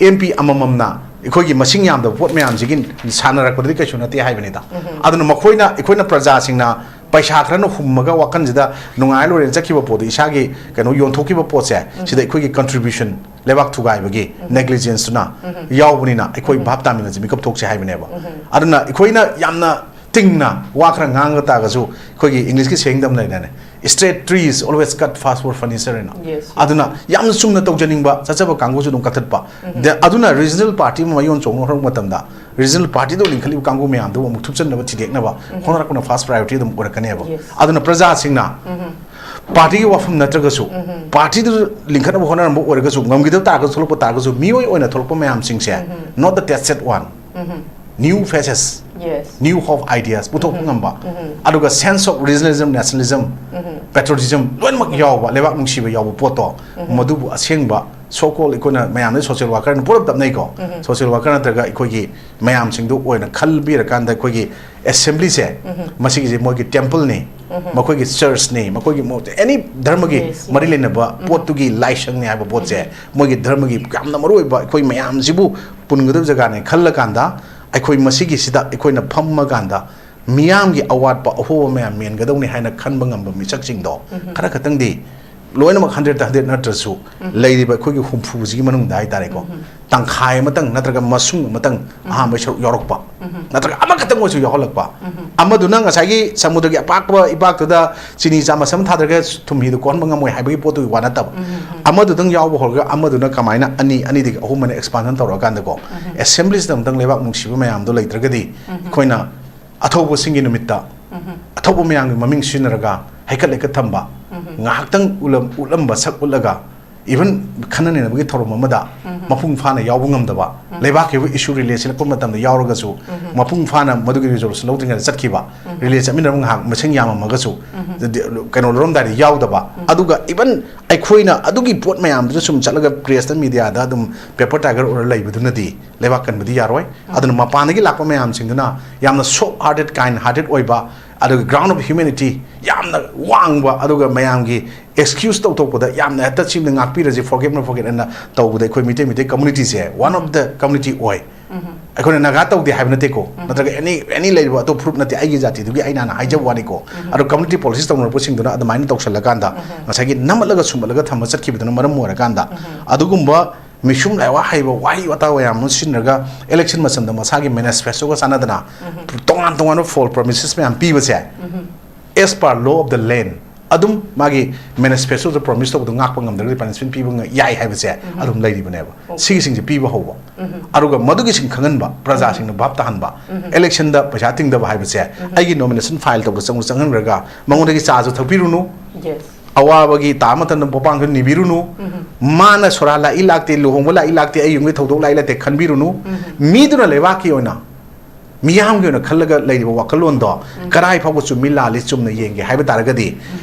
ꯑꯦꯝ ꯄꯤ ꯑꯃꯃꯝꯅ ꯑꯩꯈꯣꯏꯒꯤ ꯃꯁꯤꯡ ꯌꯥꯝꯗꯕ ꯄꯣꯠ ꯃꯌꯥꯝꯁꯤꯒꯤ ꯁꯥꯟꯅꯔꯛꯄꯗꯗꯤ ꯀꯩꯁꯨ ꯅꯠꯇꯦ ꯍꯥꯏꯕꯅꯤꯗ꯫ ꯑꯗꯨꯅ ꯃꯈꯣꯏꯅ, ꯑꯩꯈꯣꯏꯅ ꯄ꯭ꯔꯖꯥꯁꯤꯡꯅ ꯄꯩꯁꯥ ꯈꯔꯅ ꯍꯨꯝꯃꯒ ꯋꯥꯈꯜꯁꯤꯗ ꯅꯨꯡꯉꯥꯏ ꯂꯣꯏꯔꯦꯅ ꯆꯠꯈꯤꯕ ꯄꯣꯠꯇꯣ, ꯏꯁꯥꯒꯤ ꯀꯩꯅꯣ ꯌꯣꯟꯊꯣꯛꯈꯤꯕ ꯄꯣꯠꯁꯦ, ꯁꯤꯗ ꯑꯩꯈꯣꯏꯒꯤ contribution, ꯂꯩꯕꯥꯛ ꯊꯨꯒꯥꯏꯕꯒꯤ negligence ꯇꯨꯅ ꯌꯥꯎꯕꯅꯤꯅ, ꯑꯩꯈꯣꯏ ꯚꯥꯞ ꯇꯥꯃꯤꯟꯅꯁꯤ, ꯃꯤꯀꯞ ꯊꯣꯛꯁꯦ ꯍꯥꯏꯕꯅꯦꯕ꯫ ꯑꯗꯨꯅ ꯑꯩꯈꯣꯏꯅ ꯌꯥꯝꯅ ꯇꯤꯡꯅ ꯋꯥ ꯈꯔ ꯉꯥꯡꯕ ꯇꯥꯔꯒꯁꯨ, ꯑꯩꯈꯣꯏꯒꯤ English ꯀꯤ saying ꯑꯃ ꯂꯩꯗꯥꯏꯅꯦ, "Straight trees always cut fast for furniture" ꯍꯥꯏꯅ꯫ Yes. ꯑꯗꯨꯅ ꯌꯥꯝꯅ ꯆꯨꯝꯅ ꯇꯧꯖꯅꯤꯡꯕ, ꯆꯠꯆꯕ ꯀꯥꯡꯕꯨꯁꯨ ꯑꯗꯨꯝ ꯀꯛꯊꯠꯄ꯫ ꯗ-, ꯑꯗꯨꯅ regional party ꯑꯃ ꯃꯌꯣꯟ ꯆꯣꯡꯅ ꯍꯧꯔꯛꯄ ꯃꯇꯝꯗ, regional party ꯗ ꯂꯤꯡꯈꯠꯂꯤꯕ ꯀꯥꯡꯕꯨ ꯃꯌꯥꯝꯗꯨꯕꯨ ꯑꯃꯨꯛ ꯊꯨꯞꯆꯟꯅꯕ ꯊꯤꯗꯦꯛꯅꯕ ꯍꯣꯠꯅꯔꯛꯄꯅ first priority ꯑꯗꯨꯝ ꯑꯣꯏꯔꯛꯀꯅꯦꯕ꯫ Yes. ꯑꯗꯨꯅ ꯄ꯭ꯔꯖꯥꯁꯤꯡꯅ party ꯒꯤ ꯋꯥꯐꯝ ꯅꯠꯇ꯭ꯔꯒꯁꯨ, party ꯗꯨ ꯂꯤꯡꯈꯠꯅꯕ ꯍꯣꯠꯅꯔꯝꯕ ꯑꯣꯏꯔꯒꯁꯨ, ꯉꯝꯈꯤꯗꯕ ꯇꯥꯔꯒꯁꯨ, ꯊꯣꯛꯂꯛꯄ ꯇꯥꯔꯒꯁꯨ, ꯃꯤꯑꯣꯏ ꯑꯣꯏꯅ ꯊꯣꯛꯂꯛꯄ ꯃꯌꯥꯝꯁꯤꯡꯁꯦ, not the tested one, new faces, Yes. new of ideas ꯄꯨꯊꯣꯛꯄ ꯉꯝꯕ, ꯑꯗꯨꯒ sense of regionalism, nationalism, patriotism ꯂꯣꯏꯅꯃꯛ ꯌꯥꯎꯕ, ꯂꯩꯕꯥꯛ ꯅꯨꯡꯁꯤꯕ ꯌꯥꯎꯕ ꯄꯣꯠꯇꯣ, ꯃꯗꯨꯕꯨ ꯑꯁꯦꯡꯕ so called ꯑꯩꯈꯣꯏꯅ ꯃꯌꯥꯝꯅ social worker ꯅ ꯄꯨꯂꯞ ꯇꯞꯅꯩꯀꯣ꯫ Social worker ꯅꯠꯇ꯭ꯔꯒ ꯑꯩꯈꯣꯏꯒꯤ ꯃꯌꯥꯝꯁꯤꯡꯗꯨ ꯑꯣꯏꯅ ꯈꯜꯕꯤꯔꯀꯥꯟꯗ, ꯑꯩꯈꯣꯏꯒꯤ assembly ꯁꯦ, ꯃꯁꯤꯒꯤꯁꯦ ꯃꯣꯏꯒꯤ temple ꯅꯤ, ꯃꯈꯣꯏꯒꯤ church ꯅꯤ, ꯃꯈꯣꯏꯒꯤ ꯃꯣ-, any ꯙꯔꯃꯒꯤ Yes, yes. ꯃꯔꯤ ꯂꯩꯅꯕ ꯄꯣꯠꯇꯨꯒꯤ ꯂꯥꯏꯁꯪꯅꯤ ꯍꯥꯏꯕ ꯄꯣꯠꯁꯦ, ꯃꯣꯏꯒꯤ ꯙꯔꯃꯒꯤ ꯌꯥꯝꯅ ꯃꯔꯨ ꯑꯣꯏꯕ ꯑꯩꯈꯣꯏ ꯃꯌꯥꯝꯁꯤꯕꯨ ꯄꯨꯟꯒꯗꯕ ꯖꯒꯥꯅꯦ ꯈꯜꯂꯀꯥꯟꯗ, ꯑꯩꯈꯣꯏ ꯃꯁꯤꯒꯤꯁꯤꯗ ꯑꯩꯈꯣꯏꯅ ꯐꯝꯃꯀꯥꯟꯗ ꯃꯤꯌꯥꯝꯒꯤ ꯑꯋꯥꯠꯄ ꯑꯍꯣꯕ ꯃꯌꯥꯝ ꯃꯦꯟꯒꯗꯧꯅꯤ ꯍꯥꯏꯅ ꯈꯟꯕ ꯉꯝꯕ ꯃꯤꯁꯛꯁꯤꯡꯗꯣ ꯈꯔ ꯈꯛꯇꯪꯗꯤ, ꯂꯣꯏꯅꯃꯛ hundred ꯇ hundred ꯅꯠꯇ꯭ꯔꯁꯨ, ꯂꯩꯔꯤꯕ ꯑꯩꯈꯣꯏꯒꯤ ꯍꯨꯝꯐꯨꯁꯤꯒꯤ ꯃꯅꯨꯡꯗ ꯍꯥꯏꯇꯥꯔꯦꯀꯣ, ꯇꯪꯈꯥꯏ ꯑꯃꯇꯪ ꯅꯠꯇ꯭ꯔꯒ ꯃꯁꯨꯡ ꯑꯃꯇꯪ ꯑꯍꯥꯟꯕꯒꯤ ꯁꯔꯨꯛ ꯌꯥꯎꯔꯛꯄ, ꯅꯠꯇ꯭ꯔꯒ ꯑꯃꯈꯛꯇꯪ ꯑꯣꯏꯔꯁꯨ ꯌꯥꯎꯍꯜꯂꯛꯄ, ꯑꯃꯗꯨꯅ ꯉꯁꯥꯏꯒꯤ ꯁꯃꯨꯗ꯭ꯔꯒꯤ ꯑꯄꯥꯛꯄ ꯏꯄꯥꯛꯇꯨꯗ ꯆꯤꯅꯤ ꯆꯥꯃꯁ ꯑꯃ ꯊꯥꯗꯔꯒ ꯊꯨꯝ ꯍꯤꯗꯨ ꯀꯣꯛꯍꯟꯕ ꯉꯝꯃꯣꯏ ꯍꯥꯏꯕꯒꯤ ꯄꯣꯠꯇꯨꯒꯤ ꯋꯥ ꯅꯠꯇꯕ, ꯑꯃꯗꯨꯗꯪ ꯌꯥꯎꯕ ꯍꯧꯔꯒ ꯑꯃꯗꯨꯅ ꯀꯃꯥꯏꯅ ꯑꯅꯤ, ꯑꯅꯤꯗꯒꯤ ꯑꯍꯨꯝ ꯑꯅ expansion ꯇꯧꯔꯛꯑꯀꯥꯟꯗꯀꯣ, assembly ꯁꯤꯗ ꯑꯃꯨꯛꯇꯪ ꯂꯩꯕꯥꯛ ꯅꯨꯡꯁꯤꯕ ꯃꯌꯥꯝꯗꯣ ꯂꯩꯇ꯭ꯔꯒꯗꯤ, ꯑꯩꯈꯣꯏꯅ ꯑꯊꯧꯕꯁꯤꯡꯒꯤ ꯅꯨꯃꯤꯠꯇ ꯑꯊꯧꯕ ꯃꯌꯥꯝꯒꯤ ꯃꯃꯤꯡ ꯁꯤꯖꯤꯟꯅꯔꯒ ꯍꯩꯀꯠ ꯂꯩꯀꯠ ꯊꯝꯕ, ꯉꯥꯏꯍꯥꯛꯇꯪ ꯎꯠꯂꯝ-, ꯎꯠꯂꯝꯕ ꯁꯛ ꯎꯠꯂꯒ, even ꯈꯟꯅ ꯅꯩꯅꯕꯒꯤ ꯊꯧꯔꯝ ꯑꯃꯗ ꯃꯄꯨꯡ ꯐꯥꯅ ꯌꯥꯎꯕ ꯉꯝꯗꯕ, ꯂꯩꯕꯥꯛꯀꯤ ꯑꯣꯏꯕ issue relay ꯁꯤꯜꯂꯛꯄ ꯃꯇꯝꯗ ꯌꯥꯎꯔꯒꯁꯨ ꯃꯄꯨꯡ ꯐꯥꯅ ꯃꯗꯨꯒꯤ resolution ꯂꯧꯗ꯭ꯔꯤꯉꯩꯗ ꯆꯠꯈꯤꯕ, relay ꯆꯠꯃꯤꯟꯅꯕ ꯉꯥꯏꯍꯥꯛ ꯃꯁꯤꯡ ꯌꯥꯝꯃꯝꯃꯒꯁꯨ, ꯀꯩꯅꯣ ꯂꯧꯔꯝꯗꯥꯏꯗ ꯌꯥꯎꯗꯕ, ꯑꯗꯨꯒ even ꯑꯩꯈꯣꯏꯅ ꯑꯗꯨꯒꯤ ꯄꯣꯠ ꯃꯌꯥꯝꯗꯨꯗ ꯁꯨꯝ ꯆꯠꯂꯒ press ꯇ, media ꯗ ꯑꯗꯨꯝ paper tiger ꯑꯣꯏꯔ ꯂꯩꯕꯗꯨꯅꯗꯤ ꯂꯩꯕꯥꯛ ꯀꯟꯕꯗꯤ ꯌꯥꯔꯣꯏ꯫ ꯑꯗꯨꯅ ꯃꯄꯥꯟꯗꯒꯤ ꯂꯥꯛꯄ ꯃꯌꯥꯝꯁꯤꯡꯗꯨꯅ ꯌꯥꯝꯅ soft hearted, kind hearted ꯑꯣꯏꯕ, ꯑꯗꯨꯒ ground of humanity ꯌꯥꯝꯅ ꯋꯥꯡꯕ, ꯑꯗꯨꯒ ꯃꯌꯥꯝꯒꯤ excuse ꯇꯧꯊꯣꯛꯄꯗ ꯌꯥꯝꯅ ꯍꯦꯛꯇ ꯁꯤꯃꯗ ꯉꯥꯛꯄꯤꯔꯁꯤ, forget ꯅ forget ꯑꯅ ꯇꯧꯕꯗ ꯑꯩꯈꯣꯏ Meitei Meitei community say one of the community ꯑꯣꯏ꯫ ꯑꯩꯈꯣꯏꯅ ꯅꯥꯒꯥ ꯇꯧꯗꯦ ꯍꯥꯏꯕ ꯅꯠꯇꯦꯀꯣ, ꯅꯠꯇ꯭ꯔꯒ any any ꯂꯩꯔꯤꯕ ꯑꯇꯣꯞꯄ ꯐꯨꯔꯨꯞ ꯅꯠꯇꯦ, ꯑꯩꯒꯤ ꯖꯥꯇꯤꯗꯨꯒꯤ ꯑꯩꯅ ꯍꯥꯏꯅ ꯍꯥꯏꯖꯕ ꯋꯥꯅꯤꯀꯣ꯫ ꯑꯗꯣ community policies ꯇꯧꯅꯔꯛꯄꯁꯤꯡꯗꯨꯅ ꯑꯗꯨꯃꯥꯏꯅ ꯇꯧꯁꯜꯂꯀꯥꯟꯗ ꯉꯁꯥꯏꯒꯤ ꯅꯝꯃꯠꯂꯒ ꯁꯨꯝꯃꯠꯂꯒ ꯊꯝꯕ ꯆꯠꯈꯤꯕꯗꯨꯅ ꯃꯔꯝ ꯑꯣꯏꯔꯀꯥꯟꯗ, ꯑꯗꯨꯒꯨꯝꯕ ꯃꯤꯁꯨꯝ ꯂꯥꯏꯋꯥ ꯍꯩꯕ ꯋꯥꯍꯩ ꯋꯥꯇꯥ ꯃꯌꯥꯝ ꯑꯃ ꯁꯤꯖꯤꯟꯅꯔꯒ election ꯃꯇꯝꯗ ꯃꯁꯥꯒꯤ manifesto ꯒ ꯆꯥꯟꯅꯗꯅ ꯇꯣꯉꯥꯟ ꯇꯣꯉꯥꯟꯕ false promises ꯃꯌꯥꯝ ꯄꯤꯕꯁꯦ, as per law of the land, ꯑꯗꯨꯝ ꯃꯥꯒꯤ manifesto ꯗ promise ꯇꯧꯕꯗꯣ ꯉꯥꯛꯄ ꯉꯝꯗ꯭ꯔꯒꯗꯤ punishment ꯄꯤꯕ ꯉ-, ꯌꯥꯏ ꯍꯥꯏꯕꯁꯦ ꯑꯗꯨꯝ ꯂꯩꯔꯤꯕꯅꯦꯕ꯫ ꯁꯤꯒꯤꯁꯤꯡꯁꯦ ꯄꯤꯕ ꯍꯧꯕ꯫ ꯑꯗꯨꯒ ꯃꯗꯨꯒꯤꯁꯤꯡ ꯈꯪꯍꯟꯕ, ꯄ꯭ꯔꯖꯥꯁꯤꯡꯅ ꯚꯥꯞ ꯇꯥꯍꯟꯕ꯫ Election ꯗ ꯄꯩꯁꯥ ꯇꯤꯡꯗꯕ ꯍꯥꯏꯕꯁꯦ, ꯑꯩꯒꯤ nomination file ꯇꯧꯕ ꯆꯪ-, ꯆꯪꯍꯟꯈ꯭ꯔꯒ ꯃꯉꯣꯟꯗꯒꯤ ꯆꯥꯁꯨ ꯊꯛꯄꯤꯔꯨꯅꯨ, Yes. ꯑꯋꯥꯕꯒꯤ ꯇꯥ ꯃꯇꯝꯗ ꯄꯣꯄꯥꯡꯁꯨ ꯅꯤꯕꯤꯔꯨꯅꯨ꯫ ꯃꯥꯅ ꯁꯣꯔꯥ ꯂꯥꯛꯏ ꯂꯥꯛꯇꯦ, ꯂꯨꯍꯣꯡꯕ ꯂꯥꯛꯏ ꯂꯥꯛꯇꯦ, ꯑꯩ ꯌꯨꯝꯒꯤ ꯊꯧꯗꯣꯛ ꯂꯥꯛꯏ ꯂꯥꯛꯇꯦ ꯈꯟꯕꯤꯔꯨꯅꯨ꯫ ꯃꯤꯗꯨꯅ ꯂꯩꯕꯥꯛꯀꯤ ꯑꯣꯏꯅ, ꯃꯤꯌꯥꯝꯒꯤ ꯑꯣꯏꯅ ꯈꯜꯂꯒ ꯂꯩꯔꯤꯕ ꯋꯥꯈꯜꯂꯣꯟꯗꯣ ꯀꯔꯥꯏ ꯐꯥꯎꯕ ꯆꯨꯝꯃꯤ ꯂꯥꯜꯂꯤ ꯆꯨꯝꯅ ꯌꯦꯡꯒꯦ ꯍꯥꯏꯕ ꯇꯥꯔꯒꯗꯤ,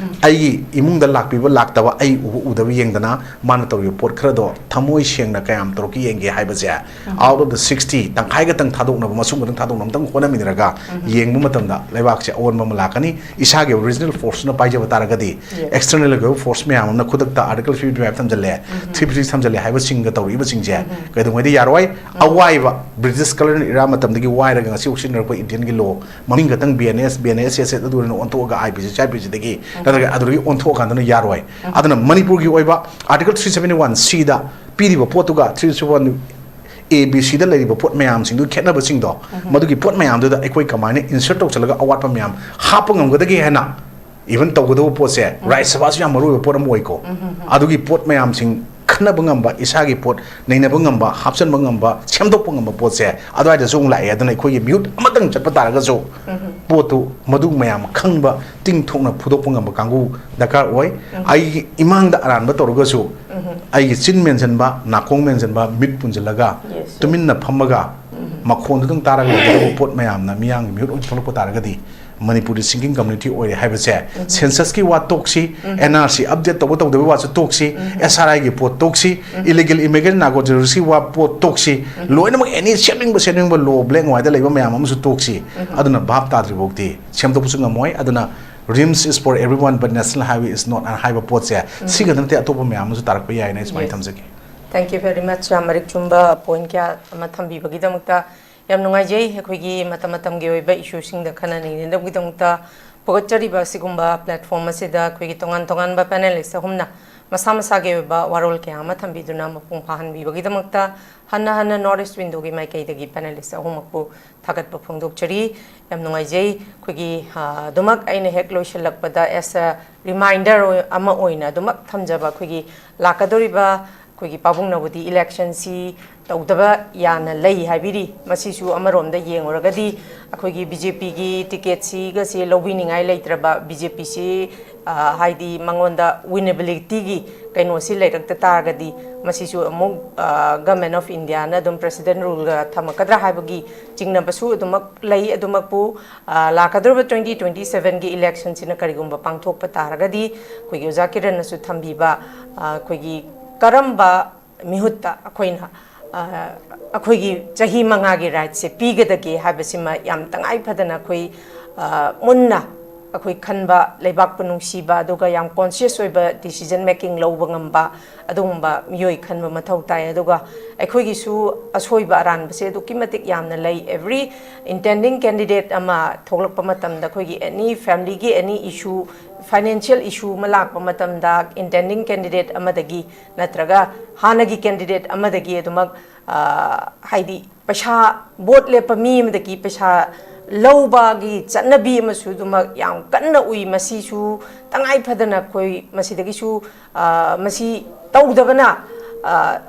ꯑꯩꯒꯤ ꯏꯃꯨꯡꯗ ꯂꯥꯛꯄꯤꯕ ꯂꯥꯛꯇꯕ, ꯑꯩ ꯎꯕ ꯎꯗꯕ ꯌꯦꯡꯗꯅ, ꯃꯥꯅ ꯇꯧꯔꯤꯕ ꯄꯣꯠ ꯈꯔꯗꯣ ꯊꯃꯣꯏ ꯁꯦꯡꯅ ꯀꯌꯥꯝ ꯇꯧꯔꯛꯀꯦ ꯌꯦꯡꯒꯦ ꯍꯥꯏꯕꯁꯦ, out of the sixty, ꯇꯪꯈꯥꯏ ꯈꯛꯇꯪ ꯊꯥꯗꯣꯛꯅꯕ, ꯃꯁꯨꯡ ꯈꯛꯇꯪ ꯊꯥꯗꯣꯛꯅꯕ ꯑꯝꯇꯪ ꯍꯣꯠꯅꯃꯤꯟꯅꯔꯒ ꯌꯦꯡꯕ ꯃꯇꯝꯗ ꯂꯩꯕꯥꯛꯁꯦ ꯑꯑꯣꯟꯕ ꯑꯃ ꯂꯥꯛꯀꯅꯤ꯫ ꯏꯁꯥꯒꯤ ꯑꯣꯏꯕ regional force ꯅ ꯄꯥꯏꯖꯕ ꯇꯥꯔꯒꯗꯤ, Yes. external ꯒꯤ ꯑꯣꯏꯕ force ꯃꯌꯥꯝ ꯑꯃꯅ ꯈꯨꯗꯛꯇ Article three fifty five ꯊꯝꯖꯜꯂꯦ, three fifty six ꯊꯝꯖꯜꯂꯦ ꯍꯥꯏꯕꯁꯤꯡꯒ ꯇꯧꯔꯛꯏꯕꯁꯤꯡꯁꯦ ꯀꯩꯗꯧꯉꯩꯗ ꯌꯥꯔꯣꯏ? ꯑꯋꯥꯏꯕ British colonial era ꯃꯇꯝꯗꯒꯤ ꯋꯥꯏꯔꯒ ꯉꯁꯤ ꯐꯥꯎ ꯁꯤꯖꯤꯟꯅꯔꯛꯄ Indian ꯒꯤ law, ꯃꯃꯤꯡ ꯈꯛꯇꯪ B N S, B N S S ꯑꯗꯨ ꯑꯣꯏꯅ ꯑꯣꯟꯊꯣꯛꯑꯒ I P C, I P C ꯗꯒꯤ ꯅꯠꯇ꯭ꯔꯒ ꯑꯗꯨꯗꯒꯤ ꯑꯣꯟꯊꯣꯛꯑꯀꯥꯟꯗꯅ ꯌꯥꯔꯣꯏ꯫ ꯑꯗꯨꯅ ꯃꯅꯤꯄꯨꯔꯒꯤ ꯑꯣꯏꯕ Article three seventy one C ꯗ ꯄꯤꯔꯤꯕ ꯄꯣꯠꯇꯨꯒ three seventy one A B C ꯗ ꯂꯩꯔꯤꯕ ꯄꯣꯠ ꯃꯌꯥꯝꯁꯤꯡꯗꯨ ꯈꯦꯠꯅꯕꯁꯤꯡꯗꯣ, ꯃꯗꯨꯒꯤ ꯄꯣꯠ ꯃꯌꯥꯝꯗꯨꯗ ꯑꯩꯈꯣꯏ ꯀꯃꯥꯏꯅ insert ꯇꯧꯁꯤꯜꯂꯒ ꯑꯋꯥꯠꯄ ꯃꯌꯥꯝ ꯍꯥꯞꯄ ꯉꯝꯒꯗꯒꯦ ꯍꯥꯏꯅ even ꯇꯧꯒꯗꯕ ꯄꯣꯠꯁꯦ, ꯔꯥꯖ꯭ꯌ ꯁꯚꯥꯁꯨ ꯌꯥꯝ ꯃꯔꯨ ꯑꯣꯏꯕ ꯄꯣꯠ ꯑꯃ ꯑꯣꯏꯀꯣ꯫ ꯑꯗꯨꯒꯤ ꯄꯣꯠ ꯃꯌꯥꯝꯁꯤꯡ ꯈꯟꯅꯕ ꯉꯝꯕ, ꯏꯁꯥꯒꯤ ꯄꯣꯠ ꯅꯩꯅꯕ ꯉꯝꯕ, ꯍꯥꯞꯆꯤꯟꯕ ꯉꯝꯕ, ꯁꯦꯝꯗꯣꯛꯄ ꯉꯝꯕ ꯄꯣꯠꯁꯦ ꯑꯗꯨꯋꯥꯏꯗꯁꯨ ꯑꯃꯨꯛ ꯂꯥꯛꯑꯦ꯫ ꯑꯗꯨꯅ ꯑꯩꯈꯣꯏꯒꯤ ꯃꯤꯍꯨꯠ ꯑꯃꯇꯪ ꯆꯠꯄ ꯇꯥꯔꯒꯁꯨ ꯄꯣꯠꯇꯨ ꯃꯗꯨ ꯃꯌꯥꯝ ꯈꯪꯕ, ꯇꯤꯡꯊꯣꯛꯅ ꯐꯨꯗꯣꯛꯄ ꯉꯝꯕ ꯀꯥꯡꯕꯨ ꯗꯔꯀꯥꯔ ꯑꯣꯏ꯫ ꯑꯩꯒꯤ ꯏꯃꯥꯡꯗ ꯑꯔꯥꯟꯕ ꯇꯧꯔꯒꯁꯨ ꯑꯩꯒꯤ ꯆꯤꯟ ꯃꯦꯟꯁꯤꯟꯕ, ꯅꯥꯀꯣꯡ ꯃꯦꯟꯁꯤꯟꯕ, ꯃꯤꯠ ꯄꯨꯟꯁꯤꯜꯂꯒ Yes, yes. ꯇꯨꯃꯤꯟꯅ ꯐꯝꯃꯒ ꯃꯈꯣꯟꯗꯨꯗꯪ ꯇꯥꯔꯒ ꯂꯩꯒꯗꯕ ꯄꯣꯠ ꯃꯌꯥꯝꯅ ꯃꯤꯌꯥꯝꯒꯤ ꯃꯤꯍꯨꯠ ꯑꯣꯏꯅ ꯊꯣꯛꯂꯛꯄ ꯇꯥꯔꯒꯗꯤ, ꯃꯅꯤꯄꯨꯔꯗꯤ ꯁꯤꯡꯒꯤꯡ ꯀꯝꯃ꯭ꯌꯨꯅꯤꯇꯤ ꯑꯣꯏꯔꯦ ꯍꯥꯏꯕꯁꯦ, ꯁꯦꯟꯁꯁꯀꯤ ꯋꯥ ꯇꯣꯛꯁꯤ, ꯑꯦꯟ ꯑꯥꯔ ꯁꯤ ꯑꯞꯗꯦꯠ ꯇꯧꯕ ꯇꯧꯗꯕꯒꯤ ꯋꯥꯁꯨ ꯇꯣꯛꯁꯤ, ꯑꯦꯁ ꯑꯥꯔ ꯑꯥꯏꯒꯤ ꯄꯣꯠ ꯇꯣꯛꯁꯤ, ꯏꯂꯤꯒꯦꯜ ꯏꯃꯤꯒ꯭ꯔꯦꯟ ꯅꯥꯔꯀꯣ ꯇꯦꯔꯣꯔꯤꯁꯀꯤ ꯋꯥ ꯄꯣꯠ ꯇꯣꯛꯁꯤ, ꯂꯣꯏꯅꯃꯛ ꯑꯦꯅꯤ ꯁꯦꯝꯅꯤꯡꯕ ꯁꯦꯝꯅꯤꯡꯕ ꯂꯣ ꯕ꯭ꯂꯦꯛ ꯑꯦꯟ ꯋꯥꯏꯠꯇ ꯂꯩꯕ ꯃꯌꯥꯝ ꯑꯃꯁꯨ ꯇꯣꯛꯁꯤ꯫ ꯑꯗꯨꯅ ꯚꯥꯞ ꯇꯥꯗ꯭ꯔꯤ ꯐꯥꯎꯗꯤ ꯁꯦꯝꯗꯣꯛꯄꯁꯨ ꯉꯝꯃꯣꯏ꯫ ꯑꯗꯨꯅ "Rims is for everyone but National Highway is not" ꯍꯥꯏꯕ ꯄꯣꯠꯁꯦ, ꯁꯤꯒꯗ ꯅꯠꯇꯦ, ꯑꯇꯣꯞꯄ ꯃꯌꯥꯝ ꯑꯃꯁꯨ ꯇꯥꯔꯛꯄ ꯌꯥꯏꯅ ꯑꯩ ꯁꯨꯃꯥꯏꯅ ꯊꯝꯖꯒꯦ꯫ Thank you very much꯫ ꯌꯥꯝ ꯃꯔꯤꯛ ꯆꯨꯝꯕ ꯄꯣꯏꯟꯠ ꯀꯌꯥ ꯑꯃ ꯊꯝꯕꯤꯕꯒꯤꯗꯃꯛꯇ꯫ ꯌꯥꯝ ꯅꯨꯡꯉꯥꯏꯖꯩ꯫ ꯑꯩꯈꯣꯏꯒꯤ ꯃꯇꯝ ꯃꯇꯝꯒꯤ ꯑꯣꯏꯕ ꯏꯁꯨꯁꯤꯡꯗ ꯈꯟꯅ ꯅꯩꯅꯅꯕꯒꯤꯗꯃꯛꯇ ꯄꯨꯒꯠꯆꯔꯤꯕ ꯑꯁꯤꯒꯨꯝꯕ ꯄ꯭ꯂꯦꯠꯐꯣꯝ ꯑꯁꯤꯗ ꯑꯩꯈꯣꯏꯒꯤ ꯇꯣꯉꯥꯟ ꯇꯣꯉꯥꯟꯕ ꯄꯦꯅꯦꯂꯤꯁ ꯑꯍꯨꯝꯅ ꯃꯁꯥ ꯃꯁꯥꯒꯤ ꯑꯣꯏꯕ ꯋꯥꯔꯣꯜ ꯀꯌꯥ ꯑꯃ ꯊꯝꯕꯤꯗꯨꯅ ꯃꯄꯨꯡ ꯐꯥꯍꯟꯕꯤꯕꯒꯤꯗꯃꯛꯇ ꯍꯟꯅ ꯍꯟꯅ ꯅꯣꯔꯠ ꯏꯁ ꯋꯤꯟꯗꯣꯒꯤ ꯃꯥꯏꯀꯩꯗꯒꯤ ꯄꯦꯅꯦꯂꯤꯁ ꯑꯍꯨꯝꯃꯛꯄꯨ ꯊꯥꯒꯠꯄ ꯐꯣꯡꯗꯣꯛꯆꯔꯤ꯫ ꯌꯥꯝ ꯅꯨꯡꯉꯥꯏꯖꯩ꯫ ꯑꯩꯈꯣꯏꯒꯤ, ꯑ, ꯑꯗꯨꯃꯛ ꯑꯩꯅ ꯍꯦꯛ ꯂꯣꯏꯁꯤꯜꯂꯛꯄꯗ as a reminder ꯑꯣꯏ-, ꯑꯃ ꯑꯣꯏꯅ ꯑꯗꯨꯃꯛ ꯊꯝꯖꯕ, ꯑꯩꯈꯣꯏꯒꯤ ꯂꯥꯛꯀꯗꯧꯔꯤꯕ ꯑꯩꯈꯣꯏꯒꯤ ꯄꯥꯕꯨꯡ ꯅꯧꯕꯨꯗꯤ ꯏꯂꯦꯛꯁꯟꯁꯤ ꯇꯧꯗꯕ ꯌꯥꯅ ꯂꯩ ꯍꯥꯏꯕꯤꯔꯤ꯫ ꯃꯁꯤꯁꯨ ꯑꯃꯔꯣꯝꯗ ꯌꯦꯡꯉꯨꯔꯒꯗꯤ ꯑꯩꯈꯣꯏꯒꯤ ꯕꯤ ꯖꯦ ꯄꯤꯒꯤ ꯇꯤꯀꯦꯠꯁꯤꯒꯁꯤ ꯂꯧꯕꯤꯅꯤꯡꯉꯥꯏ ꯂꯩꯇ꯭ꯔꯕ, ꯕꯤ ꯖꯦ ꯄꯤꯁꯤ, ꯑ, ꯍꯥꯏꯗꯤ ꯃꯉꯣꯟꯗ ꯋꯤꯅꯦꯕꯤꯂꯤꯇꯤꯒꯤ ꯀꯩꯅꯣꯁꯤ ꯂꯩꯔꯛꯇ ꯇꯥꯔꯒꯗꯤ ꯃꯁꯤꯁꯨ ꯑꯃꯨꯛ, ꯑ, ꯒꯃꯦꯟ ꯑꯣꯐ ꯏꯟꯗꯤꯌꯥꯅ ꯑꯗꯨꯝ ꯄ꯭ꯔꯦꯁꯤꯗꯦꯟ ꯔꯨꯜꯒ ꯊꯝꯃꯛꯀꯗ꯭ꯔꯥ ꯍꯥꯏꯕꯒꯤ ꯆꯤꯡꯅꯕꯁꯨ ꯑꯗꯨꯃꯛ ꯂꯩ꯫ ꯑꯗꯨꯃꯛꯄꯨ, ꯑ, ꯂꯥꯛꯀꯗꯧꯔꯤꯕ ꯇ꯭ꯋꯦꯟꯇꯤ ꯇ꯭ꯋꯦꯟꯇꯤ ꯁꯚꯦꯟꯒꯤ ꯏꯂꯦꯛꯁꯟꯁꯤꯅ ꯀꯔꯤꯒꯨꯝꯕ ꯄꯥꯡꯊꯣꯛꯄ ꯇꯥꯔꯒꯗꯤ ꯑꯩꯈꯣꯏꯒꯤ ꯑꯣꯖꯥ ꯀꯤꯔꯟꯅꯁꯨ ꯊꯝꯕꯤꯕ, ꯑ, ꯑꯩꯈꯣꯏꯒꯤ ꯀꯔꯝꯕ ꯃꯤꯍꯨꯠꯇ ꯑꯩꯈꯣꯏꯅ, ꯑ, ꯑꯩꯈꯣꯏꯒꯤ ꯆꯍꯤ ꯃꯉꯥꯒꯤ ꯔꯥꯏꯠꯁꯦ ꯄꯤꯒꯗꯒꯦ ꯍꯥꯏꯕꯁꯤꯃ ꯌꯥꯝ ꯇꯉꯥꯏ ꯐꯗꯅ ꯑꯩꯈꯣꯏ, ꯑ, ꯃꯨꯟꯅ ꯑꯩꯈꯣꯏ ꯈꯟꯕ, ꯂꯩꯕꯥꯛꯄꯨ ꯅꯨꯡꯁꯤꯕ, ꯑꯗꯨꯒ ꯌꯥꯝ ꯀꯣꯟꯁꯤꯌꯁ ꯑꯣꯏꯕ ꯗꯤꯁꯤꯖꯟ ꯃꯦꯀꯤꯡ ꯂꯧꯕ ꯉꯝꯕ ꯑꯗꯨꯒꯨꯝꯕ ꯃꯤꯑꯣꯏ ꯈꯟꯕ ꯃꯊꯧ ꯇꯥꯏ꯫ ꯑꯗꯨꯒ ꯑꯩꯈꯣꯏꯒꯤꯁꯨ ꯑꯁꯣꯏꯕ ꯑꯔꯥꯟꯕꯁꯦ ꯑꯗꯨꯛꯀꯤ ꯃꯇꯤꯛ ꯌꯥꯝꯅ ꯂꯩ꯫ ꯑꯦꯕ꯭ꯔꯤ ꯏꯟꯇꯦꯟꯗꯤꯡ ꯀꯦꯟꯗꯤꯗꯦꯠ ꯑꯃ ꯊꯣꯛꯂꯛꯄ ꯃꯇꯝꯗ ꯑꯩꯈꯣꯏꯒꯤ ꯑꯦꯅꯤ ꯐꯦꯃꯤꯂꯤꯒꯤ ꯑꯦꯅꯤ ꯏꯁꯨ, ꯐꯥꯏꯅꯥꯟꯁꯤꯌꯦꯜ ꯏꯁꯨ ꯑꯃ ꯂꯥꯛꯄ ꯃꯇꯝꯗ ꯏꯟꯇꯦꯟꯗꯤꯡ ꯀꯦꯟꯗꯤꯗꯦꯠ ꯑꯃꯗꯒꯤ ꯅꯠꯇ꯭ꯔꯒ ꯍꯥꯟꯅꯒꯤ ꯀꯦꯟꯗꯤꯗꯦꯠ ꯑꯃꯗꯒꯤ ꯑꯗꯨꯃꯛ, ꯑ, ꯍꯥꯏꯗꯤ ꯄꯩꯁꯥ, ꯚꯣꯠ ꯂꯦꯞꯄ ꯃꯤ ꯑꯃꯗꯒꯤ ꯄꯩꯁꯥ ꯂꯧꯕꯒꯤ ꯆꯠꯅꯕꯤ ꯑꯃꯁꯨ ꯑꯗꯨꯃꯛ ꯌꯥꯝ ꯀꯟꯅ ꯎꯏ꯫ ꯃꯁꯤꯁꯨ ꯇꯉꯥꯏ ꯐꯗꯅ ꯑꯩꯈꯣꯏ ꯃꯁꯤꯗꯒꯤꯁꯨ, ꯑ, ꯃꯁꯤ ꯇꯧꯗꯕꯅ, ꯑ,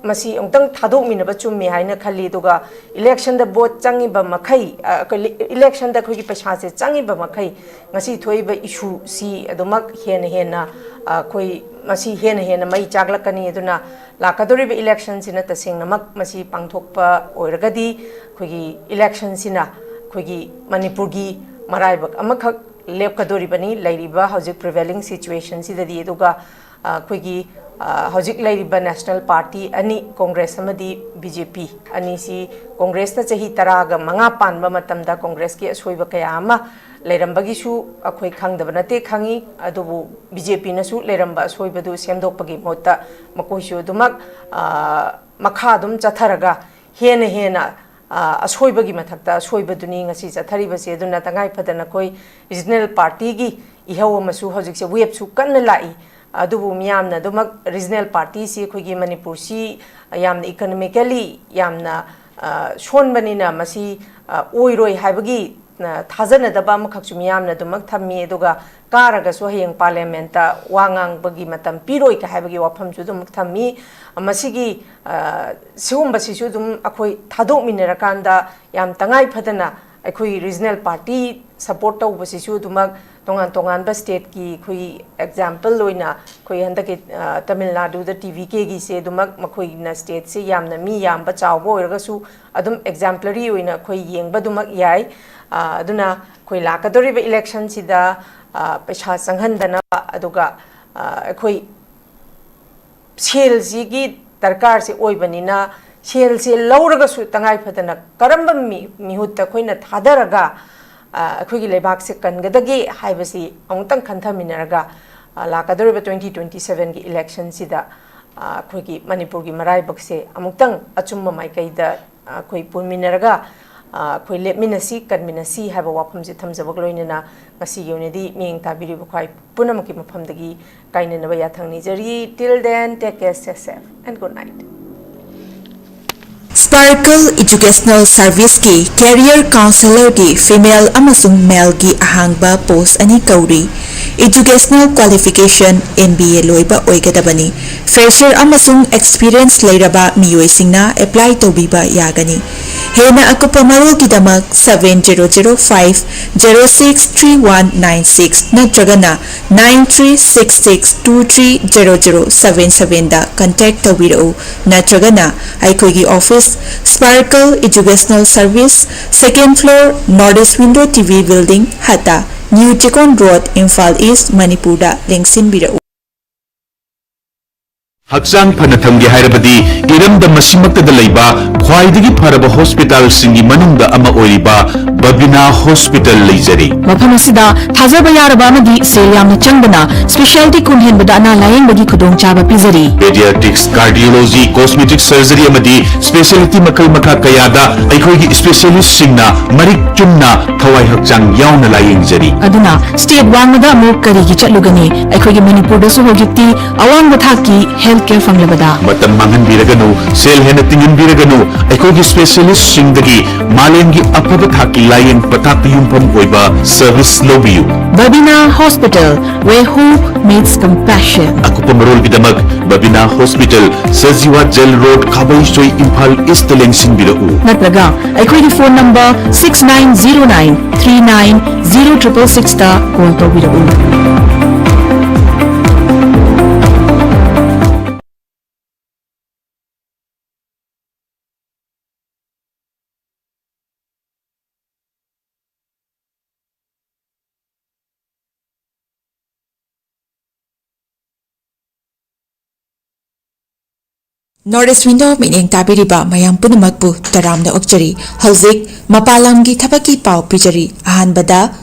ꯃꯁꯤ ꯑꯃꯨꯛꯇꯪ ꯊꯥꯗꯣꯛꯃꯤꯟꯅꯕ ꯆꯨꯝꯃꯤ ꯍꯥꯏꯅ ꯈꯜꯂꯤ꯫ ꯑꯗꯨꯒ ꯏꯂꯦꯛꯁꯟꯗ ꯚꯣꯠ ꯆꯪꯉꯤꯕ ꯃꯈꯩ, ꯑ, ꯑꯩꯈꯣꯏ ꯏꯂꯦꯛꯁꯟꯗ ꯑꯩꯈꯣꯏꯒꯤ ꯄꯩꯁꯥꯁꯦ ꯆꯪꯉꯤꯕ ꯃꯈꯩ ꯉꯁꯤ ꯊꯣꯛꯏꯕ ꯏꯁꯨꯁꯤ ꯑꯗꯨꯃꯛ ꯍꯦꯟꯅ ꯍꯦꯟꯅ, ꯑ, ꯑꯩꯈꯣꯏ ꯃꯁꯤ ꯍꯦꯟꯅ ꯍꯦꯟꯅ ꯃꯩ ꯆꯥꯛꯂꯛꯀꯅꯤ꯫ ꯑꯗꯨꯅ ꯂꯥꯛꯀꯗꯧꯔꯤꯕ ꯏꯂꯦꯛꯁꯟꯁꯤꯅ ꯇꯁꯦꯡꯅꯃꯛ ꯃꯁꯤ ꯄꯥꯡꯊꯣꯛꯄ ꯑꯣꯏꯔꯒꯗꯤ ꯑꯩꯈꯣꯏꯒꯤ ꯏꯂꯦꯛꯁꯟꯁꯤꯅ ꯑꯩꯈꯣꯏꯒꯤ ꯃꯅꯤꯄꯨꯔꯒꯤ ꯃꯔꯥꯏꯕꯛ ꯑꯃꯈꯛ ꯂꯦꯞꯀꯗꯣꯔꯤꯕꯅꯤ ꯂꯩꯔꯤꯕ ꯍꯧꯖꯤꯛ prevailing situationꯁꯤꯗꯗꯤ꯫ ꯑꯗꯨꯒ ꯑꯩꯈꯣꯏꯒꯤ ꯍꯧꯖꯤꯛ ꯂꯩꯔꯤꯕ national party ꯑꯅꯤ, ꯀꯣꯡꯒ꯭ꯔꯦꯁ ꯑꯃꯗꯤ ꯕꯤ ꯖꯦ ꯄꯤ ꯑꯅꯤꯁꯤ, ꯀꯣꯡꯒ꯭ꯔꯦꯁꯅ ꯆꯍꯤ ꯇꯔꯥꯒ ꯃꯉꯥ ꯄꯥꯟꯕ ꯃꯇꯝꯗ ꯀꯣꯡꯒ꯭ꯔꯦꯁꯀꯤ ꯑꯁꯣꯏꯕ ꯀꯌꯥ ꯑꯃ ꯂꯩꯔꯝꯕꯒꯤꯁꯨ ꯑꯩꯈꯣꯏ ꯈꯪꯗꯕ ꯅꯠꯇꯦ, ꯈꯪꯉꯤ꯫ ꯑꯗꯨꯕꯨ ꯕꯤ ꯖꯦ ꯄꯤꯅꯁꯨ ꯂꯩꯔꯝꯕ ꯑꯁꯣꯏꯕꯗꯨ ꯁꯦꯝꯗꯣꯛꯄꯒꯤ ꯃꯍꯨꯠꯇ ꯃꯈꯣꯏꯁꯨ ꯑꯗꯨꯃꯛ ꯃꯈꯥ ꯑꯗꯨꯝ ꯆꯠꯊꯔꯒ ꯍꯦꯟꯅ ꯍꯦꯟꯅ ꯑꯁꯣꯏꯕꯒꯤ ꯃꯊꯛꯇ ꯑꯁꯣꯏꯕꯗꯨꯅꯤ ꯉꯁꯤ ꯆꯠꯊꯔꯤꯕꯁꯦ꯫ ꯑꯗꯨꯅ ꯇꯉꯥꯏ ꯐꯗꯅ ꯑꯩꯈꯣꯏ regional partyꯒꯤ ꯏꯍꯧ ꯑꯃꯁꯨ ꯍꯧꯖꯤꯛꯁꯦ waveꯁꯨ ꯀꯟꯅ ꯂꯥꯛꯏ꯫ ꯑꯗꯨꯕꯨ ꯃꯤꯌꯥꯝꯅ ꯑꯗꯨꯃꯛ regional partyꯁꯤ ꯑꯩꯈꯣꯏꯒꯤ ꯃꯅꯤꯄꯨꯔꯁꯤ ꯌꯥꯝꯅ economically ꯌꯥꯝꯅ ꯁꯣꯟꯕꯅꯤꯅ ꯃꯁꯤ ꯑꯣꯏꯔꯣꯏ ꯍꯥꯏꯕꯒꯤ ꯊꯥꯖꯅꯗꯕ ꯑꯃꯈꯛꯁꯨ ꯃꯤꯌꯥꯝꯅ ꯑꯗꯨꯃꯛ ꯊꯝꯃꯤ꯫ ꯑꯗꯨꯒ ꯀꯥꯔꯒꯁꯨ ꯍꯌꯦꯡ parliamentꯇ ꯋꯥ ꯉꯥꯡꯕꯒꯤ ꯃꯇꯝ ꯄꯤꯔꯣꯏ ꯀ ꯍꯥꯏꯕꯒꯤ ꯋꯥꯐꯝꯁꯨ ꯑꯗꯨꯃꯛ ꯊꯝꯃꯤ꯫ ꯃꯁꯤꯒꯤ ꯁꯤꯒꯨꯝꯕꯁꯤꯁꯨ ꯑꯗꯨꯝ ꯑꯩꯈꯣꯏ ꯊꯥꯗꯣꯛꯃꯤꯟꯅꯔꯀꯥꯟꯗ ꯌꯥꯝ ꯇꯉꯥꯏ ꯐꯗꯅ ꯑꯩꯈꯣꯏ regional party support ꯇꯧꯕꯁꯤꯁꯨ ꯑꯗꯨꯃꯛ ꯇꯣꯉꯥꯟ ꯇꯣꯉꯥꯟꯕ stateꯀꯤ ꯑꯩꯈꯣꯏ example ꯑꯣꯏꯅ ꯑꯩꯈꯣꯏ ꯍꯟꯗꯛꯀꯤ ꯇꯥꯃꯤꯜ ꯅꯥꯗꯨꯗ ꯇꯤ ꯚꯤ ꯀꯦꯒꯤꯁꯦ ꯑꯗꯨꯃꯛ ꯃꯈꯣꯏꯅ stateꯁꯦ ꯌꯥꯝꯅ ꯃꯤ ꯌꯥꯝꯕ ꯆꯥꯎꯕ ꯑꯣꯏꯔꯒꯁꯨ ꯑꯗꯨꯝ exemplary ꯑꯣꯏꯅ ꯑꯩꯈꯣꯏ ꯌꯦꯡꯕ ꯑꯗꯨꯃꯛ ꯌꯥꯏ꯫ ꯑꯗꯨꯅ ꯑꯩꯈꯣꯏ ꯂꯥꯛꯀꯗꯧꯔꯤꯕ electionꯁꯤꯗ ꯄꯩꯁꯥ ꯆꯪꯍꯟꯗꯅꯕ, ꯑꯗꯨꯒ ꯑꯩꯈꯣꯏ ꯁꯦꯜꯁꯤꯒꯤ ꯗꯔꯀꯥꯔꯁꯦ ꯑꯣꯏꯕꯅꯤꯅ, ꯁꯦꯜꯁꯦ ꯂꯧꯔꯒꯁꯨ ꯇꯉꯥꯏ ꯐꯗꯅ ꯀꯔꯝꯕ ꯃꯤ-, ꯃꯤꯍꯨꯠꯇ ꯑꯩꯈꯣꯏꯅ ꯊꯥꯗꯔꯒ ꯑꯩꯈꯣꯏꯒꯤ ꯂꯩꯕꯥꯛꯁꯦ ꯀꯟꯒꯗꯒꯦ ꯍꯥꯏꯕꯁꯤ ꯑꯃꯨꯛꯇꯪ ꯈꯟꯊꯃꯤꯟꯅꯔꯒ ꯂꯥꯛꯀꯗꯧꯔꯤꯕ twenty twenty sevenꯒꯤ electionꯁꯤꯗ ꯑꯩꯈꯣꯏꯒꯤ ꯃꯅꯤꯄꯨꯔꯒꯤ ꯃꯔꯥꯏꯕꯛꯁꯦ ꯑꯃꯨꯛꯇꯪ ꯑꯆꯨꯝꯕ ꯃꯥꯏꯀꯩꯗ ꯑꯩꯈꯣꯏ ꯄꯨꯟꯃꯤꯟꯅꯔꯒ ꯑꯩꯈꯣꯏ ꯂꯦꯞꯃꯤꯟꯅꯁꯤ, ꯀꯟꯃꯤꯟꯅꯁꯤ ꯍꯥꯏꯕ ꯋꯥꯐꯝꯁꯦ ꯊꯝꯖꯕꯒ ꯂꯣꯏꯅꯅ ꯉꯁꯤꯒꯤ ꯑꯣꯏꯅꯗꯤ ꯃꯤꯠꯌꯦꯡ ꯇꯥꯕꯤꯔꯤꯕ ꯈ꯭ꯋꯥꯏ ꯄꯨꯝꯅꯃꯛꯀꯤ ꯃꯐꯝꯗꯒꯤ ꯀꯥꯏꯅꯅꯕ ꯌꯥꯊꯪ ꯅꯤꯖꯔꯤ꯫ Till then, take care, stay safe and good night. Sparkle Educational Serviceꯀꯤ Career Counselorꯒꯤ female ꯑꯃꯁꯨꯡ maleꯒꯤ ꯑꯍꯥꯡꯕ post ꯑꯅꯤ ꯀꯧꯔꯤ꯫ Educational qualification M B A ꯂꯣꯏꯕ ꯑꯣꯏꯒꯗꯕꯅꯤ꯫ Fresher ꯑꯃꯁꯨꯡ experience ꯂꯩꯔꯕ ꯃꯤꯑꯣꯏꯁꯤꯡꯅ apply ꯇꯧꯕꯤꯕ ꯌꯥꯒꯅꯤ꯫ ꯍꯦꯟꯅ ꯑꯀꯨꯞꯄ ꯃꯔꯣꯜꯒꯤꯗꯃꯛ seven zero zero five zero six three one nine six ꯅꯠꯇ꯭ꯔꯒꯅ nine three six six two three zero zero seven seven ꯗ contact ꯇꯧꯕꯤꯔꯛꯎ, ꯅꯠꯇ꯭ꯔꯒꯅ ꯑꯩꯈꯣꯏꯒꯤ office, Sparkle Educational Service, second floor, North East Window T V Building, ꯍꯠꯇ, New Chikon Road, Imphal East, ꯃꯅꯤꯄꯨꯔꯗ ꯂꯦꯡꯁꯤꯟꯕꯤꯔꯛꯎ꯫ ꯍꯛꯆꯥꯡ ꯐꯅ ꯊꯝꯒꯦ ꯍꯥꯏꯔꯕꯗꯤ ꯏꯔꯝꯗꯝ ꯑꯁꯤꯃꯛꯇꯗ ꯂꯩꯕ ꯈ꯭ꯋꯥꯏꯗꯒꯤ ꯐꯔꯕ ꯍꯣꯁꯄꯤꯇꯥꯜꯁꯤꯡꯒꯤ ꯃꯅꯨꯡꯗ ꯑꯃ ꯑꯣꯏꯔꯤꯕ ꯕꯕꯤꯅꯥ ꯍꯣꯁꯄꯤꯇꯥꯜ ꯂꯩꯖꯔꯤ꯫ ꯃꯐꯝ ꯑꯁꯤꯗ ꯊꯥꯖꯕ ꯌꯥꯔꯕ ꯑꯃꯗꯤ ꯁꯦꯜ ꯌꯥꯝꯅ ꯆꯪꯗꯅ specialty ꯀꯨꯟ ꯍꯦꯟꯕꯗ ꯑꯅꯥ ꯂꯥꯌꯦꯡꯕꯒꯤ ꯈꯨꯗꯣꯡꯆꯥꯕ ꯄꯤꯖꯔꯤ꯫ Pediatrics, cardiology, cosmetic surgery ꯑꯃꯗꯤ specialty ꯃꯈꯜ ꯃꯈꯥ ꯀꯌꯥꯗ ꯑꯩꯈꯣꯏꯒꯤ specialistꯁꯤꯡꯅ ꯃꯔꯤꯛ ꯆꯨꯝꯅ ꯊꯋꯥꯏ ꯍꯛꯆꯥꯡ ꯌꯥꯎꯅ ꯂꯥꯌꯦꯡꯖꯔꯤ꯫ ꯑꯗꯨꯅ state ꯋꯥꯡꯃꯗ ꯑꯃꯨꯛ ꯀꯔꯤꯒꯤ ꯆꯠꯂꯨꯒꯅꯤ? ꯑꯩꯈꯣꯏꯒꯤ ꯃꯅꯤꯄꯨꯔꯗꯁꯨ ꯍꯧꯖꯤꯛꯇꯤ ꯑꯋꯥꯡꯕ ꯊꯥꯛꯀꯤ health care ꯐꯪꯂꯕꯗ꯫ ꯃꯇꯝ ꯃꯥꯡꯍꯟꯕꯤꯔꯒꯅꯨ, ꯁꯦꯜ ꯍꯦꯟꯅ ꯇꯤꯡꯍꯟꯕꯤꯔꯒꯅꯨ, ꯑꯩꯈꯣꯏꯒꯤ specialistꯁꯤꯡꯗꯒꯤ ꯃꯥꯂꯦꯝꯒꯤ ꯑꯐꯕ ꯊꯥꯛꯀꯤ ꯂꯥꯌꯦꯡ ꯄꯊꯥꯞꯇ ꯌꯨꯝꯐꯝ ꯑꯣꯏꯕ service ꯂꯧꯕꯤꯌꯨ꯫ Babina Hospital, where hope meets compassion. ꯑꯀꯨꯞꯄ ꯃꯔꯣꯜꯒꯤꯗꯃꯛ ꯕꯕꯤꯅꯥ hospital, Sajiwa jail road, Khabeisoi, Imphal east ꯂꯦꯡꯁꯤꯟꯕꯤꯔꯛꯎ꯫ ꯅꯠꯇ꯭ꯔꯒ ꯑꯩꯈꯣꯏꯒꯤ phone number six nine zero nine three nine zero triple sixꯇ call ꯇꯧꯕꯤꯔꯛꯎ꯫ North East Window ꯃꯤꯠꯌꯦꯡ ꯇꯥꯕꯤꯔꯤꯕ ꯃꯌꯥꯝ ꯄꯨꯝꯅꯃꯛꯄꯨ ꯇꯔꯥꯝꯅ ꯑꯣꯛꯆꯔꯤ꯫ ꯍꯧꯖꯤꯛ ꯃꯄꯥꯟ ꯂꯝꯒꯤ ꯊꯕꯛꯀꯤ ꯄꯥꯎ ꯄꯤꯖꯔꯤ꯫ ꯑꯍꯥꯟꯕꯗ,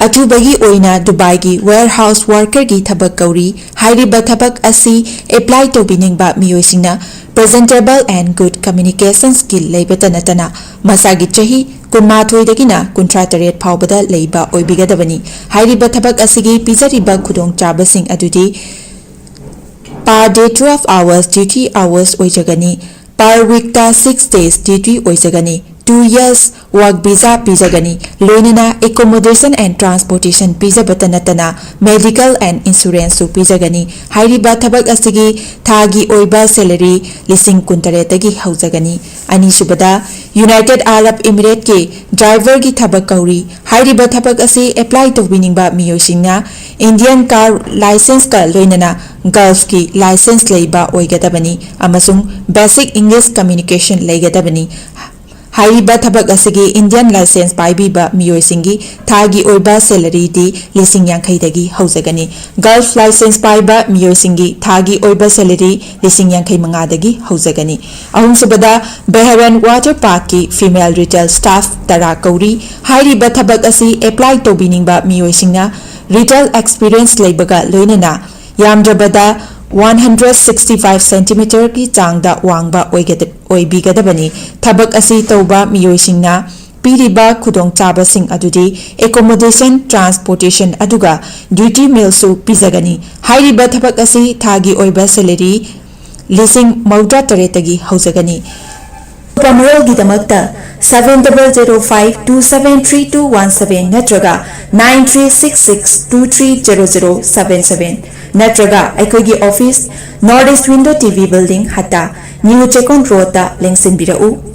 ꯑꯊꯨꯕꯒꯤ ꯑꯣꯏꯅ ꯗꯨꯕꯥꯏꯒꯤ warehouse workerꯒꯤ ꯊꯕꯛ ꯀꯧꯔꯤ꯫ ꯍꯥꯏꯔꯤꯕ ꯊꯕꯛ ꯑꯁꯤ apply ꯇꯧꯕꯤꯅꯤꯡꯕ ꯃꯤꯑꯣꯏꯁꯤꯡꯅ presentable and good communication skill ꯂꯩꯕꯇ ꯅꯠꯇꯅ ꯃꯁꯥꯒꯤ ꯆꯍꯤ ꯀꯨꯟꯃꯥꯊꯣꯏꯗꯒꯤꯅ ꯀꯨꯟꯊ꯭ꯔꯥ ꯇꯔꯦꯠ ꯐꯥꯎꯕꯗ ꯂꯩꯕ ꯑꯣꯏꯕꯤꯒꯗꯕꯅꯤ꯫ ꯍꯥꯏꯔꯤꯕ ꯊꯕꯛ ꯑꯁꯤꯒꯤ ꯄꯤꯖꯔꯤꯕ ꯈꯨꯗꯣꯡꯆꯥꯕꯁꯤꯡ ꯑꯗꯨꯗꯤ per day twelve hours duty hours ꯑꯣꯏꯖꯒꯅꯤ꯫ Per weekꯇ six days duty ꯑꯣꯏꯖꯒꯅꯤ꯫ Two years work visa ꯄꯤꯖꯒꯅꯤ꯫ ꯂꯣꯏꯅꯅ accommodation and transportation ꯄꯤꯖꯕꯇ ꯅꯠꯇꯅ medical and insurance ꯁꯨ ꯄꯤꯖꯒꯅꯤ꯫ ꯍꯥꯏꯔꯤꯕ ꯊꯕꯛ ꯑꯁꯤꯒꯤ ꯊꯥꯒꯤ ꯑꯣꯏꯕ salary ꯂꯤꯁꯤꯡ ꯀꯨꯟꯇꯔꯦꯠꯇꯒꯤ ꯍꯧꯖꯒꯅꯤ꯫ ꯑꯅꯤꯁꯨꯕꯗ, United Arab Emirates ꯀꯤ driver ꯒꯤ ꯊꯕꯛ ꯀꯧꯔꯤ꯫ ꯍꯥꯏꯔꯤꯕ ꯊꯕꯛ ꯑꯁꯤ apply ꯇꯧꯕꯤꯅꯤꯡꯕ ꯃꯤꯑꯣꯏꯁꯤꯡꯅ Indian car licence ꯀ ꯂꯣꯏꯅꯅ Gulf ꯀꯤ licence ꯂꯩꯕ ꯑꯣꯏꯒꯗꯕꯅꯤ ꯑꯃꯁꯨꯡ basic English communication ꯂꯩꯒꯗꯕꯅꯤ꯫ ꯍꯥꯏꯔꯤꯕ ꯊꯕꯛ ꯑꯁꯤꯒꯤ Indian licence ꯄꯥꯏꯕꯤꯕ ꯃꯤꯑꯣꯏꯁꯤꯡꯒꯤ ꯊꯥꯒꯤ ꯑꯣꯏꯕ salary ꯗꯤ ꯂꯤꯁꯤꯡ ꯌꯥꯡꯈꯩꯗꯒꯤ ꯍꯧꯖꯒꯅꯤ꯫ Gulf licence ꯄꯥꯏꯕ ꯃꯤꯑꯣꯏꯁꯤꯡꯒꯤ ꯊꯥꯒꯤ ꯑꯣꯏꯕ salary ꯂꯤꯁꯤꯡ ꯌꯥꯡꯈꯩ ꯃꯉꯥꯗꯒꯤ ꯍꯧꯖꯒꯅꯤ꯫ ꯑꯍꯨꯝꯁꯨꯕꯗ, Bahrain Water Park ꯀꯤ female retail staff ꯇꯔꯥ ꯀꯧꯔꯤ꯫ ꯍꯥꯏꯔꯤꯕ ꯊꯕꯛ ꯑꯁꯤ apply ꯇꯧꯕꯤꯅꯤꯡꯕ ꯃꯤꯑꯣꯏꯁꯤꯡꯅ retail experience ꯂꯩꯕꯒ ꯂꯣꯏꯅꯅ ꯌꯥꯝꯗ꯭ꯔꯕꯗ one hundred sixty five centimeter ꯒꯤ ꯆꯥꯡꯗ ꯋꯥꯡꯕ ꯑꯣꯏꯒꯗ-, ꯑꯣꯏꯕꯤꯒꯗꯕꯅꯤ꯫ ꯊꯕꯛ ꯑꯁꯤ ꯇꯧꯕ ꯃꯤꯑꯣꯏꯁꯤꯡꯅ ꯄꯤꯔꯤꯕ ꯈꯨꯗꯣꯡꯆꯥꯕꯁꯤꯡ ꯑꯗꯨꯗꯤ accommodation, transportation ꯑꯗꯨꯒ duty meal ꯁꯨ ꯄꯤꯖꯒꯅꯤ꯫ ꯍꯥꯏꯔꯤꯕ ꯊꯕꯛ ꯑꯁꯤ ꯊꯥꯒꯤ ꯑꯣꯏꯕ salary ꯂꯤꯁꯤꯡ ꯃꯧꯗ꯭ꯔꯥ ꯇꯔꯦꯠꯇꯒꯤ ꯍꯧꯖꯒꯅꯤ꯫ ꯑꯀꯨꯞꯄ ꯃꯔꯣꯜꯒꯤꯗꯃꯛꯇ seven double zero five two seven three two one seven ꯅꯠꯇ꯭ꯔꯒ nine three six six two three zero zero seven seven ꯅꯠꯇ꯭ꯔꯒ ꯑꯩꯈꯣꯏꯒꯤ office, North East Window T V Building, ꯍꯠꯇꯥ, New Chekon Road ꯇ ꯂꯦꯡꯁꯤꯟꯕꯤꯔꯛꯎ꯫